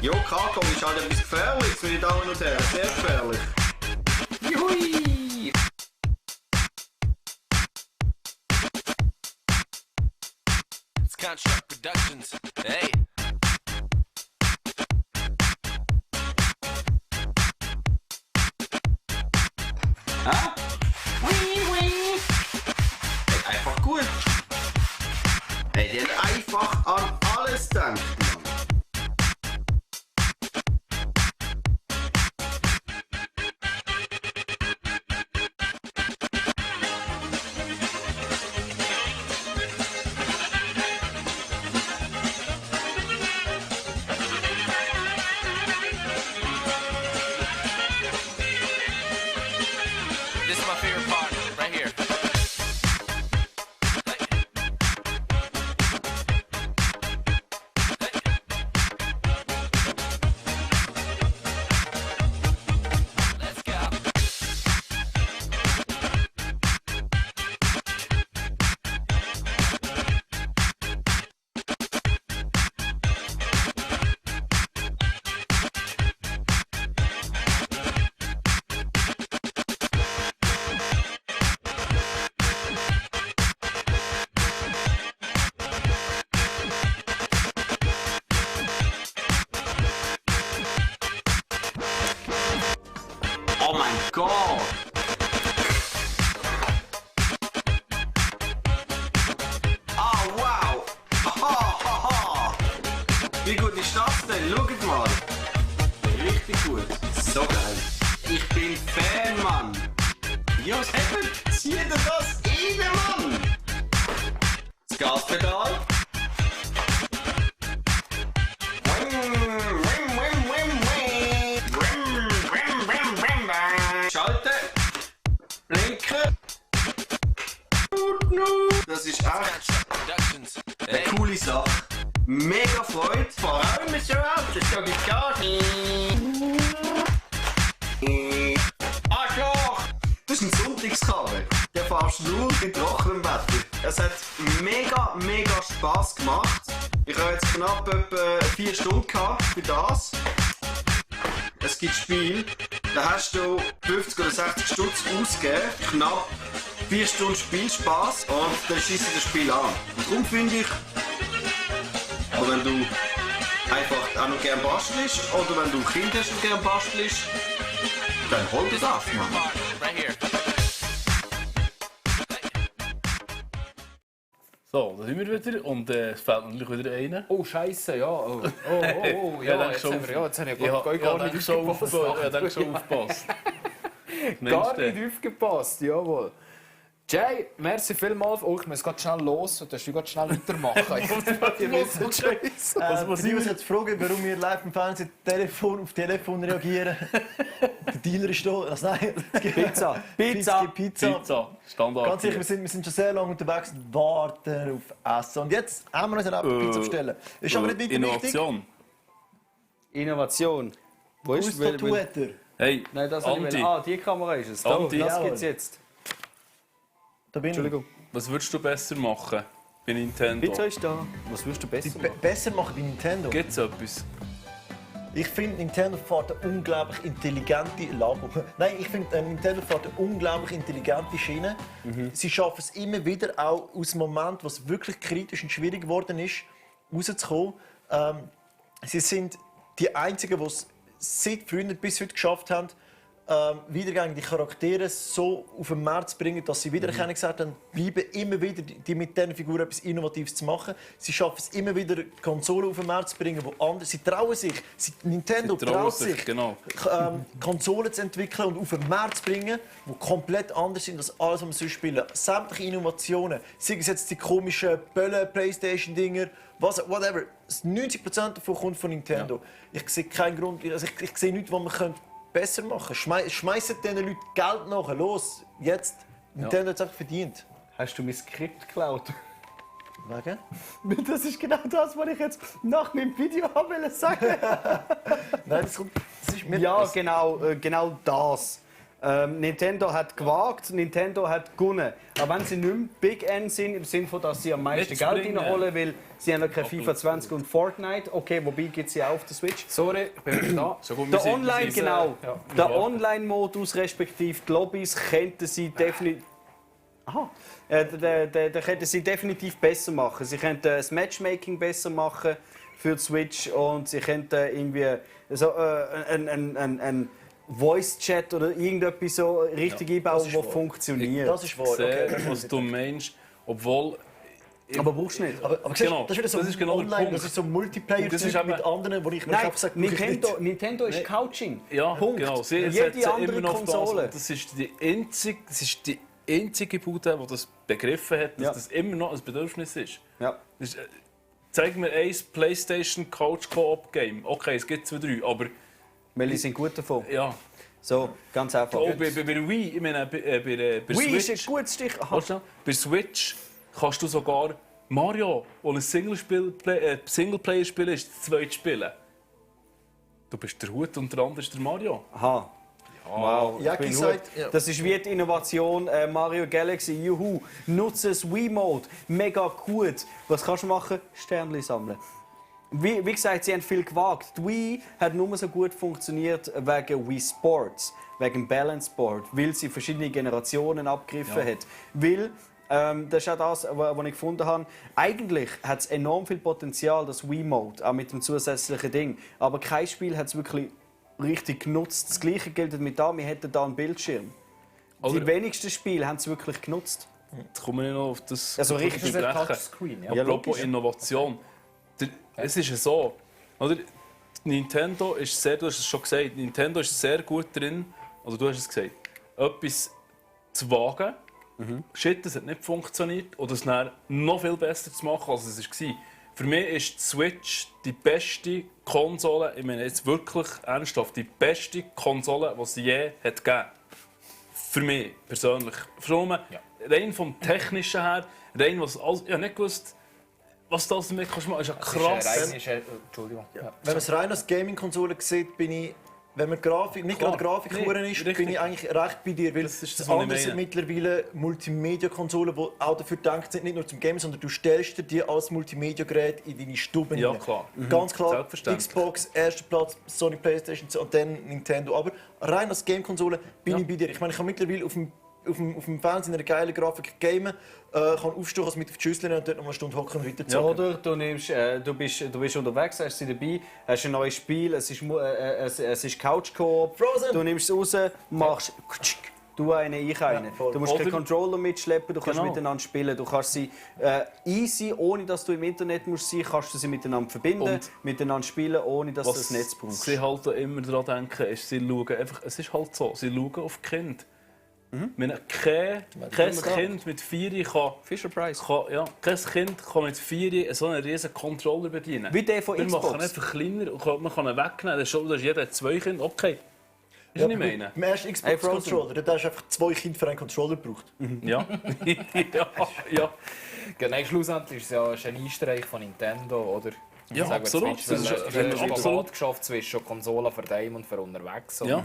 Jo, Krakom ist halt etwas Gefährliches, meine Damen und Herren. Sehr gefährlich. Juhui! It's Construct Productions. Hey! Hä? Hey, einfach gut. Hey, die haben einfach an alles gedacht. This is my favorite part, right here. Let's go. Oh mein Gott! Ah, wow! Aha. Wie gut ist das denn? Schaut mal! Richtig gut. So geil. Ich bin Fan, Mann! Jos, eben, zieh dir das rein, Mann! Das Gaspedal. Schalten. Blinken. Das ist echt eine coole Sache. Mega Freude. Vor allem so auf, das sag ich gar nicht. Arschloch! Das ist ein Sonntagskarre. Der fährst nur in trockenem Wetter. Es hat mega Spass gemacht. Ich habe jetzt knapp etwa 4 Stunden gehabt für das. Es gibt Spiele, da hast du 50 oder 60 Stutz ausgegeben, knapp 4 Stunden Spielspaß und dann schießt das Spiel an. Und darum finde ich, oder wenn du einfach auch noch gerne bastelst oder wenn du Kinder hast und gerne bastelst, dann hol dir das, Mann. So, da sind wir wieder und es fehlt natürlich wieder einer. Oh, Scheiße, ja. Oh, Ja, jetzt haben wir ich habe gar nicht schon aufgepasst. Gar nicht aufgepasst, jawohl. Jay, merci vielmals. Oh, ich muss ganz schnell los und dann du ganz schnell weitermachen. Was ich muss jetzt fragen, warum wir live im Fernsehen auf Telefon reagieren. Der Dealer ist da. Also nein, Pizza. Standard. Ganz sicher, wir sind schon sehr lange unterwegs und warten auf Essen. Und jetzt haben wir uns eine Pizza bestellen. Ist aber nicht weiter Innovation. Innovation. Wo ist Twitter? Hey, nein, das Andi. die Kamera ist es. Da, Andi. das gibt's jetzt. Da bin Entschuldigung. Was würdest du besser machen bei Nintendo? Pizza ist da. Was würdest du besser machen? Besser machen bei Nintendo? Gibt es etwas? Ich finde, Nintendo fährt eine unglaublich intelligente Nein, ich finde, Nintendo fährt eine unglaublich intelligente Schiene. Sie schaffen es immer wieder, auch aus dem Moment, was wirklich kritisch und schwierig geworden ist, rauszukommen. Sie sind die Einzigen, die es seit früher bis heute geschafft haben, wiedergängige die Charaktere so auf den Markt zu bringen, dass sie wiedererkennen gesagt haben, bleiben immer wieder die mit diesen Figuren etwas Innovatives zu machen. Sie schaffen es immer wieder, Konsolen auf den Markt zu bringen, wo andere. Sie trauen sich, Nintendo traut sich, genau. Konsolen zu entwickeln und auf den Markt zu bringen, die komplett anders sind als alles, was wir sonst spielen. Sämtliche Innovationen, sei es jetzt die komischen Bölle-Playstation-Dinger, whatever. 90% davon kommt von Nintendo. Ja. Ich sehe keinen Grund, also ich sehe nichts, was man besser machen könnte. Schmeißen diesen Leuten Geld nach. Los, jetzt. Nintendo hat es einfach verdient. Hast du mein Skript geklaut? Wegen? Das ist genau das, was ich jetzt nach meinem Video sagen wollte. Nein, das ist mir ja, genau das. Nintendo hat gewagt, Nintendo hat gewonnen. Aber wenn sie nicht mehr Big N sind, im Sinne von, dass sie am meisten Geld reinholen, weil sie haben noch kein FIFA 20 und Fortnite. Okay, wobei gibt es ja auch auf der Switch. Sorry, ich bin wieder da. So gut, der Online, genau. Der Online-Modus respektive die Lobbys könnten sie definitiv. Könnten sie definitiv besser machen. Sie könnten das Matchmaking besser machen für die Switch und sie könnten irgendwie so ein Voice-Chat oder irgendetwas so richtig einbauen, das funktioniert. Das ist wahr. Okay. Was du meinst, obwohl... Aber brauchst du nicht. Aber genau, das ist wieder so genau online, das ist so Multiplayer mit anderen, wo ich mir einfach sage, Nintendo ist Couching. Ja, Punkt. genau. Jede andere Konsole. Das ist die einzige Bude, die das begriffen hat, dass das immer noch ein Bedürfnis ist. Ja. Zeig mir ein PlayStation Couch Co-op Game. Okay, es gibt 2, 3, aber... Welche sind gut davon? Ja. So, ganz einfach. Oh, bei Wii, ich meine, bei Wii Switch... ist ein gutes Stich. Bei Switch kannst du sogar Mario, wo ein Singleplayer-Spiel ist, das zweite spielen. Du bist der Hut und der andere ist der Mario. Aha. Wow, ja, das ist wie die Innovation Mario Galaxy. Juhu, nutze das Wii-Mode. Mega gut. Was kannst du machen? Sternchen sammeln. Wie gesagt, sie haben viel gewagt. Die Wii hat nur so gut funktioniert wegen Wii Sports, wegen Balance Board, weil sie verschiedene Generationen abgegriffen hat. Weil, das ist auch das, was ich gefunden habe. Eigentlich hat es enorm viel Potenzial, das Wii-Mode, auch mit dem zusätzlichen Ding. Aber kein Spiel hat es wirklich richtig genutzt. Das Gleiche gilt mit da, wir hätten da einen Bildschirm. Die wenigsten Spiele haben es wirklich genutzt. Jetzt kommen wir noch auf das. Also richtig Touchscreen. Ja, apropos Innovation. Es ist ja so, oder? Nintendo ist sehr, du hast es schon gesagt, Nintendo ist sehr gut drin, also du hast es gesagt, etwas zu wagen, shit, das hat nicht funktioniert, oder es dann noch viel besser zu machen, als es war. Für mich ist die Switch die beste Konsole, ich meine jetzt wirklich ernsthaft, die beste Konsole, die es je hat gegeben. Für mich persönlich. Vor allem rein vom Technischen her, rein was alles, ich habe nicht gewusst, was das damit machen kannst, ist ja krass. Entschuldigung. Wenn man es rein als Gaming-Konsole sieht, bin ich, wenn man nicht gerade Grafik ist, bin ich eigentlich recht bei dir. Weil das andere sind mittlerweile Multimedia-Konsolen, die auch dafür gedacht sind, nicht nur zum Gamen, sondern du stellst dir die als Multimedia-Gerät in deine Stube Ja, rein. klar. Ganz klar, Xbox, erster Platz, Sony PlayStation und dann Nintendo. Aber rein als Game-Konsole bin ich bei dir. Ich meine, ich kann mittlerweile auf dem Fernsehen eine geile Grafik gamen, kann aufstehen, kann mit auf die Schüssel und dort noch eine Stunde hocken und weiter zocken. Oder du bist unterwegs, hast sie dabei, hast ein neues Spiel, es ist Couch-Coop, du nimmst es raus, machst du einen, ich einen. Du musst keinen Controller mitschleppen, du kannst miteinander spielen. Du kannst sie easy, ohne dass du im Internet musst sein, kannst du sie miteinander verbinden, und miteinander spielen, ohne dass du das Netz brauchst. Sie halt immer daran denken, ist, sie schauen einfach, es ist halt so, sie schauen auf die Kinder. Kein Kind mit 4 kann... Fisher Price. Kein Kind kann mit 4 so einen riesen Controller bedienen. Wie der von Xbox. Wir machen einfach kleiner und man kann ihn wegnehmen. Das ist jeder hat 2 Kinder. Okay. Ist nicht meine. Im ersten Xbox-Controller, da hast du einfach 2 Kinder für einen Controller gebraucht. Ja. ja. Genau, schlussendlich ist es ja ein Geniestreich von Nintendo, oder? Ja, absolut. Das ist absolut geschafft zwischen Konsolen für daheim und für unterwegs. Ja.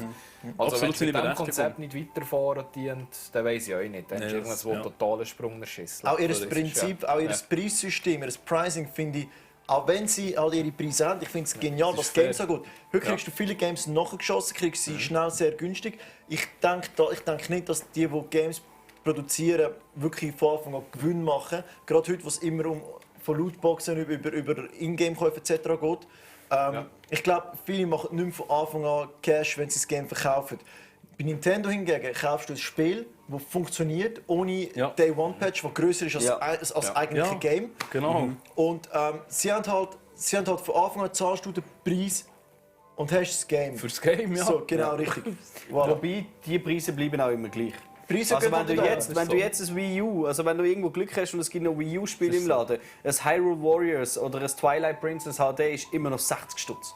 Also wenn es mit diesem Konzept nicht weiterfahren dient, dann weiss ich auch nicht. Dann ist irgendwo ein totaler Sprung in der Schüssel. Auch ihr Prinzip, auch ihr Preissystem, ihr Pricing finde ich, auch wenn sie all ihre Preise haben, ich finde es genial, was Games angeht. Heute kriegst du viele Games nachgeschossen, kriegst sie schnell sehr günstig. Ich denke nicht, dass die Games produzieren, wirklich von Anfang an Gewinn machen. Gerade heute, wo es immer von Lootboxen über Ingame-Käufe etc. geht. Ich glaube, viele machen nicht mehr von Anfang an Cash, wenn sie das Game verkaufen. Bei Nintendo hingegen kaufst du ein Spiel, das funktioniert, ohne Day-One-Patch, das grösser ist als das eigentliche Game. Genau. Und sie haben halt von Anfang an zahlst du den Preis und hast das Game. Für das Game, ja. So, genau, richtig. Voilà. Wobei, die Preise bleiben auch immer gleich. Also wenn du jetzt ein Wii U, also wenn du irgendwo Glück hast und es gibt noch Wii U-Spiele im Laden, ein Hyrule Warriors oder ein Twilight Princess HD ist immer noch 60 Stutz.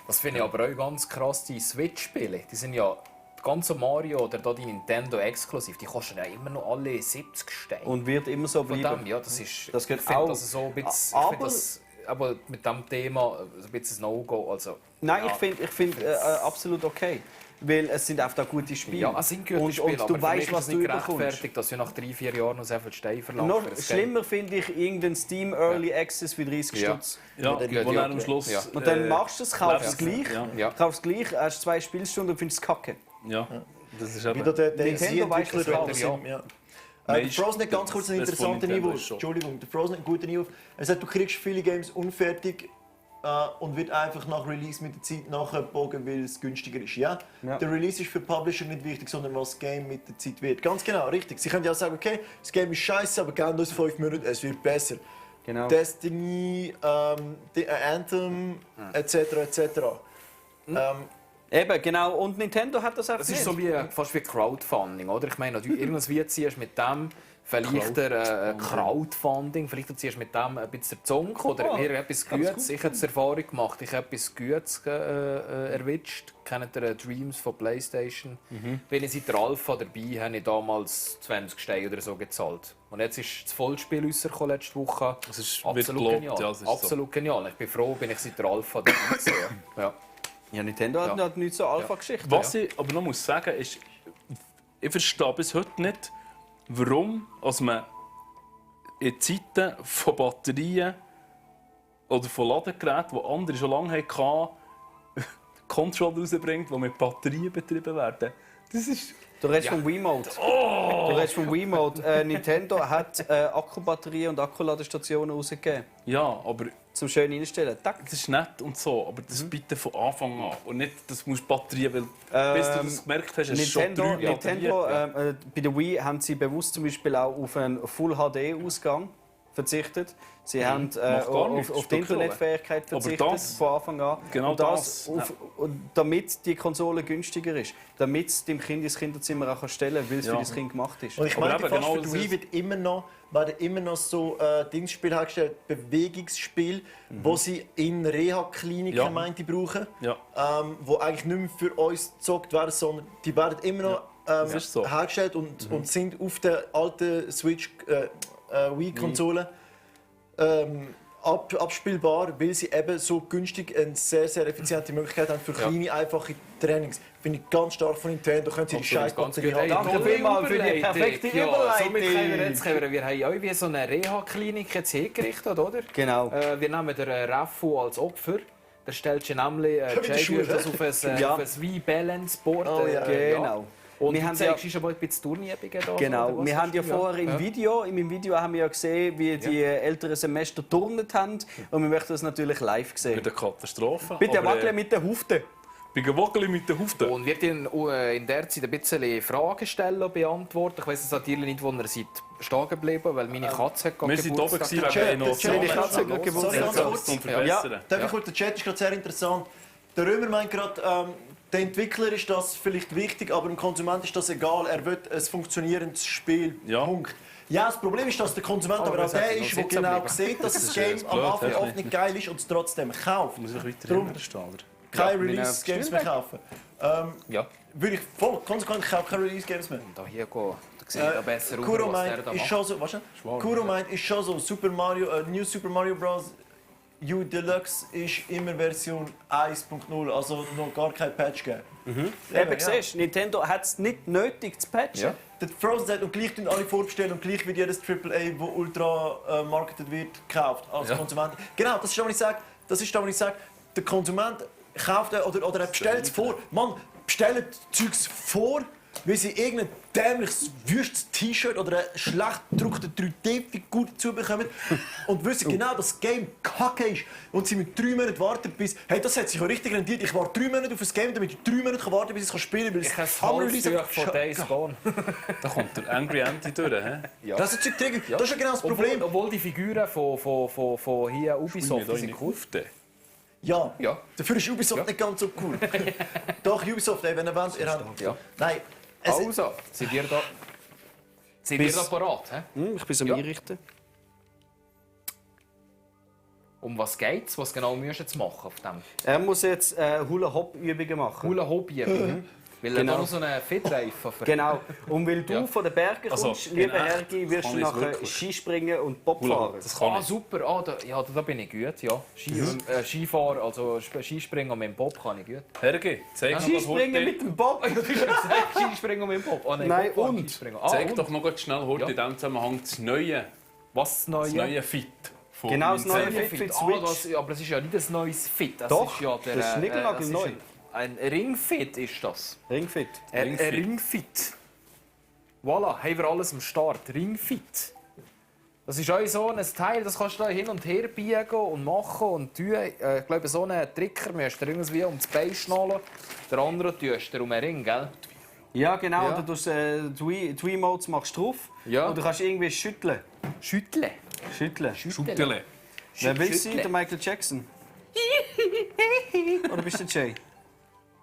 Das finde ich aber auch ganz krass, die Switch-Spiele, die sind ja ganz Mario oder da die Nintendo exklusiv, die kosten ja immer noch alle 70 Steine. Und wird immer so bleiben. Ja, das ist, das geht ich finde auch. das so ein bisschen, aber mit diesem Thema ein bisschen ein No-Go. Also, nein, ich finde absolut okay. Weil es sind einfach gute Spiele. Ja, es sind gute Spiele, und du weißt, was du bekommst. Gerechtfertigt, dass du nach 3-4 Jahren noch so viel Stein verlangt. Noch schlimmer finde ich irgendein Steam Early Access für 30 Stutz. Ja, wo dann am Schluss... Ja. Und dann machst du es, kaufst es gleich, hast 2 Spielstunden und findest es kacke. Ja, das ist eben... Wieder der Nintendo weiss das auch. Der Frozen hat ganz kurz einen interessanten Einwurf. Entschuldigung, der Frozen hat einen guten Einwurf. Er sagt, du kriegst viele Games unfertig und wird einfach nach Release mit der Zeit nachgebogen, weil es günstiger ist. Ja? Der Release ist für Publisher nicht wichtig, sondern was das Game mit der Zeit wird. Ganz genau, richtig. Sie können ja auch sagen, okay, das Game ist scheiße, aber gerne uns 5 Minuten, es wird besser. Genau. Destiny, Anthem, etc. Eben, genau. Und Nintendo hat das auch nicht. Das ist so fast wie Crowdfunding, oder? Ich meine, du irgendwas wie ziehst mit dem vielleicht Crowdfunding, vielleicht ziehst du mit dem ein bisschen Zunk oder mir etwas Gutes. Ich habe die Erfahrung gemacht, ich habe etwas Gutes erwischt. Kennt ihr Dreams von PlayStation? Wenn ich seit der Alpha dabei habe ich damals 20 Steine oder so gezahlt. Und jetzt ist das Vollspiel rausgekommen letzte Woche. Das ist absolut genial. Ja, absolut genial. Ich bin froh, bin ich seit der Alpha dabei gewesen. Ja, Nintendo hat nicht so Alpha-Geschichte. Was ich aber noch muss sagen ist, ich verstehe bis heute nicht, warum man in Zeiten von Batterien oder von Ladegeräten, die andere schon lange hatten, Controller rausbringt, die mit Batterien betrieben werden. Das ist... Du redest vom Wiimote. Du redest vom Wiimote. Nintendo hat Akkubatterien und Akkuladestationen rausgegeben. Ja, aber... Zum schön reinstellen. Das ist nett und so, aber das bitte von Anfang an. Und nicht, das musst Batterien, weil bis du das gemerkt hast, ist schon 3 Nintendo bei der Wii haben sie bewusst zum Beispiel auch auf einen Full-HD-Ausgang verzichtet. Sie Mhm. haben Macht gar nichts, auf ist die doch klar. Internetfähigkeit Aber verzichtet das- von Anfang an. genau und das, das, damit die Konsole günstiger ist. Damit es dem Kind ins Kinderzimmer auch stellen kann, weil es Ja. für das Kind gemacht ist. Und ich meine, fast genau für die Wii werden immer noch so Dingsspiele hergestellt, Bewegungsspiele, wo sie in Reha-Kliniken Ja. meinte brauchen, Ja. wo eigentlich nicht mehr für uns gezockt werden, sondern die werden immer noch das ist so. hergestellt und sind auf der alten Switch Wii-Konsole abspielbar, weil sie eben so günstig eine sehr, sehr effiziente Möglichkeit haben für kleine, einfache Trainings. Finde ich ganz stark von Nintendo. Können sie die scheiß Batterie haben. Danke vielmals für die perfekte Überleitung. Wir haben auch wie so eine Reha-Klinik jetzt hingerichtet, oder? Genau. Wir nehmen den Raffu als Opfer. Da stellst du nämlich Jay das auf ein Wii-Balance-Board. Oh, ja. Genau. Und wir du haben zeigst schon mal ein bisschen Turnübungen da. Genau, oder was wir hast haben ja du? vorher in meinem Video haben wir ja gesehen, wie die älteren Semester turnet haben. Und wir möchten das natürlich live sehen. Mit der Katastrophe. Bitte Aber, wackeln mit der Hufte. Bitte wackeln mit der Hufte. Und wird in der Zeit ein bisschen Fragen stellen und beantworten. Ich weiss es natürlich nicht, wo ihr seid stehen geblieben, weil meine Katze hat gerade wir sind oben gewesen, wegen Meine Katze hat gerade Geburtstag. Darf ich kurz, der Chat ist gerade sehr interessant. Der Römer meint gerade, der Entwickler ist das vielleicht wichtig, aber dem Konsument ist das egal. Er will ein funktionierendes Spiel. Punkt. Ja, das Problem ist, dass der Konsument aber auch der ist, der genau sieht, dass das Game am Anfang oft nicht geil ist und es trotzdem kauft. Muss ich weiter Darum stehen, oder? keine Release-Games mehr kaufen. Ja. Würde ich voll konsequent kaufen, keine Release-Games mehr. Da hier gehen. Da sieht er besser aus, Kuro was der meint, da ist macht. schon so, weißt du? Kuro meint, ist schon so, New Super Mario Bros. U Deluxe ist immer Version 1.0, also noch gar kein Patch gegeben. Eben, siehst du, Nintendo hat es nicht nötig zu patchen. Ja. Der Frozen sagt, und gleich tun alle vorbestellen und gleich wird jedes AAA, das ultra marketed wird, gekauft als Konsument. Genau, das ist das, was ich sage. Das ist das, was ich sage. Der Konsument kauft oder er bestellt es vor. Man bestellt Zeugs vor, weil sie irgendein dämliches, wüstes T-Shirt oder eine schlecht gedruckte 3D-Figur dazu bekommen und wissen genau, dass das Game kacke ist und sie mit 3 Monaten warten bis... Hey, das hat sich auch richtig rendiert. Ich warte 3 Monate auf ein Game, damit ich 3 Monate warten kann, bis ich es spielen kann. Ich habe das Halsbuch von Days Gone. Da kommt der Angry Andy durch. Ja. Das ist das ist ja genau das Problem. Obwohl die Figuren von hier Ubisoft sind cool. Ja. Ja. Dafür ist Ubisoft nicht ganz so cool. Doch, Ubisoft, ey, wenn ihr wollt, ihr habt... Ja. Nein. Also, sind ihr da parat? Ich bin am Einrichten. Um was geht's? Was genau müsst ihr jetzt machen auf dem? Er muss jetzt Hula-Hop-Übungen machen. Hula-Hop-Übungen? Weil er da noch so einen Fettreifen hat. Genau. Und weil du von den Bergen kommst, Also, lieber in echt Hergi, wirst du kann ich's nachher wirklich. Skispringen und Bob fahren. Das kann ich. Super. Da bin ich gut. Ja. Skifahren, also Skispringen mit dem Bob kann ich gut. Herge, zeig noch Skispringen mit dem Bob? Du hast ja gesagt, Skispringen mit dem Bob. Ah, Nein, Bob und? Skispringen. Zeig und? doch noch ganz schnell heute Ja. in diesem Zusammenhang das Neue. Was das Das neue Fit. von Genau, das neue Nintendo. Fit für die Das, aber es ist ja nicht ein neues Fit. Das Doch, ist ja der, das ist niegelnagelneu. Ein Ringfit ist das. Ringfit. Ein Ringfit. Voilà, haben wir alles am Start. Ringfit. Das ist auch so ein Teil, das kannst du da hin und her biegen und machen und tun. Ich glaube, so einen Tricker müsst ihr irgendwie um das Bein schnallen. Der andere tust du um den Ring, gell? Ja, genau. Ja. Du tust die Wiimotes machst drauf. Ja. Und du kannst irgendwie schütteln. Schütteln? Schütteln. Schütteln. Wer will sein? Der Michael Jackson? Oder bist du der Jay?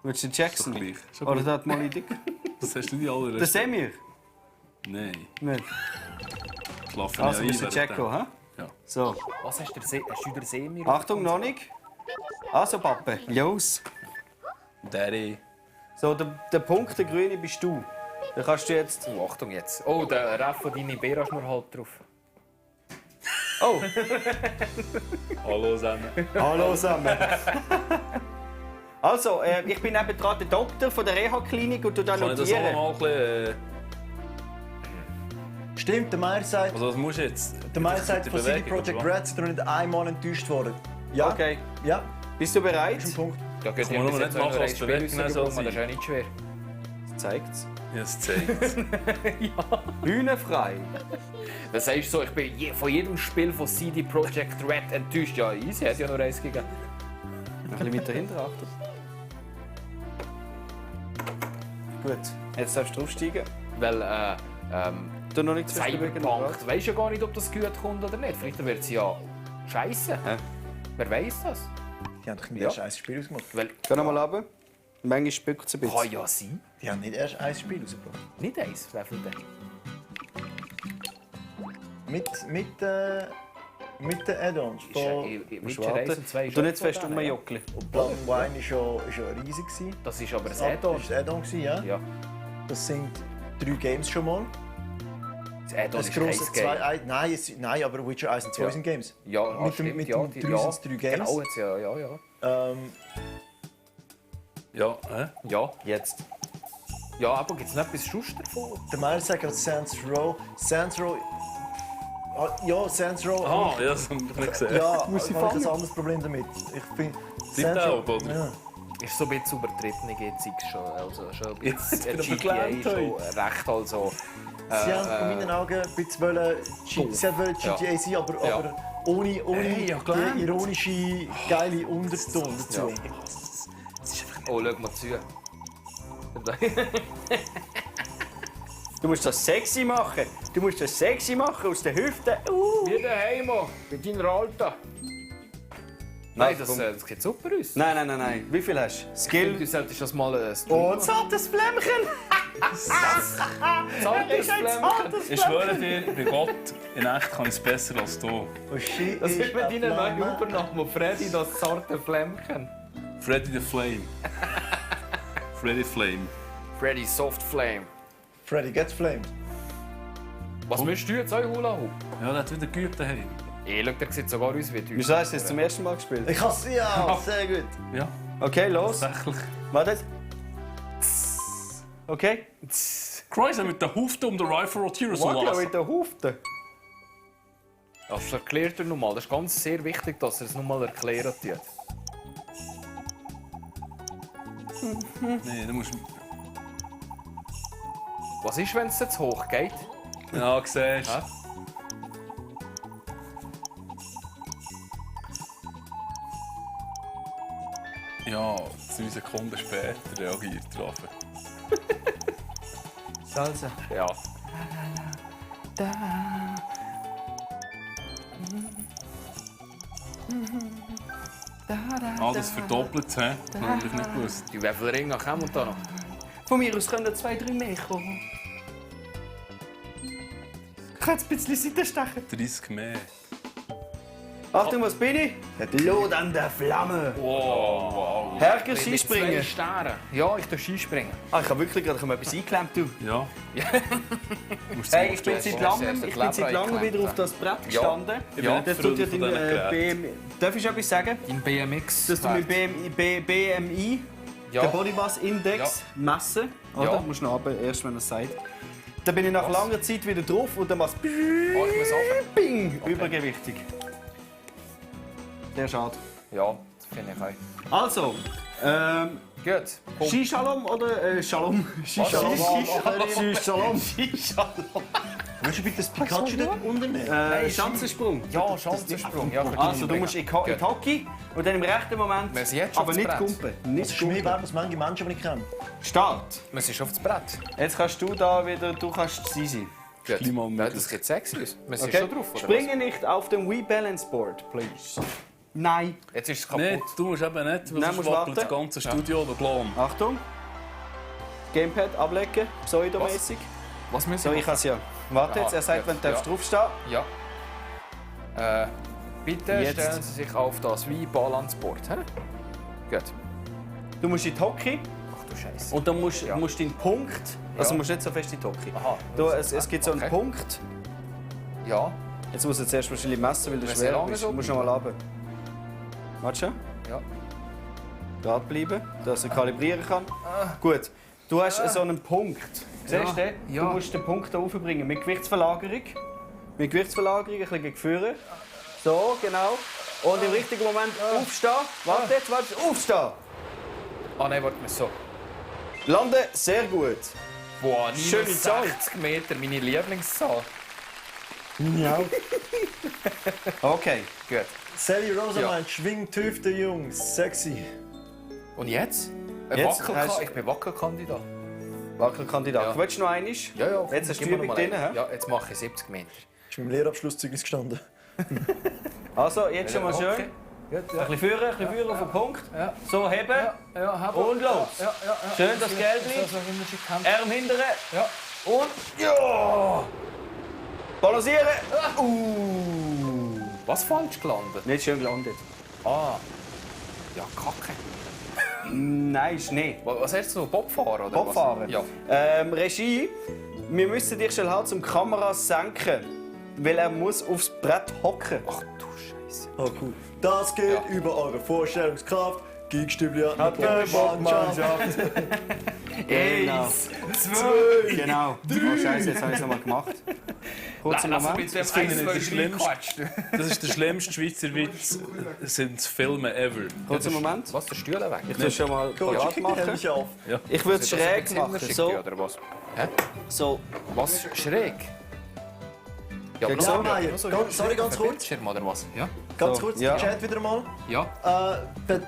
Willst du den Jackson? gleich. Schon Oder gleich. der Molly Dick? Das hast du die alle. Der Semir? Nein. Nicht. Schlafen Also ja bist du ein, Jacko, hä? Ja. So. Was hast du der Semir? Achtung, noch nicht. Also, Pappe, los. Daddy. So, der Punkt, der Grüne bist du. Da kannst du jetzt... Oh, Achtung jetzt. Oh, der Ref von deiner Bär nur halb drauf. Oh! Hallo zusammen. Hallo zusammen. Also, ich bin nebendran der Doktor von der Reha-Klinik und du da Kann ich das auch notieren. mal ein bisschen... Stimmt, der Meier sagt, Also was musst du jetzt? der Meier sagt Die von CD Bewegung, Projekt oder was? Red sind wir nicht einmal enttäuscht worden. Ja. Okay. Ja, Bist du bereit? ist ein Punkt. Ja, geht Kann man nur nicht machen, als Spiel Bewegung rausbekommen, soll das ist ja nicht schwer. Das zeigt's. Ja, es zeigt. Bühnenfrei. Das heißt so, ich bin von jedem Spiel von CD Projekt Red enttäuscht. Ja, easy, hat ja nur eins gegeben. Ein bisschen weiter hinten, Achtung. Gut, jetzt darfst du draufsteigen. Weil Du noch nicht zu fest Cyberpunk. Du weißt ja gar nicht, ob das gut kommt oder nicht. Vielleicht wird es ja scheiße. Wer weiß das? Die haben doch nicht erst ein Spiel ausgemacht. Geh noch mal runter. Manchmal spückt es ein bisschen. Kann ja sein. Die haben nicht erst ein Spiel rausgebracht. Nicht eins? Wer von denen? Mit den Add-ons. Witcher 1 und 2 ist du nicht zu fest rumjockli. Und Blood and Wine war schon riesig. Das ist aber ein Add-on. Das war ein Add-on, ja? Das sind 3 Games schon mal. Das Add-on ist grosses kein Game. Nein, aber Witcher 1 und 2 sind Games. Ja, mit stimmt. Mit ja, dem 3 sind es 3 Games. Genau, jetzt, ja. Ja, jetzt. Ja, aber gibt es nicht etwas Schuss davon? Der Meier sagt Saints Row. Saints Row. Ja, Saints Row. Ah, ja, das habe ich nicht gesehen. Ja, muss ich ein anderes Problem damit. Ich finde. Saints Row, oder? Ja. Ist so ein bisschen übertriebene GTX schon. Also schon ein Jetzt bisschen bin ich GTA verklemmt schon recht also. Sie haben in meinen Augen ein bisschen GTA sein, aber ohne die ironische, geile Unterton dazu. Ja. Oh, schau mal zu. Du musst das sexy machen. Du musst das sexy machen aus den Hüften. Wie daheim, bei deiner Alten. Nein, das geht super aus. Nein. Wie viel hast du? Skill? Du solltest das mal Oh, zartes Flämmchen! Zartes Flämmchen! Ich schwöre dir, bei Gott, in echt kann ich es besser als du. Oh shit, das ist mit deiner neuen Übernahme, Freddy, das zarte Flämmchen. Freddy the Flame. Freddy Flame. Freddy Soft Flame. Freddy gets flamed. Was müsst du jetzt euch Hula Hoop? Ja, der hat wieder geübt daheim. Schau, der sieht sogar aus wie du. Wieso hast du es zum ersten Mal gespielt? Ich hasse ja, sehr gut. Ja. Okay, los. Tatsächlich. Warte. Okay. Chrysler mit der Hufte um den Rifle rotieren zu Warte, lassen. mit der Hufte. Das erklärt er nochmal. Das ist ganz sehr wichtig, dass er es nochmal erklären tut. Nee, du musst... Was ist, wenn es jetzt hoch geht? Ja, siehst du. Ja, 2 Sekunden später reagiert er auf. Salsa. Ja. Das verdoppelt es, hä? Das habe ich nicht gewusst. Die Weffelringe kommen da noch. Von mir aus können 2, 3 mehr kommen. Ich kann jetzt ein bisschen Seite stechen. 30 mehr. Achtung, was bin ich? Lot an der Flamme. Wow. Herger Skispringen. 2 Sterne. Ja, ich tue Skispringen. Ich habe wirklich gerade etwas eingeklemmt. Du. Ja. Hey, ich bin seit langem wieder auf das Brett gestanden. Ja. Das tut ja dein Darf ich etwas sagen? In BMX. Dass du mit BMI, den Body Mass Index, messen. Oder? Ja. Du musst noch runter, erst wenn er es sagt. Dann bin ich nach langer Zeit wieder drauf und dann machst du Bing, übergewichtig. Sehr schade. Ja, das finde ich auch. Also, gut. Skislalom oder Shalom? Skislalom. Skislalom. Willst du bitte das Pikachu da unten nehmen? Schanzensprung. Ja, Schanzensprung. Ja, Also, du musst in die Hockey und dann im rechten Moment. Wir sind jetzt aber aufs nicht Brett. kumpen. Das Nicht ist mehr kumpen. wert, als manche Menschen, die ich kenne. Start. Wir sind schon aufs Brett. Jetzt kannst du da wieder, du kannst Sisi. Gut. Ja, das sieht sexy aus. Wir sind Okay. schon drauf, oder Springe nicht auf dem Wii Balance Board, please. Nein. Jetzt ist es kaputt. Nein, du musst eben nicht, weil Nein, sonst musst wackelt das warten. ganze Studio oder Klon. Achtung. Gamepad ablecken, pseudomäßig. Was müssen So, wir ich kann es ja. Warte jetzt, er sagt, wenn du Ja. draufstehen. Ja. Bitte Jetzt. stellen Sie sich auf das Wii-Balance-Board. Gut. Du musst in die Hockey Ach du Scheiße. und dann musst du den Punkt. Also musst du nicht so fest in die Hockey. Aha. Du, es gibt so einen Okay. Punkt. Ja. Jetzt musst du zuerst wahrscheinlich messen, weil du Wenn schwer sie lange bist. so Du musst noch mal runter. Warte schon. Ja. Gerade bleiben, dass er kalibrieren kann. Gut. Du hast so einen Punkt. Siehst du den? Ja. Du musst den Punkt hier aufbringen. Mit Gewichtsverlagerung. Mit Gewichtsverlagerung ein bisschen gegen vorne. So, genau. Und im richtigen Moment aufstehen. Warte jetzt, aufstehen. Ah nein, warte mal so. Landen, sehr gut. Boah, Schöne Zahl. 60 Meter, meine Lieblingszahl. Ja. Okay. Gut. Sally Rosamund, Ja. schwingt die Hüfte, Jungs. Sexy. Und jetzt? Jetzt hast- Ich bin Wackelkandidat. Wackelkandidat. Ja. Willst du noch einmal? Ja. Jetzt hast du gib die mir Übung mal drin. einen. Ja, jetzt mache ich 70 Meter. Ist mit dem Lehrabschlusszeugnis gestanden. Also, jetzt schon mal schön. Okay. Gut, Ein bisschen führen auf den Punkt. Ja. So, heben. Heben. Und los. Ja. Schön das Gelbli. Arm hindern. Ja. Und ja! Balancieren. Was falsch gelandet? Nicht schön gelandet. Ah. Ja, Kacke. Nein, ist nicht. Was hast du? Bobfahren oder Bobfahren? was? Ja. Regie, wir müssen dich schnell halt zum Kamera senken, weil er muss aufs Brett hocken. Ach du Scheiße. Oh, cool. Das geht über eure Vorstellungskraft. Gegenstübli hat eine Mannschaft. Genau. 2. Genau. Oh Scheiße, jetzt habe ich es nochmal gemacht. Kurzen Moment. Das finde ich der schlimmste. Das ist der schlimmste Schweizer Witz, sind Filme ever. Kurzen Moment. Was, der Stühle weg? Ich muss schon mal parat machen. Ja. Ich würde es schräg machen. So. Oder was? Hä? So. Was? Schräg? Ja, Gegen aber Meier. Sorry, ganz kurz. Bildschirm oder was? Ja. Ganz So, kurz, ja. Chat wieder mal. Ja.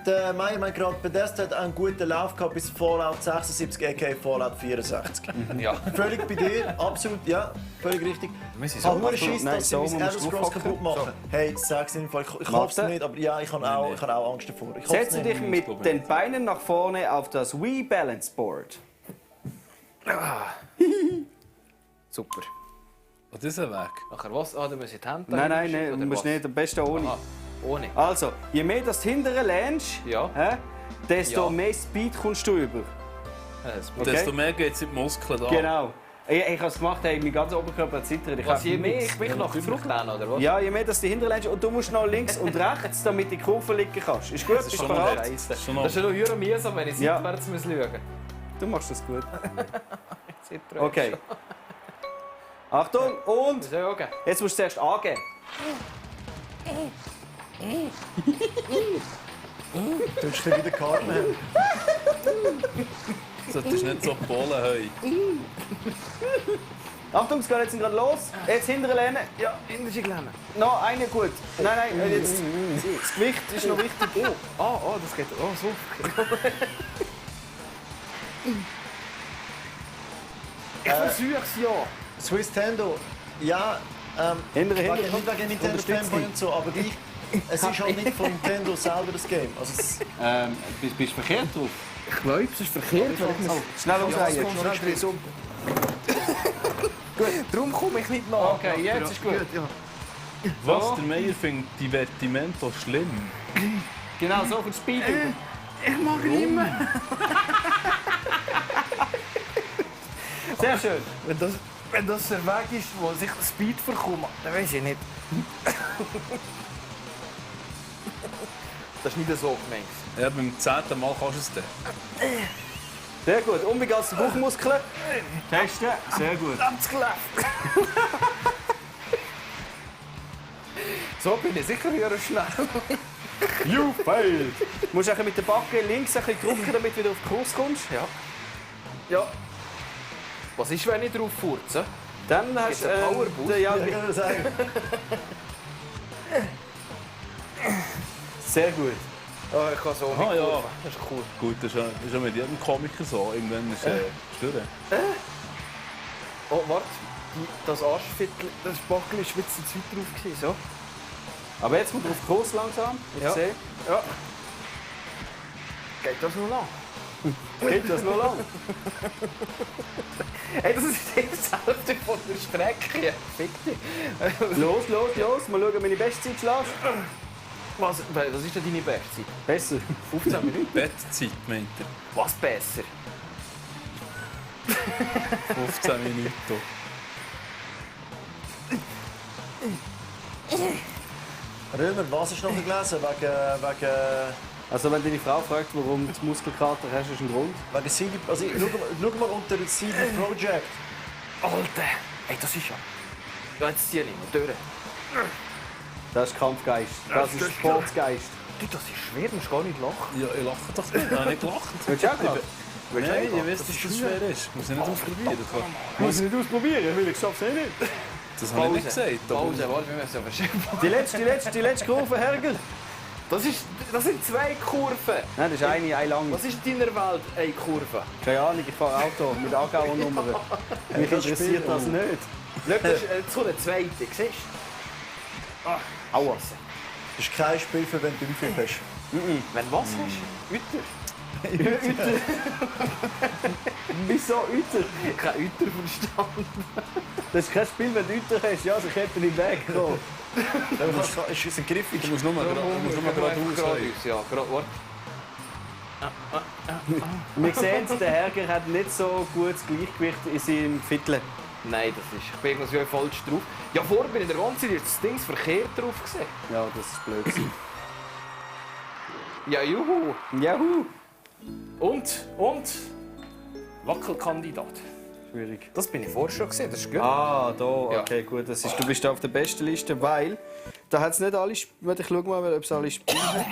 Der Meier meint gerade, Bethesda hat einen guten Lauf gehabt bis Fallout 76, aka Fallout 64. Ja. Völlig bei dir, absolut, ja, völlig richtig. Wir sind so Habe nur machen. Schiss, Nein, dass so sie mein musst Elder du Scrolls draufhocken. kaputt machen. Hey, sag's nicht, ich hoffe es nicht, aber ja, ich habe auch Angst davor. Ich hoffe es Setze nicht. dich mit den Beinen nach vorne auf das Wii Balance Board. Super. Was ist ein Weg? Nachher was? Ah, du musst die Hände Nein, du musst nicht, am besten ohne. Aha, ohne. Also, je mehr das hintere lehnst, Ja. desto Ja. mehr Speed kommst du über. Okay. Desto mehr geht es in die Muskeln an. Genau. Ich habe es gemacht, hey, mein ganzer Oberkörper zittert. Was, je mehr ich mich nach zurücklehne, oder was? Ja, je mehr das die hintere lehnst und du musst noch links und rechts, damit du die Kurve liegen kannst. Ist gut, bist du bereit? Das ist ja noch höher mühsam, wenn ich Ja. seitwärts muss schauen. Du machst das gut. Zittert Okay. Achtung und schon. Ja, okay. jetzt musst du zuerst angeben. Du hast wieder Karten haben. Solltest nicht so Polen heu. Achtung, es geht jetzt gerade los. Jetzt hintere lehnen. Ja, hintere lehnen. Noch eine gut. Nein, jetzt. Das Gewicht ist noch wichtig. Oh, das geht. Oh, so. Ich versuch's ja. Swiss Tendo, ja, Hintere, nicht wegen Nintendo Unterstützt Fanboy dich. und so, aber es ist halt nicht von Nintendo selber das Game. Also Bist du verkehrt drauf? Ich glaube, es ist verkehrt. Schnell umdrehen. Gut, darum komme ich nicht nach. Okay, jetzt ist gut. Was? Der Meier findet Divertimento schlimm? Genau, so viel Speed. Ich mag nicht mehr. Sehr schön. Wenn das der Weg ist, wo sich Speed verkommt, dann weiß ich nicht. Das ist nicht so gemeint. Ja, beim 10. Mal kannst du es dann. Sehr gut. Unbegrenzte Bauchmuskeln. Testen. Sehr gut. Verdammt Geläft. So bin ich sicher wieder schnell. You failed. Du musst auch mit der Backe links ein bisschen drücken, damit du wieder auf den Kurs kommst. Ja. Ja. Was ist, wenn ich drauf furze? Dann hast du einen Powerboost. ja, sehr gut. Oh, ich kann so Ah, ja. Das ist cool. Gut, das ist ja mit jedem Komiker so. Irgendwann ist es durch. Oh, warte. Das Arschviertel, das Backel ist jetzt zu weit drauf gewesen, so. Aber jetzt kommt er auf den Kurs langsam. Ich sehe. Ja. Geht das noch lang? Geht das noch lang? Hey, das ist die Hälfte von der Strecke. Fick dich. Los. Mal schauen, meine Bestzeit schlägst. Was ist denn deine Bestzeit? Besser. 15 Minuten. Bettzeit, meint er. Was besser? 15 Minuten. Römer, was hast du noch gelesen? Wegen Also wenn deine Frau fragt, warum du Muskelkater hast, ist ein Grund. wegen CD. Also, schau mal unter das CD Projekt. Alter! Ey, das ist ja... Ja, jetzt zieh ich mal durch. Das ist Kampfgeist. Das ist Sportsgeist. Du, das ist schwer, du musst gar nicht lachen. Ja, ich lache doch nicht. Ich habe nicht gelacht. Willst du auch lachen? Nein, ich weiß, dass das schwer ist. Ich muss ich nicht ausprobieren. Muss ich nicht ausprobieren, weil ich schaff's eh nicht. Das habe ich nicht gesagt. aber- Pause, warte, wir müssen aber schön. Die letzte Kurve, Hergel. Das sind 2 Kurven. Nein, das ist eine lang. Was ist in deiner Welt eine Kurve? Keine Ahnung, ich fahre Auto mit Aargauer Nummern. Mich interessiert das nicht. Schau, das ist so eine zweite, siehst du? Aua. Das ist kein Spiel, für wenn du Unfall hast. Wenn was hast? Uter. Uter. Wieso Uter? Kein Uter verstanden. Das ist kein Spiel, wenn du Uter hast. Ja, sie könnten in den Weg kommen. Es ist ein Griff. Du musst nur geradeaus. Ja, gerade, warte. Wir sehen, der Herger hat nicht so gutes Gleichgewicht in seinem Viertel. Nein, das ist. Ich bin irgendwie falsch drauf. Ja, vorher bin ich der ganze Zeit das Ding verkehrt drauf gesehen. Ja, das ist blöd. Ja, juhu. Juhu. Und? Wackelkandidat. Schwierig. Das bin ich vorher schon gesehen, das ist gut. Ah, da, okay, gut. Das ist, du bist da auf der besten Liste, weil da hat es nicht alle Spiele. Ich schau mal, ob es alle Spiele hat.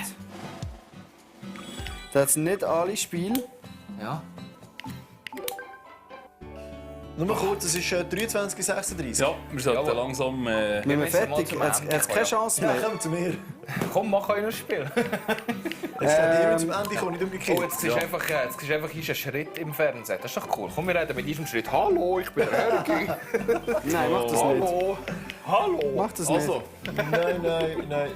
Da hat es nicht alle Spiele. Ja. Nur mal kurz, es ist 23:36. Ja, wir sollten langsam... Wir sind fertig. Hat es keine Chance mehr? Ja, komm zu mir. Komm, mach ein Spiel. Jetzt hat jemand zum Ende kommen, nicht umgekehrt. Oh, jetzt siehst du einfach einen Schritt im Fernsehen. Das ist doch cool. Komm, wir reden mit diesem Schritt. Hallo, ich bin der Hergi. Nein, mach das nicht. Hallo. Mach das nicht. Also. Nein.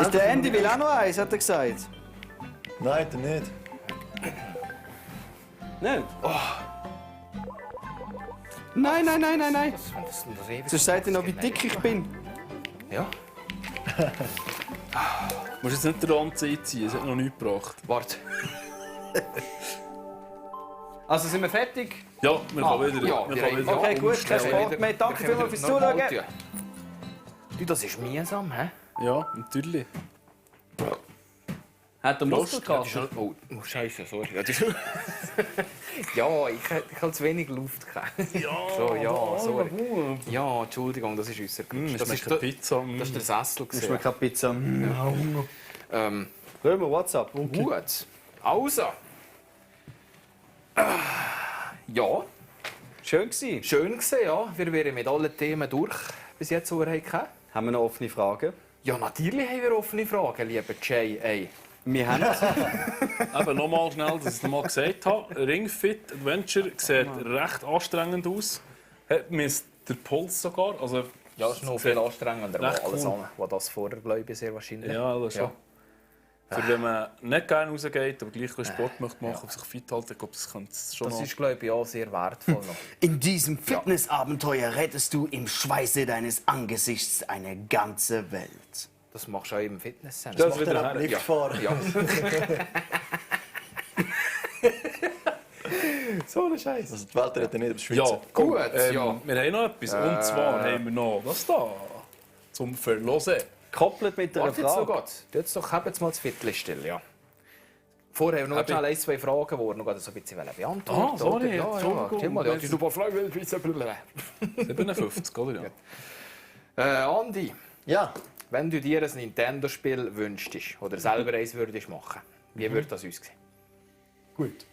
Ist der Andy will auch noch eins, hat er gesagt. Nein, der nicht. Nicht? Nein. Sonst sagt er noch, wie dick ich bin. Ja. Du musst jetzt nicht den Rand einziehen, es hat noch nichts gebracht. Warte. Also sind wir fertig? Ja, wir kommen wieder. Ja, wir kommen wieder Okay, gut, kein Sport mehr. Danke vielmals fürs Zuschauen. Du, das ist mühsam, hä? Ja, natürlich. Hat er Muskelkater? Oh, Scheiße, sorry. Ja, ich habe zu wenig Luft gehabt. Sorry. Ja, Entschuldigung, das ist unser Glück. Das ist keine Pizza. Das ist der Sessel. Das ist mir keine Pizza. Römer, WhatsApp. Okay. Gut. Also. Ja. Schön gewesen. Schön gewesen, ja. Wir wären mit allen Themen durch, bis jetzt, die wir hatten. Haben wir noch offene Fragen? Ja, natürlich haben wir offene Fragen, lieber Jay. Ey. Wir haben Eben nochmal schnell, dass ich es mal gesagt habe. Ring Fit Adventure sieht recht anstrengend aus. Hat misst der Puls sogar. Also, ja, das ist noch viel anstrengender als alles cool. andere, was das vorher, glaube ich, sehr wahrscheinlich. Ja, das schon. Für wenn man nicht gerne rausgeht, aber gleich Sport möchte machen, auf sich fit halten, ich glaube, das könnte schon Das ist, glaube ich, auch sehr wertvoll noch. In diesem Fitnessabenteuer rettest du im Schweiße deines Angesichts eine ganze Welt. Das machst du auch im Fitnesscenter. Das macht er auch Liftfahren. Ja. So eine Scheiße. Also die Welt redet nicht, aber Schweizer. Ja, gut. Wir haben noch etwas. Und zwar haben wir noch das da. Zum Verlosen. Gekoppelt mit einer Warte jetzt noch Frage. gut. Jetzt doch, hab jetzt mal das Viertel still, ja. Vorher noch schnell 1, 2 Fragen, die wir noch so ein bisschen beantworten. Ah, sorry, ja, Entschuldigung. Ja, das ist super Frage. 57, oder? Ja. Andi. Ja. Wenn du dir ein Nintendo-Spiel wünschtest oder selber eins würdest machen, wie würde das aussehen? Gut.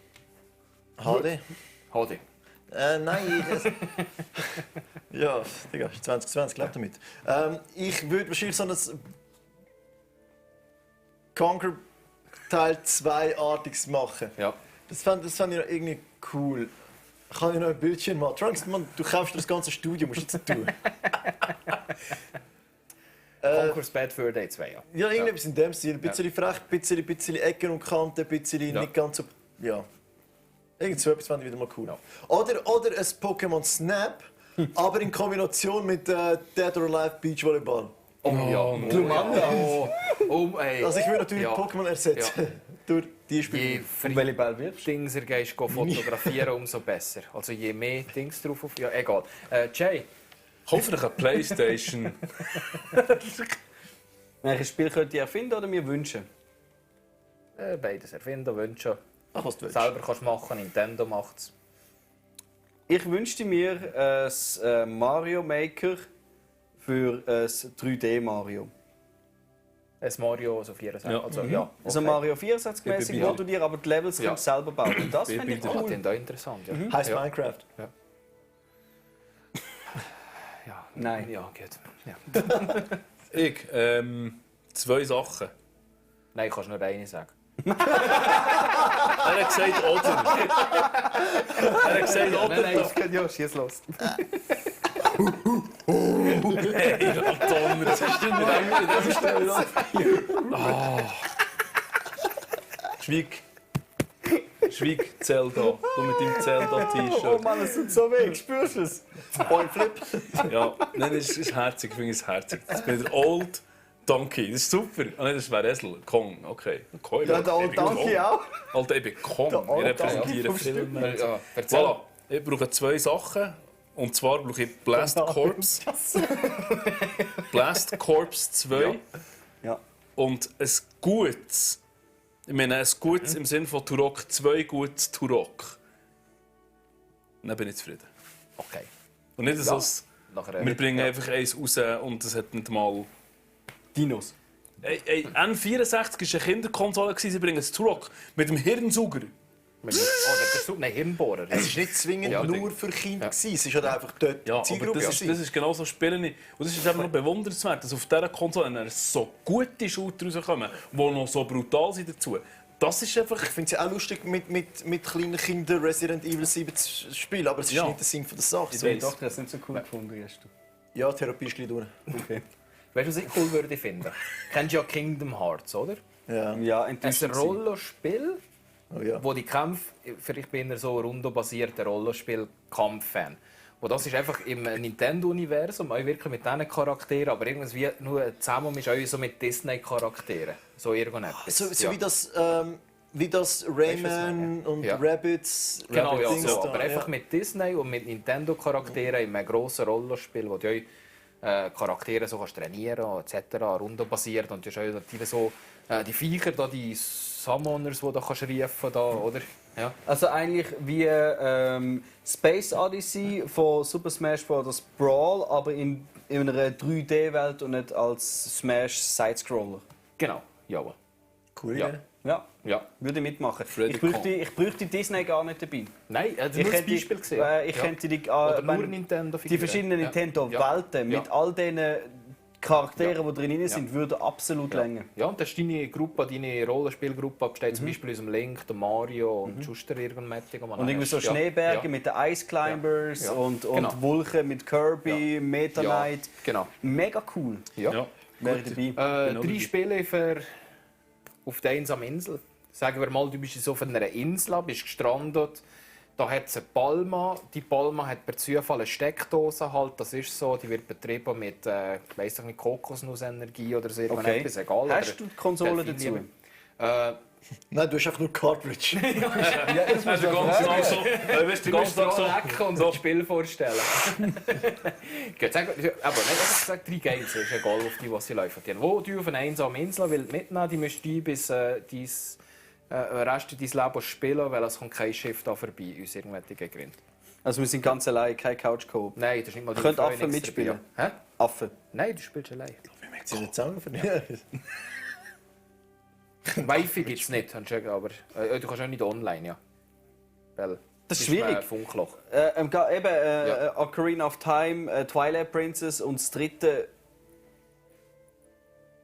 HD? HD. Nein. Ja, Digga, 2020, lebt damit. Ich würde wahrscheinlich so ein Conquer Teil 2-artiges machen. Ja. Das fand ich noch irgendwie cool. Kann ich noch ein Bildschirm machen? Trunks, Mann, du kaufst dir das ganze Studio, musst du jetzt tun. Conquer's Bad Fur Day 2, ja. Ja, irgendetwas in dem Stil. Ein bisschen frech, ein bisschen Ecken und Kanten, ein bisschen nicht ganz so... Ja. Irgend so etwas fand ich wieder mal cool. Ja. Oder ein Pokémon Snap, aber in Kombination mit Dead or Alive Beach Volleyball. Oh ja, Glumanda. Ey. Also ich würde natürlich Pokémon ersetzen durch die Spiele. Je Volleyball wirfst Dings gehst fotografieren, umso besser. Also je mehr Dings drauf auf... Ja, egal. Jay? Kauf dir eine Playstation. Welches Spiel könnt ihr erfinden oder mir wünschen? Beides erfinden, wünschen. Ach, was du willst. Selber kannst machen, Nintendo macht es. Ich wünschte mir ein Mario Maker für ein 3D Mario. Ein Mario so 64. Ja. Also, ja. Also Mario 64-mäßig modulieren, aber die Levels kannst du selber bauen. Und das finde ich Das cool. ist interessant. Ja. Heißt Minecraft. Ja. Ja. Nein. Ja, gut. Ja. Ich 2 Sachen. Nein, kannst nur eine sagen. Er hat gesagt, oder. Er hat gesagt, oder. Nein, ja, schieß los. Hey, Donner. Das ist Schweig. Schweig, Zelda. Du mit deinem Zelda-T-Shirt. Oh Mann, es tut so weh, spürst du es? Flip. Ja, nein, das ist herzig, ich finde es herzig. Jetzt bin ich der Old Donkey, das ist super. Ah nein, das wäre Esel, Kong, okay. Ja, der Old Donkey auch. Alter, ich bin Kong, wir repräsentieren Filme. Ja, voilà. Ich brauche 2 Sachen. Und zwar brauche ich Blast Corps. Blast Corps 2. Ja. Und ein gutes, ich meine ein gutes im Sinne von Turok, 2 gutes Turok. Dann bin ich zufrieden. Okay. Und nicht so, wir bringen ja. einfach eins raus und es hat nicht mal... Dinos. N64 war eine Kinderkonsole, sie bringen es Turok mit dem Hirnsauger. Nein, Hirnbohrer. Es war nicht zwingend nur für Kinder. Es ist halt einfach dort Ja, die Zielgruppe. aber das ist genau so Spiele. Und es ist eben noch bewundernswert, dass auf dieser Konsole so gute Shooter rauskommen, die noch so brutal sind dazu. Das ist einfach... Ich finde es ja auch lustig, mit kleinen Kindern Resident Evil 7 zu spielen, aber es ist nicht der Sinn von der Sache. Ich weiß doch, du hast es nicht so cool gefunden, hast du. Ja, Therapie ist gleich durch. Okay. Weißt du, was ich cool würde finden? Kennst du ja Kingdom Hearts, oder? Ja, ein Rollenspiel, oh, ja. wo die Kämpfe, ich bin eher so rundobasierter Rollenspiel-Kampf-Fan. Und das ist einfach im Nintendo-Universum, auch wirklich mit diesen Charakteren, aber irgendwie nur zusammen ist auch so mit Disney-Charakteren. So irgendetwas. So wie das Rayman und Rabbids. Genau, ja, Dings so. da, Aber einfach mit Disney und mit Nintendo-Charakteren in einem grossen Rollenspiel, wo du Charaktere so kannst trainieren etc. rundobasiert. Und du hast auch so die Viecher, da, die Summoners, die du kannst rufen da, oder? Ja. Also eigentlich wie Space Odyssey von Super Smash Bros. Brawl, aber in einer 3D-Welt und nicht als Smash Sidescroller. Genau, ja. Cool, ja. Ja, würde ich mitmachen. Ich bräuchte Disney gar nicht dabei. Nein, das ist nur ein Beispiel gesehen. Ich könnte die, nur Nintendo die verschiedenen Nintendo-Welten mit all diesen Charakteren, die drin sind, würden absolut länger. Ja, und das ist deine Gruppe, deine Rollenspielgruppe, besteht zum Beispiel aus dem Link, dem Mario und Schuster irgendetwas. Und irgendwie so Schneeberge mit den Ice Climbers und Wolken mit Kirby, Meta Knight. Genau. Mega cool. Ja. Wäre dabei. 3 Spiele auf der einsamen Insel. Sagen wir mal, du bist so auf einer Insel, bist gestrandet. Da hat es eine Palma. Die Palma hat per Zufall eine Steckdose. Halt. Das ist so, die wird betrieben mit nicht, Kokosnussenergie oder so irgendetwas. Egal. Hast du die Konsole dazu? Nein, du hast einfach nur Cartridge. Ja, das musst du ganz genau so. Du musst so lecken und das Spiel vorstellen. Gut, aber nicht einfach 3 Games, ist egal, auf die, was sie laufen. Die, wo du auf einer einsamen Insel mitnehmen, die musst du bis dein Rest deines Lebens spielen, weil es kommt kein Schiff da vorbei, uns irgendwelche Gegner. Also wir sind ganz allein, kein Couch-Coop. Nein, das ist nicht mal die Könnt Affen mitspielen? Hä? Affen? Nein, du spielst allein. Sie sind zusammen verlieren. Wi-Fi gibt es nicht, aber du kannst auch nicht online, ja. Weil das ist schwierig. Funkloch. Ocarina of Time, Twilight Princess und das dritte...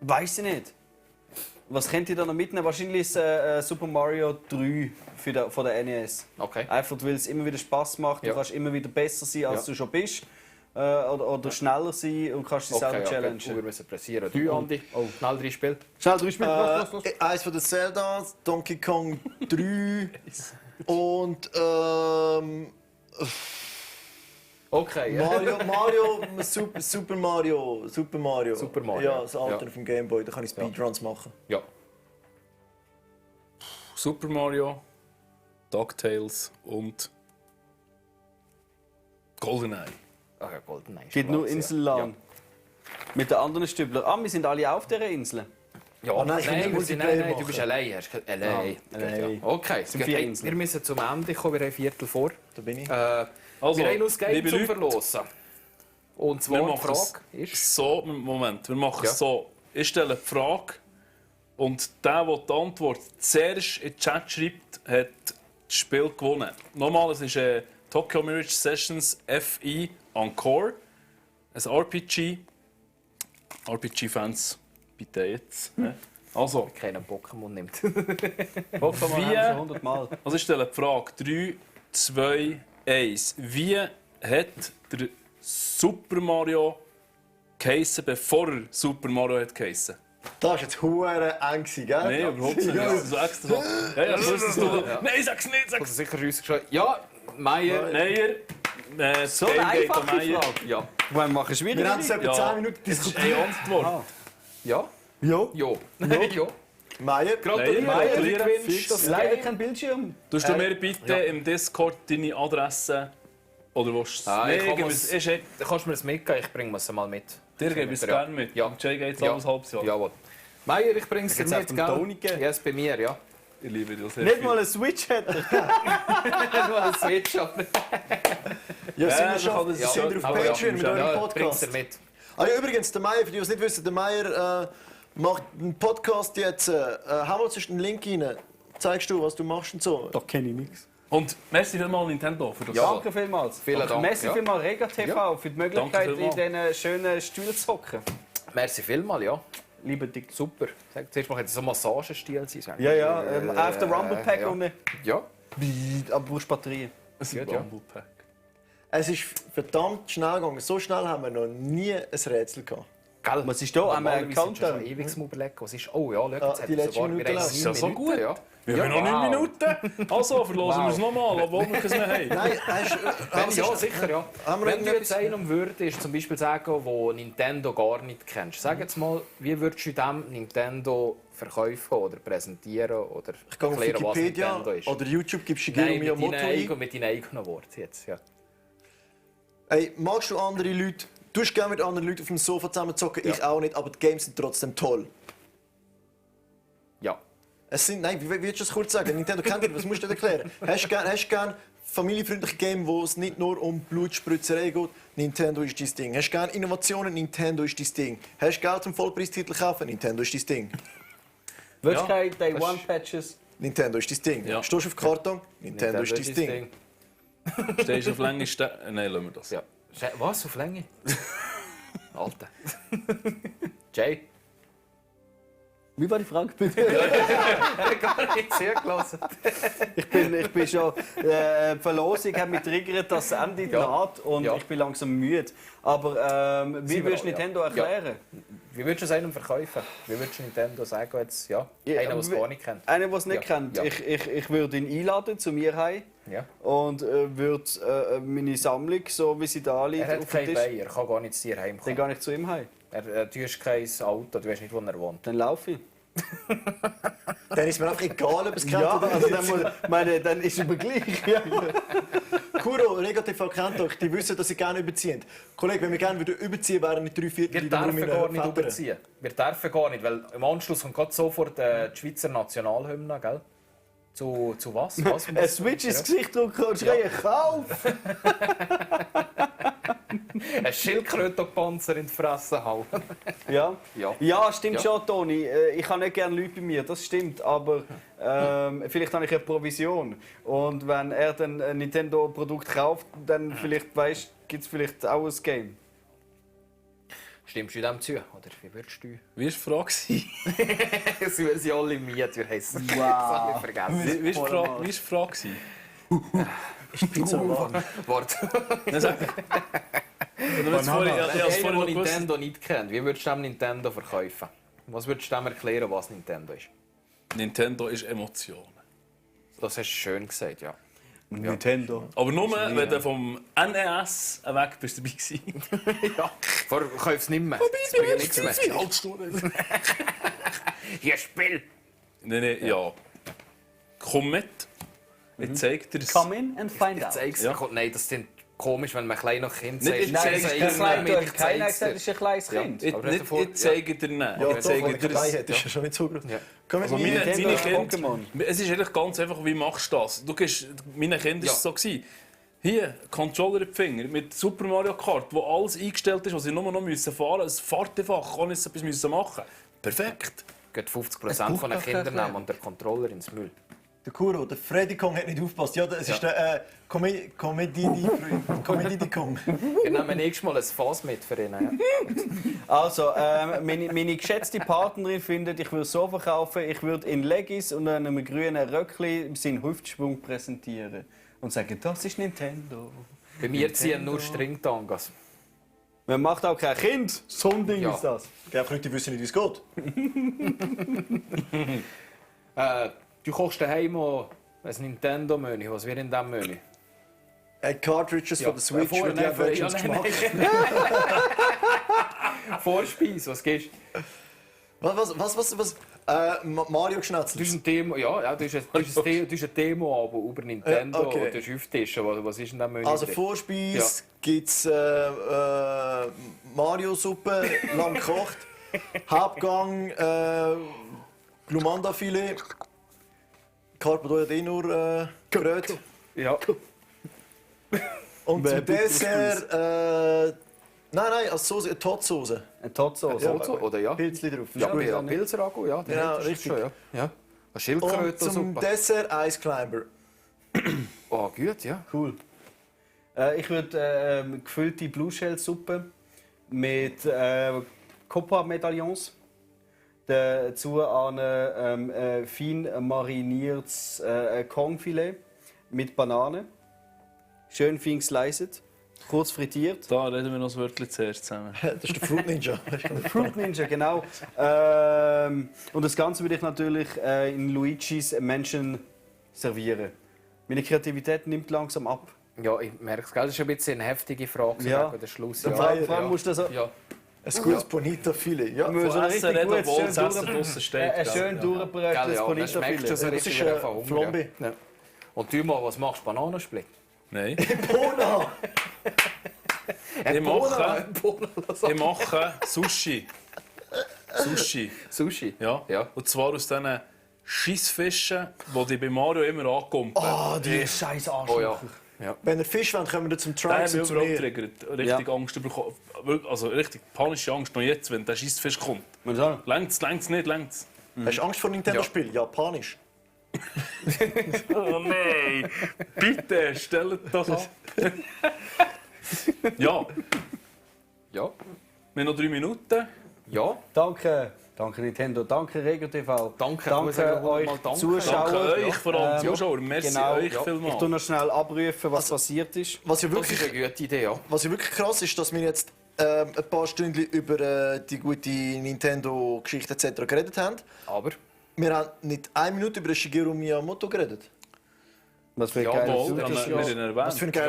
Weiß ich nicht. Was könnt ihr da noch mitnehmen? Wahrscheinlich ist Super Mario 3 von der NES. Okay. Einfach weil es immer wieder Spaß macht. Du kannst immer wieder besser sein, als du schon bist. Oder schneller sein und kannst dich selber challengen. Okay. Wir müssen pressieren. Du, Andi, schnell 3 Spiele. Schnell 3 Spiele, los. Eins von den Zelda, Donkey Kong 3 und okay. Super Mario. Ja, das Alter vom Game Boy, da kann ich Speedruns machen. Ja. Super Mario, DuckTales und GoldenEye. Ach ja, GoldenEye. Geht nur Inselland. Ja. Mit den anderen Stüblern. Wir sind alle auf dieser Insel. Ja, nein, du bist allein. Allein. Okay, sind 4 Inseln. Wir müssen zum Ende kommen, wir haben 1/4 vor. Da bin ich. Also, wir haben uns Game zum Verlosen. Und zwar die Frage ist... So, Moment, wir machen es so. Ich stelle die Frage und der die Antwort zuerst in den Chat schreibt, hat das Spiel gewonnen. Nochmal, es ist Tokyo Mirage Sessions FE Encore. Ein RPG. RPG-Fans Bitte jetzt. Also. Keiner Pokémon nimmt. Pokémon haben wir schon 100 Mal. Also ich stelle die Frage 3, 2, 1. Wie hat der Super Mario geheissen, bevor er Super Mario hat geheissen? Das war jetzt hure eng, gell? Nein, überhaupt nicht. So extra so. Ja, ich wusste es doch. Nein, sag's nicht, sag's nicht. Sicher rausgeschrieben. Ja, Meier. Meier. So eine einfache Frage. Ja. Wann machen schwierig? Wir haben es etwa 10 Minuten diskutiert. Eine Antwort. Ja. Ja. Ja. Ja. Meier. Gratuliere. Meier, du du gewinnst gewinnst das leider Game. kein Bildschirm. Tust du mir bitte im Discord deine Adresse oder willst du kannst du mir das mitgeben? Ich bringe es mal mit. Dir gebe ich es gerne mit. Ja. Jay geht es ein halbes Jahr. Jawohl. Meier, ich bringe es dir mit, gell? Ja, bei mir, ja. Ich liebe dich sehr Nicht viel. mal eine Switch hätte Nicht mal ein Switch, aber... Ja, sind wir ich kann schon das sind wir schon. auf Patreon mit eurem Ja, Podcast. bring's dir mit. Ah ja, übrigens, der Meier, für die, die es nicht wissen, der Meier macht einen Podcast jetzt. Hau mal zwischen den Link rein. Zeigst du, was du machst und so. Da kenne ich nichts. Und merci vielmals Nintendo für das. Ja. Danke vielmals. Vielen Dank. Merci Ja. vielmals Rega TV für die Möglichkeit, Danke in vielmals. diesen schönen Stühlen zu hocken. Merci vielmals, ja. Lieber Dick. Super. Sag, zuerst mal, hätte es so ein Massagenstil sein. Ja, ja. Auf der Rumble Pack ja. unten. Ja. Aber brauchst Batterien. Es ist ein Gut, ja. Rumble Pack. Es ist verdammt schnell gegangen. So schnell haben wir noch nie ein Rätsel gehabt. Gell? Was ist da? Haben wir einen Normalerweise sind wir Countdown? schon ewig zum Überlegen. Was ist... Oh ja, schau, jetzt Ah, hat die letzte sogar... Minute wir haben läuft. Ist ja so 9 gut. Minuten, ja. Wir haben noch 9 Minuten. Also, verlosen wir es nochmal, obwohl wir es nicht haben. Nein, Ja, sicher, ja. Haben wir Wenn du irgendetwas- jetzt einem würdest, zum Beispiel sagen, wo Nintendo gar nicht kennst, sag jetzt mal, wie würdest du dem Nintendo verkaufen oder präsentieren oder Ich gehe auf erklären, was Wikipedia Nintendo ist? oder YouTube, gibst Shigeru Nein, Miyamoto ein. mit deinen eigenen Worten jetzt, ja. Hey, magst du andere Leute? Du hast gerne mit anderen Leuten auf dem Sofa zusammen zocken, ich auch nicht, aber die Games sind trotzdem toll. Ja. Es sind, nein, wie würdest du das kurz sagen? Nintendo kennt ihr, was musst du dir erklären? Hast du gern familienfreundliche Games, wo es nicht nur um Blutspritzerei geht? Nintendo ist dein Ding. Hast du gern Innovationen? Nintendo ist dein Ding. Hast du Geld zum Vollpreistitel kaufen? Nintendo ist dein Ding. Willst du Ja, keine Day One Patches? Nintendo ist dein Ding. Ja. Stehst du auf Karton? Nintendo ist dein Ding. Stehst du auf Länge? Nein, lassen wir das. Ja. Was, auf Länge? Alter. Jay? Wie war die Frage bitte? Gar nicht zugelassen. Ich bin schon. Die Verlosung hat mich triggert, dass das Ende naht und Ja. ich bin langsam müde. Aber wie Sind wir würdest du auch, ja. Nintendo erklären? Wie würdest du es einem verkaufen? Wie würdest du Nintendo sagen, jetzt, ja, einer, der es gar nicht kennt? Einer, der es nicht Ja. kennt. Ja. Ich würde ihn einladen zu mir heim Ja. und würde meine Sammlung, so wie sie da liegt, Er hat auf dem keinen Tisch. Bein, er kann gar nicht zu dir Dann heimkommen. gehe ich zu ihm heim. Du hast kein Auto, du weißt nicht, wo er wohnt. Dann laufe ich. Dann ist mir einfach egal, ob es kennt Ja, oder also nicht. dann ist es mir gleich. Ja. Kuro, Rega TV kennt euch, die wissen, dass sie gerne überziehen. Kollege, wenn wir gerne überziehen, wären nicht 3/4 Wir dürfen gar nicht überziehen. Wir dürfen gar nicht, weil im Anschluss kommt gerade sofort die Schweizer Nationalhymne, gell? Zu was? Was? Ein Switch ins Gesicht drücken und schreien, Kauf! Ein Schildkrötenpanzer in die Fresse hauen. Ja, Ja. ja stimmt Ja. schon, Toni. Ich habe nicht gerne Leute bei mir, das stimmt. Aber vielleicht habe ich eine Provision. Und wenn er dann ein Nintendo-Produkt kauft, dann vielleicht, gibt es vielleicht auch ein Game. Stimmst du dem zu? Oder wie würdest du? Wie war die Frage? Sie werden sie alle miet, wir heißen. Wow. Das habe ich vergessen. Wie war die Frage? Ist die Pizza warm? Warte. Einer, der Nintendo nicht kennt, wie würdest du dem Nintendo verkaufen? Was würdest du dem erklären, was Nintendo ist? Nintendo ist Emotionen. Das hast du schön gesagt, ja. Nintendo. Aber nur, wenn du vom NES weg bist dabei gewesen. Ja, verkauf es nicht mehr. Das bringt nichts mehr. Haltstunde. Hier, Spiel! Nein, ja. Komm mit. Ich zeig dir das. Come in and find out. Ja. Nein, das sind komisch, wenn man kleine Kind Nicht, ich sagt. zeige Nein, dir das Nein, ist du hast keiner gesagt, das ist ein kleines Kind. Ich zeige dir nicht. Ja, Ich doch, zeige wenn dir er dabei das. hat, ist ja schon nicht so groß. Ja. Komm mit Also mir. meine Nintendo Kinder, Pokémon. es ist eigentlich ganz einfach, wie machst du das? Du gehst, meinen Kindern war es so gewesen. Hier, Controller in die Finger mit Super Mario Kart, wo alles eingestellt ist, was sie nur noch fahren müssen. Es fährt einfach, ohne etwas machen müssen. Perfekt. Geht 50% von den Kindern nehmen und der Controller ins Müll. Der Kuro, der Freddy Kong hat nicht aufgepasst. Ja, das ist der Comedy Kong. Wir nehmen nächstes Mal ein Fass mit für ihn. Ja. Also, meine geschätzte Partnerin findet, ich würde es so verkaufen, ich würde in Leggings und einem grünen Röckli seinen Hüftschwung präsentieren. Und sagen, das ist Nintendo. Bei mir ziehen nur Stringtangas. Man macht auch kein Kind. So ein Ding ist das. Die Leute wissen nicht, wie es geht. Du kochst daheim ein Nintendo-Menü. Was wäre in diesem Menü? Cartridges von der Switch für die Legends gemacht. Vorspeise, was gehst du? Was? Mario geschnetzelt. Du hast ein Demo, du hast ein Demo über Nintendo okay. und du hast Auftische. Was ist in diesem Menü? Also Vorspeise gibt es Mario-Suppe, lang gekocht. Hauptgang Glumanda-Filet. Carpodor hat nur gerät. Ja. Und zum Dessert... Nein, als Soße, eine Todsauce. Eine Todsauce, ja, oder ja? Pilzli drauf. Ja, Pilzragout, ja. Genau, richtig. Schon, ja. Eine Schildkröte und zum Dessert Ice Climber. Oh, gut, ja. Cool. Ich würde gefüllte Blue-Shell-Suppe mit Copa-Medaillons. Dazu ein fein mariniertes Kongfilet mit Banane. Schön fein gesliced. Kurz frittiert. Da reden wir noch ein Wörtchen zuerst zusammen. Das ist der Fruit Ninja. Fruit Ninja, genau. Und das Ganze würde ich natürlich in Luigis Mansion servieren. Meine Kreativität nimmt langsam ab. Ja, ich merke es. Das ist ein bisschen eine heftige Frage. Ja. Der Schluss. Vor allem musst du so... Ja. Ein gutes Bonito-Filet. Ja, wir müssen richtig reden, gut obwohl das Essen draussen steht. Ein schön durchgebrechtes Bonito-Filet. Das ist Flambe. Ja. Und du mal, was machst du? Bananensplit? Nein. Bona! Ich mache Sushi. Sushi? Ja. Und zwar aus diesen Scheissfischen, die dich bei Mario immer ankumpen. Oh, die scheiß Arschlöcher. Oh, ja. Wenn ihr Fisch wollt, kommen wir zum Der Trunks hat und mich zu überhaupt mir. triggert. Richtig Angst bekommen. Also richtig panische Angst noch jetzt, wenn der Scheissfisch kommt. Längt's nicht. Hast du Angst vor Nintendo-Spielen? Japanisch. Oh nein! Bitte, stellt das ab. Ja. Ja. Wir haben noch 3 Minuten. Ja. Danke Nintendo, danke Rego TV. Danke euch Zuschauer. Danke euch, vor allem Zuschauer. Merci genau. euch vielmals. Ich tue noch schnell abrufen, was passiert ist. Was ja wirklich, Das ist eine gute Idee, ja. Was ja wirklich krass ist, dass wir jetzt ein paar Stunden über die gute Nintendo-Geschichte etc. geredet haben. Aber? Wir haben nicht 1 Minute über Shigeru Miyamoto geredet. Was für ein geiler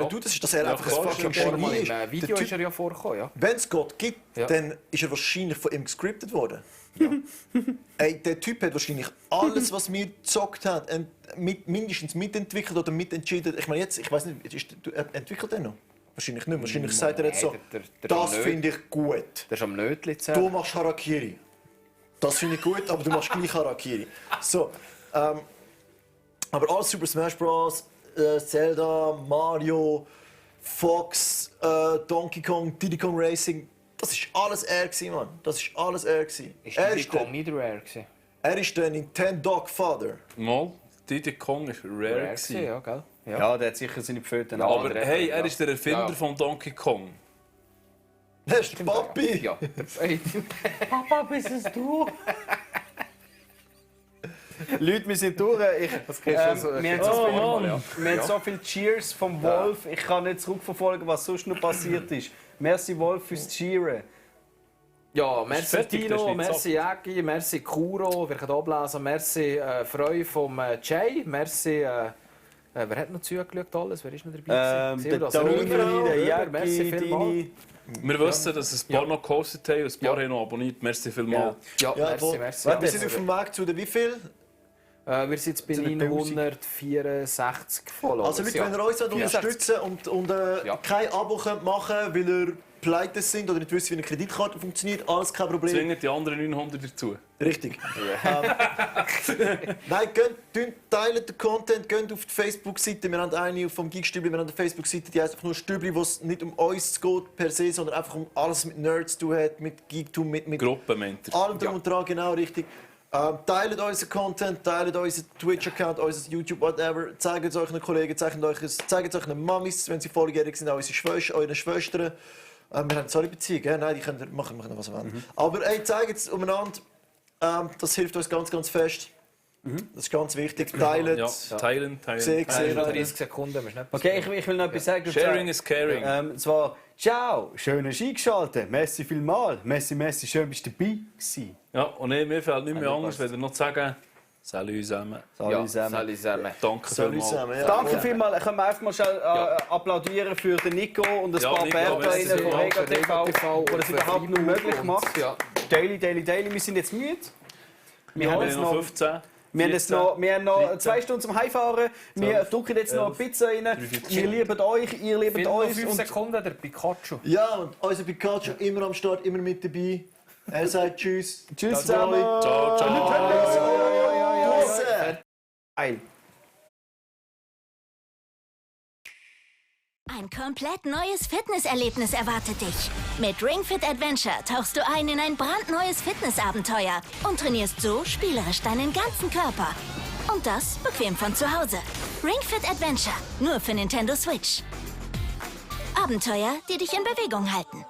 Dude das ist, dass er einfach ein fucking Genie ist. Im Video ist er ja vorgekommen, ja. Wenn es Gott gibt, dann ist er wahrscheinlich von ihm gescriptet worden. Ja. Ey, der Typ hat wahrscheinlich alles, was wir gezockt haben, mindestens mitentwickelt oder mitentschieden. Ich meine jetzt, ich weiß nicht, entwickelt er noch? Wahrscheinlich nicht. Wahrscheinlich sagt er jetzt so, das finde ich gut. Der ist am Nötli zu Du machst Harakiri. Das finde ich gut, aber du machst gleich Harakiri. So, aber alles Super Smash Bros., Zelda, Mario, Fox, Donkey Kong, Diddy Kong Racing, das ist alles er gewesen, Mann. Das ist alles er gewesen. Ist Diddy Kong nicht rare gewesen? Er ist der Nintendo Father. Mal, Diddy Kong ist rare gewesen. Ja, gell? Ja, der hat sicher seine Pföten. Ja, aber hey, er ist der Erfinder von Donkey Kong. Das ist der Papi. Ja. Papa, bist es du? Leute, wir sind durch. Wir haben so viele Cheers vom Wolf. Ich kann nicht zurückverfolgen, was sonst noch passiert ist. Merci Wolf fürs Cheeren. Ja, merci fertig, Tino, merci Jägi, merci Kuro, wir können ablesen, merci Freu vom Jay, merci... wer hat noch zugeschaut alles? Wer ist noch dabei? Der Toni, der Jägi, merci vielmals. Wir wissen, dass es ein paar noch gehostet haben und ein paar haben noch abonniert. Merci vielmals. Ja, merci. Wir sind auf dem Weg zu den wie viel? Wir sind jetzt bei 964 Follower. Also Leute, wenn ihr uns unterstützen und kein Abo könnt machen könnt, weil ihr pleite sind oder nicht wisst, wie eine Kreditkarte funktioniert, alles kein Problem. Zwingen die anderen 900 dazu. Richtig. Nein, teilt den Content, geht auf die Facebook-Seite. Wir haben eine vom Geek-Stübli, wir haben eine Facebook-Seite, die heisst einfach nur Stübli, wo es nicht um uns geht per se, sondern einfach um alles mit Nerds zu tun hat, mit Geektum, mit Gruppenmentor. allem drum und dran, genau richtig. Teilt unseren Content, teilt unseren Twitch-Account, unser YouTube, whatever. Zeigt es euren Kollegen, zeigt es euren Mamis, wenn sie volljährig sind, euren Schwestern. Wir haben zwar eine Beziehung, nein, die können machen was sie wollen. Aber zeigt es umeinander. Das hilft uns ganz, ganz fest. Das ist ganz wichtig. Teilen. Ja, teilen. 30 Sekunden. Okay, ich will noch etwas sagen. Sharing is caring. Und zwar, ciao, schön hast du eingeschaltet. Merci vielmals. Messi, schön bist du dabei gewesen. Ja, und mir fällt nicht mehr anders, wenn noch zu sagen, salut zusammen. Salut zusammen. Danke vielmals. Danke vielmals. Können wir einfach mal schnell applaudieren für den Nico und ein paar Berterinnen von Rega TV, die das überhaupt nur möglich macht. Daily. Wir sind jetzt müde. Wir haben jetzt noch 15. Wir haben noch 2 Stunden zum Heimfahren. Wir drücken jetzt noch eine Pizza rein. Wir lieben euch, ihr liebt uns. 5 Sekunden, der Pikachu. Ja, und unser Pikachu immer am Start, immer mit dabei. Er sagt Tschüss. Tschüss zusammen. Ciao. Ein komplett neues Fitnesserlebnis erwartet dich. Mit Ring Fit Adventure tauchst du ein in ein brandneues Fitnessabenteuer und trainierst so spielerisch deinen ganzen Körper. Und das bequem von zu Hause. Ring Fit Adventure, nur für Nintendo Switch. Abenteuer, die dich in Bewegung halten.